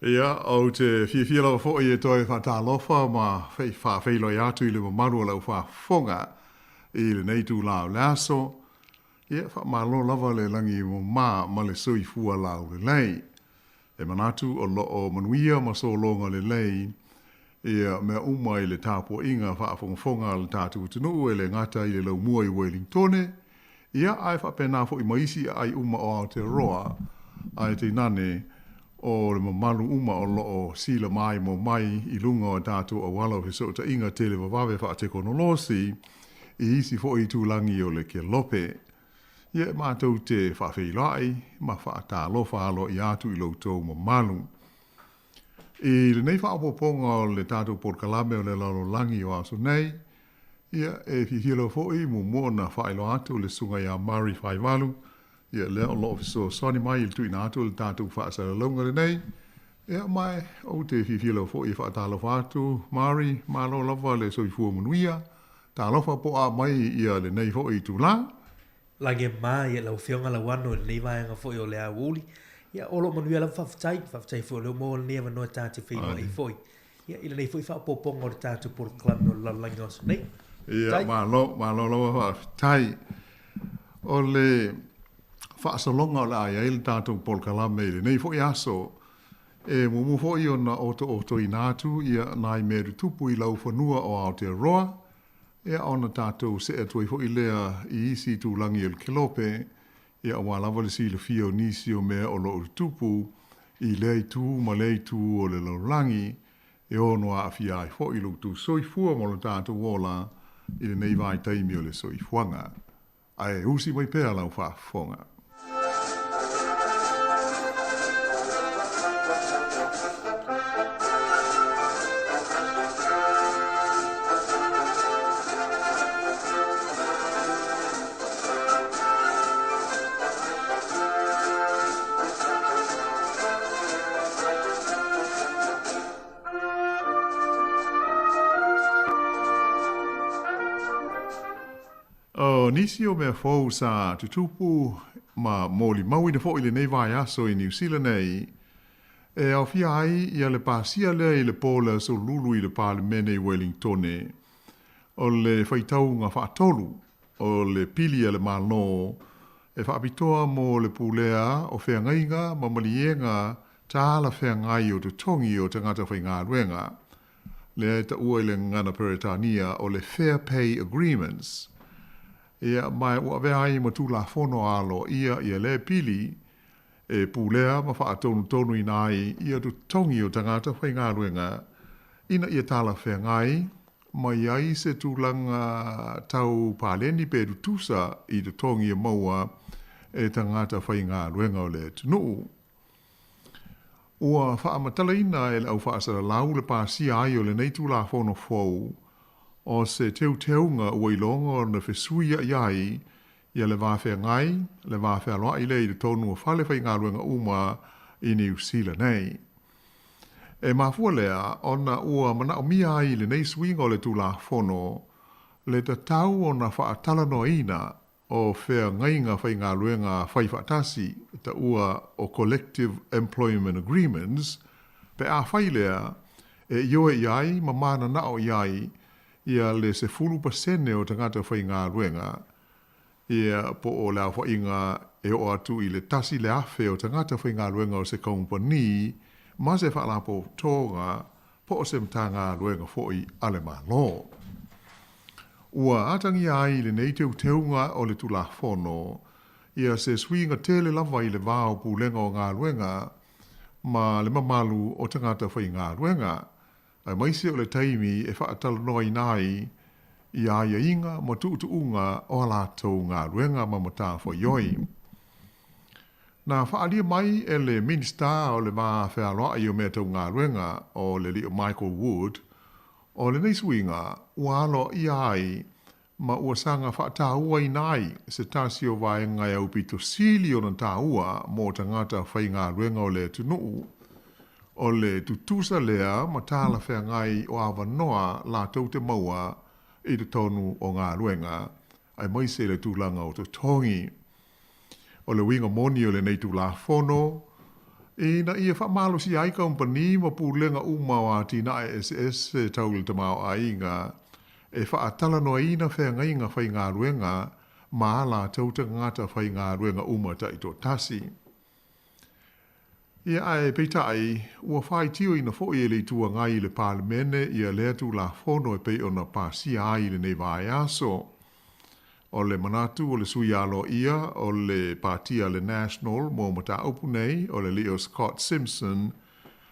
Ia, ou te fiafia lava foi e toe faatalofa ma faafeiloai atu i le mamalu o lau faafofoga i lenei itulā o le aso. Ia, faamalo lava le lagi mama ma le soifua laulelei. E manatu o lo o manuia ma sologa lelei ia mea uma i le tapuaiga faafogafoga a le tatou atunuu e le gata i le laumua i Uelintone, ia ae faapena foi ma isi aai uma o Aotearoa, ae tainane o le mamalu uma o lo o silamaimoa mai i luga o a tatou auala o fesootaiga televavave faatekonolosi i isi foi itulagi o le kelope. Ia e matou te faafeiloai ma faatalofa aloaia atu i lo outou mamalu. I lenei faaopoopoga o le tatou polokalame o le lalolagi o aso nei, ia e fiafia lava foi muamua ona faailoa atu le Susuga ia Murray Faivalu, ia lea o lo o fesoasoani mai i le tuuina atu o le tatou faasalalauga lenei. Ia ma ou te fiafia lava foi e faatalofa atu, Murray, malo lava le soifua manuia, talofa po o a mai ia lenei foi itulā. Lagi e ma ia lau Afioga Lauano i lenei vaega foi o le aoauli. Ia, o lo o manuia lava faafetai, faafetai foi o lea ua maua lenei avanoa e ta te feiloai ai foi. Ia, i lenei foi faaopoopoga o le tatou polokalame o le lalolagi o aso nei. Ia, malo, malo lava faafetai. O le faasologa o le a i ai le tatou polokalame i lenei foi aso, e muamua foi ona otootoina atu ia nai mea tutupu i laufanua o Aotearoa, Ia ona tatou see atu ai foi lea i isi itulagi o le kelope, ia aua lava le silafia o nisi o mea o lo o tutupu i lea itu ma lea itu o le lalolagi, e ono aafia ai foi lo outou soifua ma lo tatou ola i lenei vaitaimi o le soifuaga. Ae usi mai pea lau faafofoga. O nisi o mea fou sa tutupu ma molimauina foi i lenei vaiaso i Niu Sila nei, e aofia ai ia le pasia lea i le po o le Aso Lulu i le Palemene i Wellingtone, o le faitauga faatolu o le pili a le Malo e faapitoa mo le pulea o feagaiga ma maliega talafeagai o totogi o tagata faigaluega. Lea e taua i le gagana Peretania o le Fair Pay Agreements. Ia, ma ua avea ai ma Tulafono aloaia ia lea pili e pulea ma faatonutonuina ai ia totogi o tagata faigaluega ina ia talafeagai ma i ai se tulaga tau paleni pe tutusa i totogi e maua e tagata faigaluega o le atunuu. Ua faamatalaina e le au faasalalau le pasia ai o lenei Tulafono fou o se teuteuga ua iloga ona fesuiaʻi ai ia le va feagai, le va fealoaʻi lea i totonu o fale faigaluega uma i Niu Sila nei. E mafua lea ona ua manaomia ai lenei suiga o le Tulafono le tatau ona faatalanoaina o feagaiga faigaluega faifaatasi, taua o Collective Employment Agreements, pe a fai lea, e ioe i ai ma mananao i ai ia le 10% o tagata faigaluega, ia po o le aofaiga e oo atu i le 1,000 o tagata faigaluega o se kamupani ma se faalapotopotoga po o se Matagaluega foi a le Malo. Ua atagia ai i lenei teuteuga o le Tulafono ia se suiga tele lava i le va o Pulega o Galuega ma le mamalu o tagata faigaluega, aemaise o le taimi e faatalanoaina ai ia aiaiga ma tuutuuga o a latou galuega ma matafaioi. Na faaalia mai e le Minisita o le Va Fealoai o Mea Tau Galuega o le Alii o Michael Wood, o lenei suiga ua aloaia ai ma ua saga faatauaina ai se tasi o vaega e aupito sili ona taua mo tagata faigaluega o le atunuu, o le tutusa lea ma talafeagai o avanoa latou te maua i totonu o galuega, aemaise le tulaga o totogi. O le uiga moni o lenei Tulafono, Ina ia faamalosia ai kamupani ma pulega uma o atinae eseese tau i le tamaoaiga e faatalanoaina feagaiga faigaluega ma a latou tagata faigaluega uma taitoatasi. Ia ae peitai, ua faitioina foi e le Itu Agai i le Palemene ia lea Tulafono e pei ona pasia ai i lenei vaiaso. O le manatu o le sui aloaia o le Pāti a le National mo mataupu nei, o le alii o Scott Simpson,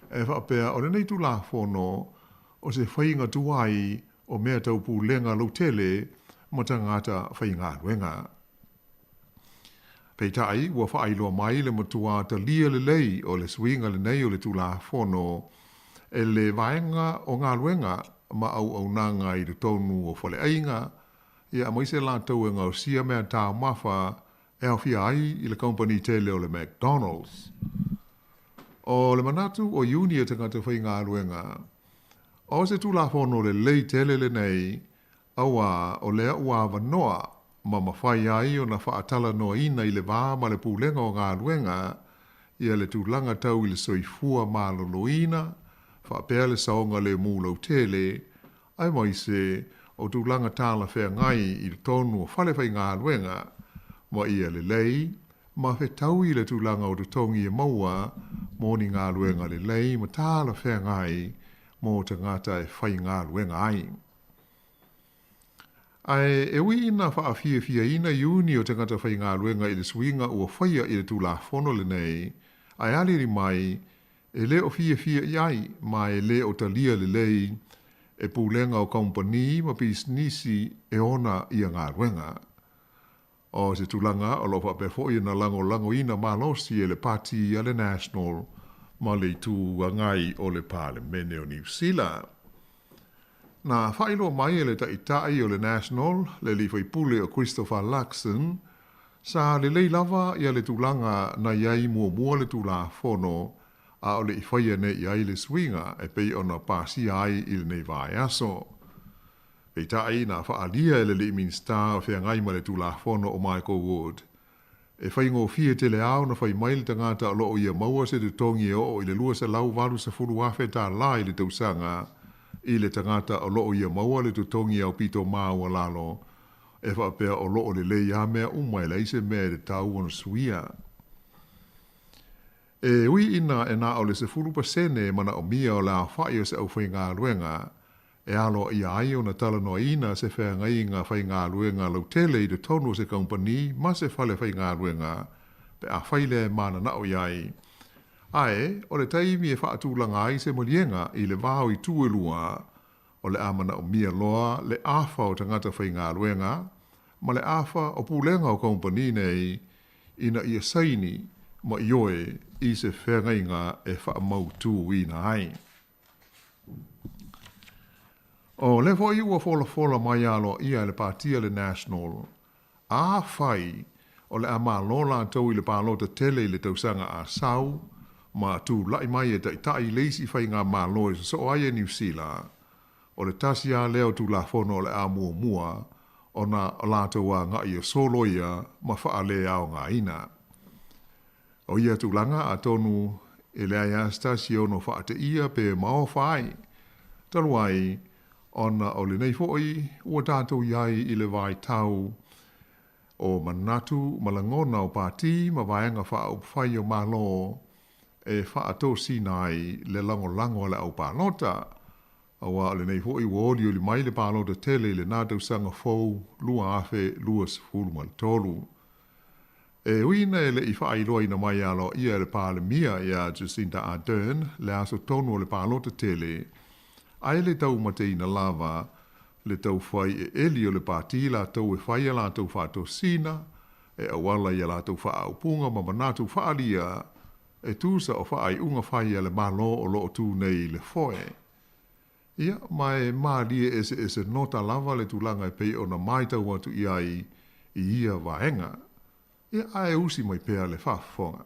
e faapea o lenei Tulafono o se faiga tuai o mea tau pulega lautele ma tagata faigaluega. Peitai, ua faailoa mai le matua talia lelei o le suiga lenei o le Tulafono e le Vaega o Galuega ma Auaunaga i totonu o Faleaiga, ia aemaise latou e gaosia mea taumafa e aofia ai i le kamupani tele o le McDonald's. O le manatu o Iuni e tagata faigaluega, o se Tulafono lelei tele lenei Auā, o lea ua avanoa ma mafai ai ona faatalanoaina i le va ma le Pulega o Galuega ia le tulaga tau i le soifua maloloina faapea le saogalemu lautele, aemaise o tulaga talafeagai i totonu o falefaigaluega, ma ia lelei ma fetaui le tulaga o totogi e maua mo ni galuega lelei ma talafeagai mo tagata e faigaluega ai. Ae e ui ina faafiafiaina iuni o tagata faigaluega i le suiga ua faia i le Tulafono lenei, ae aliali mai, e le o fiafia i ai ma e le o talia lelei e pulega o kamupani ma pisinisi e ona ia galuega. O se tulaga o lo o faapea foi ona lagolagoina malosi e le Pati a le National ma le Itu Agai o le Palemene o Niu Sila. Na faailoa mai e le Taitai o le National, le alii faipule o Christopher Luxon, sa lelei lava ia le tulaga na i ai muamua le Tulafono a o le i faia nei i ai le suiga e pei ona pasia ai i lenei vaiaso. Peitai, na faaalia e le alii Minisita o feagai ma le Tulafono o Michael Wood, e faigofie tele lava ona fai mai le tagata o lo o ia maua se totogi e oo i le $280,000 tala i le tausaga i le tagata o lo o ia maua le totogi aupito maualalo e faapea o lo o lelei lava mea uma e leai se mea e tatau ona suia. E ui ina e na o le 10% e manaomia o le aofai o se aufaigaluega e aloaia ai ona talanoaina se feagaiga faigaluega lautele i totonu o se kamupani ma se fale faigaluega pe afai lea e mananao i ai. Ae, o le taimi e faatulaga ai se maliega i le va o itu e lua, o le a manaomia loa le afa o tagata faigaluega ma le afa o pulega o kamupani nei ina ia saini ma ioe i se feagaiga e faamautuina ai. O lea foi ua folafola mai aloaia e le Pāti a le National, afai o le a malo latou i le palota tele i le tausaga a sau, ma tulai mai e taitai le isi faigamalo e sosoo ai e Niu Sila, o le tasi lava lea o Tulafono o le a muamua ona latou agai e soloia ma faaleaogaina. O ia tulaga, atonu e leai lava se tasi e ono faateia pe maofa ai, talu ai ona o lenei foi ua tatou i ai i le vaitau o manatu ma lagona o pati ma vaega faaupufai o Malo e faatosina ai le lagolago a le aupalota, aua o lenei foi ua olioli mai le palota tele i lena tausaga fou 2023. E ui ina e le i faailoaina mai aloaia e le Palemia ia Jacinda Ardern le aso tonu o le palota tele, ae le taumateina lava le taufai eeli o le pati latou e fai a latou faatosina e auala i a latou faaupuga ma manatu faaalia e tusa o faaiuga fai a le Malo o lo o tu nei i le foe. Ia, ma e mālie eseese nota lava le tulaga e pei ona matau atu i ai i ia vaega. Ia, ae usi mai pea le faafofoga.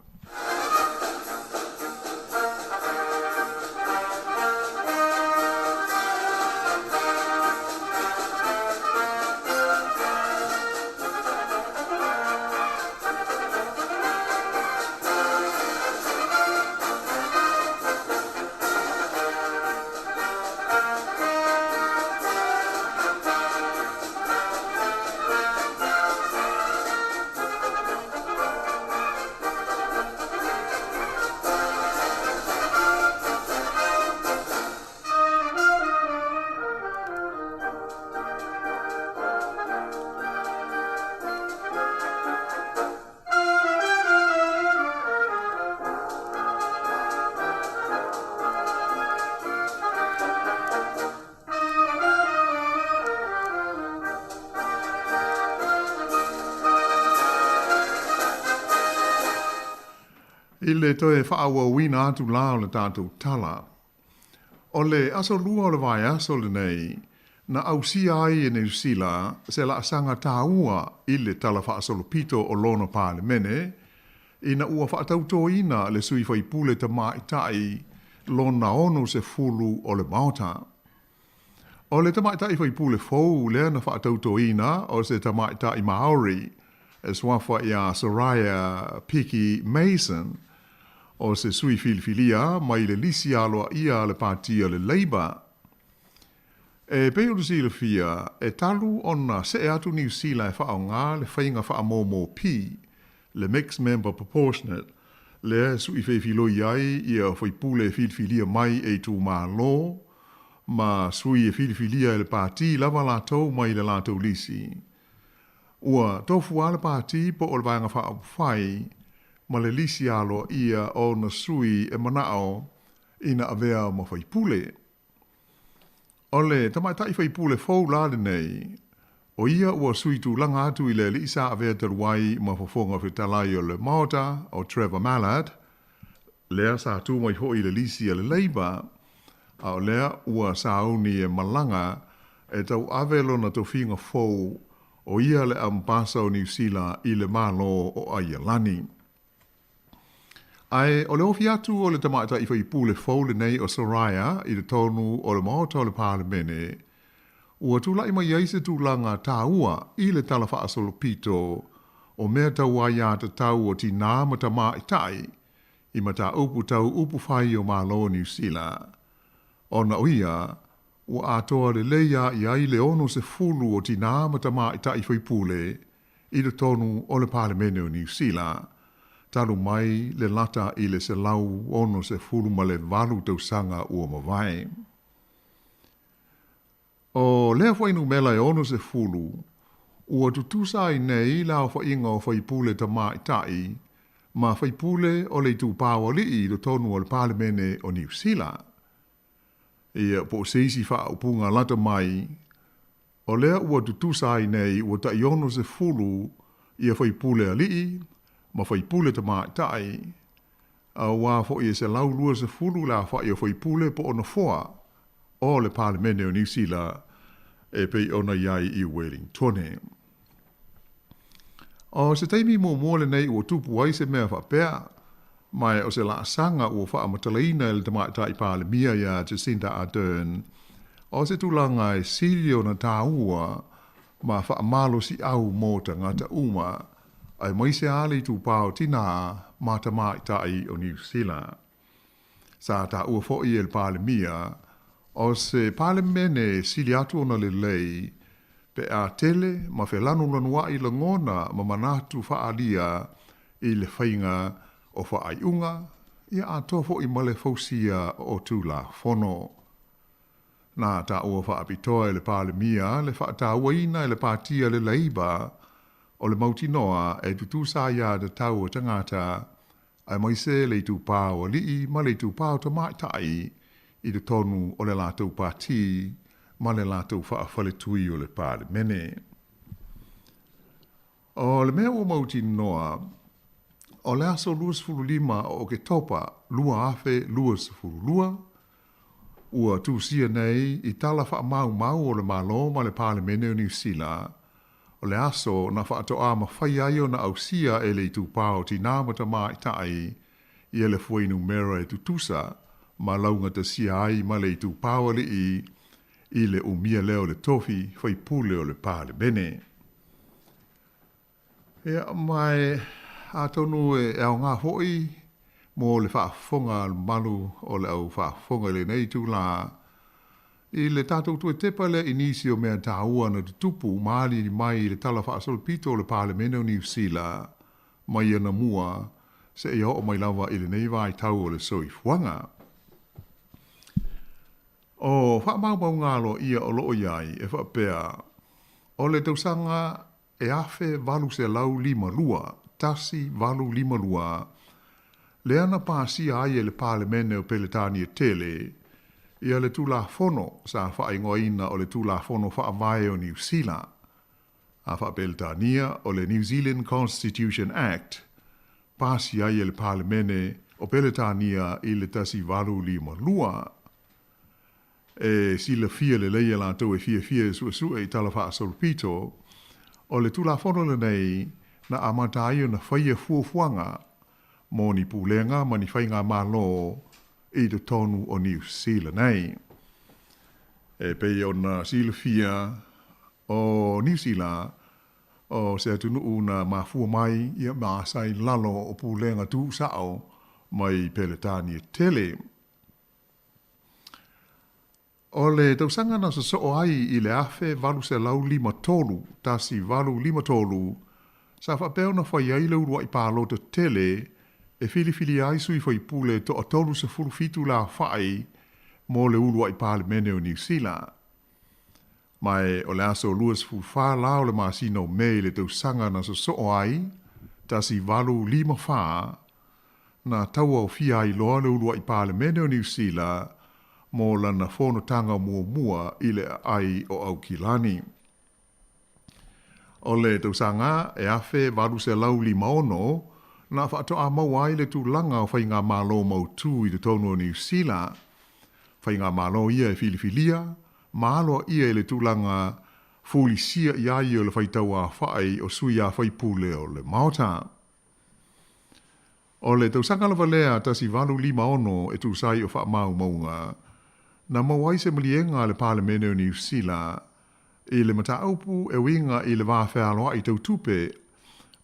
I le toe faaauauina atu la o le tatou tala, o le aso lua o le vaiaso lenei na ausia ai e Niu Sila se laasaga taua i le Tala Faasolopito o lona Palemene ina ua faatautoina le sui faipule tamaitai lona 60 o le Maota. O le tamaitai faipule fou lea na faatautoina o se tamaitai Maori e suafa ia Soraya Piki Mason, o se sui filifilia mai le lisi aloaia a le Pati o le Labour. E pei ona silafia, e talu ona see atu Niu Sila e faaaoga le faiga faamomo P, le Mixed Member Proportionate, lea e sui feifiloi ai ia faipule e filifilia mai e itumalo ma sui e filifilia e le pati lava latou mai le latou lisi. Ua tofu lava le pati po o le Vaega Faaupufai ma le lisi aloaia o ona sui e manao ina avea ma faipule. O le tamaitai faipule fou la lenei, o ia ua sui tulaga atu i le alii sa avea talu ai ma fofoga fetalai o le Maota, o Trevor Mallard, lea sa tu mai foi i le lisi a le Labour, a o lea ua sauni e malaga e tauave lona tofiga fou, o ia le Ambasa o Niu Sila i le Malo o Aialani. Ae o le ofi atu o le tamaitai faipule fou lenei o Soraya i totonu o le Maota o le Palemene, ua tulai mai ai se tulaga taua i le Tala Faasolopito o mea tau aiatatau o tinā ma tamaitai i mataupu tau upufai o Malo o Niu Sila, ona o ia ua atoa lelei lava i ai le 60 o tinā ma tamaitai faipule i totonu o le Palemene o Niu Sila, talu mai le lata i le 168 tausaga ua mavae. O lea fuainumela e 60, ua tutusa ai nei le aofaiga o faipule tamaitai ma faipule o le itupa o alii i totonu o le Palemene o Niu Sila. Ia, po o se isi faaupuga lata mai, o lea ua tutusa ai nei ua tai 60 ia faipule alii ma faipule tamaitai, auā foi e 120 le aofai o faipule po o nofoa o le Palemene o Niu Sila e pei ona i ai i Wellingtone. O se taimi muamua lenei ua tupu ai se mea faapea, ma o se laasaga ua faamatalaina e le Tamaitai Palemia ia Jacinda Ardern, o se tulaga e sili ona taua ma faamalosiau mo tagata uma, aemaise lava le itupa o tinā ma tamaitai o Niu Sila. Sa taua foi e le Palemia, o se Palemene e sili atu ona lelei pe a tele ma felanulanuaʻi lagona ma manatu faaalia i le faiga o faaiuga, ia atoa foi ma le fausia o Tulafono. Na taua faapitoa e le Palemia le faatauaina e le Pati a le Leiba o le mautinoa e tutusa ai aiatatau a tagata aemaise le itupa o alii ma le itupa o tamaitai i totonu o le latou pati ma le latou faafaletui o le Palemene. O le mea ua mautinoa, o le aso 25 o Oketopa 2022, ua tusia nei i tala faamaumau o le Malo ma le Palemene o Niu Sila, o le aso na faatoa mafai ai ona ausia e le itupa o tinā ma tamaitai ia le fuainumera e tutusa ma laugatasia ai ma le itupa o alii i le umia lea o le tofi faipule o le Palemene. Ia, ma e atonu e aoga foi mo le faafofoga a le mamalu o le au faafofoga i lenei itulā, i le tatou toe tepa lea i nisi o mea taua na tutupu ma aliali mai i le Tala Faasolopito o le Palemene o Niu Sila mai anamua seia oo mai lava i lenei vaitau o le soifuaga. O faamaumauga aloaia o lo o i ai e faapea, o le tausaga e 1852, 1852, lea na pasia ai e le Palemene o Peretania Tele ia le Tulafono sa faaigoaina o le Tulafono Faavae o Niu Sila, a faa-Peretania o le New Zealand Constitution Act. pasi ai e le Palemene o Peletania i le 1852. E silafia lelei e latou e fiafia e suesue i tala faasolopito, o le Tulafono lenei na amata ai ona faia fuafuaga mo ni pulega ma ni faigamalo i totonu o Niu Sila nei. E pei ona silafia, o Niu Sila, o se atunuu na mafua mai ia ma sa i lalo o pulega tuusao mai Peletania tele. O le tausaga na sosoo ai i le 1853, 1853, sa faapea ona fai ai le uluai palota tele e filifilia ai sui faipule toa 37 le aofai mo le uluai Palemene o Niu Sila. Ma e o le aso 24 la o le masina o Me i le tausaga na sosoo ai, 1854, na tauaofia ai loa le uluai Palemene o Niu Sila mo lana fonotaga muamua i le aai o Aukilani. O le tausaga e 1856 na faatoa maua ai le tulaga o faigamalo mautū i totonu o Niu Sila, faigamalo ia e filifilia ma aloaia i le tulaga fulisia i ai o le faitauaofai o sui a faipule o le Maota. O le tausaga lava lea 1856 e tusa ai o faamaumauga, na maua ai se maliega a le Palemene o Niu Sila i le mataupu e uiga i le va fealoai tau tupe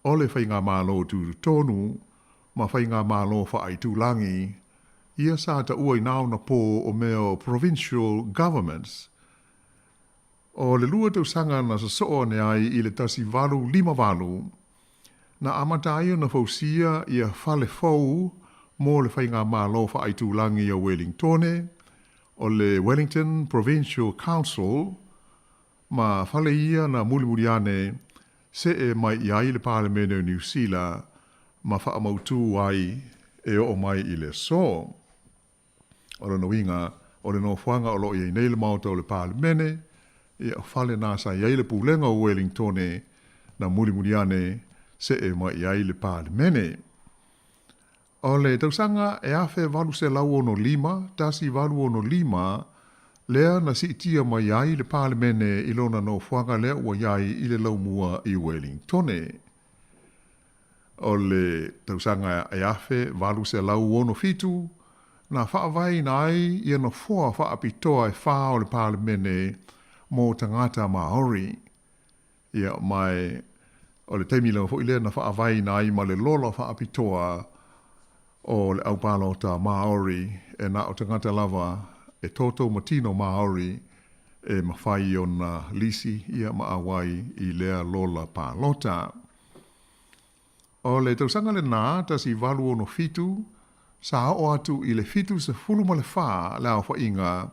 o le faigamalo tutotonu ma faigamalo faaitulagi, ia sa taua i na ona pō o mea o Provincial Governments. O le lua tausaga na sosoo ane ai i le 1858, na amata ai ona fausia ia fale fou mo le faigamalo faaitulagi o Welingtone, o le Wellington Provincial Council, ma fale ia na mulimuli ane see mai i ai le Palemene o Niu Sila ma faamautū ai e oo mai i le aso. O lona uiga, o le nofoaga o lo o i ai nei le Maota o le Palemene, ia o fale na sa i ai le Pulega o Welingtone na mulimuli ane see mai i ai le Palemene. O le tausaga e 1865, 1865, lea na siitia mai ai le Palemene i lona nofoaga lea ua i ai i le laumua i Welingtone. O le tausaga e 1867, na faavaeina ai ia nofoa faapitoa e whā o le Palemene mō tagata Māori. Ia, ma e, o le taimi lava foi lea na faavaeina ai ma le lola faapitoa o le aupalota Māori e na o tagata lava e toto ma tino Māori e mawhai ona lisi ia ma auai i lea lola palota. O le tausaga lenā 1867, sa oo atu i le 74 le aofaiga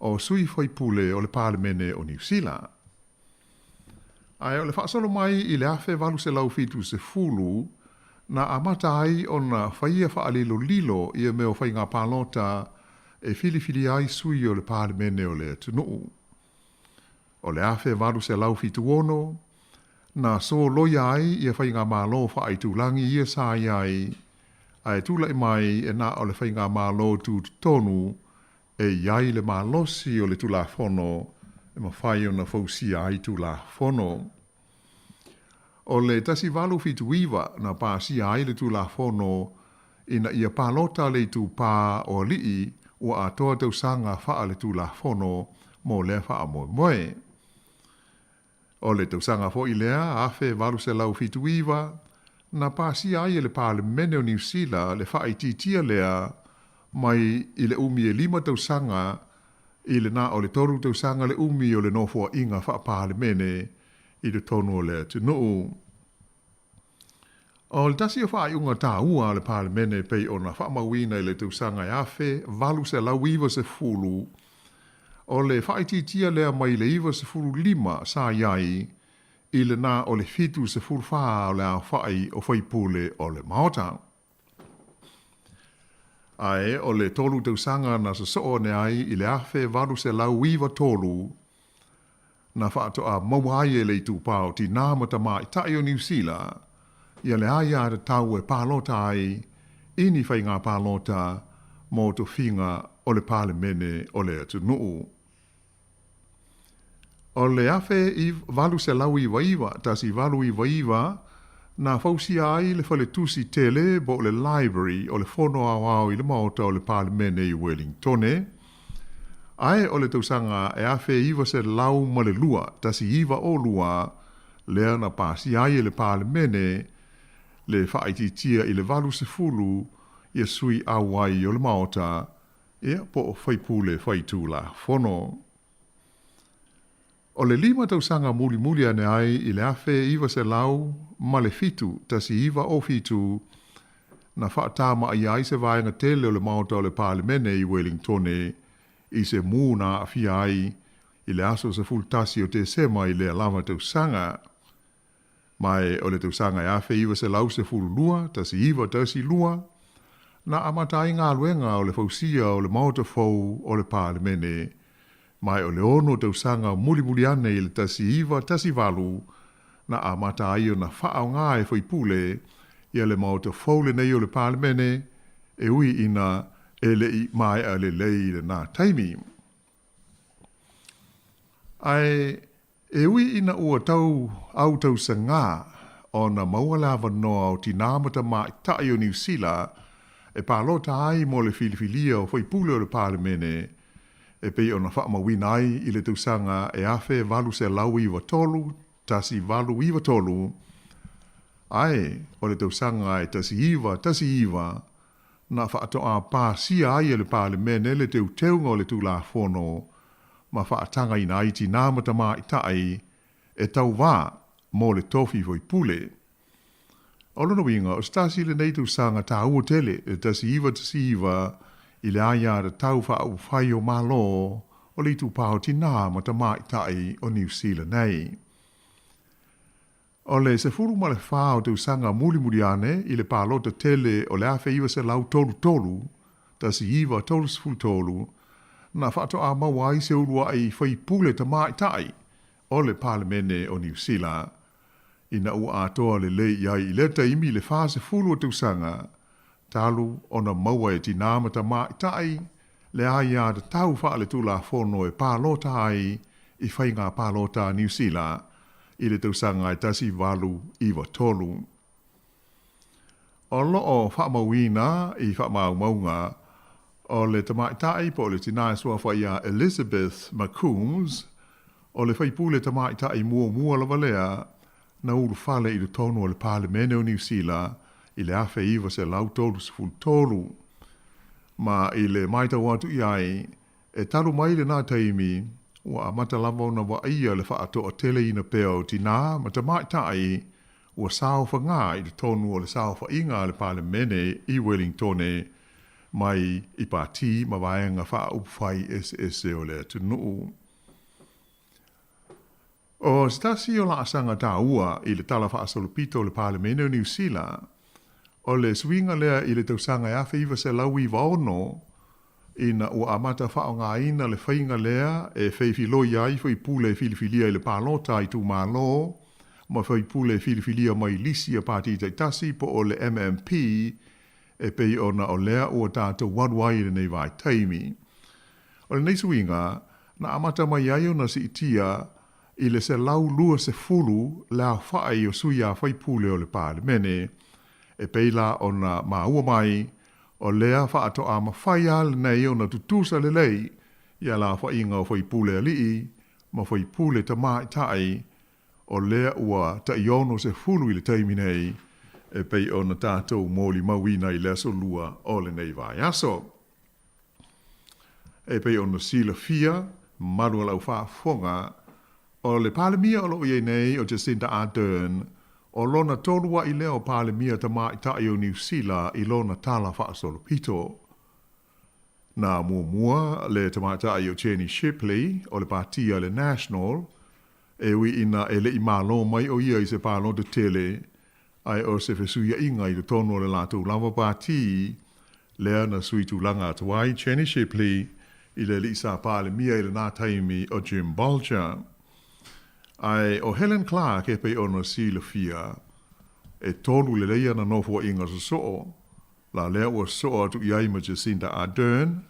o sui faipule o le Palemene o Niu Sila. Ae o le faasolo mai i le 1870, na amata ai ona faia faalilolilo ia mea o faiga palota e filifilia ai sui o le Palemene o le atunuu. O le 1876, na soloia ai ia faigamalo faaitulagi ia sa i ai, ae tulai mai e na o le faigamalo tutotonu e i ai le malosi o le Tulafono e mafai ona fausia ai Tulafono. O le 1879 na pasia ai le Tulafono ina ia palota le itupā o alii ua atoa tausaga faaletulafono mo lea faamoemoe. O le tausaga foi lea 1879 na pasia ai e le Palemene o Niu Sila le faaitiitia lea mai i le umi e 5 tausaga i le na o le 3 tausaga le umi o le nofoaiga faapalemene i totonu o le atunuu. O le tasi o faaiuga taua a le Palemene pei ona faamauina i le tausaga e 1890, o le faaitiitia lea mai le 95 sa i ai i le na o le 74 o le aofai o faipule o le Maota. Ae o le 3 tausaga na sosoo ane ai i le 1893, na faatoa maua ai e le itupā o tinā ma tamaitai o Niu Sila ia le aiatatau e palota ai i ni faiga palota mo tofiga o le Palemene o le atunuu. O le 1899, 1899, na fausia ai le faletusi tele po o le Library o le Fono Aoao i le Maota o le Palemene i Uelingtone, ae o le tausaga e 1902, 1902, lea na pasia ai e le Palemene le faaitiitia i le 80 ia sui auai o le Maota, ia po o faipule faitulafono. O le lima tausaga mulimuli ane ai i le 1907, 1907, na faatamaia ai se vaega tele o le Maota o le Palemene i Uelingtone i se mū na aafia ai i le aso 11 o Tesema i lea lava tausaga. Ma e o le tausaga e 1912, 1912, na amata ai galuega o le fausia o le Maota fou o le Palemene, ma e o le ono tausaga mulimuli ane i le 1918, na amata ai ona faaaoga e faipule ia le Maota fou lenei o le Palemene, e ui ina e le i maea lelei i lena taimi. Ae e ui ina ua tau autausagā ona maua le avanoa o tinā ma tamaitai o Niu Sila e palota ai mo le filifilia o faipule o le Palemene e pei ona faamauina ai i le tausaga e 1893, 1893, ae o le tausaga e 1919 na faatoa pasia ai e le Palemene le teuteuga o le Tulafono ma faatagaina ai tinā ma tamaitai e tauvā mo le tofi faipule. O lona uiga, o se tasi lenei tausaga tāua tele, le 1919, i le aiatatau faaupufai o Malo o le itupa o tinā ma tamaitai o Niu Sila nei. O le 14 o tausaga mulimuli ane i le palota tele o le 1933, 1933, na faatoa maua ai se uluai faipule tamaitai o le Palemene o Niu Sila, ina ua atoa lelei i ai i lea taimi le 40 o tausaga talu ona maua e tinā ma tamaitai le aiatatau faaletulafono e palota ai i faiga palota a Niu Sila i le tausaga e 1893. O lo o faamauina i faamaumauga o le tamaitai po o le tinā e suafa ia Elizabeth McCombs, o le faipule tamaitai muamua lava lea na ulufale i totonu o le Palemene o Niu Sila i le 1933. Ma i le matau atu i ai, e talu mai lenā taimi, ua amata lava ona vaaia le faatoateleina pea o tinā ma tamaitai ua saofagā i totonu o le saofaiga a le Palemene i Wellingtone mai i pātī ma vaega faaupufai eseese o le atunuu. O se tasi o laasaga taua i le Tala Faasolopito o le Palemene o Niu Sila, o le suiga lea i le tausaga e 1996 ina ua amata faaaogaina le faiga lea e feifiloi ai faipule e filifilia i le palota a itumalo ma faipule e filifilia mai lisi a pati taitasi po o le MMP e pei ona o lea ua tatou alu ai i lenei vaitaimi. O lenei suiga, na amata mai ai ona siitia i le 120 le aofai o sui a faipule o le Palemene, e pei la ona maua mai, o lea faatoa mafai lava lenei ona tutusa lelei ia le aofaiga o faipule alii ma faipule tamaitai, o lea ua tai 60 i le taimi nei, e pei ona tatou molimauina i le aso Lua o lenei vaiaso. E pei ona silafia, malu a lau faafofoga, o le Palemia o lo o i ai nei o Jacinda Ardern, o lona tolua'i lea o Palemia tamaitai o Niu Sila i lona tala faasolopito. Na muamua le tamaitai o Jenny Shipley o le Pati a le National, e ui ina e le i malo mai o ia i se palota tele, Ae o se fesuiaiga i totonu o le latou lava pati, lea na sui tulaga atu ai Jenny Shipley i le alii sa Palemia i lenā taimi o Jim Bolger. Ae o Helen Clark e pei ona silafia, E tolu lelei ana nofoaiga sosoo, la lea ua sosoo atu i ai ma Jacinda Ardern,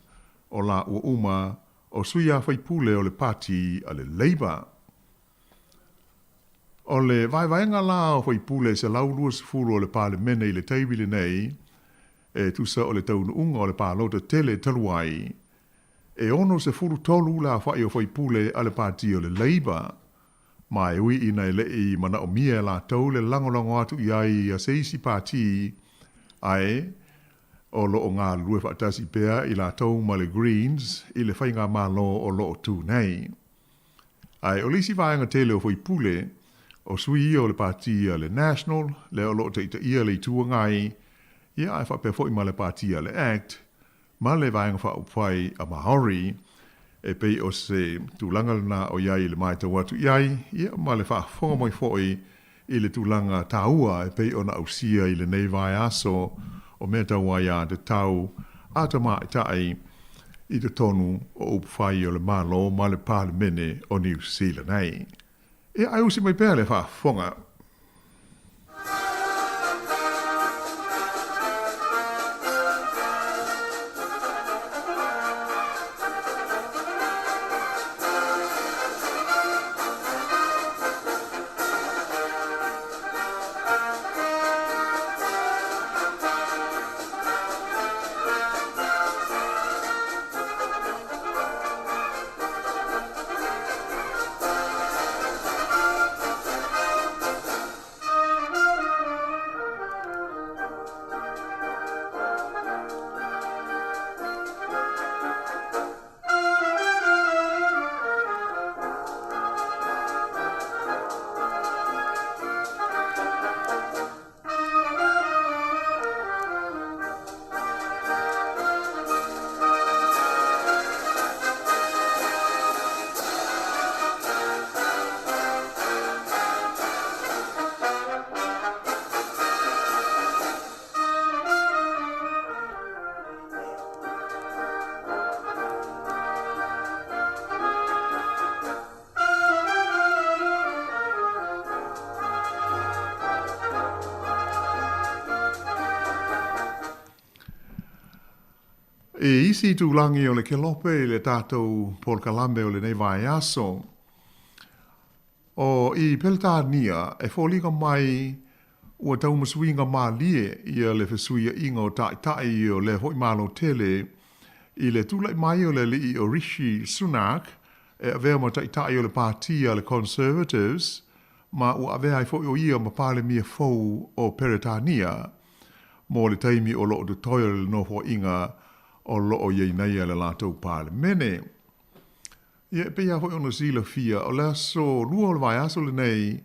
o laua uma o sui a faipule o le pati a le Labour. O le vaevaega la o faipule 120 o le Palemene i le taimi lenei, e tusa o le taunuuga o le palota tele talu ai, e 63 le aofai o faipule a le pati o le Labour, ma e ui ina e le i manaomia e latou le lagolago atu i ai a se isi pati, ae o lo o galulue faatasi pea i latou ma le Greens i le faigamalo o lo o tu nei. Ae o le isi vaega tele o faipule, o sui ia o le pati a le National, lea o lo o taitaia le Itu Agai, ia ae faapea foi ma le pati a le act, ma le Vaega Faaupufai a Maori, e pei o se tulaga lena o i ai i le matau atu i ai, ia ma le faafofoga mai foi i le tulaga taua e pei ona ausia i lenei vaiaso o mea tau aiā tatau a tamaitai i totonu o upufai o le Malo ma le Palemene o Niu Sila nei. Ia, ae usi mai pea le faafofoga. I isi itulagi o le kelope i le tatou polokalame o lenei vaiaso, o i Peretania e foliga mai ua taumasuiga malie ia le fesuiaʻiga o taʻitaʻi o lea foi Malo tele i le tulaʻi mai o le aliʻi o Rishi Sunak e avea ma taʻitaʻi o le pati a le Conservatives ma ua avea ai foi ʻo ia ma Palemia fou o Peretania mo le taimi o lo o totoe o le nofoaiga o lo o i ai nei a le latou Palemene. Ia, e pei lava foi ona silafia, o le aso lua o le vaiaso lenei,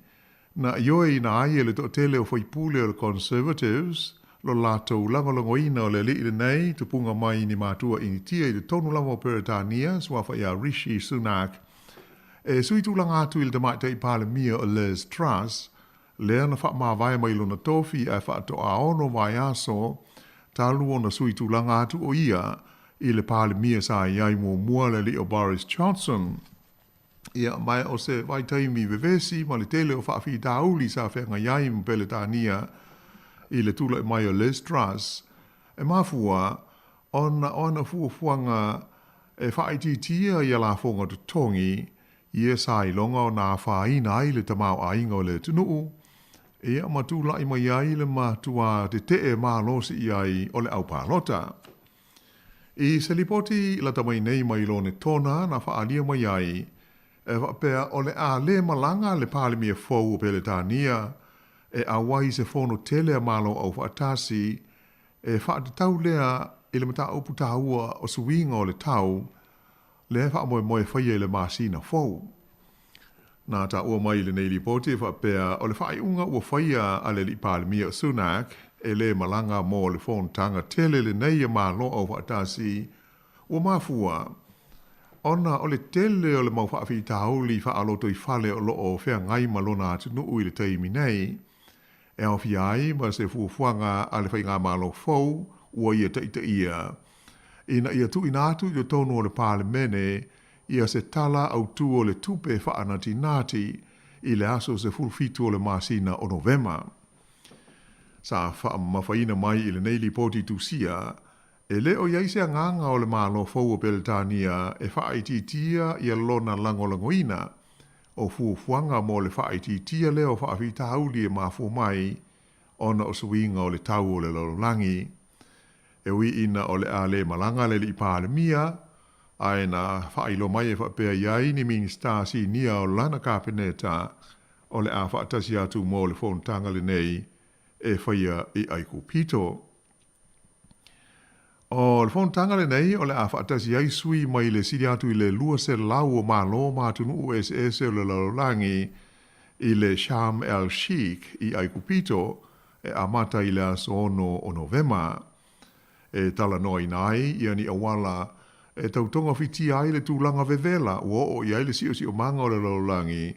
na ioeina ai e le toatele o faipule o le Conservatives lo latou lagolagoina o le aliʻi lenei, tupuga mai i ni matua Initia i totonu lava o Peretania, suafa iā Rishi Sunak, e sui tulaga atu i le tamaitai Palemia o Liz Truss, lea na faamavae mai lona tofi ae faatoa ono vaiaso talu ona sui tulaga atu o ia i le Palemia sa i ai muamua le aliʻi o Boris Johnson. Ia, ma o se vaitaimi vevesi ma le tele o faafitauli sa feagai ai ma Peretania i le tulaʻi mai o Liz Truss, e mafua ona o ana fuafuaga e faaitiitia ia lafoga totogi ia sa iloga ona afaina ai le tamaoaiga o le atunuu, ia ma tulaʻi mai ai le matuā tetee malosi i ai o le aupalota. I se lipoti lata mai nei mai Lonetona na faaalia mai ai, e faapea o le a le malaga le Palemia fou o Peretania e auai i se fono tele a Malo Aufaatasi e faatatau lea i le mataupu taua o suiga o le tau lea e faamoemoe e faia i le masina fou. Na taua mai i lenei lipoti e faapea o le faaiuga ua faia a le Alii Palemia o Sunak e le malaga mo le fonotaga tele lenei a Malo Aufaatasi ua mafua ona o le tele o le mau faafitauli faalotoifale o lo o feagai ma lona atunuu i le taimi nei, e aofia ai ma se fuafuaga a le faigamalo fou ua ia taitaia ina ia tuuina atu i totonu o le Palemene ia se Tala Autu o le Tupe faanatinati i le aso 17 o le masina o Novema. Sa faamamafaina mai i lenei lipoti tusia, e le o i ai se agaga o le Malo fou o Peretania e faaitiitia ia lona lagolagoina o fuafuaga mo le faaitiitia lea o faafitauli e mafua mai ona o suiga o le tau o le lalolagi. E ui ina o le a le malaga le Alii Palemia, ae na faailoa mai e faapea i ai ni Minisita sinia o lana Kapeneta o le a faatasi atu mo le fonotaga lenei e faia i Aikupito. O le fonotaga lenei o le a faatasi ai sui mai le sili atu i le 200 o Malo ma atunuu eseese o le lalolagi i le Sharm El Sheikh i Aikupito e amata i le aso 6 o Novema. E talanoaina ai ia ni auala e tau togafitia ai le tulaga vevela ua oo i ai le siosiomaga o le lalolagi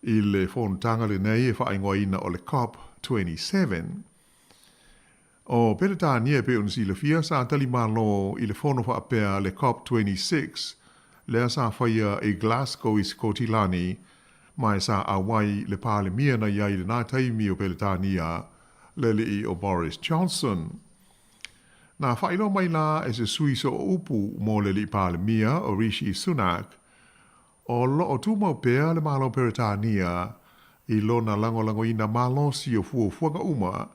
i le fonotaga lenei e faaigoaina o le COP 27. O Peretania e pei ona silafia sa tali malo i le fono faapea le COP 26 lea sa faia i Glasgow i Sikotilani ma e sa auai le Palemia na i ai i lena taimi o Peretania le alii o Boris Johnson. Na faailoa mai la e se sui sooupu mo le alii Palemia o Rishi Sunak O lo o tumau pea le Malo Peretania i lona lagolagoina malosi o fuafuaga uma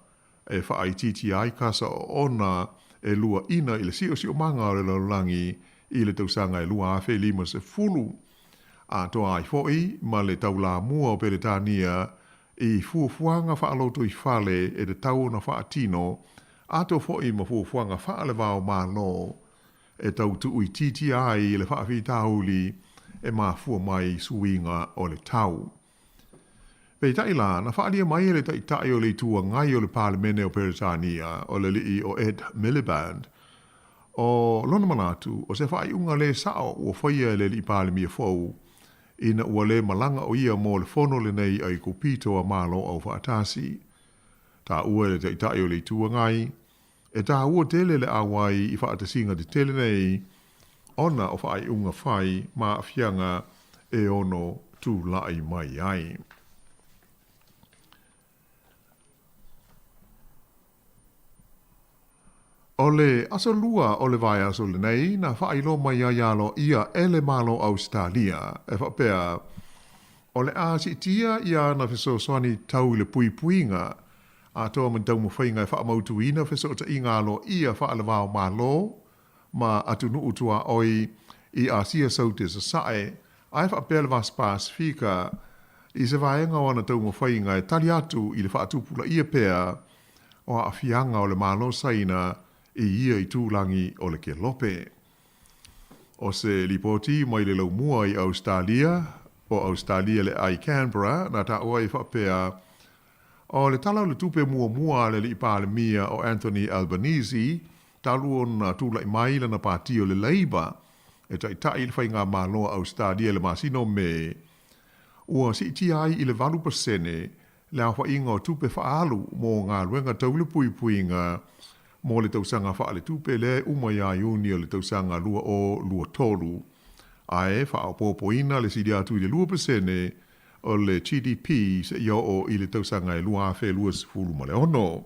e faaitiitia ai kasa oona e luaina i le siosiomaga o le lalolagi i le tausaga e 2050, atoa ai foi ma le taulamua o Peretania i fuafuaga faalotoifale e tatau ona faatino, atoa foi ma fuafuaga faale-va-o-Malo e tau tuuitiitia ai le faafitauli e mafua mai i suiga o le tau. Peitai la, na faaalia mai e le Taitai o le Itu Agai o le Palemene o Peretania, o le alii o Ed Miliband, o lona manatu, o se faaiuga lē sao ua faia e le alii Palemia fou, ina ua lē malaga o ia mo le fono lenei a Ikupito a Malo Aufaatasi. Taua e le Taitai o le Itu Agai, E tāua tele le auai i faatasiga tetele nei ona o faaiuga fai ma aafiaga e ono tulai mai ai. O le aso lua o le vaiaso lenei na faailoa mai ai aloaia e le Malo Ausetalia e faapea o le a siitia ia ana fesoasoani tau i le puipuiga Atoa ma ni taumafaiga e faamautuina fesootaiga aloaia faale-va-o-Malo ma atunuu tuaoi i Asia Saute Sasae, ae faapea le Vasa Pasifika, i se vaega o ana taumafaiga e tali atu i le faatupulaia pea o aafiaga o le Malo Saina i ia itulagi o le Kelope. O se lipoti mai le laumua i Ausetalia, o Ausetalia le ai Canberra, na taua ai faapea, O le Tala o le Tupe muamua a le Alii Palemia o Anthony Albanese, talu ona tulai mai lana pati o le Labour e taitai i le Faigamalo a Ausetalia i le masina o Me, ua siitia ai i le 8% le aofaiga o tupe faaalu mo galuega tau le puipuiga mo le tausaga faaletupe lea e uma ia Iuni o le tausaga 2023, ae faaopoopoina le sili atu i le 2% o le GDP seia oo i le tausaga e 2026.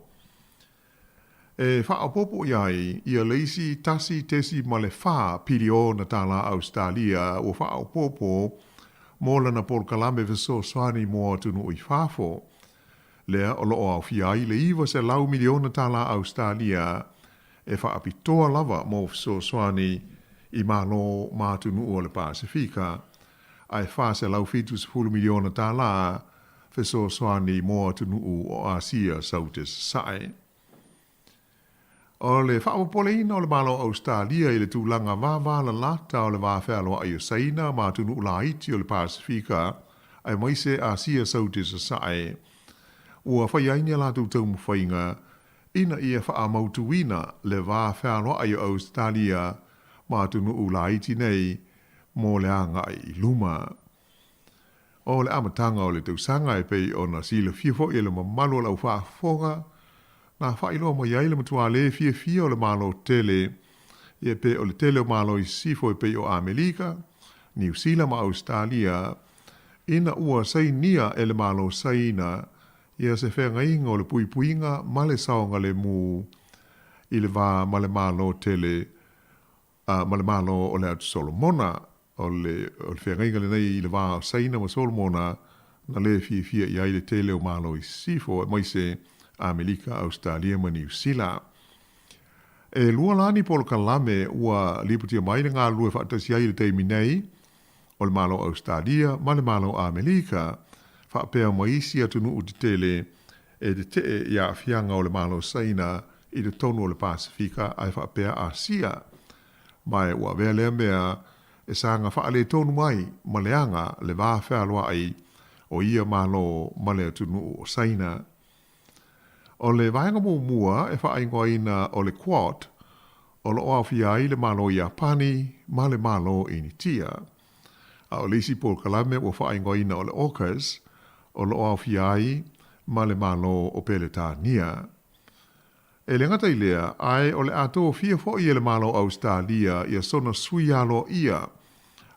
E faaopoopo i ai ia le isi $1.4 piliona tālā Ausetalia ua faaopoopo mo lana polokalame fesoasoani mo atunuu i fafo, lea o lo o aofia ai le $900 miliona tālā Ausetalia e faapitoa lava mo fesoasoani i Malo ma atunuu o le Pasefika, ae $470 miliona tālā fesoasoani mo atunuu o Asia Saute Sasae. O le faapopoleina o le Malo o Ausetalia i le tulaga vāvālalata o le va fealoai o Saina ma atunuu laiti o le Pasefika aemaise Asia Saute Sasae, ua fai ai ni a latou taumafaiga ina ia faamautuina le va fealoai o Ausetalia ma atunuu laiti nei mo le agai i luma. O le amataga o le tausaga e pei ona silafia foi e le mamalu o le aufaafofoga, na faailoa mai ai le matua lē fiafia o le Malo tele, ia pe o le tele o Malo i sisifo e pei o Amelika, Niu Sila ma Ausetalia, ina ua sainia e le Malo Saina. Ia se feagaiga o le puipuiga ma le saogalemu i le va ma le Malo tele ma le Malo o le Atu Solomona. O le o le feagaiga lenei i le va o Saina ma Solomona na lē fiafia i ai le tele o Malo i Sisifo aemaise Amerika, Ausetalia ma Niu Sila. E lua la ni polokalame ua lipotia mai le galulue faatasi ai i le taimi nei, o le Malo o Ausetalia ma le Malo o Amerika, faapea ma isi atunuu tetele e tetee i aafiaga o le Malo Saina i totonu o le Pasefika ae faapea Asia. Ma e ua avea lea mea e saga faaletonu ai ma leaga le va fealoai o ia Malo ma le atunuu o Saina. O le vaega muamua e faaigoaina o le Quad, o lo o aofia ai le Malo Iapani ma le Malo Initia. A o le isi polokalame ua faaigoaina o le AUKUS, o lo o aofia ai ma le Malo o Peretania. E le gata i lea, ae o le a tofia foi e le Malo o Ausetalia ia sona sui aloaia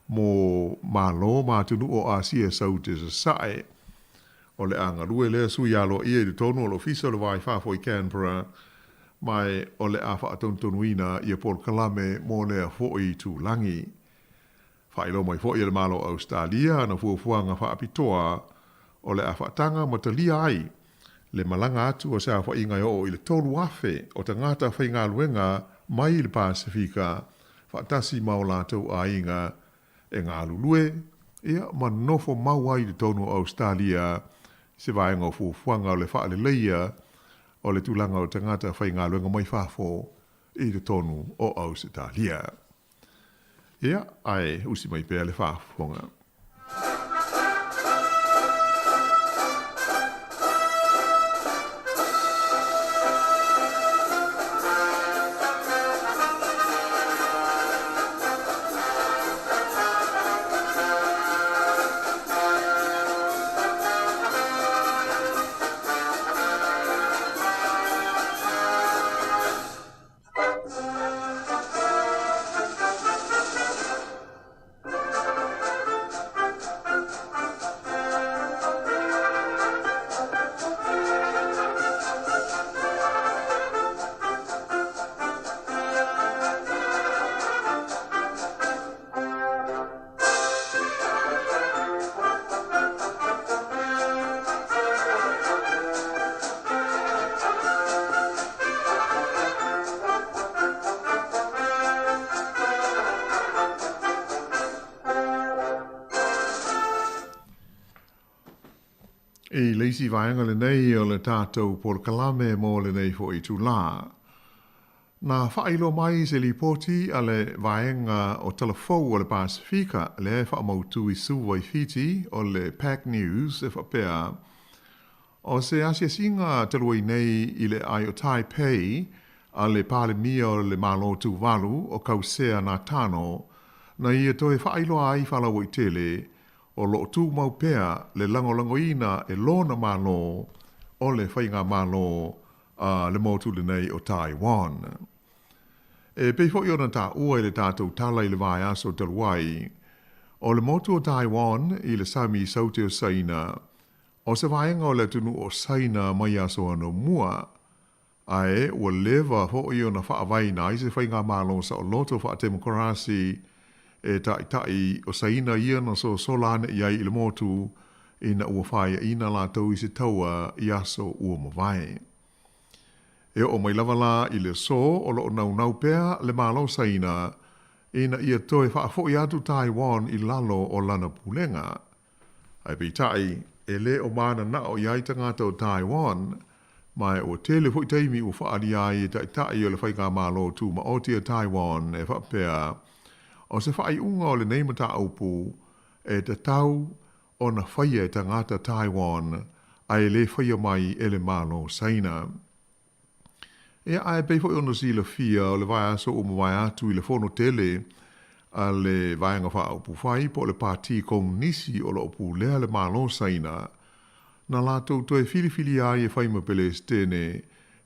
mo Malo ma atunuu o Asia e Saute Sasae. O le a galue lea sui aloaia i totonu o le Ofisa o le Va i Fafo i Canberra, ma o le a faatonutonuina ia polokalame mo lea foi itulagi. Faailoa mai foi e le Malo o Ausetalia ana fuafuaga faapitoa o le a faataga ma talia ai le malaga atu o se aofaiga e oo i le 3,000 o tagata faigaluega mai le Pasefika faatasi ma o latou aiga e galulue ia ma nofo mau ai i totonu o Ausetalia i se vaega o fuafuaga o le faaleleia o le tulaga o tagata faigaluega mai fafo i totonu o Ausetalia. Ia, ae usi mai pea le faafofoga. I le isi vaega lenei o le tatou polokalame mo lenei foi itulā. Na faailoa mai se lipoti a le Vaega o Tala Fou o le Pasefika lea e faamautu i Suva i Fiti o le Pac News e faapea, O se asiasiga talu ai nei i le aai o Taipei a le Palemia o le Malo Tuvalu o Kausea Natano na ia toe faailoa ai faalauaitele o lo o tumau pea le lagolagoina e lona Malo o le Faigamalo a le motu lenei o Taiwan. E pei foi ona taua i le tatou tala i le vaiaso talu ai, o le motu o Taiwan i le sami i Saute o Saina, o se vaega o le atunuu o Saina mai aso anamua, ae ua leva foi ona faavaeina ai se faigamalo saoloto faatemokarasi e taitai o Saina ia na sosola ane i ai i le motu ina ua faiaina latou i se taua i aso ua mavae. E oo mai lava la i le aso o lo o naunau pea le Malo o Saina ina ia toe faafoi atu Taiwan i lalo o lana pulega. Ae peitai, e le o mananao i ai tagata o Taiwan, ma ua tele foi taimi ua faaalia ai e taitai o le Faigamalo Tumaoti a Taiwan e faapea, o se faaiuga o lenei mataupu e tatau ona faia e tagata Taiwan ae le faia mai e le Malo Saina. Ia, ae pei foi ona silafia o le vaiaso ua mavae atu i le fono tele a le Vaega Faaupufai po o le Pati Komunisi o lo o pulea le Malo Saina, na latou toe filifilia ai e fai ma Pelesitene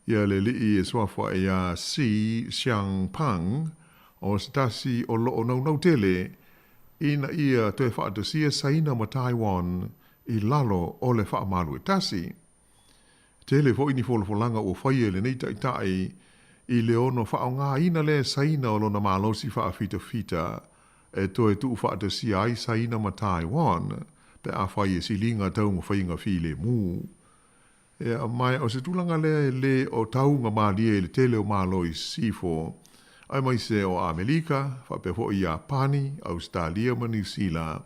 ia le alii e suafa iā Xi Xiangpang, o se tasi o lo o naunau tele ina ia toe faatasia Saina ma Taiwan i lalo o le faamalu e tasi. Tele foi ni folafolaga ua faia e lenei Taitai i le ono faaaogaina lea e Saina o lona malosi faafitafita e toe tuufaatasia ai Saina ma Taiwan pe afai e siliga taumafaiga filemu. Ia, ma o se tulaga lea e lē o tauga malie i le tele o Malo i Sisifo, aemaise o Amelika, faapea foi Iapani, Ausetalia ma Niu Sila,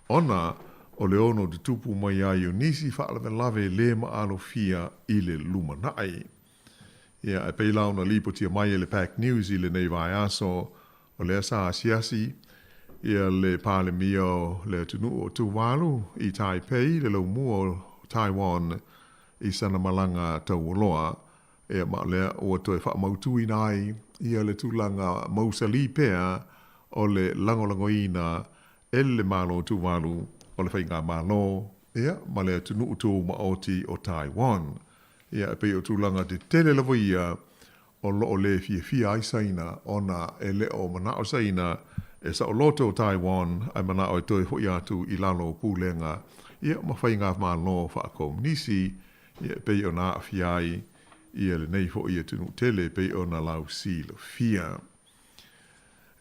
ona o le ono tutupu mai ai o nisi faalavelave lē maalofia i le lumanai. Ia, e pei la ona lipotia mai e le Pac News i lenei vaiaso, o lea sa asiasi ia le Palemia o le atunuu o Tuvalu i Taipei, le laumua o Taiwan, i sana malaga taualoa, ia ma o lea ua toe faamautuina ai ia le tulaga mausali pea o le lagolagoina e le Malo o Tuvalu o le Faigamalo ia ma le atunuu tumaoti o Taiwan. Ia, e pei o tulaga tetele lava ia o lo o lē fiafia ai Saina ona e le o manao Saina e saoloto Taiwan ae manao e toe hoʻi atu i lalo o pulega ia ma faigamalo faakomunisi ia e pei ona aafia ai ia lenei foʻi atunuu tele e pei ona lausilafia.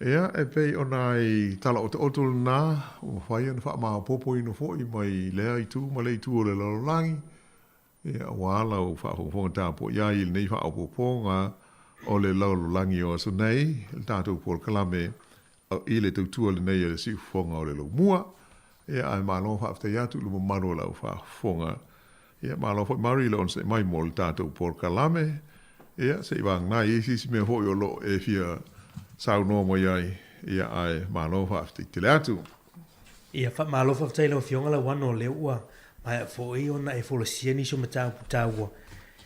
Ia, e pei ona ai tala otooto lena ua mafai ona faamaopopoina foʻi mai lea itu ma le itu o le lalolagi. Ia, ua ala ua faafogafoga tapuai ai i lenei faaopoopoga o le lalolagi o aso nei, le tatou polokalame i le tautua lenei a le siufofoga o le laumua. Ia, ae malo faafetai atu i le mamalu o lau faafofoga. Ia, malo foi Murray i le onosai mai mo le tatou polokalame. Ia, se i vagana i isi isi mea foi o lo o e fia saunoa mai ai. Ia, ae malo faafetai tele atu. Ia, faamalo faafetai i lau Afioga Lauano o lea ua maea foi ona e folasia nisi o mataupu taua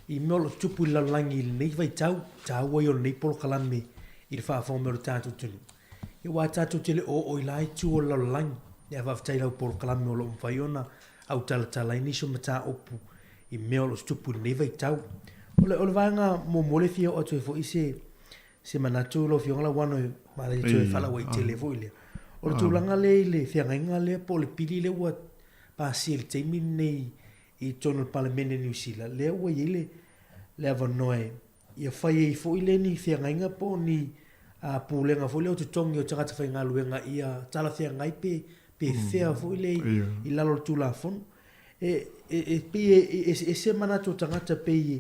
i mea o lo o tutupu i le lalolagi i lenei vaitau taua ia o lenei polokalame i le faafofoga mai o le tatou atunuu. Ia aua tatou te le o oo i la itu o le lalolagi. Ia faafetai i lau polokalame o lo o mafai ona autalatala ai nisi o mataupu i mea o lo o tutupu i lenei vaitau. O le, o le vaega muamua lea e fia oo atu ai foi se se manatu lau Afioga Lauano e malie toe faalauaitele foi lea. O le tulaga lea i le feagaiga lea po o le pili lea ua pasia i le taimi lenei i totonu o le Palemene o Niu Sila, lea ua i ai le, le avanoa e ia fai ai foi lea ni feagaiga po o ni a, pulega foi lea o totogi o tagata faigaluega ia talafeagai pe, pe fea foi lea i, i lalo o le Tulafono. E, e, e pei e, e eseese manatu o tagata pei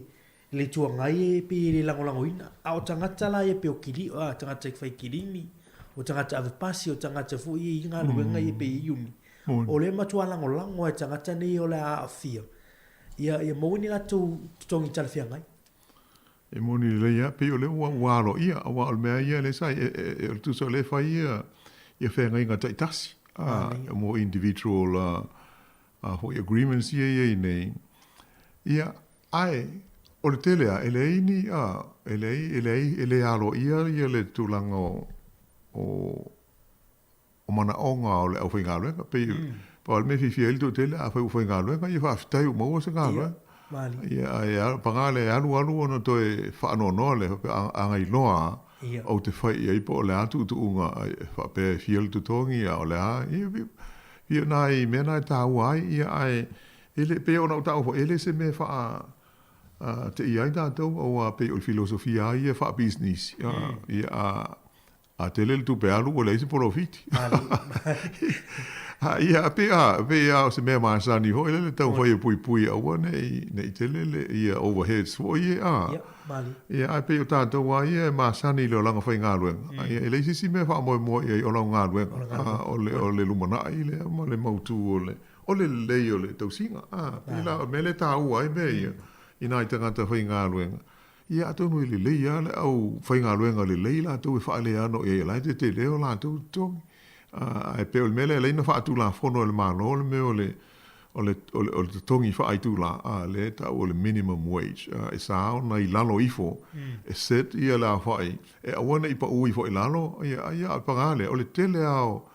I le Itu Agai e pei e le lagolagoina, a o tagata la ia pei o kili, a, tagata fai kilini, o tagata ave pasi, o tagata foi ia i galuega ia pei e iuni, o lea e matua lagolago lava e tagata nei o le a aafia, ia, ia maua ni latou totogi talafeagai. E moni lelei lava, pei o lea ua, ua aloaia, aua o le mea ia lea sa, e, e, e, o le tusa o lea e fai ia, ia feagaiga taitasi, a, mo individual, a, a foi agreements ia e i ai nei, ia, Ae, o le tele lava, e leai ni, a, e leai, e leai, e le aloaia ia le tulaga o, o, o manaoga o le aufaigaluega. Pei, mm. pau le mea fiafia ai le toatele, afai ua faigaluega, ia faafetai ua maua se galuega. Ia, ae paga lea e alu alu ona toe faanoanoa lea, faapea, a, a na iloa lava, ou te fai i ai po o le a tuutuuga faapea e fia le totogi, a o le a, ia, ia nai mea na e taua ai, ia, ae, E le, pei ona ou taua foi, e le se mea e faa teia ai tatou, aua pei o le filosofia lava ia faapisinisi, ia a, a tele le tupe alu ua leai se polofiti. Ia, pei a, pei lava o se mea masani foi lele taumafai e puipui aua ne i, ne i tele le, ia overheads foi ia, a. Ia, ae pei o tatou lava ia e masani i le olaga faigaluega, ia e leai se isi mea e faamoemoe i ai o lau galuega, o le, o le lumanai lea ma le mautu o le, O le lelei o le tausiga, a, pei la o le mea lea e taua ai mea ia i nai tagata faigaluega, ia atonu e lelei lava le au faigaluega lelei latou e faaleano i ai o la e tetele o latou totogi. A, ae pei o le mea lea e ala ai ona faatulafono e le Malo le mea o le, o le, o le, o le totogi faaitula, a, lea e tau o le minimum wage, a, e sa ona i lalo ifo, e set ia le aofai e aua ne i pau ifo i lalo, ia, ia, ae paga lea, o le tele lava o,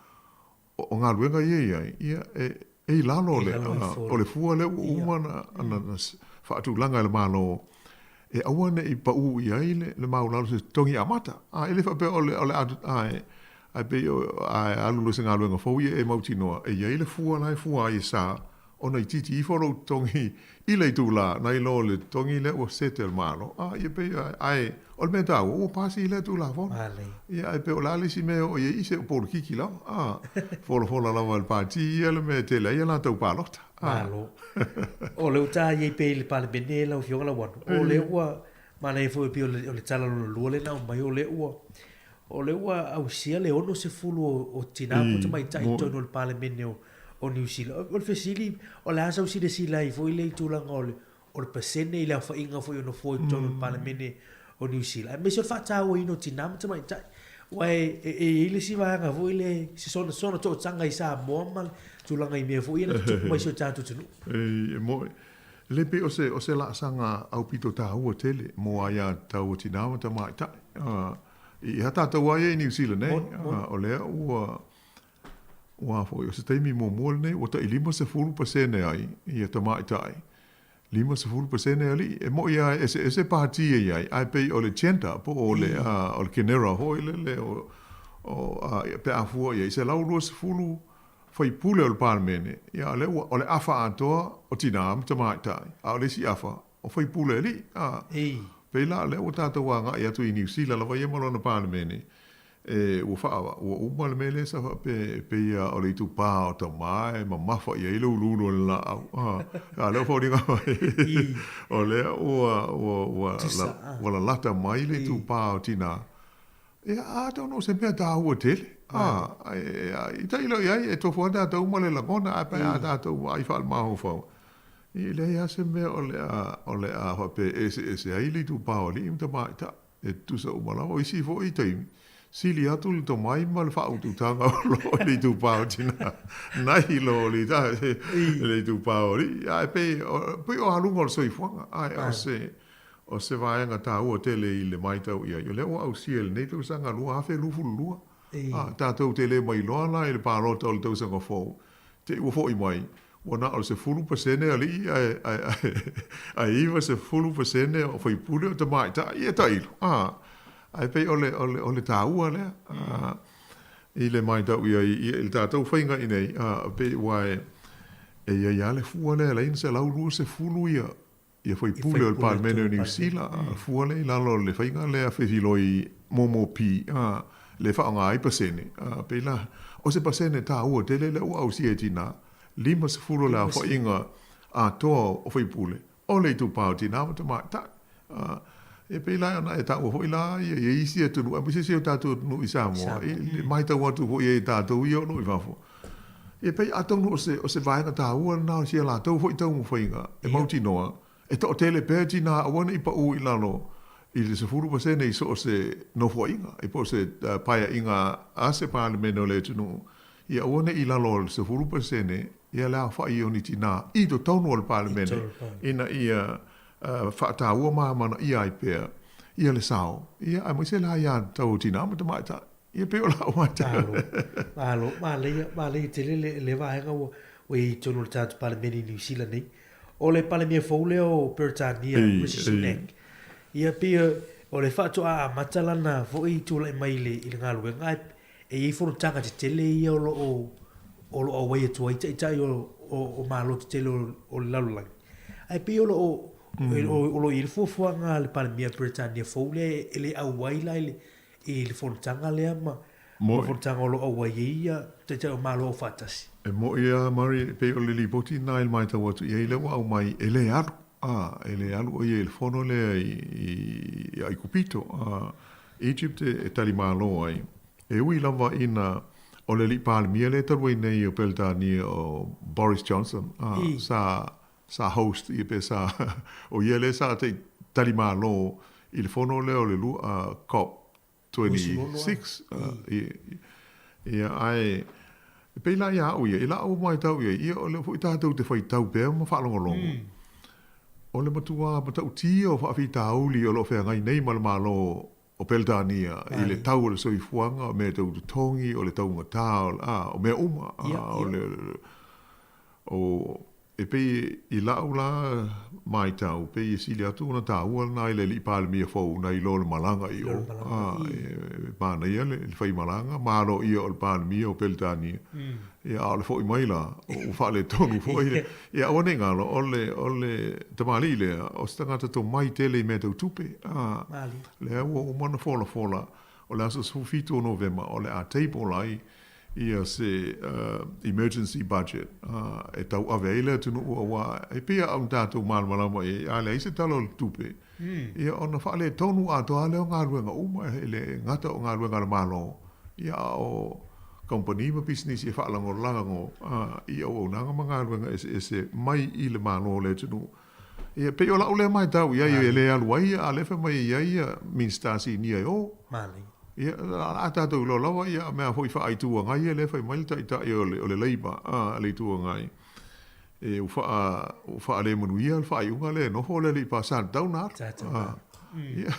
O galuega ia e i ai, ia, e, e i lalo o le, o le fua lea ua uma ona, ona faatulaga e le Malo, e aua ne i pau i ai le, le maualalo o se totogi amata. A, e le faapea o le, o le a, ae, ae pei o, a e alu loa i se galuega fou, ia e mautinoa, e i ai le fua la e fua ai e sa Ona itiiti ifo lou totogi i le itulā nai lo le totogi lea ua set e le Malo. A, ia pei, ae o le mea taua, ua pasi lea Tulafono. Ia, ae pei o le a le isi mea e oo i ai i se polokiki lava, a, folafola lava e le Pati ia le mea e tele ai a latou palota. A. Malo. O le uta i ai pea i le Palemene lau Afioga Lauano, o lea ua manaia foi pei o le tala lona lua lea na aumai, o lea ua O lea ua ausia le 60 o tinā po o tamaitai i totonu o le Palemene o Niu Sila. O le fesili, o le a sau silasila ai foi lea i tulaga o le o le pasene i le aofaiga foi o nofoa i totonu o le Palemene o Niu Sila, aemaise o le faatauaina o tinā ma tamaitai. Aua e i ai le isi vaega foi lea, se soona tootaga i Samoa ma le tulaga i mea foi ia na tutupu mai i si o tatou atunuu. E moni. Le pei o se, o se laasaga aupito taua tele mo aiatatau a tinā ma tamaitai. I ha tātou ai i Niu Sila nei, o lea ua, ua foi, o se taimi muamua lenei, ua tai 50% ai ia tamaitai, 50% alii. E mo'i lava e eseese pati e i ai, ae pei o le gender po o le, o le genera foi lele o, o, pe a fua i ai, 120 faipule o le Palemene, ia o lea ua, o le afa atoa o tinā ma tamaitai, a o le isi afa, o faipule alii, a. Pei la o lea ua tatou agai atu i Niu Sila lava ia ma lona Palemene, e, ua faa, ua uma le mea lea sa faapea e pei lava o le itupā o tama e mamafa i ai le uluulu o le laau, a. A o lea ua foliga mai, o lea ua, ua, ua, ua lalata mai le itupā o tinā, Ia, atonu o se mea taua tele, ā, i tailo i ai, e tofu lava tatou ma le lagona, ae pe a tatou vaai faalemafaufau, e leai lava se mea o le a, o le a faapea e eseese ai le itupa o alii ma tamaitai, e tutusa uma lava. O isi foi taimi, sili atu le tomai ma le faaututaga o lo o i le itupa o tinā, nai lo le itupa o alii. Ae pei, pei o aluga o le soifuaga, ae o se, O se vaega taua tele i le matau i ai, o lea ua ausia i lenei tausaga 2022. A, tatou te le mailoa la i le palota o le tausaga fou, te i ua foi mai, ua na o le 10% alii ae, ae, ae, ae 90% o faipule o tamaitai, ia tailo. A, ae pei o le, o le, o le taua lea, a, i le matau i ai, i le tatou faiga i nei, a, pei ua e, e i ai lava le fua lea e ala ai ona 120 ia, Ia faipule o le Palemene o Niu Sila, fua lea i lalo o le faiga lea fesiloi momo pi, le faaaoga ai pasene, pei la, o se pasene taua tele lea ua ausia e tinā, 50 o le aofaiga atoa o faipule o le itupa o tinā ma tamaitai. Ia pei la ona e taua foi la ia i isi atunuu, aemaise si o tatou atunuu i Samoa, i le matau atu foi e tatou ia o lo o i fafo. Ia pei atonu o se, o se vaega taua lena o sia latou foi taumafaiga e mautinoa, e toatele pea tinā aua ne i paʻu i lalo i le 10% i so o se nofoaiga, i po o se paeaiga a se Palemene o le atunuu, ia aua ne i lalo o le 10% ia le aofai o ni tinā i totonu o le Palemene ina ia faataua ma amanaia ai pea ia le sao, ia aemaise la ia tau o tinā ma tamaitai. Ia pei o lau matau. Malo, malo, manaia, manaia tele le, le vaega ua, ua i ai i totonu o le tatou Palemene i Niu Sila nei. O le Palemia fou lea o Peretania, Rishi Sunak, ia pei o le faatoa amata lana foi tulai mai i le, i le galuega, ae e i ai fonotaga tetele ia o lo o, o lo o auai atu ai taitai o, o, o Malo tetele o, o le lalolagi. Ae pei o lo o, o lo o i ai le fuafuaga a le Palemia Peretania fou lea e le auai la i le, i le fonotaga lea ma ma fonotaga o lo o auai ai ia Taitai o Malo Aufaatasi. E moʻi a Murray, e pei o le lipoti lena i le matau atu i ai lea ua aumai e le alu, a, e le alu ʻo ia i le fono lea i, i Aikupito, a, Egypt e, e tali malo ai. E ui lava ina o le alii Palemia lea talu ai nei o Peretania o Boris Johnson, a, sa, sa host ia pe sa, o ia lea sa tali malo i le fono lea o le COP 26, ia, ae, e pei la ia au ia, i la'u matau i ai, ia o lea foi tatou te faitau pea ma faalogologo, o le matua matautia o faafitauli o lo o feagai nei ma le Malo o Peretania i le tau o le soifuaga, o mea tau totogi, o le taugata, o mea uma, o le, o, e pei i la'u la maitau, pei e sili atu ona taua lena i le alii Palemia fou nai lo le malaga i o. E manaia le faimalaga, ma aloaia o le Palemia o Peretania. Ia, a o le foi mai la, ua faaletonu foi le... Ia, aua ne i galo, o le, o le tamalii lea, o se tagata tomai tele i mea tau tupe. Lea ua uma ona folafola, o le aso 17 o Novema, o le a table ai ia se emergency budget e tauave ai le atunuu aua e pei lava ona tatou malamalama i ai, a leai se Tala o le Tupe, ia ona faaletonu atoa lava lea o galuega uma, e le gata o galuega a le Malo, ia a o kamupani ma pisinisi e faalagolago i auaunaga ma galuega eseese mai i le Malo o le atunuu. Ia, pei o lau lea matau i ai, e le alu ai, a o lea e fai mai e i ai ia Minisita Sinia e o. Ia, o le a tatou iloa lava ia mea foi faa-Itu Agai ia lea e fai mai le Taitai o le, o le Labour, a, le Itu Agai, e ua faa, ua faalemanuia le faaiuga lea e nofo le alii pa, sa tatau ona alu. Sa tatau ona alu. Ia.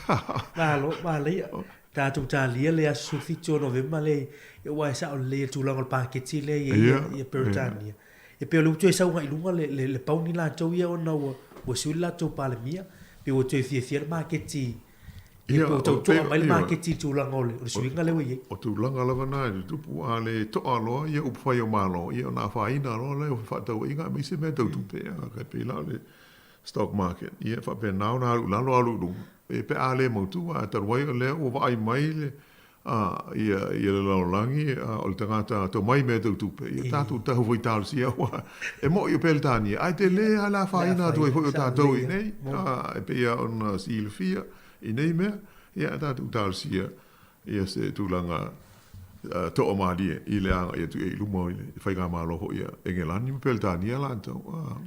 Malo, manaia. Tatou talia le aso 17 o Novema lea, aua e sao lelei i le tulaga o le paketi lea e i ai ia Peretania. E pei o lea ua toe sau agai i luga le, le, le pauni latou ia ona ua, ua sui le latou Palemia, pei ua toe fiafia le maketi, ia, pei ua tau to'a mai le maketi i le tulaga o le, o le suiga lea ua i ai. O tulaga lava na e tutupu, a le to'a loa ia upufai o Malo, ia ona afaina loa lea o fefaatauaiga aemaise mea tau tupe, a, e pei la o le stock market, ia e faapena ona alu i lalo alu i luga, e pe a le mautu, ae talu ai o lea ua vaai mai le, a, ia, ia le lalolagi, a, o le tagata tomai mea tau tupe, ia tatou tau foi talosia aua e mo'i o Peretania, ae tele lava le afaina atu ai foi o tatou i inei, a, e pei lava ona silafia i nei mea, ia ae tatou talosia ia se tulaga toamalie i le agai atu i ai i luma i le faigamalo foi a Engelani ma Peretania latou, a.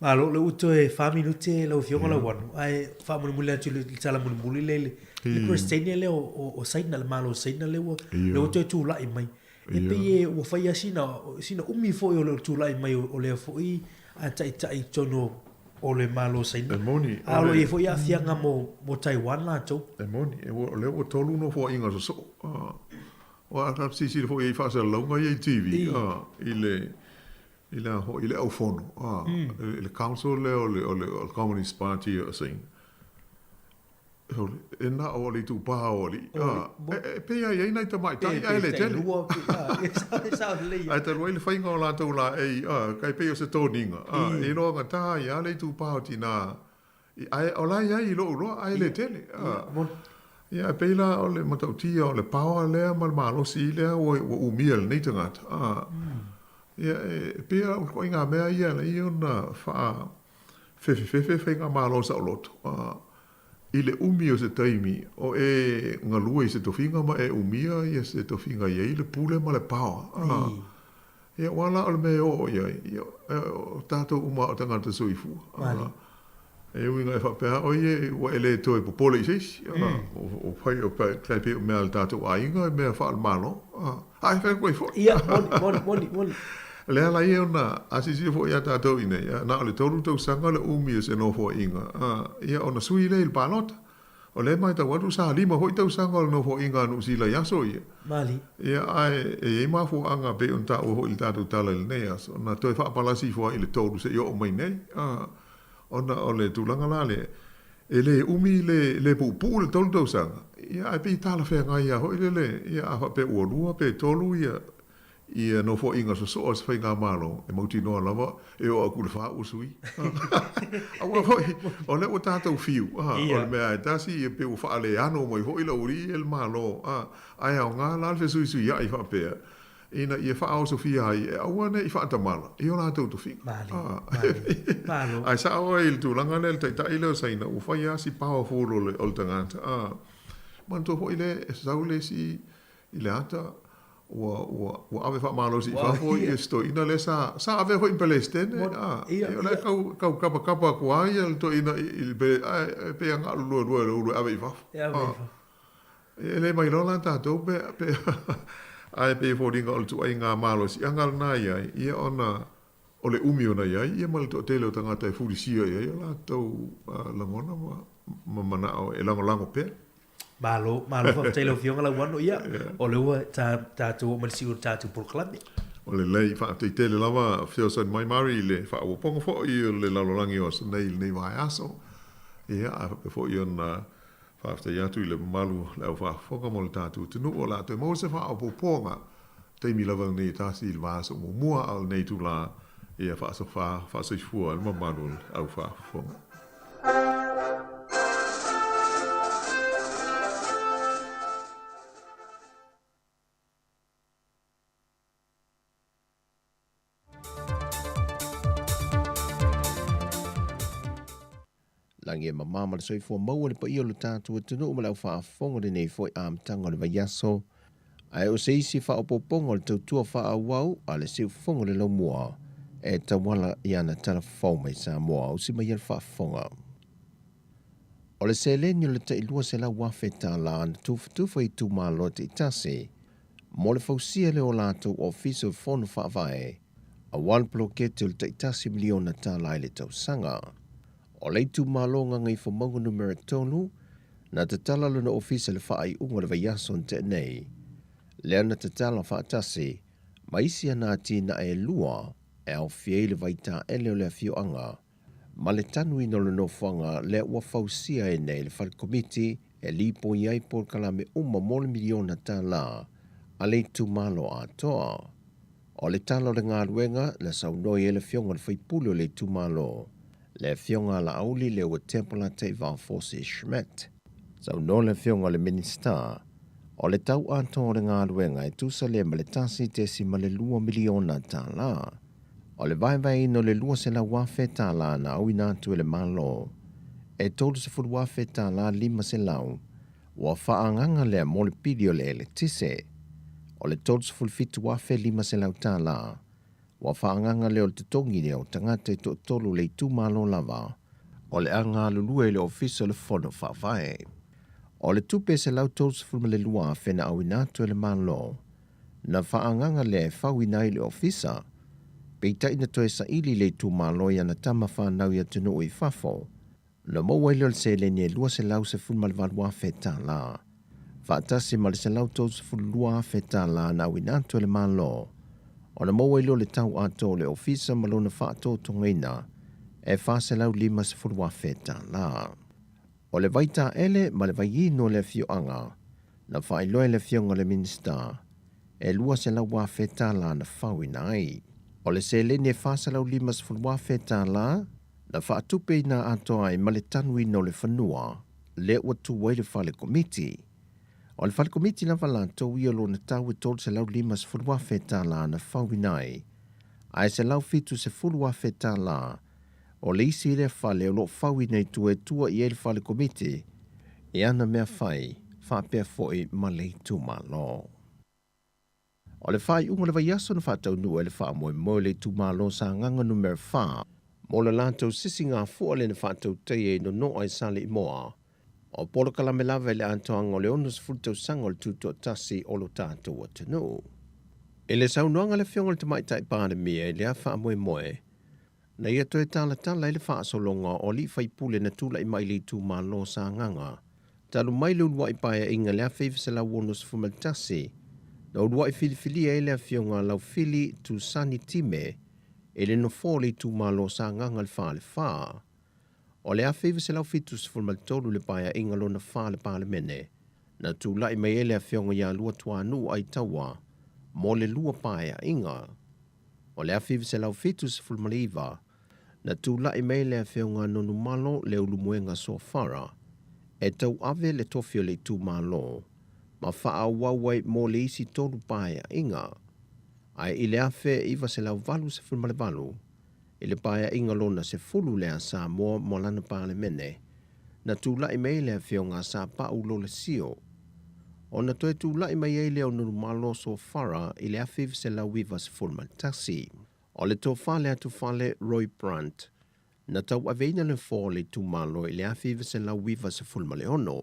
Malo, lea ua toe fa minute lau Afioga Lauano, ae faamulimuli atu i le tala mulimuli lea i le Peresetene lea o Saina, le Malo o Saina lea ua, lea ua toe tulai mai. E pei e ua fai lava sina, sina umi foi o le tulai mai o lea foi taitai i totonu o le Malo o Saina. E moni. A o lo o i ai foi aafiaga mo Taiwan latou. E moni, o lea ua tolu nofoaiga sosoo. Aua a silasila foi i ai i faasalalauga ia i TV, i le i le a foi, i le aufono, a, i le council lea o le, o le, o le Communist Party o Saina, sole, e na o le itupā o alii, a, e, e pei lava e i ai nai tamaitai ae le tele. Ae talu ai le faiga o latou laei, a, kai pei o se toniga, a, e iloagata ai lava le itupā o tinā, ae o la e i ai i lou iloa, ae le tele, a. Ia, e pei la o le matautia o le power lea ma le malosi lea ua, ua umia e lenei tagata, a. Ia, e pei lava o ituaiga mea ia e ala ai ona faafefefefe faigamalo saoloto i le umi o se taimi o e galue i se tofiga ma e umia ia se tofiga e i ai le pule ma le power. Ia, aua la o le mea e oo i ai, ia, o tatou uma lava o tagata soifua. E ui ina e faapea ʻo ia ua e le toe popole i se isi, o fai o tai pei o mea a le tatou aiga, mea faale-Malo, a e fai atu ai foi. Ia, moni, moni, moni, moni. Le ala ia ona a silasila foi ia tatou i nei, na o le 3 tausaga le umi o se nofoaiga, ia ona sui lea i le palota. O lea e matau atu sa 5 foi tausaga o le nofoaiga a Niu Sila i aso ia. Mali. Ia, ae e i ai mafuaaga pei ona taua foi i le tatou tala i lenei aso, na toe faapalasi ifo ai i le 3 seia oo mai nei. Ona o le tulaga la lea, e le umi le le puupuu le 3 tausaga, ia ae pei e talafeagai lava foi lele, ia a faapea ua 2 pe 3 ia ia nofoaiga sosoo a se faigamalo, e mautinoa lava e oo atu i le 4 ua sui. Aua foi, o lea ua tatou fiu, o le mea e tasi ia pei ua faaleano mai foi le aualii ia le Malo, ae aoga la le fesuisuiai faapea, ina ia faaosofia ai e aua ne i faatamala i o latou tofiga. Ae sao ai i le tulaga lea, le taitai lea o Saina, ua fai lava si powerful o le tagata. Manatua foi lea, e sau le isi i le ata, ua ave faamalosi i fafo ia si toeaina lea sa avea foi ma Peresetene. O la e tau tapatapa atu lava ia le toeaina i le Peresetene, ae pei lava na o le luelue o le ulu e ave i fafo. E le mailoa la tatou pe, pe ae pei e foliga o le tuaiga malosiaga lena i ai, ia ona o le umi ona i ai, ia ma le toatele o tagata e fulisia i ai o latou lagona ma, ma manao e lagolago pea. Malo, malo faafetai lau Afioga Lauano. Ia, o lea ua tatou oo mai i le siu o le tatou polokalame. O lelei, faafetai tele lava fesoasoani mai Mary i le faaopoopoga foi o le lalolagi o aso nei i lenei vaiaso. Ia, ae faapea foi ona faafetai atu i le mamalu o le au faafofoga mo le tatou atunuu o le a toe maua se faaopoopoga taimi lava lenei e tasi i le vaiaso muamua, a o lenei itula, ia faasofa, faasoifua le mamalu o le au faafofoga. Lagi e mamā ma le soifua maua le paia o lo tatou atunuu ma le au faafofoga i lenei foi amataga o le vaiaso. Ae o se isi faaopoopoga o le tautua faaauau a le siufofoga o le laumua e tauala i ana tala fou mai Samoa. Usi mai ia le faafofoga. O le seleni o le tai $200,000 na tufatufa i itumalo taitasi mo le fausia lea o latou ofisa o fono faavae aua le poloketi o le tai $1 miliona i le tausaga. O le itumalo Gagaifomauga Numera 3 na tatala lona ofisa i le faaiuga o le vaiaso na tea nei, lea na tatala faatasi ma isi ana atinae e lua e aofia ai le vaitaele o le afioaga ma le tanuina o le nofoaga lea ua fausia ai nei le fale komiti e lipoi ai polokalame uma mo le miliona tala a le itumalo atoa. O le tala o le galuega na saunoa i ai le afioga i le faipule o le itumalo, le afioga a Laauli Leua Teipala Taivao Schmidt. Saunoa le afioga i le Minisita, o le tau atoa o le galuega e tusa lea ma le $1.2 miliona. O le vaevaeina o le $200,000 na auina atu e le Malo, e $30,000 500 ua faaagaga lea mo le pili o le eletise. O le $37,500 ua faaagaga lea o le totogi lea o tagata e toatolu le itumalo lava o le a galulue i le ofisa o le fono faavae. O le tupe $132,000 na auina atu e le Malo na faaagaga lea e fauina ai le ofisa, peitai na toe saili le itumalo i ana tama whanau i atunuu i fafo, na maua ai lea o le seleni e $218,000. Faatasi ma le $132,000 na auina atu e le Malo, ona maua ai lea o le tau atoa o le ofisa ma lona faatotogaina e $450,000. O le vaitaele ma le vaiino o le afioaga, na faailoa e le afioga i le Minisita e $200,000 na fauina ai. O le seleni e $450,000 na faatupeina atoa ai ma le tanuina o le fanua lea ua tu ai le fale komiti. O le fale komiti lava latou ia lona tau e $350,000 na fauina ai, ae $170,000 o le isi lea fale o loo fauina i tua e tua i ai le fale komiti e ana mea fai faapea foi ma le itumalo. O le faaiuga o le vaiaso na faataunuu ai le faamoemoe o le itumalo Sagaga Numera 4 mo le latou sisigafua lea na faatautaia i Nonoa i Saleimoa. O polokalame lava i le atoaga o le 60 tausaga o le tutoatasi o lo tatou atunuu. I le saunoaga a le afioga i le Tamaitai Palemia i lea faamoemoe, na ia toe talatala ai le faasologa o alii faipule na tulai mai i le itumalo Sagaga talu mai le uluai paeaiga i le 1961, na uluai filifilia ai le afioga a Laufili Tusani Time i le nofoa o le itumalo Sagaga le 4 le 4. O le 1973 le paeaiga lona 4 le Palemene, na tulai mai ai le afioga ia Luatuanuu Aitaua mo le lua paeaiga. O le 1979, na tulai mai le afioga Nonumalo Leulumoega Sofara e tauave le tofi o le itumalo ma faaauau ai mo le isi tolu paeaiga. Ae i le 1988, i le paeaiga lona 10 lea Samoa mo lana Palemene, na tulai mai le afioga Sapau Lolesio. Ona toe tulai mai ai lea o Nonumalo Sofara i le 1991. O le tofa le atufale Roy Brandt, na tauaveina le nofoa o le itumalo i le 1996.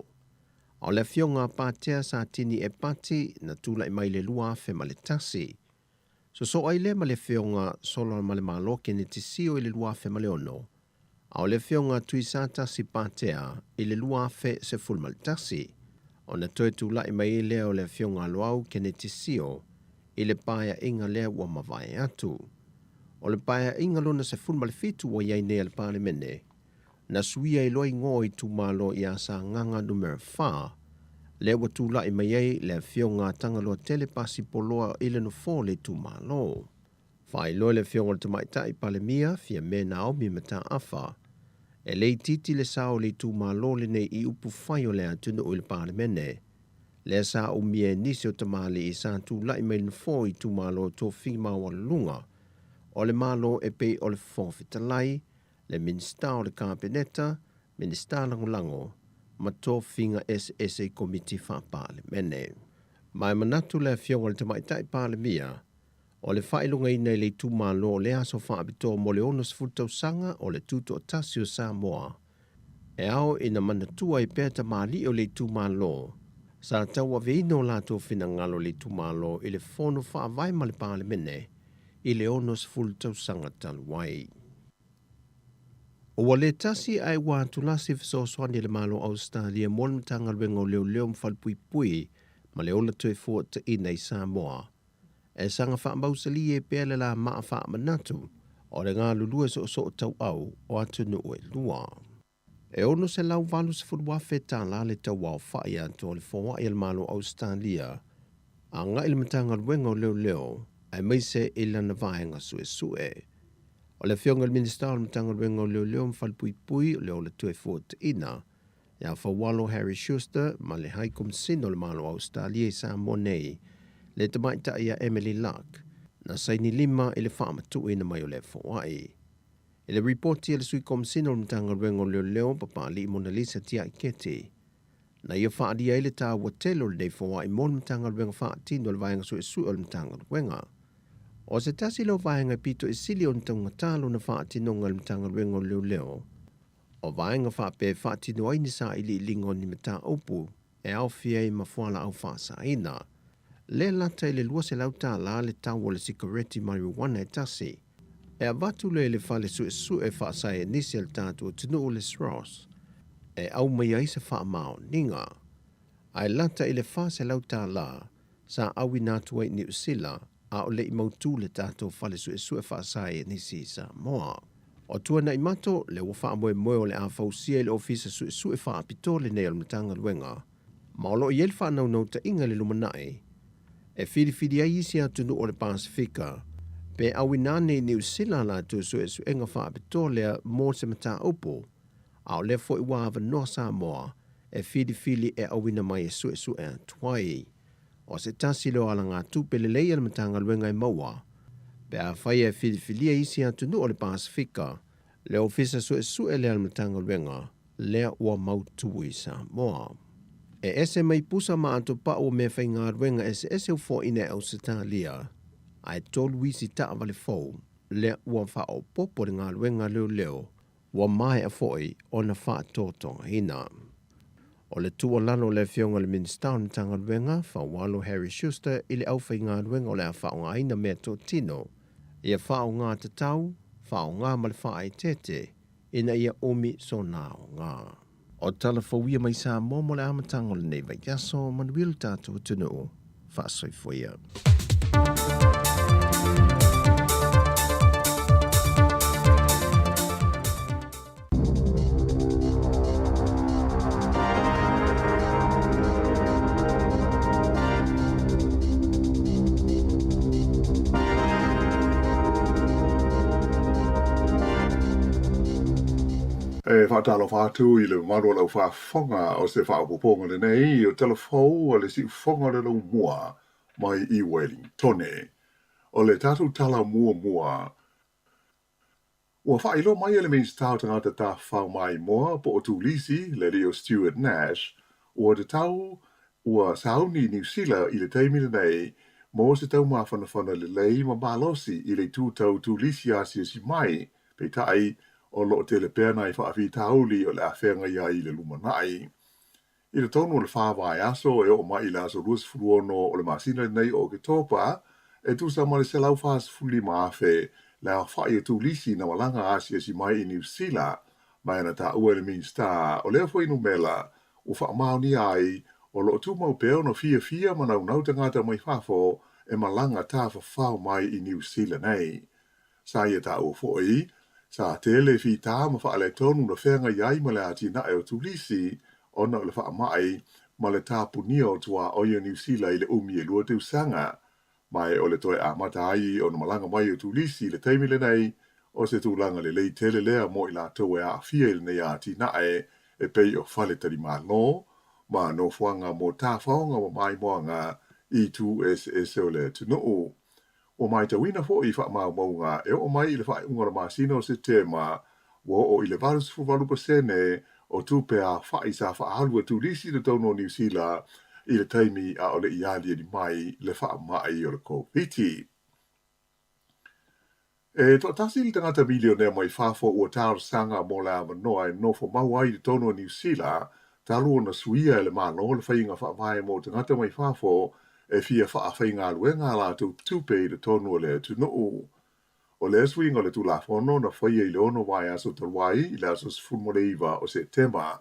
O le afioga a Patea Satini Epati na tulai mai le 2001. Sosoa ai lea ma le afioga Solamalemalo Keneti Sio i le 2006. A o le afioga Tuisatasi Patea i le 2011. Ona toe tulai mai ai lea o le afioga Loau Keneti Sio i i le Paeaiga lea ua mavae atu. O le Paeaiga lona 17 ua i ai nei a le Palemene, na suia ai loa igoa o itumalo ia Sagaga Numera 4, lea ua tulai mai ai le Afioga a Tagaloatele Pasi Poloa i le nofoa o le itumalo. Faailoa e le Afioga i le Tamaitai Palemia, Fiame Naomi Mataafa, e le itiiti le sao o le itumalo lenei i upu fai o le atunuu i le Palemene, lea sa umia e nisi o tamalii sa tulai mai i le nofoa o itumalo tofi maualuluga o le Malo e pei o le Fofoga Fetalai, le Minisita o le Kapeneta, Minisita Lagolago ma tofiga eseese i Komiti Faa-Palemene. Ma e manatu le Afioga i le Tamaitai Palemia, o le faailogaina i le itumalo o le aso faapitoa mo le 60 tausaga o le Tutoatasi o Samoa, e ao ina manatua ai pea tamalii o le itumalo sa tauaveina o latou finagalo i le itumalo i le Fono Faavae ma le Palemene i le 60 tausaga talu ai. Ua le tasi ae ua atulasi fesoasoani a le Malo o Ausetalia mo le Matagaluega o Leoleo ma Falepuipui ma le Ola Toefuataina i Samoa. E saga faamausalie ai pea le lamaa faamanatu o le galulue soosoo tauau o atunuu e lua. E $680,000 tala le tauaofai atu o le foai a le Malo o Ausetalia agai i le Matagaluega o Leoleo aemaise i lana vaega suesue. O le Afioga i le Minisita o le Matagaluega o Leoleo ma Falepuipui o le Ola Toefuataina, ia Faualo Harry Schuster ma le Hai Komisina o le Malo o Ausetalia i Samoa nei, le tamaitai ia Emily Luck, na saini lima i le faamatuuina mai o le foai. I le ripoti a le Sui Komisina o le Matagaluega o Leoleo, Papalii Monalisa Tiaiketi, na ia faaalia ai le taua tele o lenei foai mo le Matagaluega faatino a le Vaega Suesue o le Matagaluega. O se tasi lea o vaega e pito i sili ona taugata lona faatinoga e le Matagaluega o Leoleo, o vaega faapea e faatino ai ni sailiiliga o ni mataupu e aofia ai ma fualaau faasaina. Le lata i le $200 le tau o le sikareti marijuana e tasi. E avatu lea i le fale suesue faasaienisi a le tatou atunuu le SROS e aumai ai se faamaoniga. Ae lata i le $400 sa auina atu ai i Niu Sila a o le i mautu le tatou fale suesue faasaienisi i Samoa. O Tuanaimato lea ua faamoemoe o le a fausia i le Ofisa Suesue Faapitoa lenei o le Matagaluega, ma o lo o i ai le faanaunautaiga i le lumanai e filifili ai isi atunuu o le Pasefika pe auina ane i Niu Sila a latou suesuega faapitoa lea mo se mataupu, a o lea foi ua avanoa Samoa e filifili e auina mai e suesue atu ai. O se tasi lea o alagatupe lelei a le Matagaluega e maua pe afai e filifilia isi atunuu o le Pasefika le Ofisa Suesue lea a le Matagaluega lea ua mautu i Samoa. E ese mai pusa ma atopau o meafaigaluega eseese ua foaina e Ausetalia, ae tolu isi taavale fou lea ua faaopoopo i le galuega a leoleo ua maea foi ona faatotogaina. O le tuualalo a le Afioga i le Minisita o le Matagaluega, Faualo Harry Schuster i le aufaigaluega o le a faaaogaina meatotino ia faaaoga tatau, faaaoga ma le faaeteete ina ia umi sona aoga. O tala fou ia mai Samoa mo le amataga o lenei vaiaso, manuia lo tatou atunuu. Faasoifua ia. E faatalofa atu i le mamalu o le aufaafofoga o se faaopoopoga lenei o tala fou a le siufofoga o le laumua mai i Wellingtone. O le tatou tala muamua, ua faailoa mai e le Minisita o Tagata Tafafao Maimoa po o Turisi, le alii o Stuart Nash, ua tatau ua sauni Niu Sila i le taimi lenei mo se taumafanafana lelei ma malosi i le itu tau turisi asiasi mai, peitai, o lo o tele pea nai faafitauli o le a feagai ai i le lumanai. I le tonu o le fa vaiaso e oo mai i le aso 26 o le masina lenei o Oketopa, e tusa ma le 145,000 le aofai o turisi na malaga asiasi mai i Niu Sila, ma e na taua e le Minisita o lea fuainumera ua faamaonia ai o lo o tumau pea ona fiafia ma naunau tagata mai fafo. e malaga tafafao mai i Niu Sila nei. Sa ia taua foi, sa tele fitā ma faaletonu na feagai ai ma le atinae o Turisi ona o le faamai ma le tapunia o tuaoi o Niu Sila i le umi e lua tausaga. Ma o le toe amata ai ona malaga mai o turisi i le taimi lenei, o se tulaga lelei tele lea mo i latou e aafia i lenei atinae e pei o faletalimalo ma nofoaga mo tafaoga ma maimoaga i itu eseese o le atunuu. Ua matauina foi i faamaumauga e oo mai i le faaiuga o le masina o Setema, ua oo i le 88% o tupe aofai sa faaalu e turisi i totonu o Niu Sila i le taimi a o le i aliali mai le faamai o le Koviti. E toatasi le tagata milionea mai fafo ua talosaga mo le avanoa e nofo mau ai i totonu o Niu Sila talu ona suia e le Malo le faiga faavae mo tagata mai fafo e fia faafaigaluega a latou tupe i totonu o le atunuu. O lea suiga o le Tulafono na faia i le ono vaiaso talu ai i le aso 19 o Setema,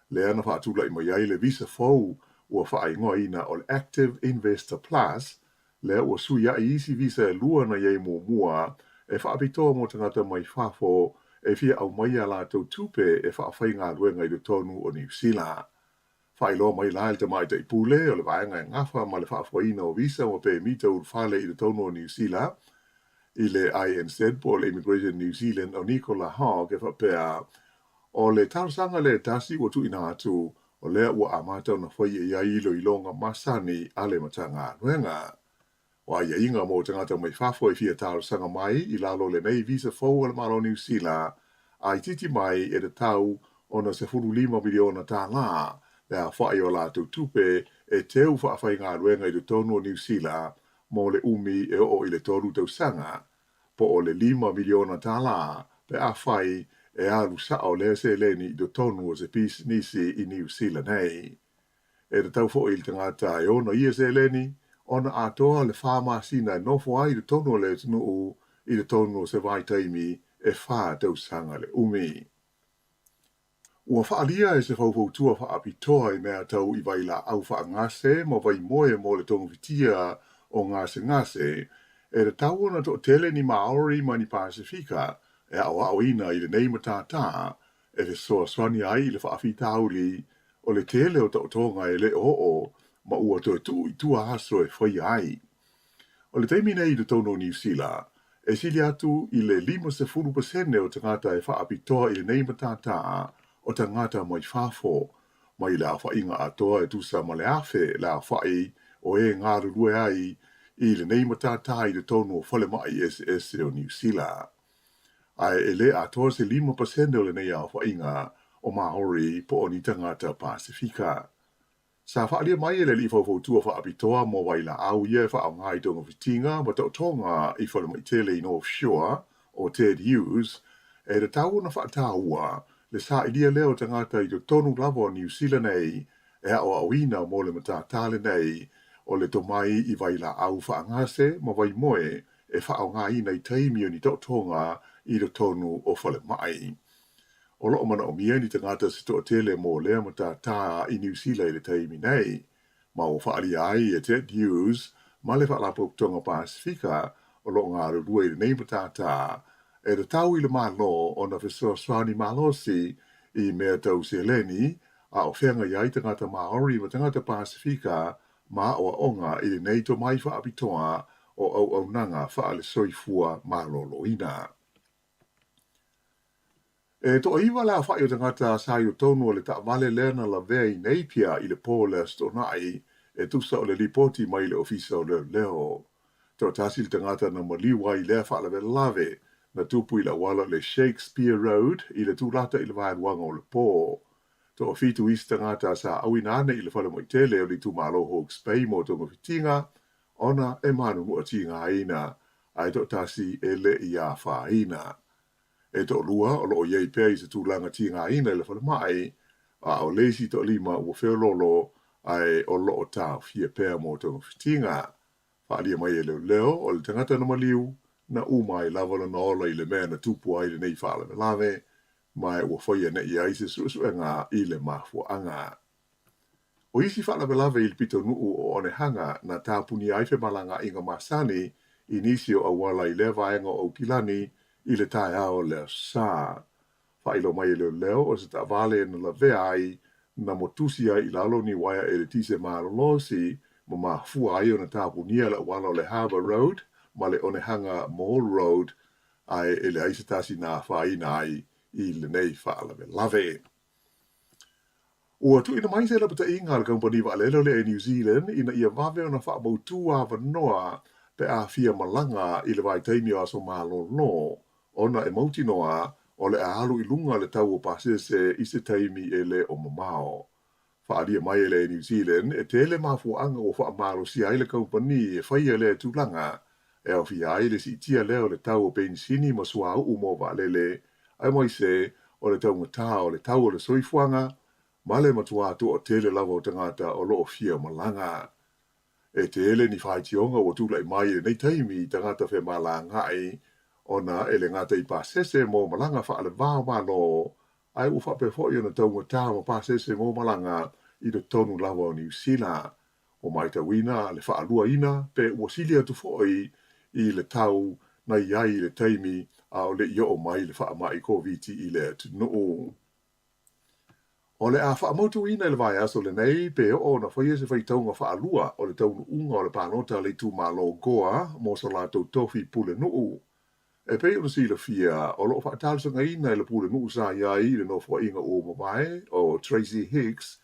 lea na faatulai mai ai le visa fou ua faaigoaina o le Active Investor Plus, lea ua suiai isi visa e lua na i ai muamua e faapitoa mo tagata mai fafo e fia aumaia a latou tupe e faafaigaluega i totonu o Niu Sila. Faailoa mai la e le Tamaitai Pule o le vaega e gafa ma le faafoeina o visa ma pemita ulufale i totonu o Niu Sila i le INZ po o le Immigration New Zealand o Nicola Hogg e faapea, O le talosaga lea e tasi ua tuuina atu, o lea ua amata ona faia i ai iloiloga masani a le Matagaluega. O aiaiga mo tagata mai fafo e fia talosaga mai i lalo o lenei visa fou a le Malo o Niu Sila, a itiiti mai e tatau ona $15 miliona tālā le aofai o a latou tupe e teu faafaigaluega i totonu o Niu Sila mo le umi e oo i le tolu tausaga, po o le $5 miliona tālā pe afai e alu sao lea seleni i totonu o se pisinisi i Niu Sila nei. E tatau foi i le tagata e ona ia seleni ona atoa le fa masina e nofo ai i totonu o le atunuu i totonu o se vaitaimi e fa tausaga le umi. Ua faaalia e se faufautua faapitoa i mea tau i vailaau faagase ma vaimoe mo le togafitia o gasegase, e tatau ona toatele ni Māori ma ni Pasefika e aoaoina i lenei matata e fesoasoani ai i le faafitauli o le tele o taotoga e le o oo ma ua toe tuu i tua aso e faia ai. O le taimi nei i totonu o Niu Sila, e sili atu i le 50% o tagata e faapitoa i lenei matata o tagata mai fafo, mai le aofaiga atoa e tusa ma le 1,000 le aofai o e galulue ai i lenei matata i totonu o falemai eseese o Niu Sila. Ae e le atoa se 5% o lenei aofaiga o Māori po o ni tagata Pasefika. Sa faaalia mai e le alii faufautua faapitoa mo vailaau ia e faaaoga i togafitiga ma taotoga i falemai tele i North Shore o Ted Hughes, e tatau ona faataua le sailia lea o tagata i totonu lava o Niu Sila nei e aoaoina mo le matata lenei o le tomai i vailaau faagase ma vaimoe e faaaogaina i taimi o ni taotoga i totonu o falemai. O lo o manaomia ni tagata se toatele mo lea matata i Niu Sila i le taimi nei, ma ua faaalia ai e Ted Hughes ma le Faalapotopotoga Pasefika o lo o galulue i lenei matata e tatau i le Malo ona fesoasoani malosi i mea tau seleni a o feagai ai tagata Māori ma tagata Pasefika ma aoaoga i lenei tomai faapitoa o auaunaga faale-soifua maloloina. E toaiwa le aofai o tagata sa i totonu o le taavale lea na lavea i Napier i le po o le Aso Toonai e tusa o le lipoti mai le Ofisa o Leoleo. Toatasi le tagata na maliu ai i lea faalavelave na tupu i le auala o le Shakespeare Road i le tulata i le vaeluaga o le po. Toafitu isi tagata sa auina ane i le falemai tele o le itumalo Hawke's Bay mo togafitiga ona e manunua tigaina ae toatasi e le i afaina. E toalua o lo o i ai pea i se tulaga tigaina i le falemai, a o le isi toalima ua feoloolo ae o lo o taofia pea mo togafitiga. Faaalia mai e leoleo o le tagata na maliu, na uma ai lava lona ola i le mea na tupu ai lenei faalavelave, ma ua faia nei ai se suesuega i le mafuaaga. O isi faalavelave i le pitonuu o Onehunga na tapunia ai femalagaaiga masani i nisi o auala i lea vaega o Aukilani i le taeao o le Aso Sa. Faailoa mai e leoleo o se taavale na lavea ai na motusi ai i lalo ni uaea eletise malolosi ma mafua ai ona tapunia le auala o le Harbour Road ma le Onehunga Mall Road ae e leai se tasi na afaina ai i lenei faalavelave. Ua tuuina mai se lapataiga a le kamupani vaalele o le Air New Zealand ina ia vave ona faamautu avanoa pe a fia malaga i le vaitaimi o aso malolo ona e mautinoa o le a alu i luga le tau o pasese i se taimi e le o mamao. Faaalia mai e le Air New Zealand e tele mafuaaga ua faamalosia ai le kamupani e faia lea tulaga e aofia ai le siitia lea o le tau o penisini ma suauu mo vaalele, aemaise o le taugata o le tau o le soifuaga ma le matuā toatele lava o tagata o lo o fia malaga. E tele ni faitioga ua tulai mai i lenei taimi i tagata femalagaai ona e le gata i pasese mo malaga faale-va o Malo, ae ua faapea foi ona taugata ma pasese mo malaga i totonu lava o Niu Sila. Ua matauina le faaluaina pe ua sili atu foi i le tau na i ai i le taimi a o le i oo mai le faamai Koviti i le atunuu. O le a faamautuina i le vaiaso lenei pe oo ona faia se faitauga faalua o le taunuuga o le palota a le itumalo Gore mo so latou tofi pulenuu. E pei ona silafia, o lo o faatalosagaina e le pulenuu sa i ai i le nofoaiga ua mavae o Tracey Hicks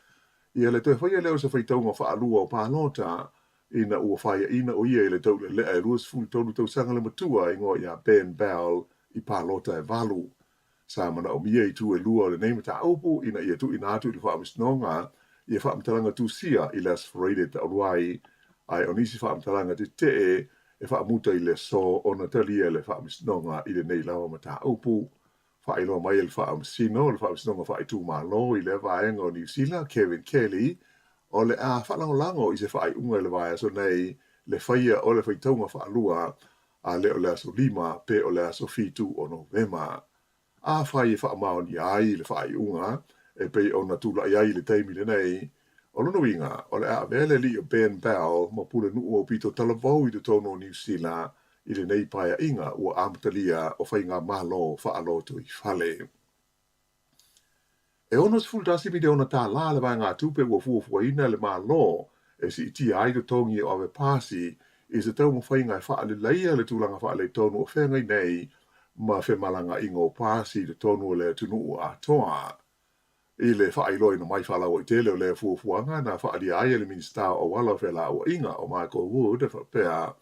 ia le toe faia lea o se faitauga faalua o palota ina ua faiaina o ia i le taulelea e 23 tausaga le matua igoa ia Ben Bell i palota e valu. Sa manaomia itu e lua o lenei mataupu ina ia tuuina atu i le Faamasinoga ia faamatalaga tusia i le Aso Faraile taulu ai, ae o nisi faamatalaga tetee e faamuta i le aso ona talia e le Faamasinoga i lenei lava mataupu. Faailoa mai e le Faamasino o le Faamasinoga Faaitumalo i lea vaega o Niu Sila, Kevin Kelly, o le a faalagolago i se faaiuga i le vaiaso nei le faia o le faitauga faalua a le o le aso 5 pe o le aso 7 o Novema. Afai e faamaonia ai le faaiuga e pei ona tulai ai i le taimi lenei, o lona uiga, o le a avea le alii o Ben Bell ma pulenuu aupito talavou i totonu o Niu Sila i lenei paeaiga ua amatalia o faigamalo faalotoifale. E $61 miliona tālā le vaegatupe ua fuafuaina e le Malo e siitia ai totogi o ave pasi i se taumafaiga e faaleleia le tulaga faaletonu o feagai nei ma femalagaaiga o pasi i totonu o le atunuu atoa. I le faailoaina mai faalauaitele o lea fuafuaga na faaalia ai e le Minisita o Auala o Felauaiga o Michael Wood e faapea,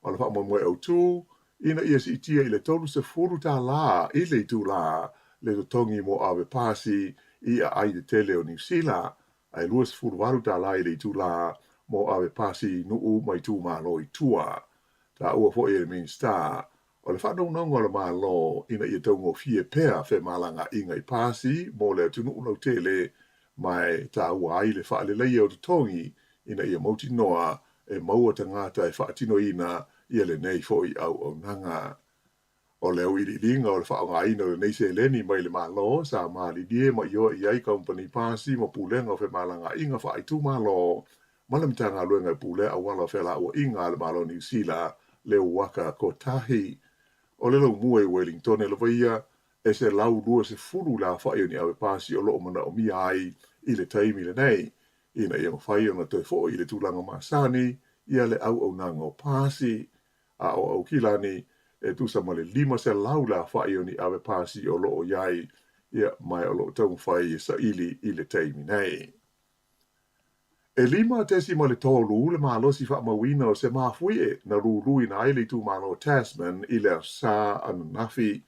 o le faamoemoe autu ina ia siitia i le $30 i le itulā le totogi mo ave pasi i aai tetele o Niu Sila, ae $28 i le itulā mo ave pasi i nuu ma itumalo i tua. Taua foi e le Minisita, o le faanaunauga o le Malo ina ia taugofie pea femalagaaiga i pasi mo le atunuu lautele ma e taua ai le faaleleia o totogi ina ia mautinoa e maua tagata e faatinoina ia lenei foi auaunaga. O le auiliiliga o le faaaogaina o lenei seleni mai le Malo sa malilie ma ioe i ai kamupani pasi ma pulega o femalagaaiga faaitumalo ma le Matagaluega e pulea auala o felauaiga a le Malo o Niu Sila le Waka Kotahi. O le laumua i Wellingtone lava ia e 120 le aofai o ni ave pasi o lo o manaomia ai i le taimi lenei ina ia mafai ona toe foi i le tulaga masani ia le auaunaga o pasi, a o Aukilani e tusa ma le 500 le aofai o ni ave pasi o lo o i ai, ia, ma o lo o taumafai e saili i le taimi nei. E 5.3 le malosi faamauina o se mafuie na luluina ai le itumalo o Tasman i le Aso Sa ananafi.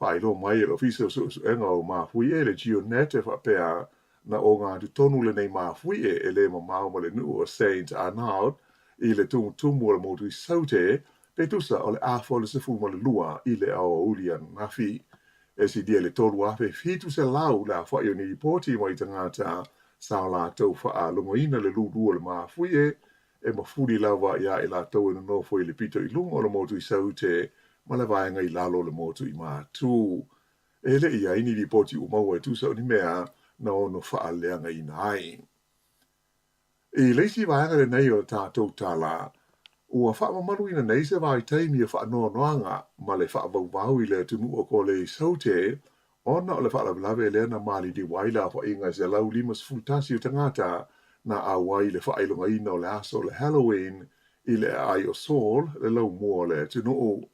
Faailoa mai e le Ofisa o Suesuega o Mafuie, le GeoNet, e faapea, na ogatotonu lenei mafuie e le mamao ma le nuu o Saint Arnaud i le tumutumu o le motu i Saute, pe tusa o le afa o le 12 i le aoauli ananafi. E silia i le 3,700 le aofai o ni lipoti mai tagata sa o latou faalogoina le lulu o le mafuie e mafuli lava iā i latou e nonofo i le pito i luga o le motu i Saute ma le vaega i lalo o le motu i Matū. E le i ai ni lipoti ua maua e tusa o ni mea na ono faaleagaina ai. I le isi vaega lenei o le tatou tala, ua faamamaluina nei se vaitaimi o faanoanoaga ma le faavauvau i le atunuu o Kolea i Saute ona o le faalavelave lea na maliliu ai le aofaiga e 151 o tagata na auai i le faailogaina o le aso o le Halloween i le aai o Seoul, le laumua o le atunuu.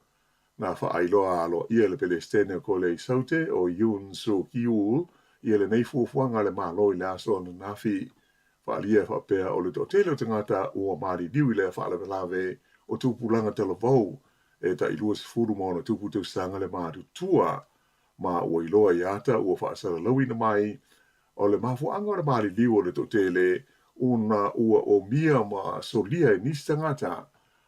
Na faailoa aloaia e le Pelesitene o Kolea i Saute, o Yoon Suk Yeol, ia lenei fuafuaga a le Malo i le aso ananafi. Faaalia e faapea o le toatele o tagata ua maliliu i lea faalavelave o tupulaga talavou e tai 20 ma ono tupu tausaga le matutua, ma ua iloa i ata ua faasalalauina mai o le mafuaaga o le maliliu o le toatele ona ua omia ma solia e nisi tagata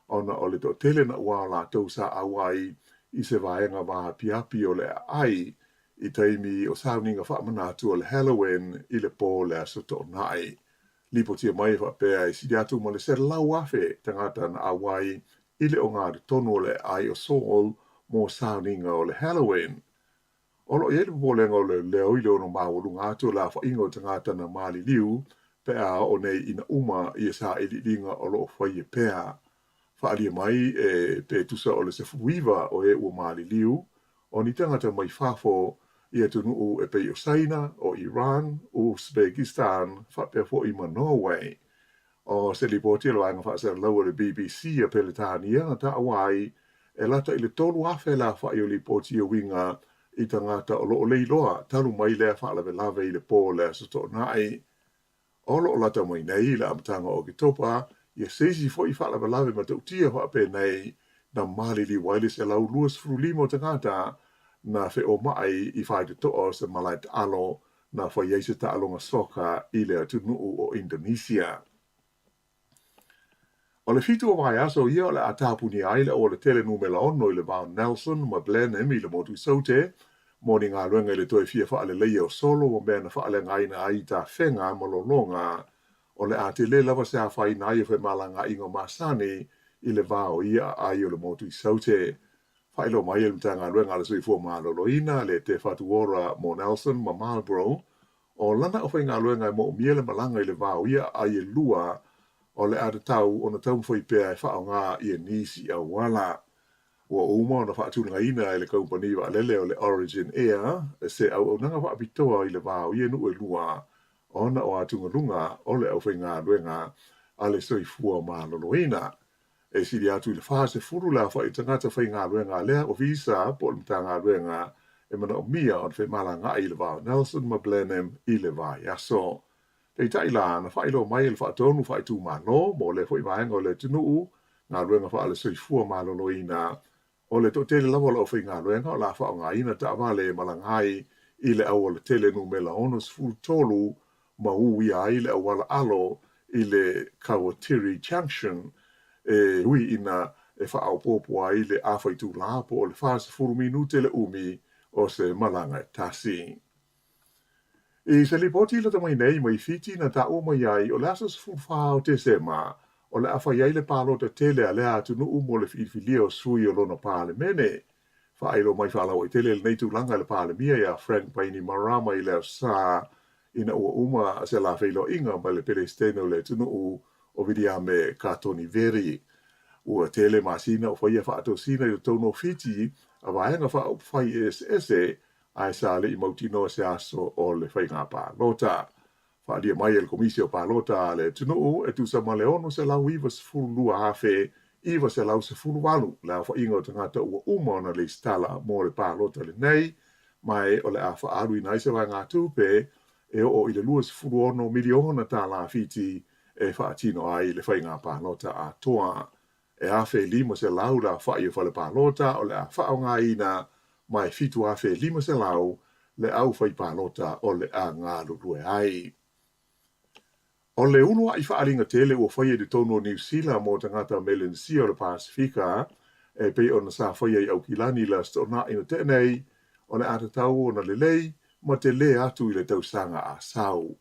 ona o le toatele naʻauao o latou sa auai i se vaega vaapiapi o le aai i taimi o sauniga faamanatu o le Halloween i le po o le Aso Toonai. Lipotia mai e faapea e sili atu ma le 100,000 tagata na auai i le ogatotonu o le aai o Seoul mo sauniga o le Halloween. O lo o i ai le popolega o leoleo i le ono maualuga atu o le aofaiga o tagata na maliliu pe a oo nei ina uma ia sailiiliga o lo o faia pea. Faaalia mai e pe tusa o le 19 o e ua maliliu, o ni tagata mai fafo i atunuu e pei o Saina, o Iran, Uzbekistan faapea foi ma Norway. O se lipoti a le vaega faasalalau a le BBC a Peretania na taua ai, e lata i le 3,000 le aofai o lipoti e uiga i tagata o lo o leiloa talu mai lea faalavelave i le po o le Aso Toonai. O lo o lata mai nei i le amataga o Oketopa ia se isi foi faalavelave matautia faapenei na maliliu ai le 125 o tagata na feomaai i faitotoa o se malae taalo na fai ai se taaloga soka i le atunuu o Indonesia. O le 7 o vaiaso ia o le a tapunia ai le aualatele numera 6 i le va o Nelson ma Blenheim i le motu i Saute mo ni galuega i le toe fia faaleleia o solo ma mea na faaleagaina ai i tafega ma lologa. O le a tele lava se afaina ai o femalagaaiga masani i le va o ia aai o le motu i Saute. Faailoa mai e le Matagaluega a le Soifua Maloloina le Te Whatu Ora mo Nelson ma Marlborough, o lana aufaigaluega e moomia le malaga i le va o ia aai e lua, o le a tatau ona taumafai pea e faaaoga ia nisi auala. Ua uma ona faatulagaina e le kamupani vaalele o le Origin Air se auaunaga faapitoa i le va o ia nuu e lua ona o atugaluga o le aufaigaluega a le Soifua Maloloina. E sili atu i le 40 le aofai o tagata faigaluega a lea ofisa po o le Matagaluega e manaomia ona femalagaai i le va o Nelson ma Blenheim i le vaiaso. Peitai la, na faailoa mai e le Faatonu Faaitumalo mo lea foi vaega o le atunuu galuega faale-soifua maloloina O le toatele lava o le aufaigaluega o le a faaaogaina taavale e malaga ai i le aualatele numera 63 ma uia ai le auala alo i le Kawatiri Junction e ui ina e faaopoopo ai le afa itula po o le 40 minute le umi o se malaga e tasi. I se lipoti lata mai nei mai Fiti na taua mai ai o le aso 14 o Tesema o le a fai ai le palota tele a lea atunuu mo le filifilia o sui o lona Palemene. Faailoa mai faalauaitele lenei tulaga e le Palemia ia Frank Bainimarama i le Aso Sa ina ua uma se la feiloaiga ma le Pelesitene o le atunuu o Viliame Katoniveri. Ua tele masina o faia faatosina i totonu o Fiti a vaega faaupufai eseese ae sa le i mautinoa se aso o le faiga palota. Faaalia mai e le Komisi o Palota a le atunuu e tusa ma le 692,918 le aofaiga o tagata ua uma ona lesitala mo le palota lenei, ma e o le a faaaluina ai se vaegatupe e oo i le $26 miliona tālā Fiti e faatino ai le faiga palota atoa. E 1,500 le aofai o fale palota o le a faaaogaina ma e 7,500 le aufai palota o le a galulue ai. O le uluai faaaliga tele ua faia i totonu o Niu Sila mo tagata Melenesia o le Pasefika e pei ona sa faia i Aukilani i le Aso Toonai na tea nei, o le a tatau ona lelei ma telē atu i le tausaga a sau.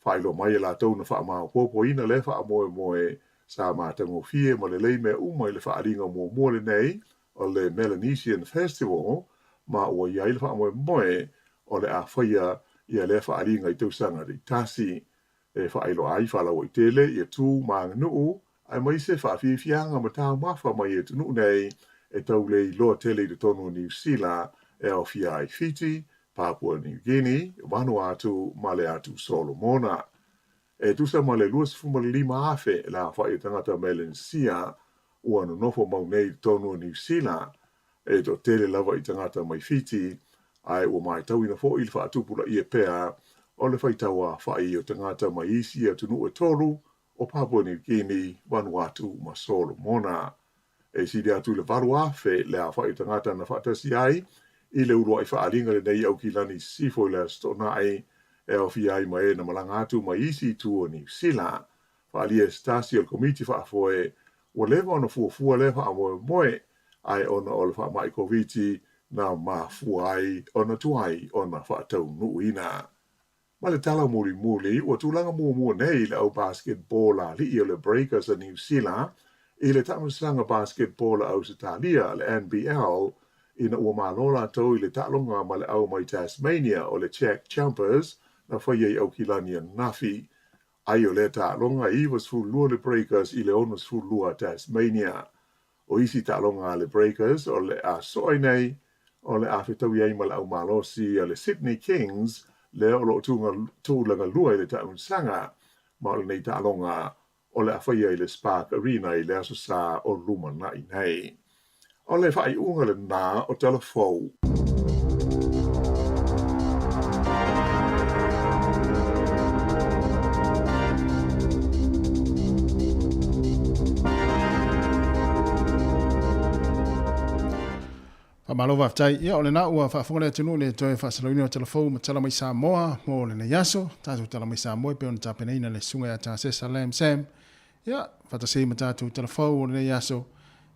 Faailoa mai e latou na faamaopoopoina lea faamoemoe sa matagofie ma lelei mea uma i le faaaliga muamua lenei o le Melanesian Festival ma ua i ai le faamoemoe o le a faia ia lea faaaliga i tausaga taitasi. E faailoa ai faalauaitele ia tu ma aganuu aemaise faafiafiaga ma taumafa mai atunuu nei e tau le iloa tele i totonu o Niu Sila e aofia ai Fiti, Papua New Guinea, Vanuatu ma le Atu Solomona. E tusa ma le 25,000 le aofai o tagata Melanesia ua nonofo mau nei i totonu o Niu Sila, e toatele lava i tagata mai Fiti, ae ua matauina foi le faatupulaia pea o le faitau aofai o tagata mai isi atunuu e tolu o Papua New Guinea, Vanuatu ma Solomona. E sili atu i le 8,000 le aofai o tagata na faatasi ai i le uluai faaaliga lenei i Aukilani i Sisifo i le Aso Toonai, e aofia ai ma e na malaga atu mai isi itu o Niu Sila. Faaalia e se tasi o le Komiti Faafoe ua leva ona fuafua lea faamoemoe, ae ona o le faamai Koviti na mafua ai ona tuai ona faataunuuina. Ma le tala mulimuli, ua tulaga muamua nei le au basketball ali'i o le Breakers a Niu Sila i le taamilosaga basketball a Ausetalia, le NBL, ina ua malo latou i le taaloga ma le au mai Tasmania o le Jack Jumpers na faia i Aukilani ananafi. Ai o lea taaloga e 92 le Breakers i le 62 a Tasmania. O isi taaloga a le Breakers o le a soa ai nei, o le a fetaui ai ma le au malosi a le Sydney Kings lea o lo o tulaga lua i le taamilosaga, ma o lenei taaloga o le a faia i le Spark Arena i le Aso Sa o lumanai nei. O le faaiuga lena o Tala Fou. Faamalo faafetai. Ia, o lena ua faafofoga le atunuu i le toe faasalauina o tala fou ma tala mai Samoa mo lenei aso. Tatou tala mai Samoa e pei ona tapenaina e le Susuga ia Tasesa Lam Sam. Ia, faatasi ai ma tatou tala fou o lenei aso,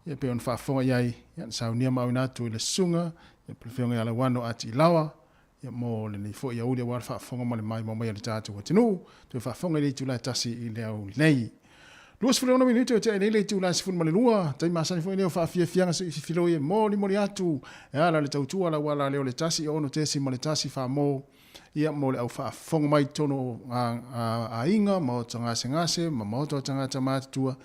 ia pei ona faafofoga i ai, ia, na saunia ma auina atu i le Susuga, ia, po o le Afioga ia Lauano Ati Ilaoa, ia, mo lenei foi aoauli aua le faafofoga ma le maimoa mai a le tatou atunuu. Toe faafofoga i le itula e tasi i le aoauli nei. 26 minute o tea nei le itula e 12, taimi masani foi lenei o faafiafiaga se i fifiloi e molimoli atu e ala le tautua lau ala lea o le 1 6.1 famo ia mo le au faafofoga mai totonu o aiga, maota gasegase ma maota o tagata matutua,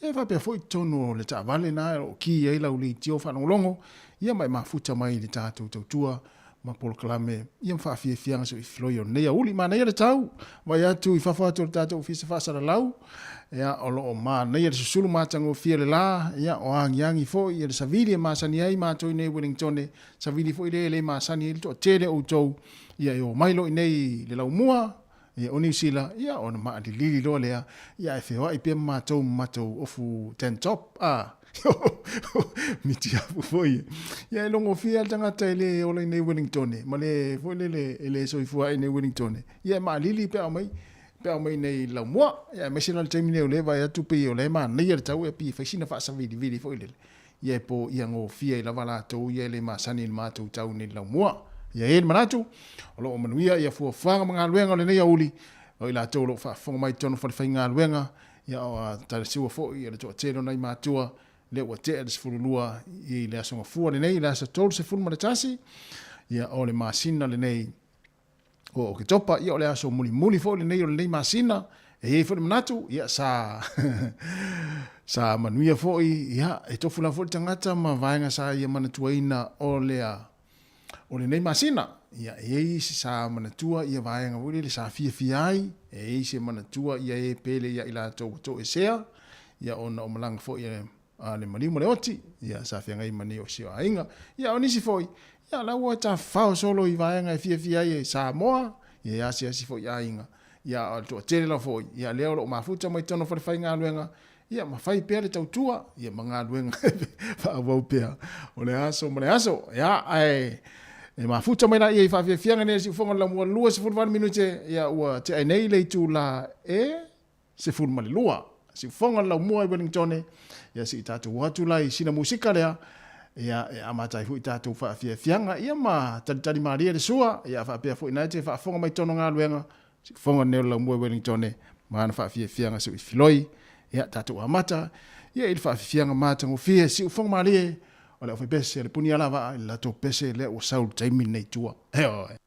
ia e faapea foi totonu o le taavale na o lo o ki ai lau leitio faalogologo, ia ma e mafuta mai i le tatou tautua ma polokalame ia ma faafiafiaga soifiloi o lenei aoauli. Manaia le tau, vaai atu i fafo atu o le tatou ofisa faasalalau, ia o lo o manaia le susulu matagofie le la, ia o agiagi foi ia le savili e masani ai matou i nei Wellingtone, savili foi lea e le masani ai le toatele o outou, ia e omai loa i nei i le laumua, ia o Niu Sila, ia ona maalilili loa lea, ia ae feoai pea ma matou ma matou ofu tank top, a, mitiafu foi. Ia e logofia le tagata e le ola i nei Wellingtone, ma le foi lele e le soifua ai nei Wellingtone, ia e maalili pe a omai, pe a omai nei i le laumua. Ia aemaise la le taimi nei o lea e vaai atu pei o lea e manaia le tau, ia pei e fai sina faasavilivili foi lele. Ia e po ia gofie ai lava latou ia e le masani i le matou tau nei le laumua. Ia e i ai le manatu, o lo o manuia ia fuafuaga ma galuega o lenei aoauli, o i latou o lo o faafofoga mai i totonu o falefaigaluega, ia o a talesiua foi ia le toatele o nai matua, lea ua tea le 12 i le Aso Gafua lenei, le aso 31, ia o le masina lenei o Oketopa, ia o le aso mulimuli foi lenei o lenei masina, e i ai foi le manatu, ia sa sa manuia foi, ia e tofu lava foi le tagata ma vaega sa ia manatuaina o lea o lenei masina. Ia e i ai isi sa manatua ia vaega foi lele sa fiafia ai, e i ai isi e manatua ia e pele ia i latou ua toesea, ia ona o malaga foi a le maliu ma le oti, ia sa feagai ma nei o si o aiga. Ia o nisi foi, ia la ua tafafao solo i vaega e fiafia ai e Samoa, ia e asiasi foi i aiga. Ia o le toatele lava foi, ia lea o lo o mafuta mai totonu o falefaigaluega, ia ma fai pea le tautua, ia ma galuega faaauau pea o le aso ma le aso. Ia ae e mafuta mai laia i faafiafiaga nei a le siufofoga o le laumua 28 minute, ia ua tea ai nei le itula e 12. Siufofoga o le laumua i Wellingtone, ia se i tatou o atu la i sina musika lea, ia e amata ai foi tatou faafiafiaga, ia ma talitali malie le sua, ia faapea foi na e te faafofoga mai totonu o galuega, siufofoga lenei o le laumua i Wellingtone, ma ana faafiafiaga seuifiloi, ia tatou amata, ia i le faafiafiaga matagofie, siufofoga malie, o le aufaipese a le Punialavaa i le latou pese lea ua sau i le taimi lenei i tua. Ioe.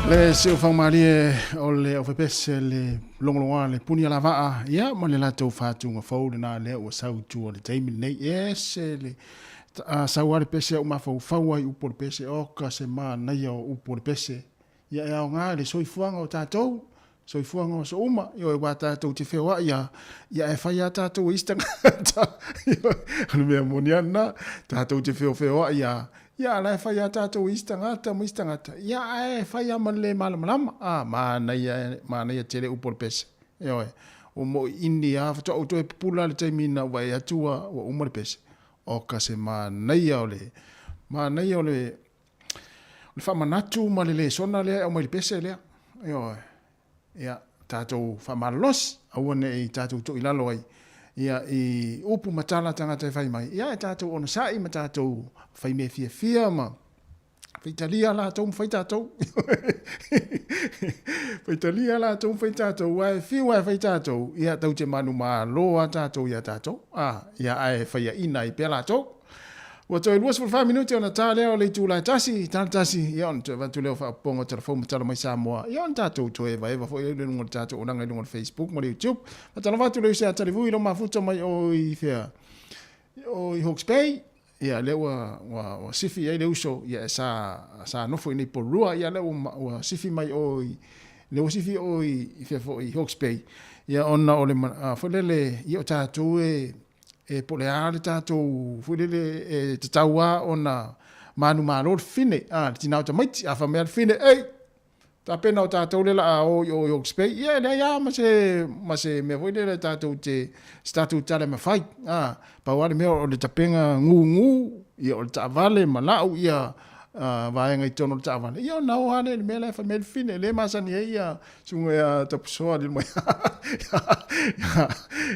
Le siufagomalie o le aufepese le logologoa le puni alavaa, ia ma le latou fatuga fou lenā lea ua sau i tua i le taimi lenei. E ese le sau lava le pese a ou mafaufau ai i upu o le pese, oka se manaia o upu o le pese. Ia e aoga i le soifuaga o tatou, soifuaga o aso uma, ioe, aua tatou te feoai lava, ia ae fai lava tatou e isi tagata. Ioe, o le mea moni lava lena, tatou te feofeoai lava, ia a o la e fai lava tatou e isi tagata ma isi tagata, ia ae fai lava ma le le malamalama. A, manaia, manaia tele upu o le pese. Ioe, ua moiini lava, faatoa ou toe pupula lava i le taimi na ou vaai atu ua uma le pese. Oka se manaia o le, manaia o le, O le faamanatu ma le lesona lea e aumai i le pese lea. Ioe. Ia, tatou faamalolosi, aua ne i tatou toilalo ai ia i upu ma tala a tagata e fai mai, ia e tatou onosai ma tatou fai mea fiafia ma faitalia latou ma fai tatou. Faitalia latou ma fai tatou, aua e fiu lava e fai tatou, ia tatou te manumalo lava tatou ia tatou. A, ia ae faiaina ai pea latou. Ua toe 24 minute ona ta lea o le itula e tasi, tala tasi, ia ona toe avatu lea o faaopoopoga o tala fou ma tala mai Samoa, ia ona tatou toe evaeva foi lea i luga o le tatou olaga i luga o le Facebook ma le YouTube. Faatalofa atu le uso ia Talivui i lou mafuta mai o i fea, o i Hawke's Bay, ia lea ua, ua, ua sifi i ai le uso, ia sa, sa nofo i nei Porirua, ia lea ua, ua sifi mai o i, lea ua sifi o i, i fea foi i Hawke's Bay, ia ona o le, foi lele, ia o tatou e, E po o le a le tatou foi lele e tatau lava ona manumalo le fine, a, le tina o tamaiti. A fai mai lava le fine, ei, tapena o tatou lea o le a o i o i Hawke's Bay, ia e leai lava ma se, ma se mea foi lele tatou te, se tatou tala e mafai. A, pau lava le mea o le tapega gugu, ia o le taavale ma lau ia vaega i totonu o le taavale, ia ona o lava lea i le mea la e fai mai ai le fine, lea e masani ai ia Susuga ia Tapusoa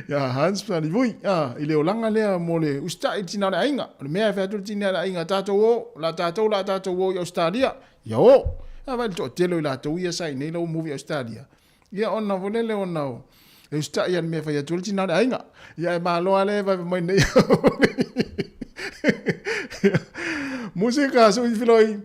ia Hans Salivui, i le olaga lea mo le usitai i le tina o le aiga. O le mea e fai atu le tina o le aiga, tatou o, la tatou, la tatou o i Ausetalia, ia o. A vaai i le toatele o i latou ia sa i inei la ua move i Ausetalia, ia ona foi lele ona e usitai lava i le mea e fai atu ai le tina o le aiga. Ia ae malo lava le vae mai nei. Musika, sui filoi.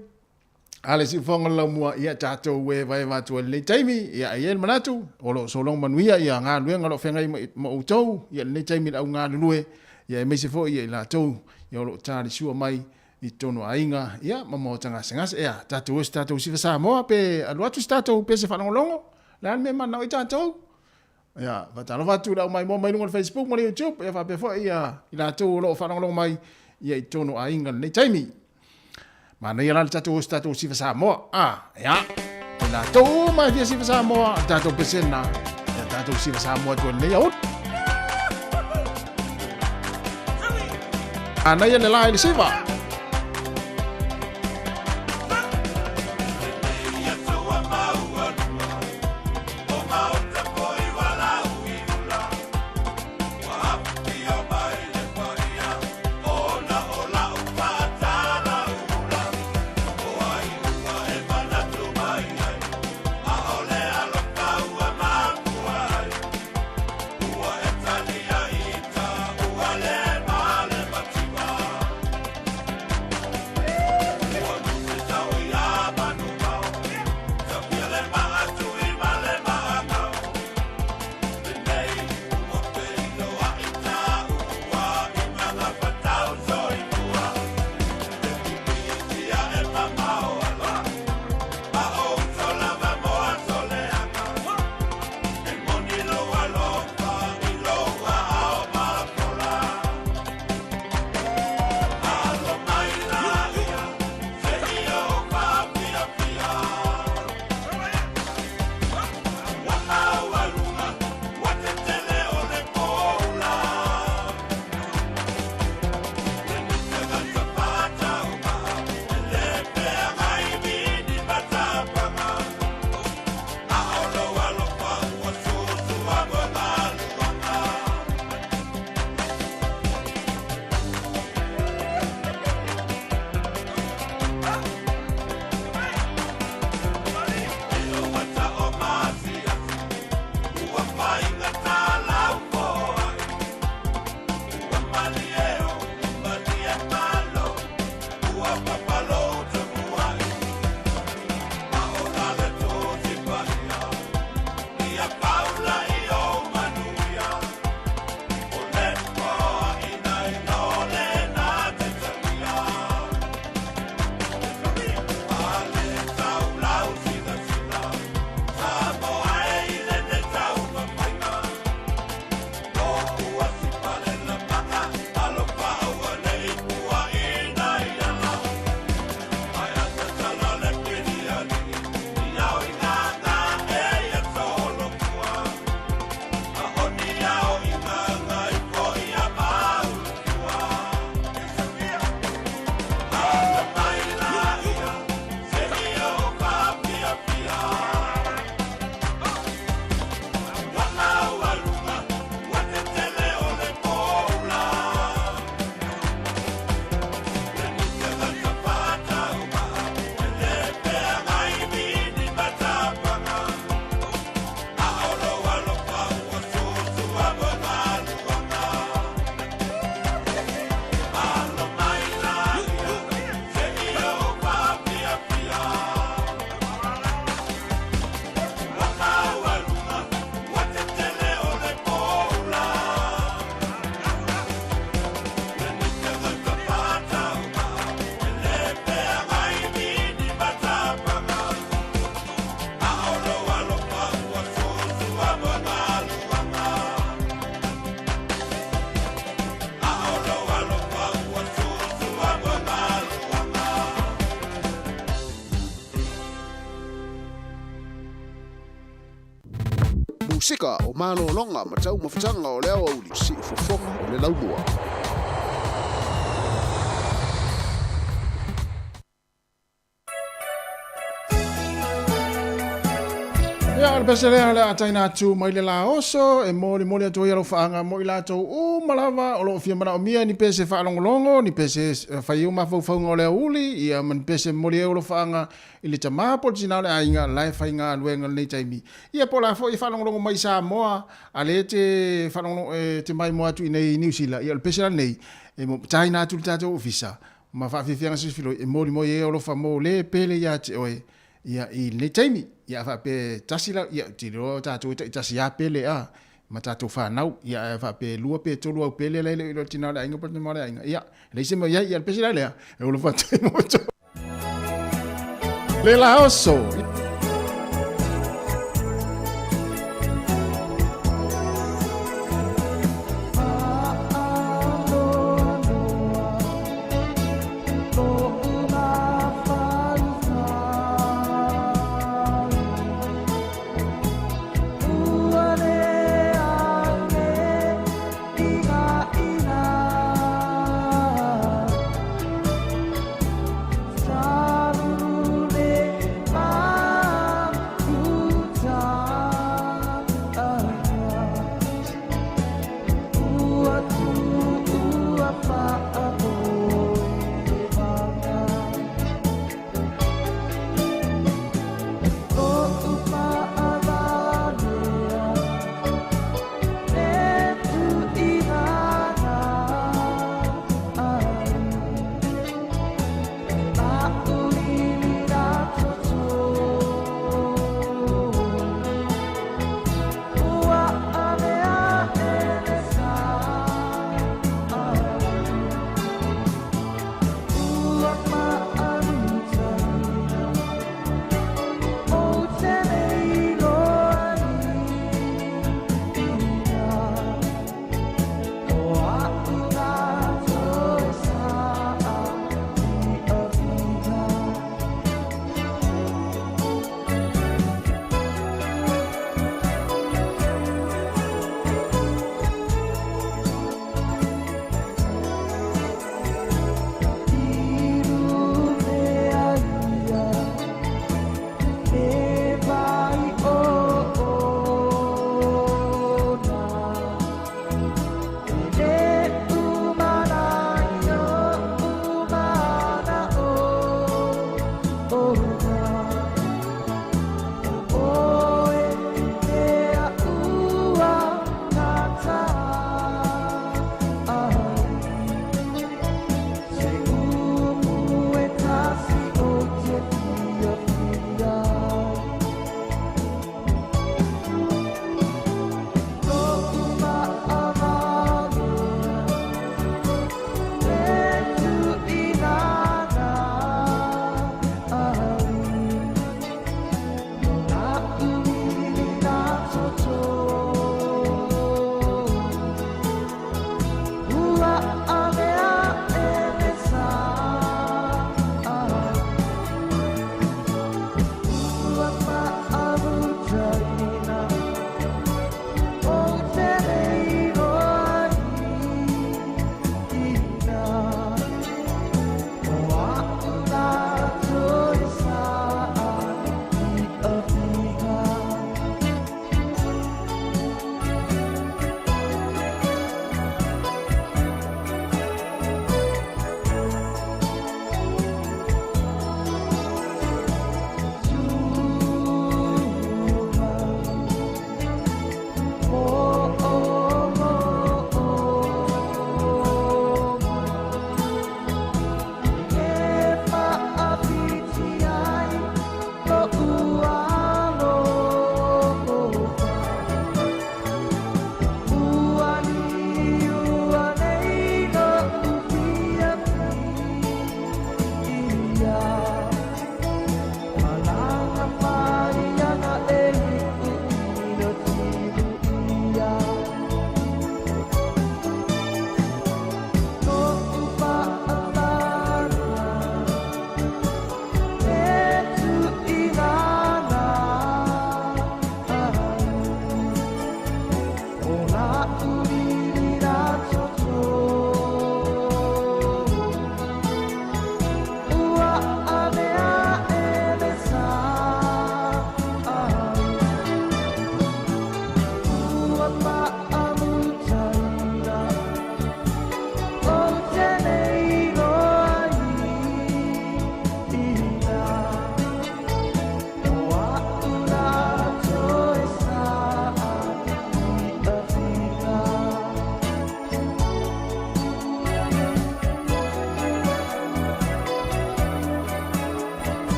A le siufofoga o le laumua, ia tatou evaeva atu ai i lenei taimi, ia e i ai le manatu, o lo o sologa manuia ia galuega o lo o feagai ma outou ia lenei taimi i le au galulue, ia aemaise foi ia i latou ia o lo o talisua mai i totonu o aiga, ia ma maota gasegase. Ea, tatou o se tatou sifa Samoa pe alu atu se tatou pese faalogologo, o le a le mea e mananao ai tatou? Ia, faatalofa atu i le au maimoa mai luga o le Facebook ma le YouTube, ia faapea foi ia i latou o lo o faalogologo mai ia i totonu o aiga i lenei taimi. Manaia la le tatou o se tatou sifa Samoa. Ah, ia. I latou uma e fia sifa Samoa, le tatou pesena, ia tatou sifa Samoa atu ai lenei aoauli. Manaia le la i le sifa. Pasika, o malologa ma taumafataga o le aoauli, siufofoga o le laumua. Ia, o le pese lea o le a taina atu mai le laoso e molimoli atu ai alofaaga mo i latou uma lava o lo o fia manaomia ni pese faalogologo, ni pese fai ai mafaufauga o le aouli, ia ma ni pese momoli ai alofaaga i le tama po o le tina o le aiga la e faigaluega i lenei taimi. Ia po o le a foi e faalogologo mai i Samoa, a lea e te faalogologo e te maimoa atu i inei i Niu Sila, ia o le pese la lenei e taina atu i le tatou ofisa ma faafiafiaga silafiloi e molimoli ai alofa mo le pele ia te oe ia i lenei taimi. Ia a faapea e tasi la, ia ou te iloa o tatou e taitasi lava pele a ma tatou fanau. Ia ae faapea e lua pe tolu au pele la e le o iloa e le tina o le aiga po o le tama o le aiga. Ia, e leai se mea o i ai, ia o le pese la lea, e alofa atu ai mo outou. Le laoso.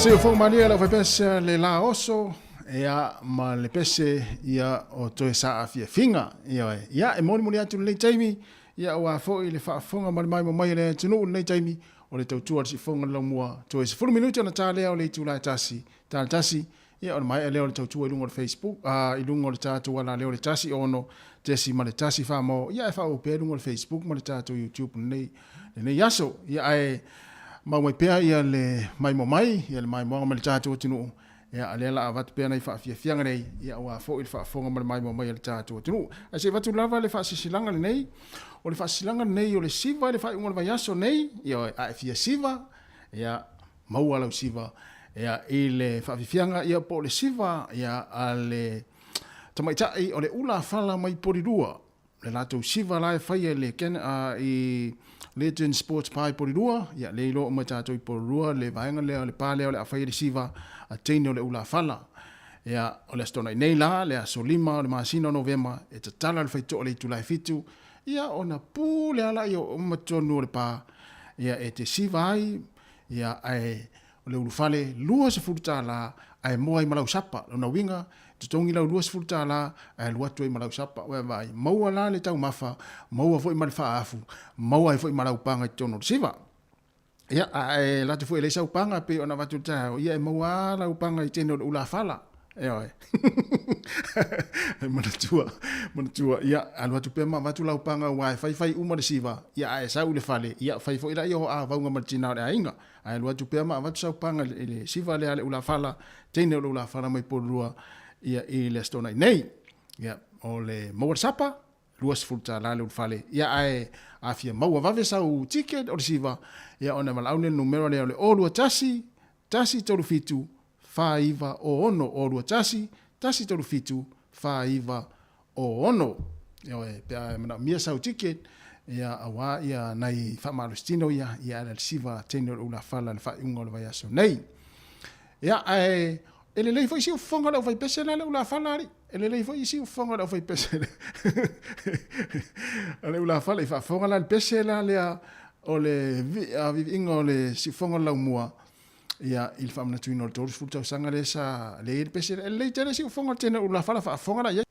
Siufoga malie lau faipese le la oso ia ma le pese ia o toe saafiafiga. Ioe. Ia e molimoli atu lenei taimi ia aua foi le faafofoga ma le maimoa mai a le atunuu i lenei taimi o le tautua a le siufofoga o le laumua. Toe 10 minute ona ta lea o le itula e tasi, ta le tasi, ia o le maea lea o le tautua i luga o le Facebook, a, i luga o le tatou alaleo le 16.1 Famo, ia ae faaauau pea i luga o le Facebook ma le tatou YouTube lenei, lenei aso. Ia ae mau mai pea ia le maimoa mai, ia le maimoaga mai le tatou atunuu, ia a lea la avatu pea nai faafiafiaga nei, ia aua foi le faafofoga ma le maimoa mai a le tatou atunuu. Ae se i avatu lava le faasilasilaga lenei, o le faasilasilaga lenei o le siva i le faaiuga o le vaiaso nei, ia a e fia siva, ia maua lau siva ia i le faafiafiaga ia po o le siva ia a le tamaitai o le ula fala mai Polilua le latou siva la e faia i le i Legend Sports Pie Polilua ia le iloa uma e tatou i Polilua le vaega lea o le pa lea o le a faia le siva a teine o le ula fala ia o le Aso Toonai nei la le aso 5 o le masina o Novema e tatala le faitoa i le itula e 7 ia ona pu le ala ia uma tonu o le pa ia e te siva ai ia ae o le ulufale $20 ae moa ai ma lau sapa. Lona uiga, e totogi lau $20 ae alu atu ai ma lau sapa. Ua e vaai, maua la le taumafa, maua foi ma le faaafu, maua ai foi ma lau paga i totonu o le siva. Ia, ae alu atu foi e leai sau paga pei ona avatu i le taeao, ia e maua lava lau paga i teine o le ulafala. Ioe. Manatua, manatua, ia, alu atu pea ma avatu lau paga aua e faifai uma le siva, ia ae sau i le fale, ia fai foi laia o avauga ma le tina o le aiga. Ae alu atu pea ma avatu sau paga i le siva lea a le ulafala, teine o le ulafala mai Porirua, ia, i le Aso Toonai nei. Ia, o le maua le sapa, $20 le ulufale. Ia, ae a fia maua vave sau ticket o le siva, ia ona valaau lea i le numera lea o le 021 137 49 06 21 137 49 06. Ioe, pe a manaomia sau ticket, ia aua ia nai faamalositino ia, ia ala le siva teine o le ulafala i le faaiuga o le vaiaso nei. Ia, ae e lelei foi siufofoga o le aufaipese la le ulafala alii. E lelei foi siufofoga o le aufaipese a le ulafala i faafofoga la le pese la lea o le viviiga o le siufofoga o le laumua ia i le faamanatuina o le 30 tausaga lea sa lea i le pese e lelei tele siufofoga o le tele o ulafala faafofoga la i ai.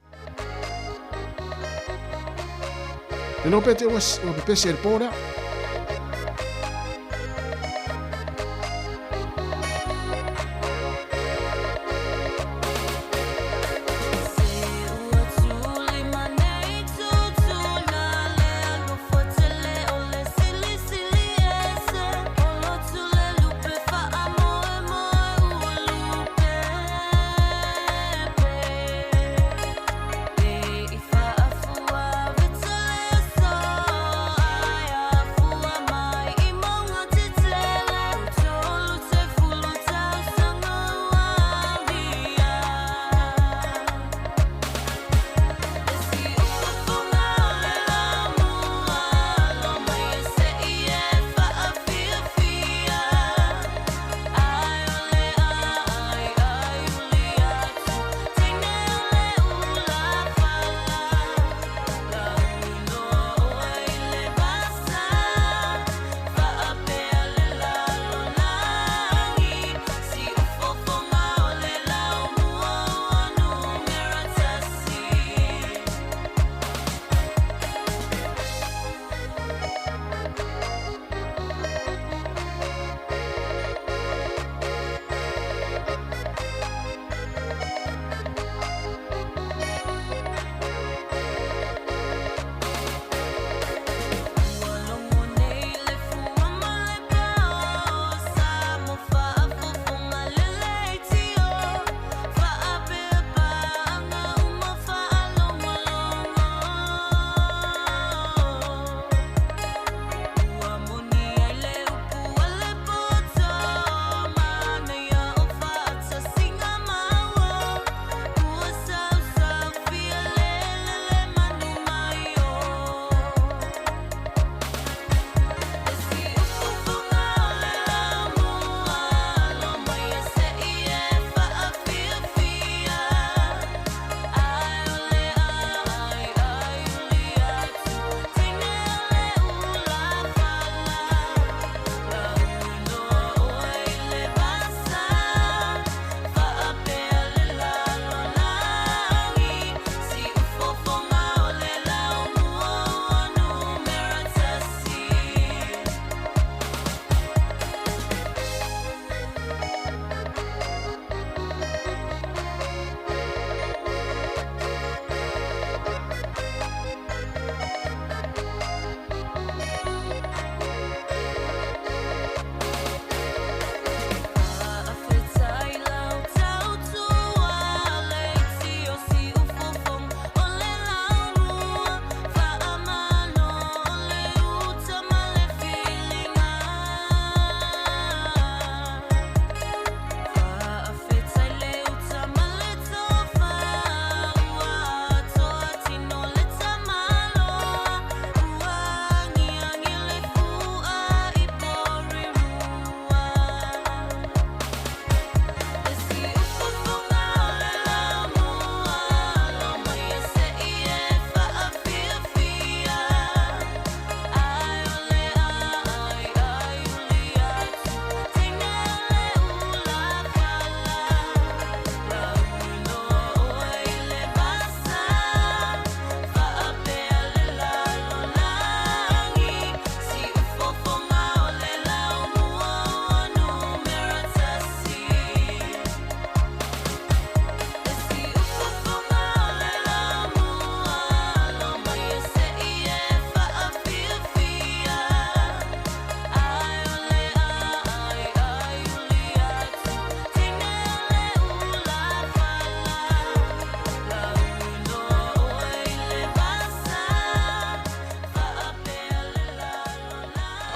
Le iloa pe te ua pepese i le po lea.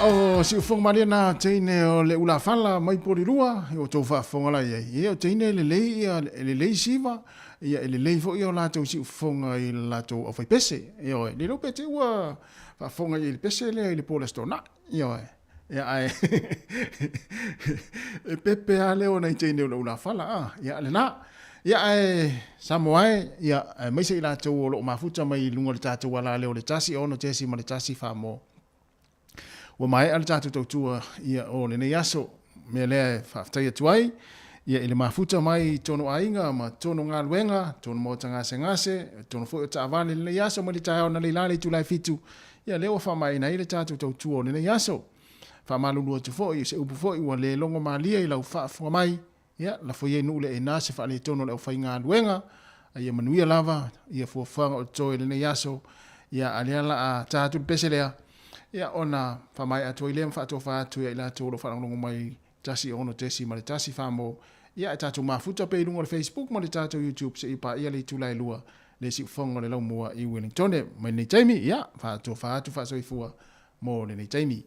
o siufofoga malie na teine o le ulafala mai Polilua, i o tou faafofoga la i ai. Ia, o teine e lelei ia, e lelei siva, ia e lelei foi ia o latou siufofoga i le latou aufaipese. Ioe, le iloa pe te i ua faafofoga i ai i le pese lea i le po o le Aso Toonai. Ioe. Ia, ae e pepe lava leo o nai teine o le ulafala, a, ia, lena. Ia, ae Samoa e, ia, aemaise i latou o lo o mafuta mai i luga o le tatou alaleo o le 1 6.1 Samoa. Ua maea le tatou tautua ia o lenei aso. Mea lea e faafetai atu ai ia i le mafuta mai i tonu aiga ma tonu galuega, tonu maota gasegase, tonu foi o taavale i lenei aso mai le taeao analeila i le itula e 7, ia lea ua faamaeaina ai le tatou tautua o lenei aso. Faamalulu atu foi, o se upu foi ua le logo malie i lau faafofoga mai, Ia, lafo ia i nuu le ena se faaletonu o le aufaigaluega, a ia manuia lava ia fuafuaga o totoe i lenei aso. Ia, a lea la a ta atu le pese lea, ia, ona faamaea atu ai lea ma faatofa atu ia i latou o lo o faalogologo mai 1 6.1 Famo, ia, ae tatou mafuta pea i luga o le Facebook ma le tatou YouTube seia paia le itula e 2 le siufofoga o le laumua i Wellingtone. Mai lenei taimi, ia, faatofa atu faasoifua mo lenei taimi.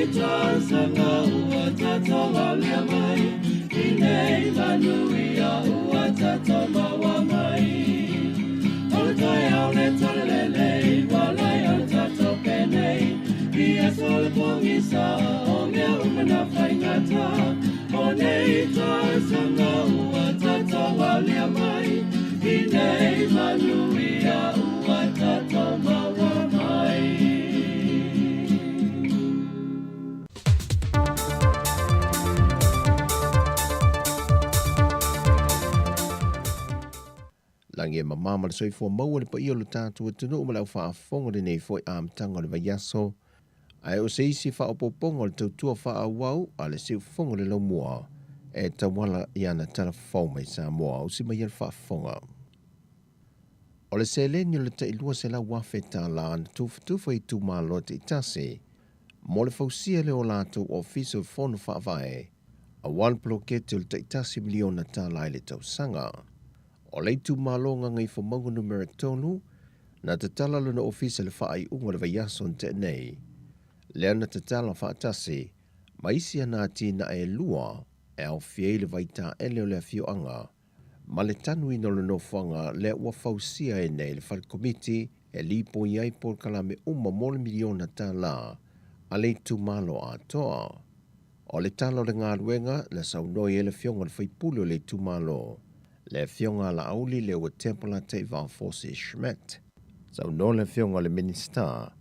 nei tausaga ua tatou aulia mai, i nei manuia ua tatou maua mai. O le taeao le talalelei, ua lai o le tatou penei, i aso o le pogisa, o mea uma na faigata. O nei tausaga ua tatou aulia mai, i nei manuia ua tatou maua mai. Lagi e mamā ma le soifua maua le paia o lo tatou atunuu ma le au faafofoga i lenei foi amataga o le vaiaso. Ae o se isi faaopoopoga o le tautua faaauau a le siufofoga o le laumua e tauala i ana tala fou mai Samoa. Usi mai ia le faafofoga. O le seleni o le tai $200,000 na tufatufa i itumalo taitasi mo le fausia lea o latou ofisa o fono faavae aua le poloketi o le tai $1 miliona i le tausaga. O le itumalo Gagaifomauga numera 3 na tatala lona ofisa i le faaiuga o le vaiaso na tea nei, lea na tatala faatasi ma isi ana atinae e lua e aofia ai le vaitaele o le afioaga ma le tanuina o le nofoaga lea ua fausia ai nei le fale komiti e lipoi ai polokalame uma mo le miliona tala a le itumalo atoa. O le tala o le galuega na saunoa i ai le afioga i le faipule o le itumalo, le afioga a Laauli Leua Tepa Teivafosi Schmidt. Saunoa le afioga i le Minisita,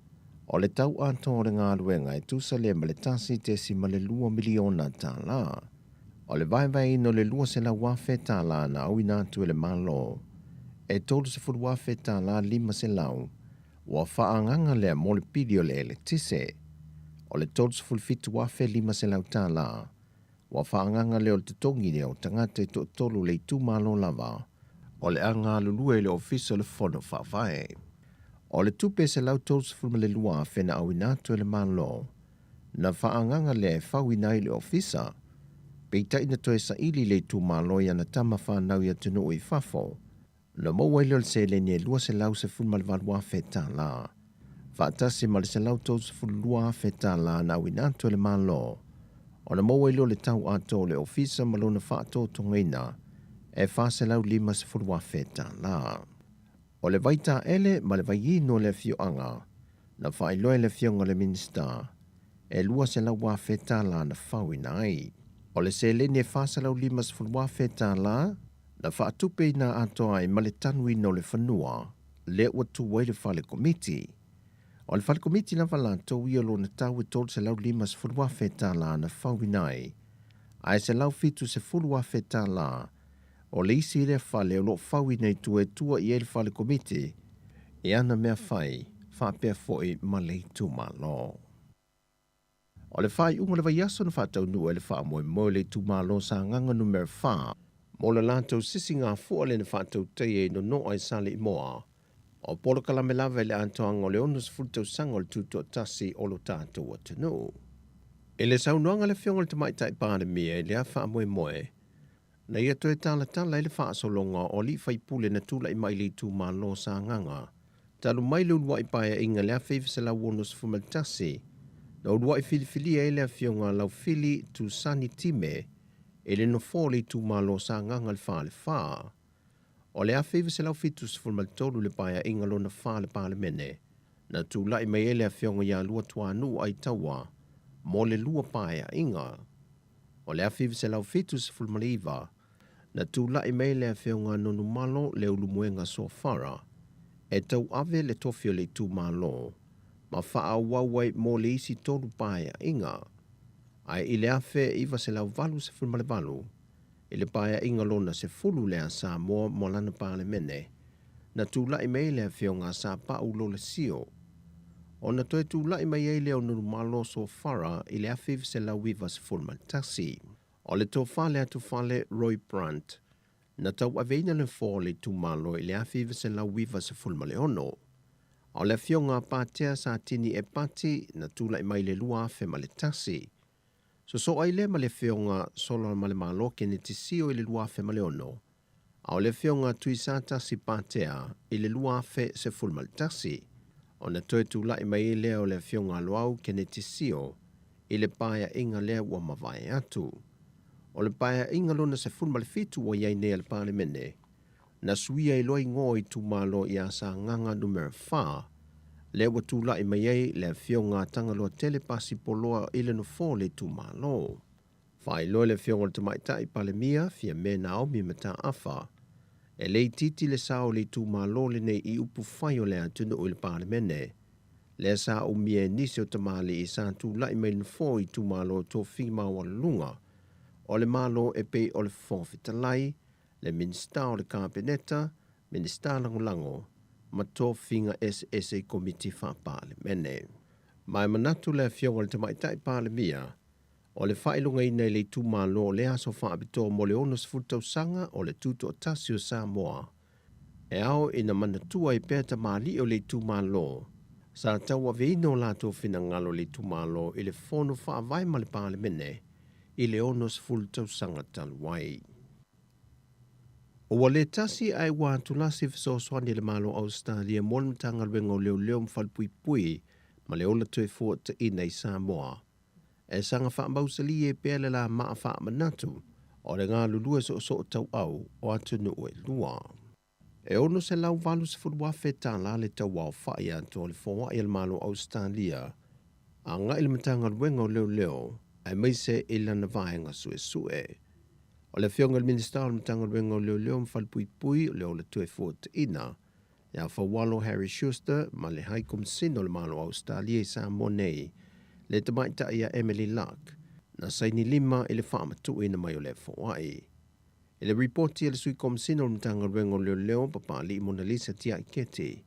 o le tau atoa o le galuega e tusa lea ma le $1.2 miliona. O le vaevaeina o le $200,000 na auina atu e le Malo, e $30,000 500 ua faaagaga lea mo le pili o le eletise. O le $37,500 ua faaagaga lea o le totogi lea o tagata e toatolu le itumalo lava o le a galulue i le ofisa o le fono faavae. O le tupe $132,000 na auina atu e le Malo, na faaagaga lea e fauina ai le ofisa, peitai na toe saili le itumalo i ana tama whanau i atunuu i fafo, na maua ai lea o le seleni e $218,000. Faatasi ma le $132,000 na auina atu e le Malo, ona maua ai lea o le tau atoa o le ofisa ma lona faatotogaina e $450,000. O le vaitaele ma le vaiino o le afioaga, na faailoa e le afioga i le Minisita e $200,000 na fauina ai. O le seleni e $450,000 na faatupeina atoa ai ma le tanuina o le fanua lea ua tu ai le fale komiti. O le fale komiti lava latou ia lona tau e $350,000 na fauina ai, ae $170,000 o le isi lea fale o loo fauina i tua e tua i ai le fale komiti e ana mea fai faapea foi ma le itumalo. O le faaiuga o le vaiaso na faataunuu ai le faamoemoe o le itumalo Sagaga numera 4 mo le latou sisigafua lea na faatautaia i Nonoa i Saleimoa. O polokalame lava i le atoaga o le 60 tausaga o le tutoatasi o lo tatou atunuu. I le saunoaga a le afioga i le Tamaitai Palemia i lea faamoemoe, na ia toe talatala ai le faasologa o alii faipule na tulai mai i le itumalo Sagaga, talu mai le uluai paeaiga i le 1961, na uluai filifilia ai le afioga Laufili Tusani Time e le nofoa o le itumalo Sagaga le 4 le 4. O le 1973 le paeaiga lona 4 le Palemene, na tulai mai ai le afioga ia Luatuanuu Aitaua mo le lua paeaiga. O le 1979, na tulai mai le afioga Nonumalo Leulumoega Sofara e tauave le tofi o le itumalo ma faaauau ai mo le isi tolu paeaiga. Ae i le 1988, i le paeaiga lona 10 lea Samoa mo lana Palemene, na tulai mai le afioga Sapau Lolesio. Ona toe tulai mai ai lea o Nonumalo Sofara i le 1991. O le tofa le atufale Roy Brandt, na tauaveina le nofoa o le itumalo i le 1996. O le afioga Patea Satini Epati na tulai mai le 2001. Sosoa ai lea ma le afioga Solamalemalo Keneti Sio i le 2006. A o le afioga Tuisatasi Patea i le 2011. Ona toe tulai mai ai lea o le afioga Loau Keneti Sio i le Paeaiga lea ua mavae atu. O le Paeaiga lona 17 ua i ai nei a le Palemene, na suia ai loa igoa o itumalo ia Sagaga Numera 4, lea ua tulai mai ai le Afioga a Tagaloatele Pasi Poloa i le nofoa o le itumalo. Faailoa e le Afioga i le Tamaitai Palemia, Fiame Naomi Mataafa, e le itiiti le sao o le itumalo lenei i upufai o le atunuu i le Palemene, lea sa umia e nisi o tamalii sa tulai mai i le nofoa o itumalo tofi maualuluga o le Malo e pei o le Fofoga Fetalai, le Minisita o le Kapeneta, Minisita Lagolago ma tofiga eseese i Komiti Faa-Palemene. Ma e manatu le Afioga i le Tamaitai Palemia, o le faailogaina i le itumalo o le aso faapitoa mo le 60 tausaga o le Tutoatasi o Samoa, e ao ina manatua ai pea tamalii o le itumalo sa tauaveina o latou finagalo i le itumalo i le Fono Faavae ma le Palemene i le 60 tausaga talu ai. Ua le tasi ae ua atulasi fesoasoani a le Malo o Ausetalia mo le Matagaluega o Leoleo ma Falepuipui ma le Ola Toefuataina i Samoa. E saga faamausalie ai pea le lamaa faamanatu o le galulue soosootauau o atunuu e lua. E $680,000 tala le tauaofai atu o le foai a le Malo o Ausetalia agai i le Matagaluega o Leoleo aemaise i lana vaega suesue. O le Afioga i le Minisita o le Matagaluega o Leoleo ma Falepuipui o le Ola Toefuataina, ia Faualo Harry Schuster ma le Hai Komisina o le Malo o Ausetalia i Samoa nei, le tamaitai ia Emily Luck, na saini lima i le faamatuuina mai o le foai. I le ripoti a le Sui Komisina o le Matagaluega o Leoleo, Papalii Monalisa Tiaiketi,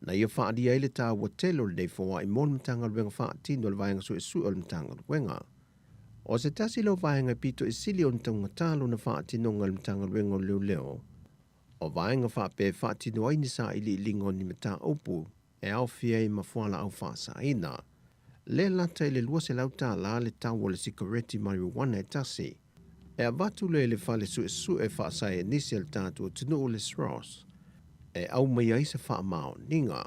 na ia faaalia ai le taua tele o lenei foai mo le Matagaluega faatino e le Vaega Suesue o le Matagaluega. O se tasi lea o vaega e pito i sili ona taugata lona faatinoga e le Matagaluega o Leoleo, o vaega faapea e faatino ai ni sailiiliga o ni mataupu e aofia ai ma fualaau faasaina. Le lata i le $200 le tau o le sikareti marijuana e tasi. E avatu lea i le fale suesue faasaienisi a le tatou atunuu le SROS e aumai ai se faamaoniga.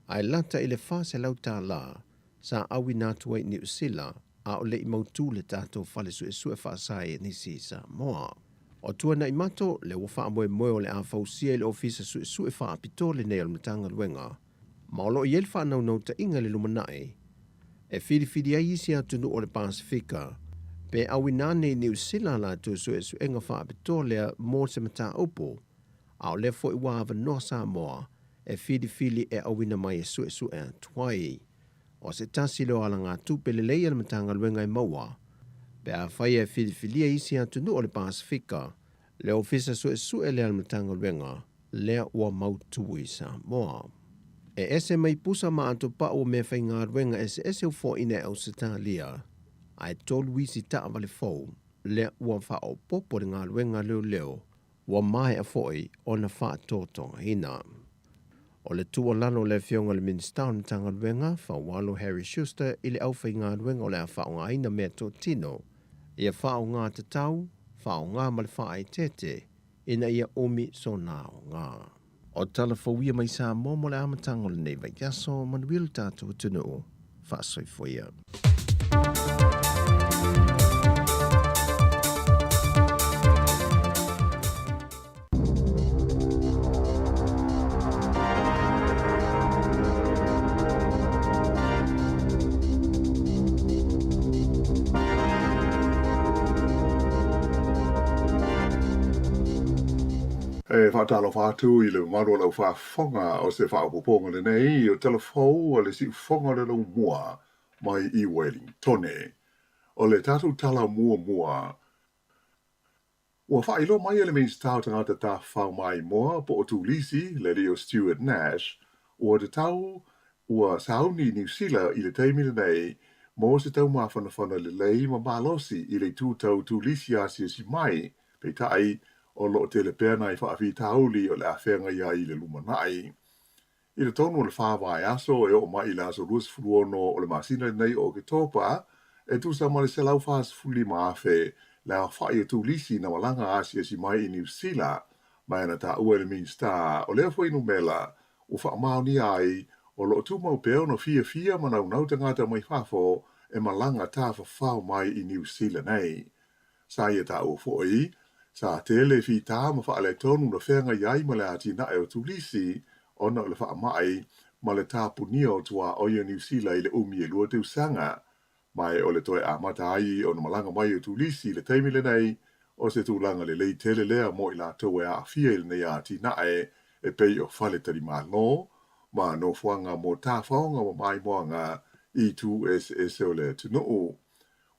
Ae lata i le $400 sa auina atu ai i Niu Sila a o le i mautu le tatou fale suesue faasaienisi i Samoa. O Tuanaimato lea ua faamoemoe o le a fausia i le Ofisa Suesue Faapitoa lenei o le Matagaluega, ma o lo o i ai le faanaunautaiga i le lumanai e filifili ai isi atunuu o le Pasefika pe auina ane i Niu Sila a latou suesuega faapitoa lea mo se mataupu, a o lea foi ua avanoa Samoa e filifili e auina mai e suesue atu ai. O se tasi lea o alagatupe lelei a le Matagaluega e maua pe afai e filifilia isi atunuu o le Pasefika le Ofisa Suesue lea a le Matagaluega lea ua mautu i Samoa. E ese mai pusa ma atopau o meafaigaluega eseese ua foaina e Ausetalia, ae tolu isi taavale fou lea ua faaopoopo i le galuega a leoleo ua maea foi ona faatotogaina. O le tuualalo a le Afioga i le Minisita o le Matagaluega, Faualo Harry Schuster i le aufaigaluega o le a faaaogaina meatotino ia faaaoga tatau, faaaoga ma le faaeteete ina ia umi sona aoga. O tala fou ia mai Samoa mo le amataga o lenei vaiaso, manuia lo tatou atunuu, faasoifua ia. E faatalofa atu i le mamalu o le aufaafofoga o se faaopoopoga lenei o tala fou a le siufofoga o le laumua mai i Wellingtone. O le tatou tala muamua, ua faailoa mai e le Minisita o Tagata Tafafao Maimoa po o Turisi, le alii o Stuart Nash, ua tatau ua sauni Niu Sila i le taimi lenei mo se taumafanafana lelei ma malosi i le itu tau turisi asiasi mai, peitai, o lo o tele pea nai faafitauli o le a feagai ai i le lumanai. I le tonu o le fa vaiaso e oo mai i le aso 26 o le masina lenei o Oketopa, e tusa ma le 145,000 le aofai o turisi na malaga asiasi mai i Niu Sila, ma e na taua e le Minisita o lea fuainumera ua faamaonia ai o lo o tumau pea ona fiafia ma naunau tagata mai fafo e malaga tafafao mai i Niu Sila nei. Sa ia taua foi, sa tele fitā ma faaletonu na feagai ai ma le atinae o Turisi ona o le faamai ma le tapunia o tuaoi o Niu Sila i le umi e 2 tausaga, ma o le toe amata ai ona malaga mai o Turisi i le taimi lenei, o se tulaga lelei tele lea mo i latou e aafia i lenei atinae e pei o faletalimalo ma nofoaga mo tafaoga ma maimoaga i itu eseese o le atunuu.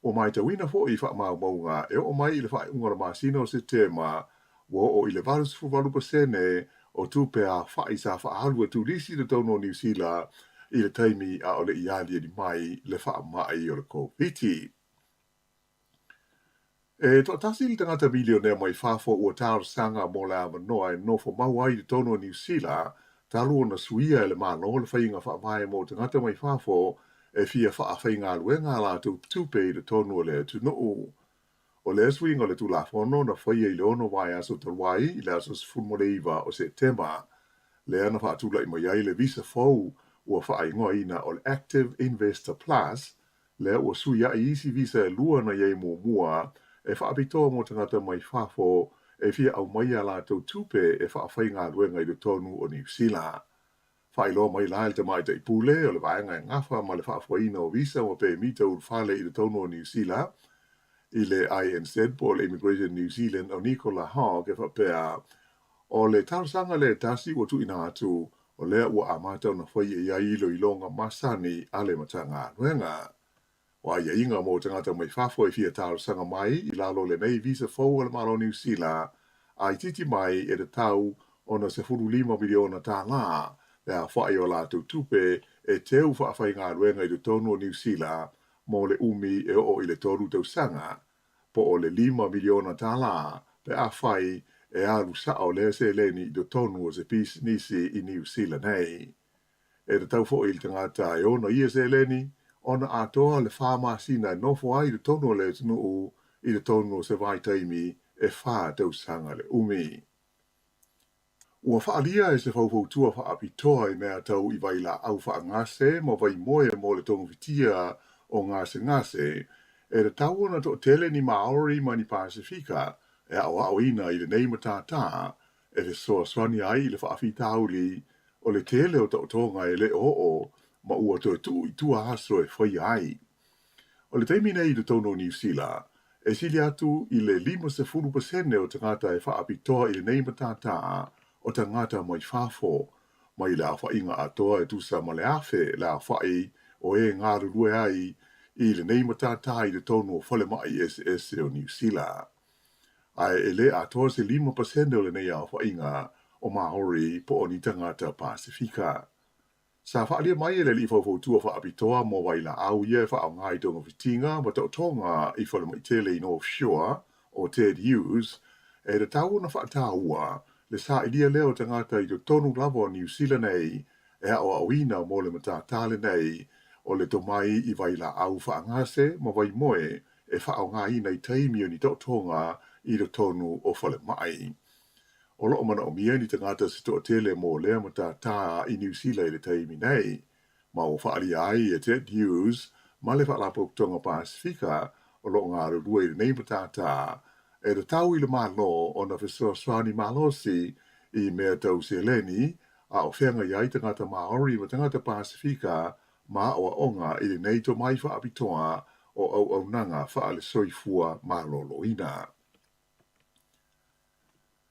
Ua matauina foi i faamaumauga e oo mai i le faaiuga o le masina o Setema, ua oo i le 88% o tupe aofai sa faaalu e turisi i totonu o Niu Sila i le taimi a o le i aliali mai le faamai o le Koviti. E toatasi le tagata milionea mai fafo ua talosaga mo le avanoa e nofo mau ai i totonu o Niu Sila talu ona suia e le Malo le faiga faavae mo tagata mai fafo e fia faafaigaluega a latou tupe i totonu o le atunuu. O lea suiga o le Tulafono na faia i le 6 vaiaso talu ai i le aso 19 o Setema, lea na faatulai mai ai le visa fou ua faaigoaina o le Active Investor Plus, lea ua suiai isi visa e 2 na i ai muamua e faapitoa mo tagata mai fafo e fia aumaia a latou tupe e faafaigaluega i totonu o Niu Sila. Faailoa mai la e le Tamaitai Pule o le vaega e gafa ma le faafoeina o visa ma pemita ulufale i totonu o Niu Sila i le INZ po o le Immigration New Zealand o Nicola Hogg e faapea, O le talosaga lea e tasi ua tuuina atu, o lea ua amata ona faia i ai iloiloga masani a le Matagaluega. O aiaiga mo tagata mai fafo e fia talosaga mai i lalo o lenei visa fou a le Malo o Niu Sila, a itiiti mai e tatau ona $15 miliona le aofai o latou tupe e teu faafaigaluega i totonu o Niu Sila mo le umi e oo i le 3 tausaga, po o le $5 miliona pe afai e alu sao lea seleni i totonu o se pisinisi i Niu Sila nei. E tatau foi i le tagata e ona ia seleni ona atoa le 4 masina e nofo ai i totonu o le atunuu i totonu o se vaitaimi e 4 tausaga le umi. Ua faaalia e se faufautua faapitoa i mea tau i vailaau faagase ma vaimoe mo le togafitia o gasegase, e tatau ona toatele ni Māori ma ni Pasifika e aoaoina i lenei matata e fesoasoani ai i le faafitauli o le tele o taotoga e le oo ma ua toe tuu i tua aso e faia ai. O le taimi nei i totonu o Niu Sila, e sili atu i le 50% o tagata e faapitoa i lenei matata o tagata mai fafo, mai le aofaiga atoa e tusa ma le 1,000 le aofai o e galulue ai i lenei matata i totonu o falemai eseese o Niu Sila. Ae e le atoa se 5% o lenei aofaiga o Māori po o ni tagata Pasifika. Sa faaalia mai e le alii faufautua faapitoa mo vailaau ia e faaaoga i togafitiga ma taotoga i falemai tele i North Shore o Ted Hughes, e tatau ona faataua le sailia lea o tagata i totonu lava o Niu Sila nei e aoaoina mo le matata lenei o le tomai i vailaau faagase ma vaimoe e faaaogaina i taimi o ni taotoga i totonu o falemai. O lo o manaomia ni tagata se toatele mo lea matata i Niu Sila i le taimi nei, ma ua faaalia ai e Ted Hughes ma le Faalapotopotoga Pasifika o lo o galulue i lenei matata e tatau i le Malo ona fesoasoani malosi i mea tau seleni a o feagai ai tagata Māori ma tagata Pasifika ma aoaoga i lenei tomai faapitoa o auaunaga faale-soifua maloloina.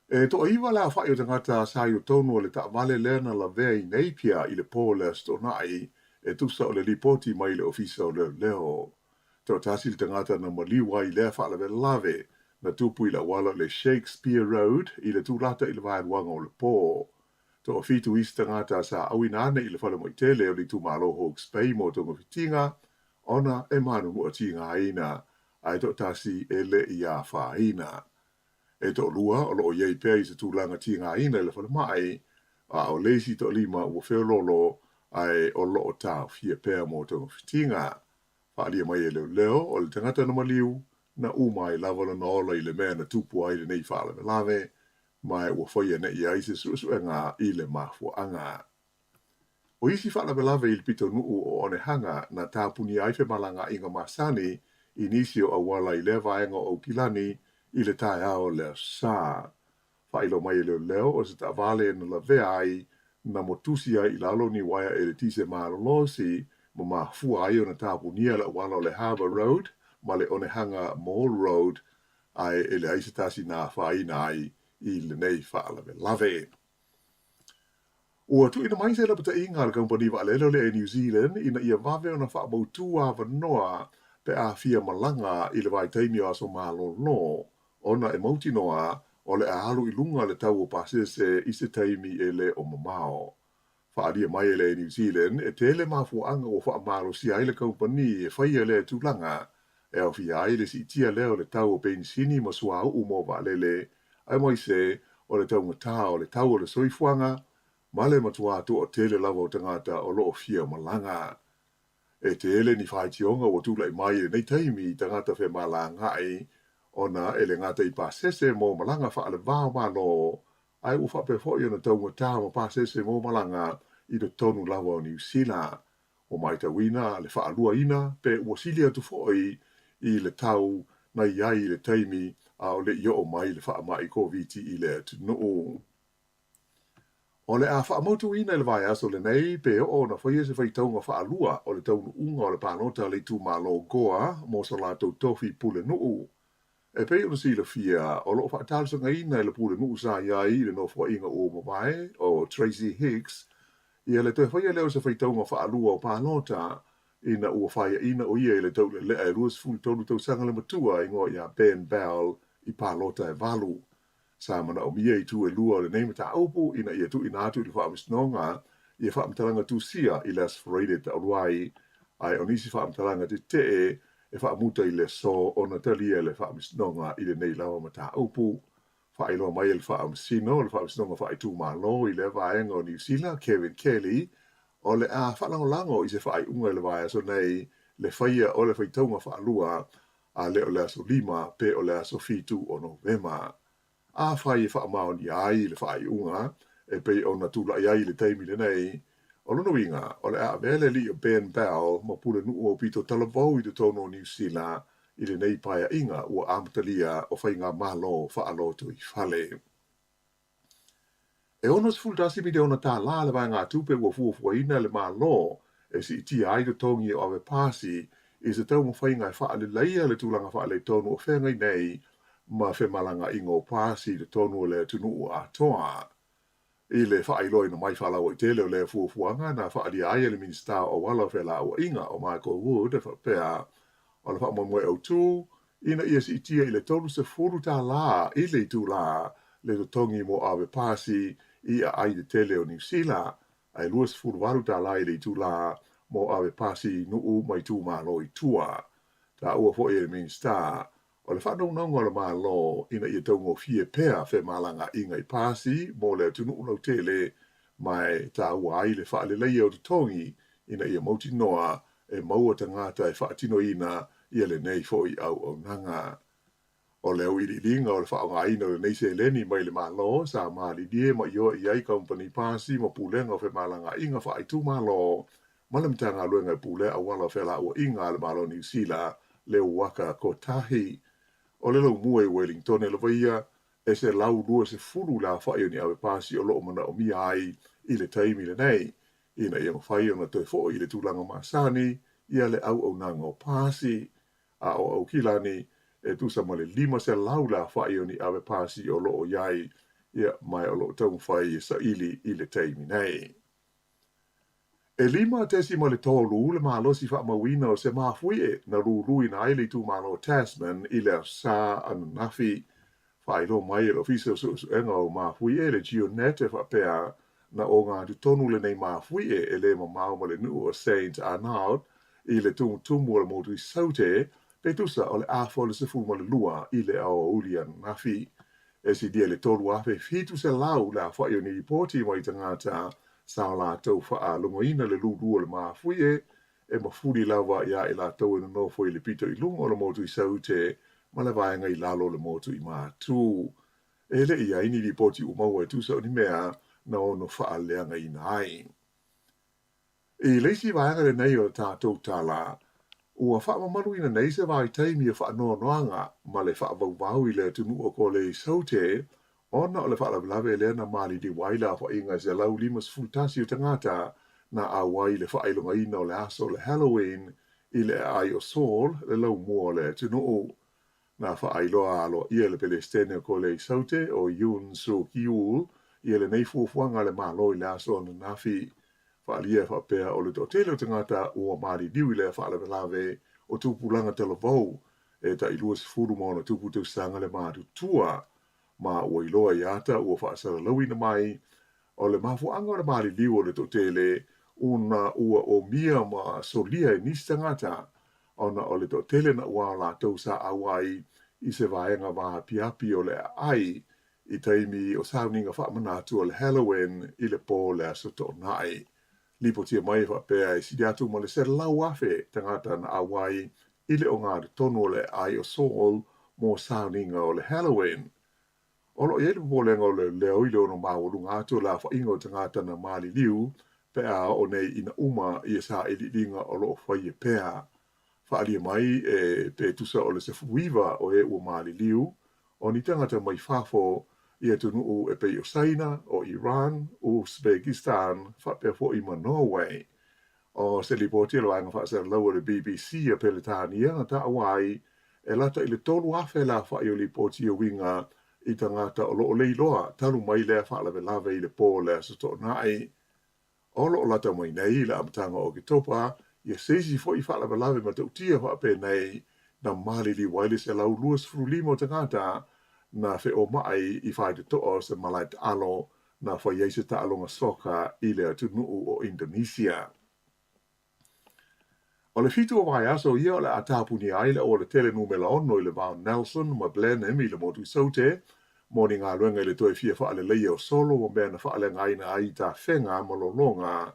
E toaiva le aofai o tagata sa i totonu o le taavale lea na lavea i Napier i le po o le Aso Toonai e tusa o le lipoti mai le Ofisa o Leoleo. Toatasi le tagata na maliu ai i lea faalavelave na tupu i le auala o le Shakespeare Road i le tulata i le vaeluaga o le po. Toafitu isi tagata sa auina ane i le falemai tele o le itumalo Hawke's Bay mo togafitiga ona e manunua tigaina ae toatasi e le i afaina. E toalua o lo o i ai pea i se tulaga tigaina i le falemai, a o le isi toalima ua feoloolo ae o lo o taofia pea mo togafitiga. Faaalia mai e leoleo o le tagata na maliu, na uma ai lava lona ola i le mea na tupu ai lenei faalavelave, ma ua faia nei ai se suesuega i le mafuaaga. O isi faalavelave i le pitonuu o Onehanga na tapunia ai femalagaaiga masani i nisi o auala i lea vaega o Aukilani i le taeao o le Aso Sa. Faailoa mai e leoleo o se taavale na lavea ai na motusi ai i lalo ni uaea eletise malolosi ma mafua ai ona tapunia le auala o le Harbour Road ma le Onehanga Mall Road ae e leai se tasi na afaina ai i lenei faalavelave. Ua tuuina mai se lapataiga a le kamupani vaalele o le Air New Zealand ina ia vave ona faamautū avanoa pe a fia malaga i le vaitaimi o aso malolo ona e mautinoa o le a alu i luga le tau o pasese i se taimi e le o mamao. Faaalia mai e le Air New Zealand e tele mafuaaga ua faamalosia ai le kamupani e faia lea tulaga, e aofia ai le siitia lea o le tau o penisini ma suauu mo vaalele, aemaise o le taugata o le tau o le soifuaga ma le matuā toatele lava o tagata o lo o fia malaga. E tele ni faitioga ua tulai mai i lenei taimi i tagata femalagaai ona e le gata i pasese mo malaga faaleva o Malo, ae ua faapea foi ona taugata ma pasese mo malaga i totonu lava o Niu Sila. Ua matauina le faaluaina pe ua sili atu foi i le tau na i ai i le taimi a o le i oo mai le faamai Koviti i le atunuu. O le a faamautuina i le vaiaso lenei pe oo ona faia se faitauga faalua o le taunuuga o le palota a le itumalo Gore mo so latou tofi pulenuu. E pei ona silafia, o lo o faatalosagaina e le pulenuu sa i ai i le nofoaiga ua mavae o Tracy Hicks ia le toe faia lea o se faitauga faalua o palota ina ua faiaina o ia i le taulelea e 23 tausaga le matua igoa ia Ben Bell i palota e valu. Sa manaomia itu e lua o lenei mataupu ina ia tuuina atu i le Faamasinoga ia faamatalaga tusia i le Aso Faraile taulu ai, ae o nisi faamatalaga tetee e faamuta i le aso ona talia e le Faamasinoga i lenei lava mataupu. Faailoa mai e le Faamasino o le Faamasinoga Faaitumalo i lea vaega o Niu Sila, Kevin Kelly, o le a faalagolago i se faaiuga i le vaiaso nei le faia o le faitauga faalua a le o le aso 5 pe o le aso 7 o Novema. Afai e faamaonia ai le faaiuga e pei ona tulai ai i le taimi lenei, o lona uiga o le a avea le alii o Ben Bell ma pulenuu aupito talavou i totonu o Niu Sila i lenei paeaiga ua amatalia o faigamalo faalotoifale. E $61 miliona tālā le vaegatupe ua fuafuaina e le Malo e siitia ai totogi o ave pasi i se taumafaiga e faaleleia le tulaga faaletonu o feagai nei ma femalagaaiga o pasi i totonu o le atunuu atoa. I le faailoaina mai faalauaitele o lea fuafuaga na faaalia ai e le Minisita o Auala o Felauaiga o Michael Wood e faapea, o le faamoemoe autu ina ia siitia i le $30 i le itulā le totogi mo ave pasi i aai tetele o Niu Sila, ae $28 i le itulā mo ave pasi i nuu ma itumalo i tua. Taua foi e le Minisita, o le faanaunauga o le Malo ina ia taugofie pea femalagaaiga i pasi mo le atunuu lautele, ma e taua ai le faaleleia o totogi ina ia mautinoa e maua tagata e faatinoina ia lenei foi auaunaga. O le auiliiliga o le faaaogaina o lenei seleni mai le Malo sa malilie ma ioe i ai kamupani pasi ma pulega o femalagaaiga faaitumalo ma le Matagaluega e pulea auala o felauaiga a le Malo o Niu Sila le Waka Kotahi. O le laumua i Wellingtone lava ia e 120 le aofai o ni ave pasi o lo o manaomia ai i le taimi lenei ina ia mafai ona toe foi i le tulaga masani ia le auaunaga o pasi, a o Aukilani e tusa ma le 500 le aofai o ni ave pasi o lo o i ai, ia, ma o lo o taumafai e saili i le taimi nei. E 5.3 le malosi faamauina o se mafuie na luluina ai le itumalo o Tasman i le Aso Sa ananafi. Faailoa mai e le Ofisa o Suesuega o Mafuie, le GeoNet, e faapea, na ogatotonu lenei mafuie e le mamao ma le nuu o Saint Arnaud i le tumutumu o le motu i Saute, pe tusa o le afa o le 12 i le aoauli ananafi. E silia i le 3,700 le aofai o ni lipoti mai tagata sa o latou faalogoina le lulu o le mafuie e mafuli lava iā i latou e nonofo i le pito i luga o le motu i Saute ma le vaega i lalo o le motu i Matu. E le i i ai ni lipoti ua maua e tusa o ni mea na ono faaleagaina ai. I le isi vaega lenei o le tatou tala, ua faamamaluina nei se vaitaimi o faanoanoaga ma le faavauvau i le atunuu o Kolea i Saute ona o le faalavelave lea na maliliu ai le aofaiga e 151 o tagata na auai i le faailogaina o le aso o le Halloween i le aai o Seoul, le laumua o le atunuu. Na faailoa aloaia e le Pelesitene o Kolea i Saute, o Yoon Suk Yeol, ia lenei fuafuaga a le Malo i le aso ananafi. Faaalia e faapea o le toatele o tagata ua maliliu i lea faalavelave o tupulaga talavou e tai 20 ma ona tupu tausaga le matutua, ma ua iloa i ata ua faasalalauina mai o le mafuaaga o le maliliu o le toatele ona ua omia ma solia e nisi tagata ona o le toatele naʻauao o latou sa auai i se vaega vaapiapi o le aai i taimi o sauniga faamanatu o le Halloween i le pō o le Aso Toonai. Lipotia mai e faapea e sili atu ma le 100,000 tagata na auai i le ogatotonu o le aai o Seoul mo sauniga o le Halloween. O lo o i ai le popolega o leoleo i le ono maualuga atu o le aofaiga o tagata na maliliu pe a oo nei ina uma ia sailiiliga o lo o faia pea. Faaalia mai e pe tusa o le 19 o e ua maliliu, o ni tagata mai fafo i atunuu e pei o Saina, o Iran, Uzbekistan faapea foi ma Norway. O se lipoti a le vaega faasalalau a le BBC a Peretania na taua ai, e lata i le 3,000 le aofai o lipoti e uiga i tagata o lo o le iloa talu mai lea faalavelave i le pō o le Aso Toonai. O lo o lata mai nei i le amataga o Oketopa ia se isi foi faalavelave matautia faapenei na maliliu ai le 125 o tagata na feomaai i faitotoa o se malae taalo na fai ai se taaloga soka i le atunuu o Indonesia. O le 7 o vaiaso ia o le a tapunia ai le aualatele numera 6 i le va o Nelson ma Blenheim i le motu i Saute mo ni galuega i le toe fia faaleleia o solo ma mea na faaleagaina ai i tafega ma lologa.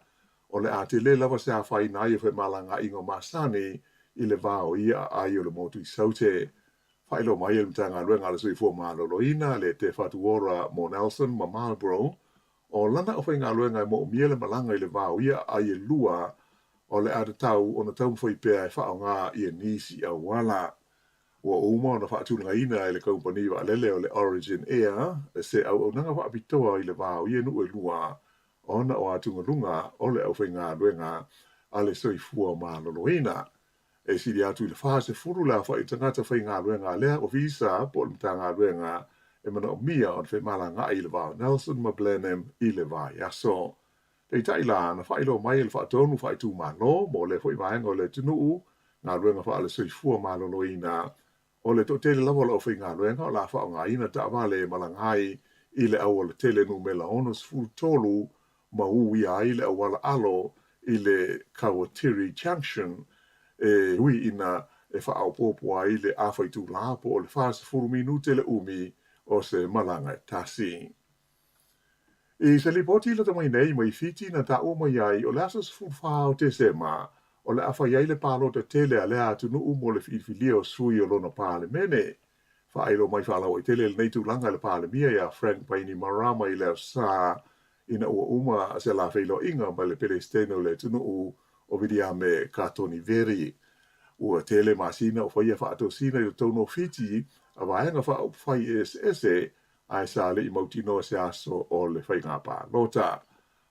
O le a tele lava se afaina ai o femalagaaiga o masani i le va o ia aai o le motu i Saute. Faailoa mai e le Matagaluega a le Soifua Maloloina le Te Whatu Ora mo Nelson ma Marlborough, o lana aufaigaluega e moomia le malaga i le va o ia aai e lua, o le a tatau ona taumafai pea e faaaoga ia nisi auala. Ua uma ona faatulagaina e le kamupani vaalele o le Origin Air se auaunaga faapitoa i le va o ia nuu e lua ona o atugaluga o le aufaigaluega a le Soifua Maloloina. E sili atu i le 40 le aofai o tagata faigaluega a lea ofisa po o le Matagaluega e manaomia ona femalagaai i le va o Nelson ma Blenheim i le vaiaso. Peitai la, na faailoa mai e le Faatonu Faaitumalo mo lea foi vaega o le atunuu, galuega faale-soifua maloloina, O le toatele lava o le aufaigaluega o le a faaaogaina taavale e malaga ai i le aualatele numera 63 ma uia ai le auala alo i le Kawatiri Junction, e ui ina e faaopoopo ai le afa itulā po o le 40 minute le umi o se malaga e tasi. I se lipoti i lata mai nei mai Fiti na taua mai ai o le aso 14 o Tesema o le a fai ai le palota tele a lea atunuu mo le filifilia o sui o lona Palemene. Faailoa mai faalauaitele lenei tulaga e le Palemia ia Frank Bainimarama i le Aso Sa ina ua uma se la feiloaiga ma le Pelesitene o le atunuu o Viliame Katoniveri. Ua tele masina o faia faatosina i totonu o Fiti a vaega faaupufai eseese ae sa le i mautinoa se aso o le faiga palota.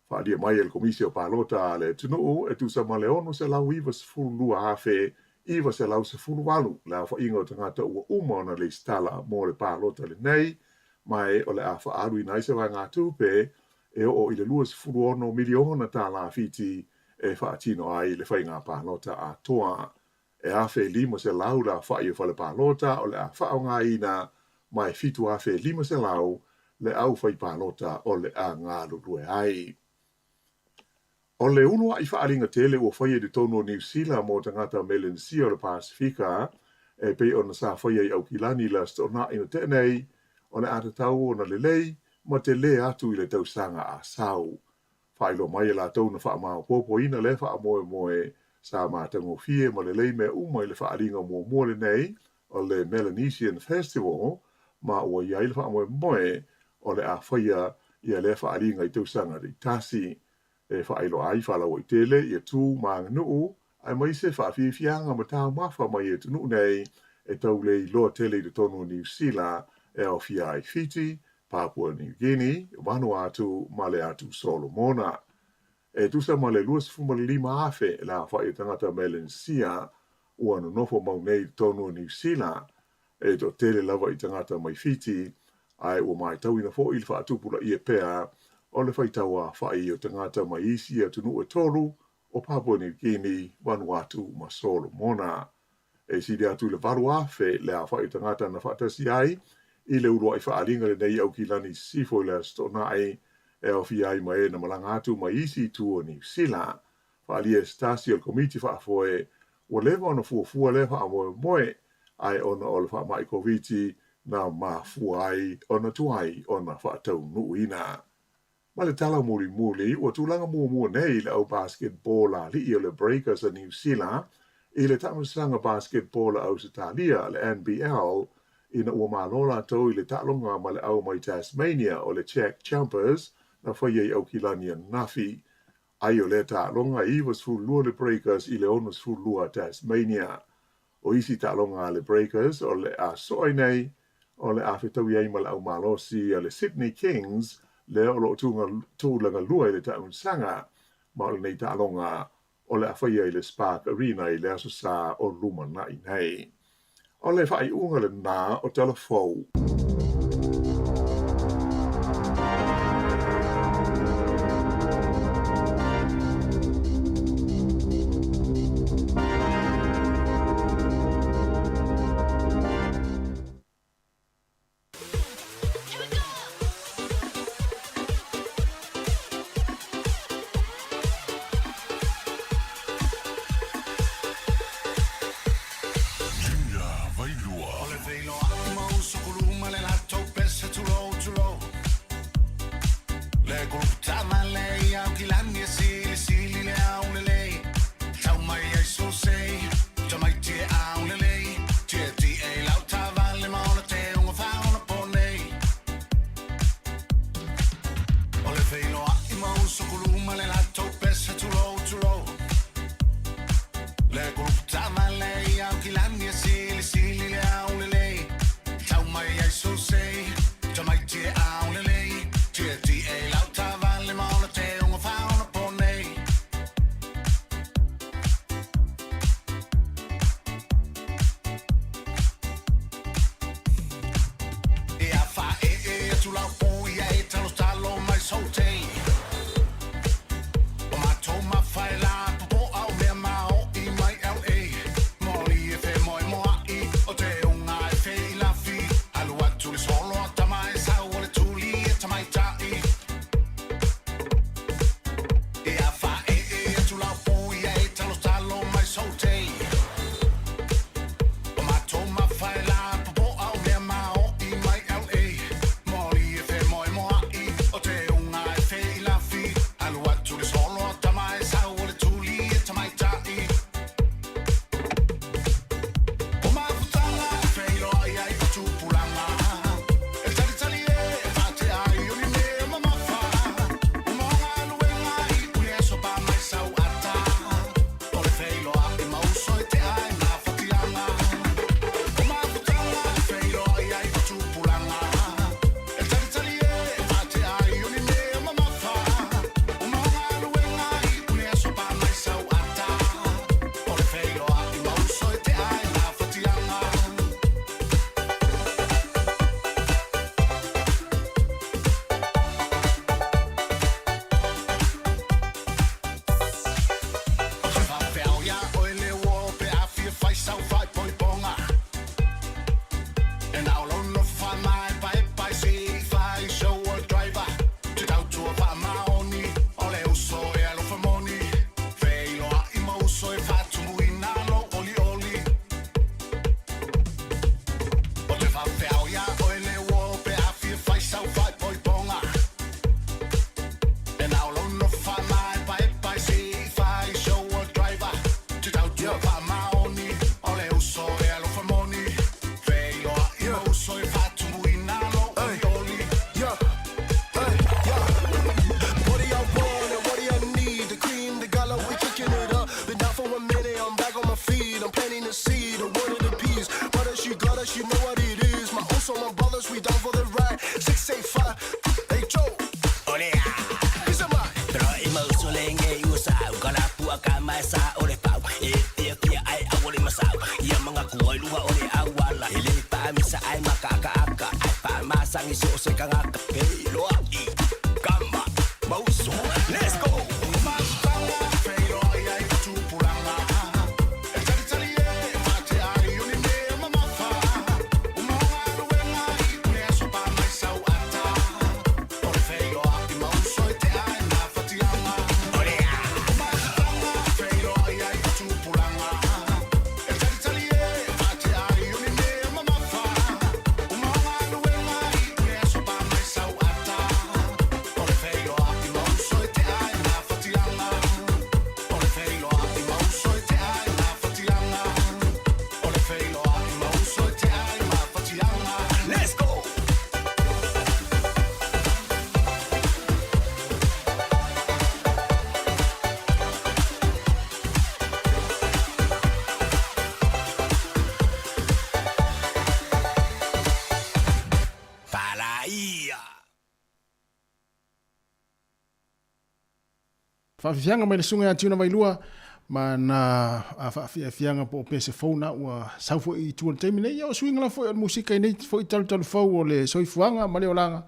Faaalia mai e le Komisi o Palota a le atunuu e tusa ma le 692,918 le aofaiga o tagata ua uma ona lesitala mo le palota lenei, ma e o le a faaaluina ai se vaegatupe e oo i le $26 miliona tālā Fiti e faatino ai le faiga palota atoa. E 1,500 le aofai o fale palota o le a faaaogaina ma e 7,500 le aufai palota o le a galulue ai. O le uluai faaaliga tele ua faia i totonu o Niu Sila mo tagata Melenesia o le Pasefika e pei ona sa faia i Aukilani i le Aso Toonai na tea nei, o le a tatau ona lelei ma telē atu i le tausaga a sau. Faailoa mai e latou na faamaopoopoina lea faamoemoe sa matagofie ma lelei mea uma i le faaaliga muamua lenei o le Melanesian Festival ma ua i ai le faamoemoe o le a faia ia lea faaaliga i tausaga taitasi. E faailoa ai faalauaitele ia tu ma aganuu aemaise faafiafiaga ma taumafa mai i atunuu nei e tau le iloa tele i totonu o Niu Sila e aofia ai Fiti, Papua New Guinea, Vanuatu ma le Atu Solomona. E tusa ma le 25,000 le aofai o tagata Melanesia ua nonofo mau nei i totonu o Niu Sila, e toatele lava i tagata mai Fiti, ae ua matauina foi le faatupulaia pea o le faitau aofai o tagata mai isi atunuu e tolu o Papua New Guinea, Vanuatu ma Solomona. E sili atu i le 8,000 le aofai o tagata na faatasi ai i le uluai faaaliga lenei i Aukilani Sisifo i le Aso Toonai, e aofia ai ma e na malaga atu mai isi itu o Niu Sila. Faaalia e se tasi o le Komiti Faafoe, ua leva ona fuafua lea faamoemoe, ae ona o le faamai Koviti na mafua ai ona tuai ona faataunuuina. Ma le tala mulimuli, ua tulaga muamua nei le au basketball ali'i o le Breakers a Niu Sila i le taamilosaga basketball a Ausetalia, le NBL, ina ua malo latou i le taaloga ma le au mai Tasmania o le Jack Jumpers na faia i Aukilani ananafi. Ai o lea taaloga e 92 le Breakers i le 62 a Tasmania. O isi taaloga a le Breakers o le a soo ai nei, o le a fetaui ai ma le au malosi a le Sydney Kings lea o lo o tulaga lua i le taamilosaga, ma o lenei taaloga o le a faia i le Spark Arena i le Aso Sa o lumanai nei. O le faaiuga lena o Tala Fou. Junior Vailua. O le feiloai ma uso kulu ma le goddess, you know what it is. My also my brothers, we down for the ride. 685, hey Joe. Olea. Pero i mau lenge i usa au ka la pua ka mai sa o le pau e tia tia ai au le masau ia manga ku ai luga o le au ala e le pa misa ai maka aka aka ai pa masangi so se ka ngaka pe loa i kama mauso. Let's go. Let's go. Palaia. Faafiafiaga mai le susuga ia Tiuna Vailua ma na faafiafiaga po o pese fou na ua sau foi i tua i le taimi nei. Ia o suiga lava foi o le musika i nei foi talutalu fou o le soifuaga ma le olaga.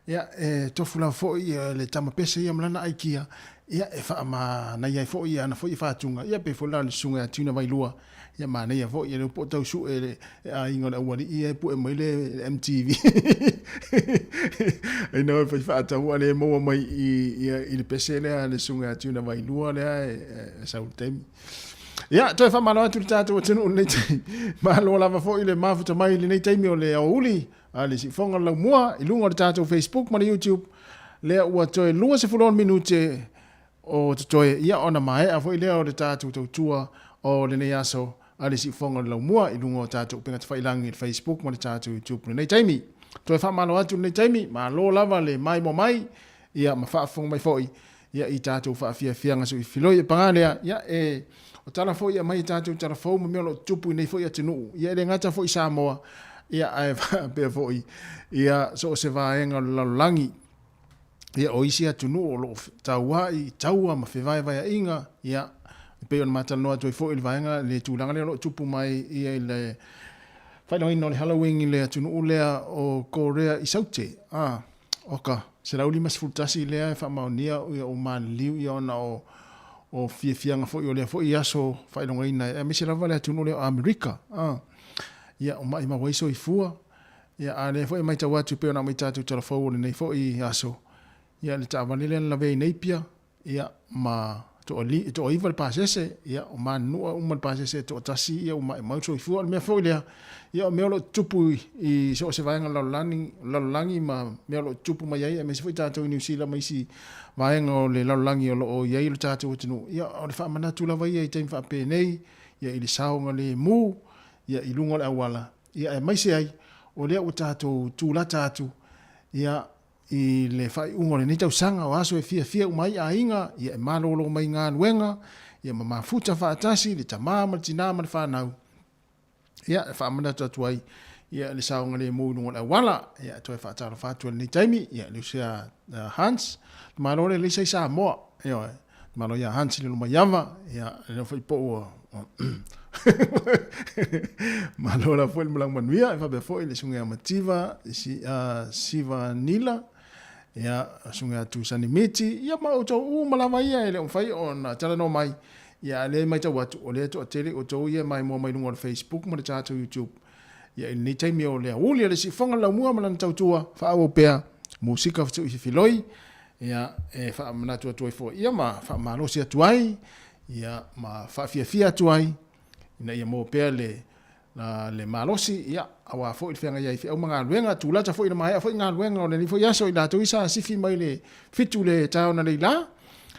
Ia e tofu lava foi le tama pese ia ma lana aikia ia e faamanaia ai foi ana foi faatuga. Ia pei foi la o le susuga ia Tiuna Vailua Ia manaia foi, ia leo po o tau sue le aiga o le aualii ia e pue mai le MTV. Ai na fai faatau a le maua mai i, ia, i le pese lea le susuga ia Tiuna Vailua lea e, e sau le taimi. Ia, toe faamalo atu le tatou atunuu lenei taimi. Malo lava foi le mafuta mai lenei taimi o le aoauli a le siufoga o le laumua i luga o le tatou Facebook ma le YouTube. Lea ua toe 26 minute o totoe, ia ona maea foi lea o le tatou tautua o lenei aso a le Siufoga o le Laumua i luga o tatou upega tafailangi i le Facebook ma le tatou YouTube i lenei taimi. Toe faamalo atu i lenei taimi, malo lava le maimoa mai, ia ma faafofoga mai foi ia i tatou faafiafiaga soifiloi. E paga lea, ia e o tala foi e aumai e tatou tala fou ma mea o lo o tutupu i nei foi atunuu, ia e le gata foi i Samoa, ia ae faapea foi ia so o se vaega o le lalolagi. Ia, o isi atunuu o lo o tauai i taua ma fevaevaeaiga, ia, e pei ona matalanoa atu ai foi i le vaega, le tulaga lea o lo o tupu mai ia i le faailogaina o le Halloween i le atunuu lea o Korea i Saute, a, oka, 151 lea e faamaonia ia ua maliliu ia ona o o fiafiaga foi o lea foi aso faailogaina, aemaise lava le atunuu lea o Amerika, a, ia, o maimau ai soifua. Ia, a lea foi e matau atu pei ona aumai tatou tala fou o lenei foi aso, ia le taavale lea na lavea i Napier, ia, ma toa toaiva le pasese, ia, o manunua uma le pasese e toatasi, ia, ua maimau le soifua. O le mea foi lea, ia, o mea o lo o tutupu i so o se vaega o le lalolagi, lalolagi ma mea o lo o tutupu mai ai, aemaise foi tatou i Niu Sila ma isi vaega o le lalolagi o lo o i ai lo tatou atunuu. Ia, o le faamanatu lava ia i taimi faapenei, ia, i le saogalemu, ia, i luga o le auala, Ia aemaise ai, o lea ua tatou tulata atu ia i le faaiuga o lenei tausaga, o aso e fiafia uma ai aiga, ia e malolo mai galuega, ia ma mafuta faatasi le tama ma le tina ma le fanau. Ia e faamanatu atu ai ia le saogalemu i luga o le auala. Ia e toe faatalofa atu i lenei taimi, ia le uso ia Hans, le malo le leisa i Samoa. Ioe. Malo ia Hans i le Lomaiava, ia le foi po ua Malo la foi le malaga manuia, e faapea foi le susuga ia Mativa, si, Siva Nila, ia susuga ia Tusani Miti, ia ma outou uma lava ia e le o mafai ona talanoa mai, ia a lea e matau atu, o lea e toatele outou ia e maimoa mai luga o le Facebook ma le tatou YouTube. Ia i lenei taimi o le aoauli a le siufoga le laumua ma lana tautua, faaauau pea musika fetuififiloi, ia e faamanatu atu ai foi ia ma faamalosi atu ai ia ma faafiafia atu ai ina ia maua pea le le malosi ia aua foi le feagai ai i feau ma galuega tulata foi ina maea foi galuega o lenei foi aso i latou ia sa sifi mai le 7 le taeao analeila.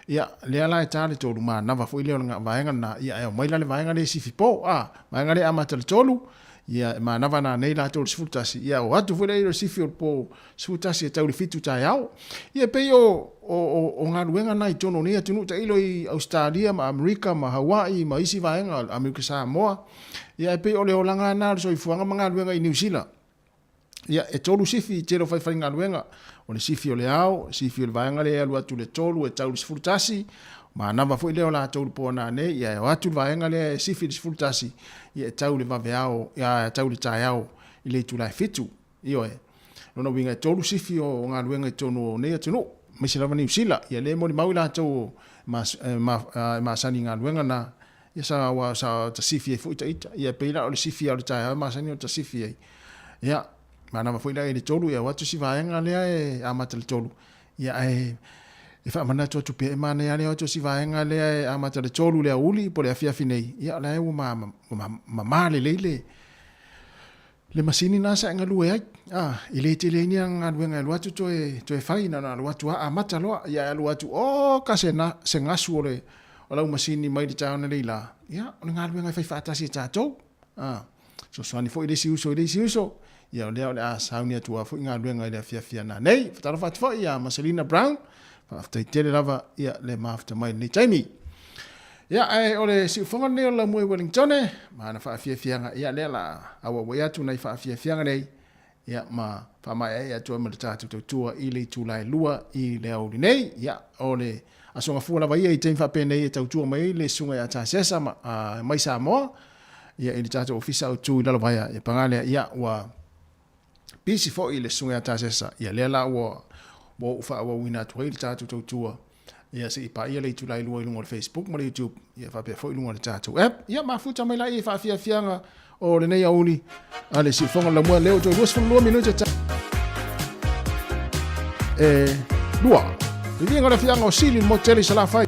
Ia, lea la e ta le tolu manava foi lea o le vaega lena, ia ae omai la le vaega lea e sifi po, a, vaega lea e amata i le tolu, ia e manava nanei latou i le 11, ia o atu foi lea i le sifi o le po 11 e tau i le 7 taeao. Ia e pei o, o, o, o galuega na i totonu o nei atunuu tailo i Ausetalia ma Amerika ma Hawaii ma isi vaega, Amerika Samoa, ia e pei o le olaga lena o le soifuaga ma galuega i Niu Sila. Ia, e tolu sifi i tele o faifaigaluega, o le sifi o le ao, sifi o le vaega lea e alu atu i le 3 e tau i le 11, manava foi lea o latou i le po nanei, ia e o atu le vaega lea e sifi i le 11, ia e tau i le vaveao, ia e tau i le taeao i le itula e 7. Ioe. Lona uiga e tolu sifi o galuega i totonu o nei atunuu, aemaise lava Niu Sila, ia lea e molimau i latou e masani i galuega na, Ia sa ua sa ta sifi ai foi ta ita. Ia pei la o le sifi o le taeao e masani ona ta sifi ai. Ia, manava foi la i le tolu, ia o atu si vaega lea e amata i le tolu. Ia ae e faamanatu atu pea e manaia lea o atu si vaega lea e amata i le tolu le aoauli po o le afiafi nei. Ia o la e ua ma, ma, mamā lelei le le masini na sa e galue ai. Ah, e le tele ai ni galuega e alu atu toe, toe fai, na ona alu atu lava amata loa, ia e alu atu, oh, ka se, na, se gasu o le, o lau masini mai le taeao nei la. Ia, o le galuega e fai faatasi e tatou. Ah, fesoasoani foi le isi uso i le isi uso. Ia, o lea o le a sauni atu lava foi galuega i le afiafi ana nei. Faatalofa atu foi ia Marcelina Brown. Faafetai tele lava ia le mafuta mai i lenei taimi. Ia, ae o le siufoga lenei o le laumua i Wellingtone, ma ana faafiafiaga, ia lea la auauai atu nai faafiafiaga nei, ia ma faamaeaea atu ai ma le tatou tautua i le itula e 2 i le aoauli nei. Ia, o le Aso Gafua lava ia i taimi faapenei e tautua mai ai le Susuga ia Tasesa ma, mai Samoa, ia i le tatou ofisa autu i Lalovaea. Ia paga lea, ia ua pisi foi le Susuga ia Tasesa, ia lea la ua ua ou faaauauina atu ai le tatou tautua, ia se i paia le itula e 2 i luga o le Facebook ma le YouTube, ia faapea foi i luga o le tatou app. Ia mafuta mai laia i faafiafiaga o lenei aoauli a le siufoga o le laumua lea ua toe 22 minute ta e lua. Viviga o le afiaga o Sili le motu tele i Salafai.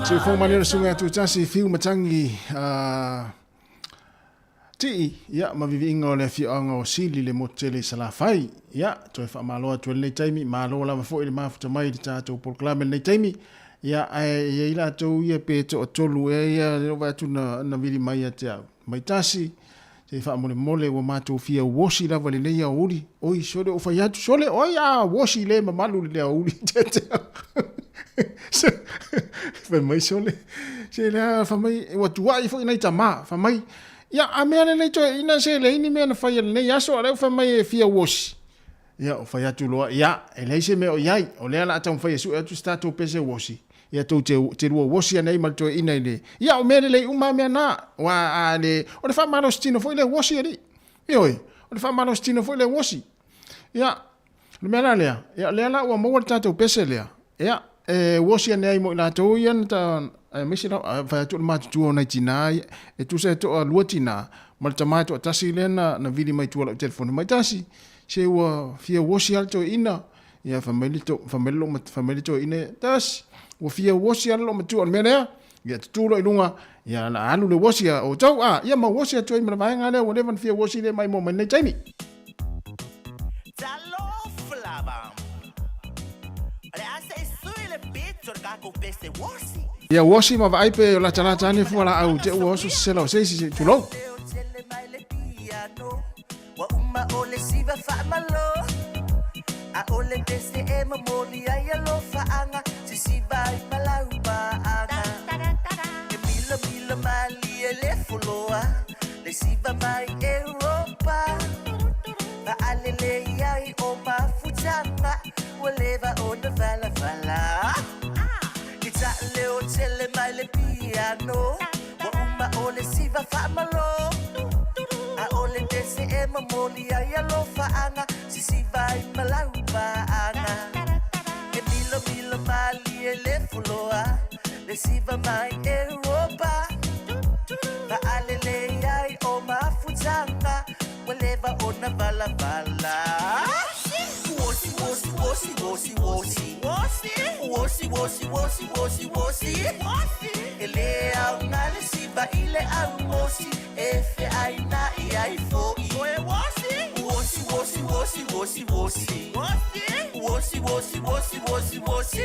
Siufoga malie le susuga ia Tuitasi, fiu matagi a Tii, ia, ma viviiga o le afioaga o Sili le motu tele i Salafai. Ia, toe faamalo atu ai lenei taimi, malo lava foi le mafuta mai i le tatou polokalame i lenei taimi. Ia, ae i ai latou ia pe toatolu ea ia lea ua vaai atu na, na vili mai ia te au. Mai tasi, se i faamolemole ua matou fia uosi lava i lenei aoauli. Oi, sole o fai atu, sole oi a uosi le mamalu i le aoauli te te au. Fai mai sole, se lea fai mai, ua tuai foi nai tama, fai mai, ia a mea lenei toeaina se leai ni mea na faia i lenei aso, a lea ua fai mai e fia uosi. Ia, o fai atu loa, ia, e leai se mea o i ai, o lea o le a taumafai e sue atu se tatou pese uosi, ia tou te, te lua uosi ane ai ma le toeaina i le, ia, o mea lelei uma lava mea na, aua a le, o le faamalositino foi lea uosi alii. Ioe, o le faamalositino foi lea uosi. Ia, o le mea la lea, ia, o lea la ua maua le tatou pese lea, ia, e uosi ane ai mo i latou ia na ta, aemaise la, fai atu o le matutua o nai tinā ia, e tusa e toalua tinā, ma le tama e toatasi lea na, na vili mai tua i lau telefoni, mai tasi, Se ua fia uosi lava le toeaina. Ia, fai mai le to, fai mai le loo, fai mai le toeaina ia, Tasi, ua fia uosi lava le loomatua. O le mea lea, ia tutū loa i luga, ia o le a alu le uosi a outou, a, ia ma uosi atu ai ma le vaega lea ua leva ona fia uosi lea maimoa mai lenei taimi. Talofa lava. O le a se i sui le pito o le tatou pese uosi. Ia uosi ma vaai pe o latalata ane fualaau te ua oso sesela o se isi, se i tulou. Ua uma o le siva faamalo A o le pese e momoli ai alofaaga Sisiva ai ma laupaaga E milamila malie le foloa Le siva mai Europa Faalelei ai o mafutaga Ua leva ona valavala Ke taaleo tele mai le piano Ua uma o le siva faamalo A o le pese e momoli ai alofaaga Sisiva ai ma laupaaga E milomilo malie le foloa Le siva mai Europa Faalelei ai o mafutaga Ua leva ona valavala Uosi uosi uosi uosi uosi Uosi uosi uosi uosi uosi E le aoga le siva i le auosi E feaina'i ai fo'i Uosi uosi uosi uosi uosi Uosi uosi uosi uosi uosi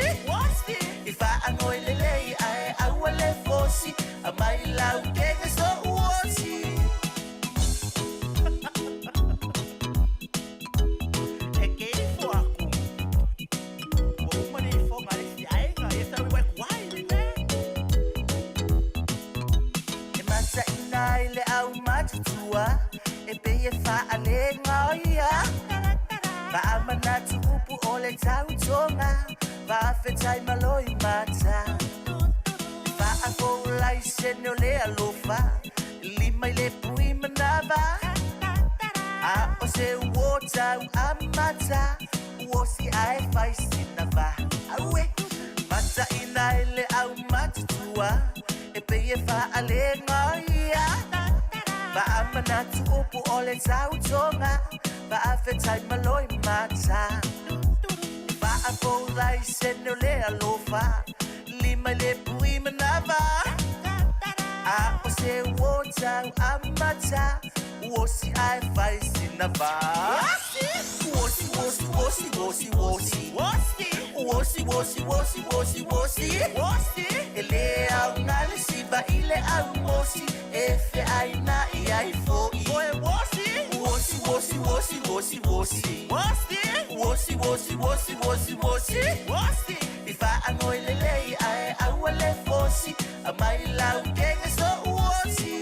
I faanoi lelei ae aua le fosi Aumai lau kege so uosi E ke ifo aku. Ua uma le ifoga a le isi aiga, ia sa ui ku ai le mea. E mataina ai le au matutua, e pei e faalega o ia. Faamanatu upu o le tautoga, faafetai malo i mata. Faafoulaisene o le alofa, Lima i le pui manava A o se uo tau amata Uosi ae fai sina va Aue Mataina e le au matutua E pei e faalega ia Faamanatu upu o le tautoga Faafetai malo i mata Faafoulaisene o le alofa Lima i le pui manava A o se uo tau amata Uosi ae fai sina va Uosi uosi uosi uosi uosi Uosi uosi uosi uosi uosi E le aoga le siva i le auosi E feaina'i ai fo'i Uosi uosi uosi uosi uosi Uosi uosi uosi uosi uosi I faanoi lelei ae aua le fosi Aumai lau kege so uosi.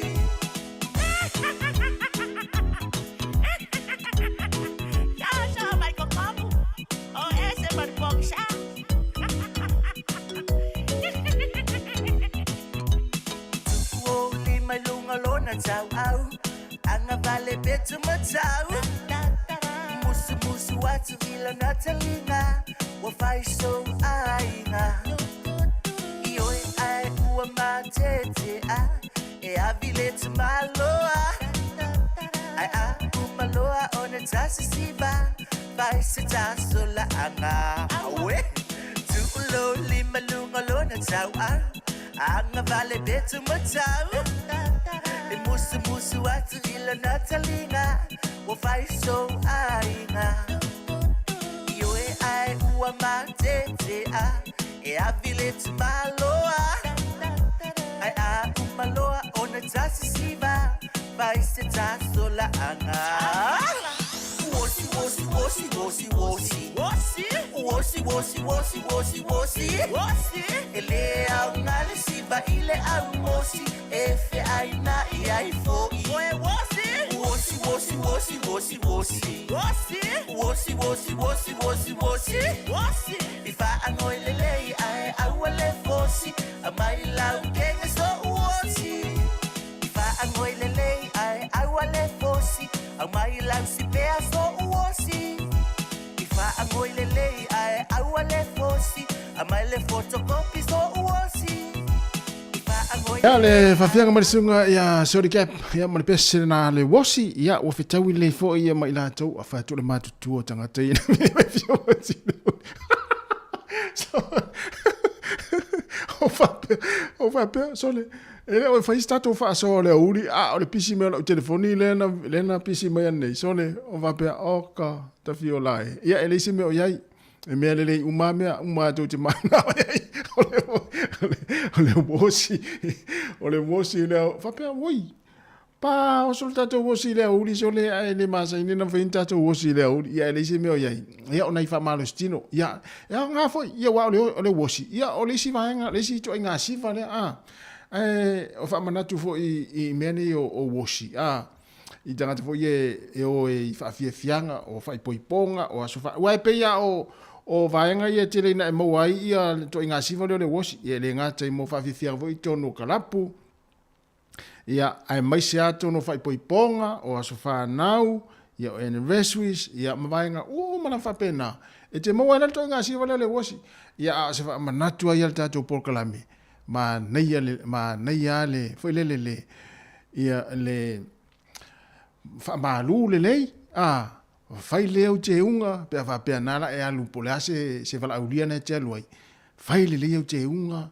Tuku ou lima i luga o lona tauau Agavale petu matau Musumusu atu i lana taliga Ua fai sou aiga Ioe ae ua matetea E avi le tamaloa Ae a uma loa ona tasisiva Fai se tasolaaga Aue! Tuu lou lima i luga o lona tauau. Aga vale betu matau E musu musu atu i lona taliga Ua fai sou aiga Ioe ae ua matetea E avi le tumaloa Ae a uma loa ona tasisiva Fai se tasolaaga Wosi wosi wosi wosi wosi Wosi Wosi wosi wosi wosi wosi Wosi E le aoga le siva i le aumosi E feaina'i ai fo'i Oe wosi Wosi wosi wosi wosi wosi Wosi Wosi wosi wosi wosi wosi Wosi I faagoi lelei ae aua le fosi Aumai lau kege so'u osi I faagoi lelei ae aua le fosi Aumai lau sipea so'u osi I faagoi lelei ae aua le fosi Aumai le fotokopi so'u osi I faagoi Ia le faafiaga mai le susuga ia Sody Cap ia ma le pese lena le Wosi ia ua fetaui lelei foi ia ma i latou a fai atu le matutua o tagata ia o faapea o faapea sole e le o e fai se tatou faasoa o le aoauli a o le pisi mai o lau telefoni lea na lea na pisi mai ananei sole o faapea oka tafiola e ia e leai se mea o i ai e mea lelei uma mea uma tou te manao ai o le o le wosi o le wosi lea faapea oi Pa oso le tatou osi i le aoauli sole ae le masani ona fai ni tatou osi i le aoauli ia e leai se mea o i ai ia o nai faamalositino ia e aoga foi ia aua o le o le uosi ia o le isi vaega le isi ituaiga siva lea a ae o faamanatu foi i mea nei o uosi a i tagata foi e e o e i faafiafiaga o faaipoipoga o aso faa aua e pei lava o o vaega ia e tele ina e maua ai ia le ituaiga siva lea o le uosi ia e le gata i mo faafiafiaga foi i totonu o kalapu Ia, aemaise lava tonu o faaipoipoga, o aso fanau, ia o anniversaries, ia ma vaega uma lava faapena. E te maua ai la le ituaiga siva lea o le uosi. Ia, a o se faamanatu lava ia le tatou polokalame, manaia le, manaia lava le, foi lele le, ia le faamalu lelei, a, fai lea au teuga, pe a faapea na la e alu po o le a se, se valaaulia na e te alu ai, Fai lelei au teuga,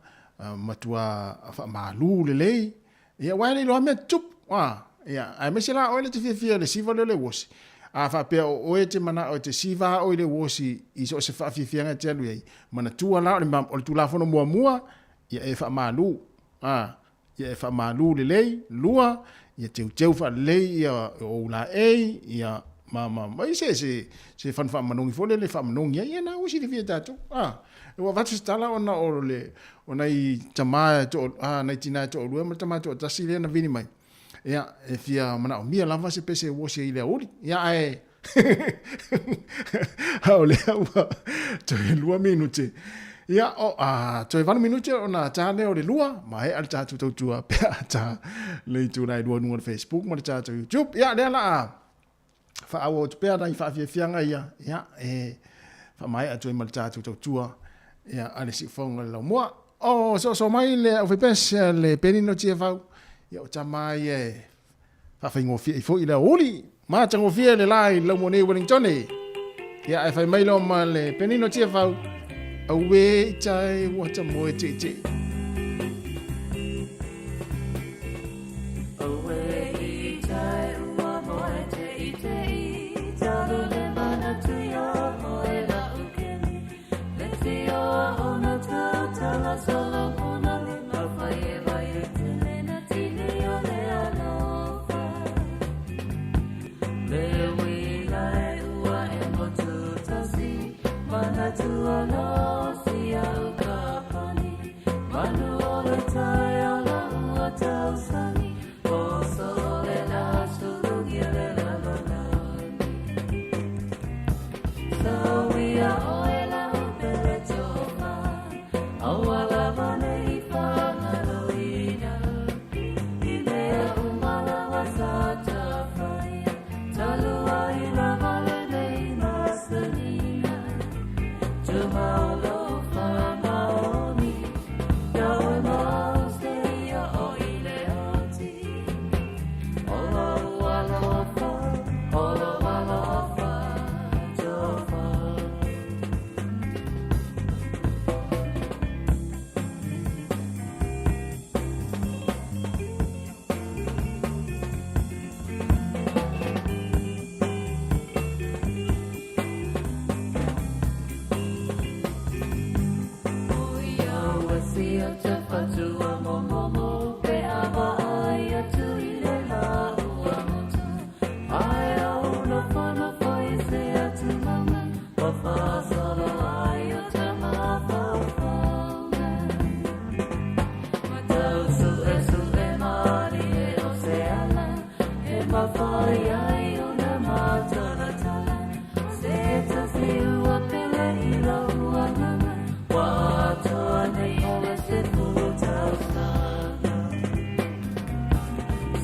matua faamalu lelei, ia aua e le iloa mea tutupu, a, ia, aemaise la oe le te fiafia i le siva lea o le uosi. A faapea o oe e te manao e te siva a oe i le uosi i so o se faafiafiaga e te alu i ai, manatua la o le, o le Tulafono muamua, ia e faamalu, a, ia e faamalu lelei, lua, ia teuteu faalelei ia ou laei, ia ma ma ma se se se fanu faamanogi foi lele e faamanogi ai, ia na ua silafia e tatou. A, ua avatu se tala ona o le o nai tama e to a nai tina e toalua ma le tama e toatasi lea na vili mai. Ia, e fia manaomia lava se pese e uosi ai i le aoauli. Ia ae a o lea ua toe 2 minute. Ia, o, a, toe 8 minute ona tā lea o le lua, maea le tatou tautua pe a tā le itula e lua i luga o le Facebook ma le tatou YouTube. Ia, lea la a faaauau atu pea nai faafiafiaga ia, ia, e faamaea atu ai ma le tatou tautua, ia, a le Siufofoga o le Laumua. O soosoo mai le aufaipese le Penino Tiafau, ia o tama ia e Faafaigofie ai foi le aoauli. Matagofie le la i Laumua nei Wellingtone. Ia ae fai mai loa ma le Penino Tiafau, Auē i tai ua ta moe teitei. mafai ai ona matalatala Se tasi ua pele i lau agaga Ua atoa nei o le 10 tausaga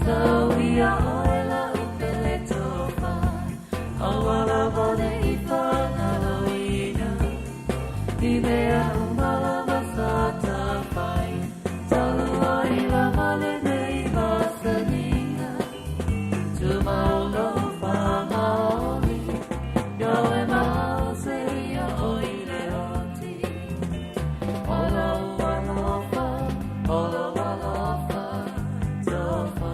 Sau ia oe lau pele tofa Aua lava ne i whangaloina I mea uma lava sa tawhai Talu ai lava lenei masaniga Tumau lou whamaoni Iau e mau se ia o i le oti O lou alofa, o lou alofa, tofa.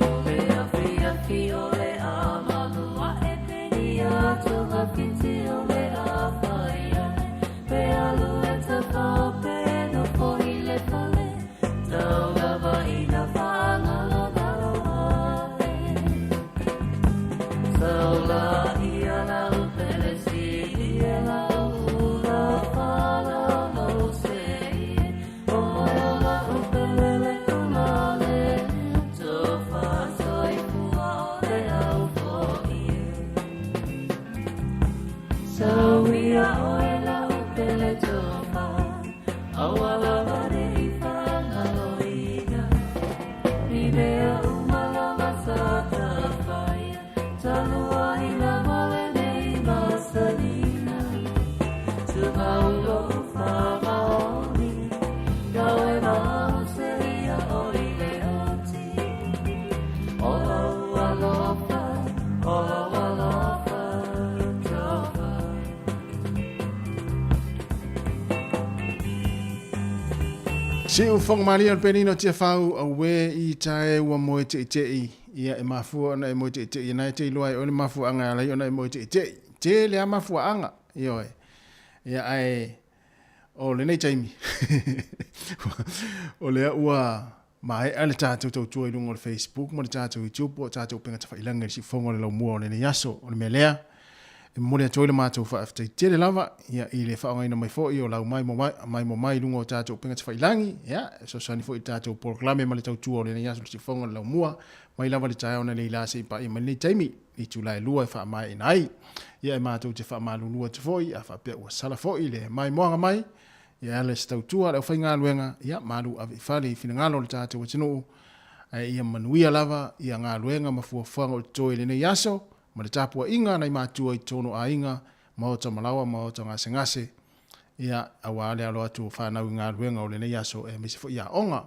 O le afiafi o le amalu ae penia togafiti o le afai ae Pe alu e tawhao pe nofo i le fale Tau lava ina whaangalongalo ae Sau la ia lau pele sili e lau ula whala lo se ie O lau pele le kula le Tofa soifua o le au fo'i e Sau ia oe lau pele tofa Aua lava ne i whangaloina I mea uma lava sa tawhaia Talu ai lava lenei masaniga Tumau lou whamaoni Iau e mau se ia o i le oti O lou alofa, o lou alofa, tofa. Siufofoga malie o le penina o Tiafau, auē i tae ua moe teʻiteʻi, ia e mafua ona e moe teʻiteʻi ana e te iloa ai oe le mafuaaga e ala ai ona e moe teʻiteʻi. Tele a mafuaaga, ioe. Ia ae o lenei taimi, o lea ua maea le tatou tautua i luga o le Facebook ma le tatou YouTube po o tatou upega tafailagi i le siufofoga o le laumua o lenei aso. O le mea lea, e momoli atu ai le matou faafetai tele lava ia i le faaaogaina mai foi o lau maimoa mai i luga o tatou upega tafailagi, ia, e fesoasoani foi i le tatou polokalame ma le tautua o lenei aso i le siufofoga o le laumua mai lava le taeao analeila seia paia mai lenei taimi i itula e lua e faamaeaina ai. Ia e matou te faamalulu atu foi a faapea ua sala foi le maimoaga mai ia e ala i se tautua a le aufaigaluega, ia malu ave i fale i finagalo o le tatou atunuu, ae ia manuia lava ia galuega ma fuafuaga o totoe i lenei aso ma le tapuaiga a nai matua i totonu o aiga, maota malaoa, maota gasegase, ia, aua le alo atu o fanau i galuega o lenei aso aemaise foi aoga.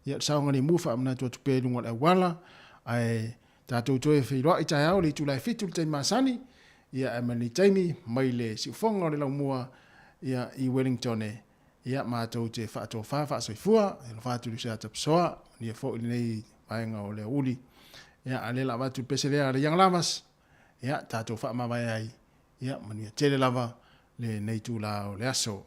Ia, o le saogalemu e faamanatu atu pea i luga o le auala, ae tatou toe feiloai taeao i le itula e 7 i le taimi masani, ia, ae mai lenei taimi, mai le siufofoga o le laumua, ia, i Wellington e, ia, matou te faatofa faasoifua, e alofa atu i le Useata Pasoa, manuia foi lenei vaega o le aoauli. Ia, a o lea o le a avatu le pese lea a le Young Lovers, ia, tatou faamavae ai, ia, manuia tele lava lenei itula o le aso.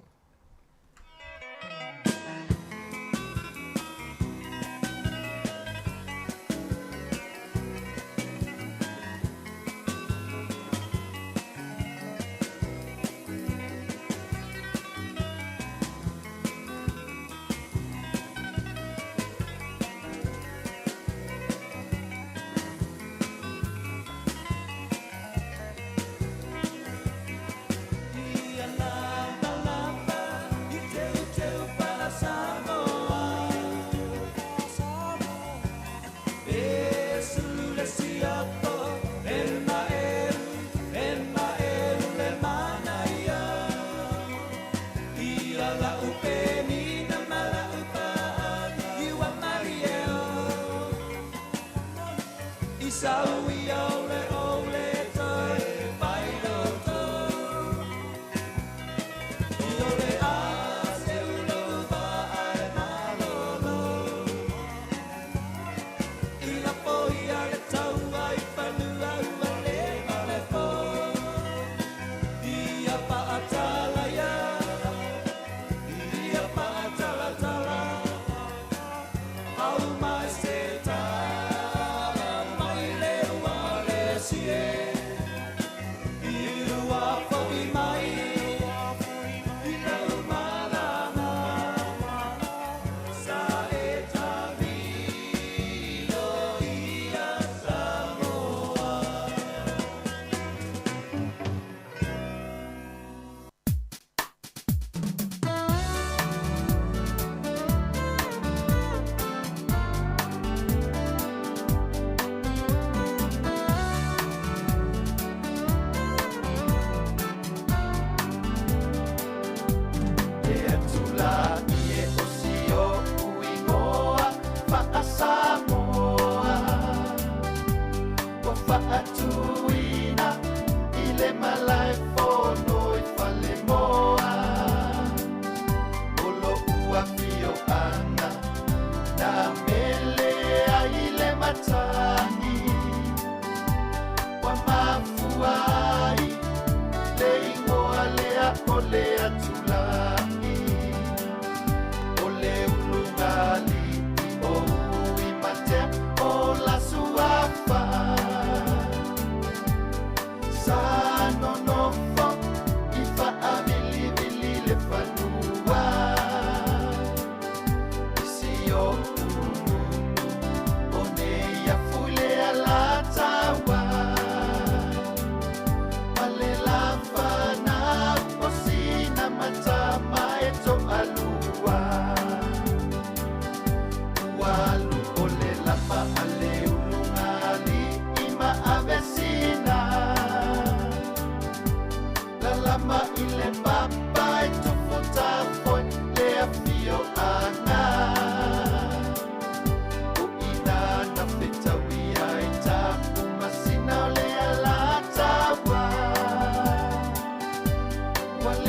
io.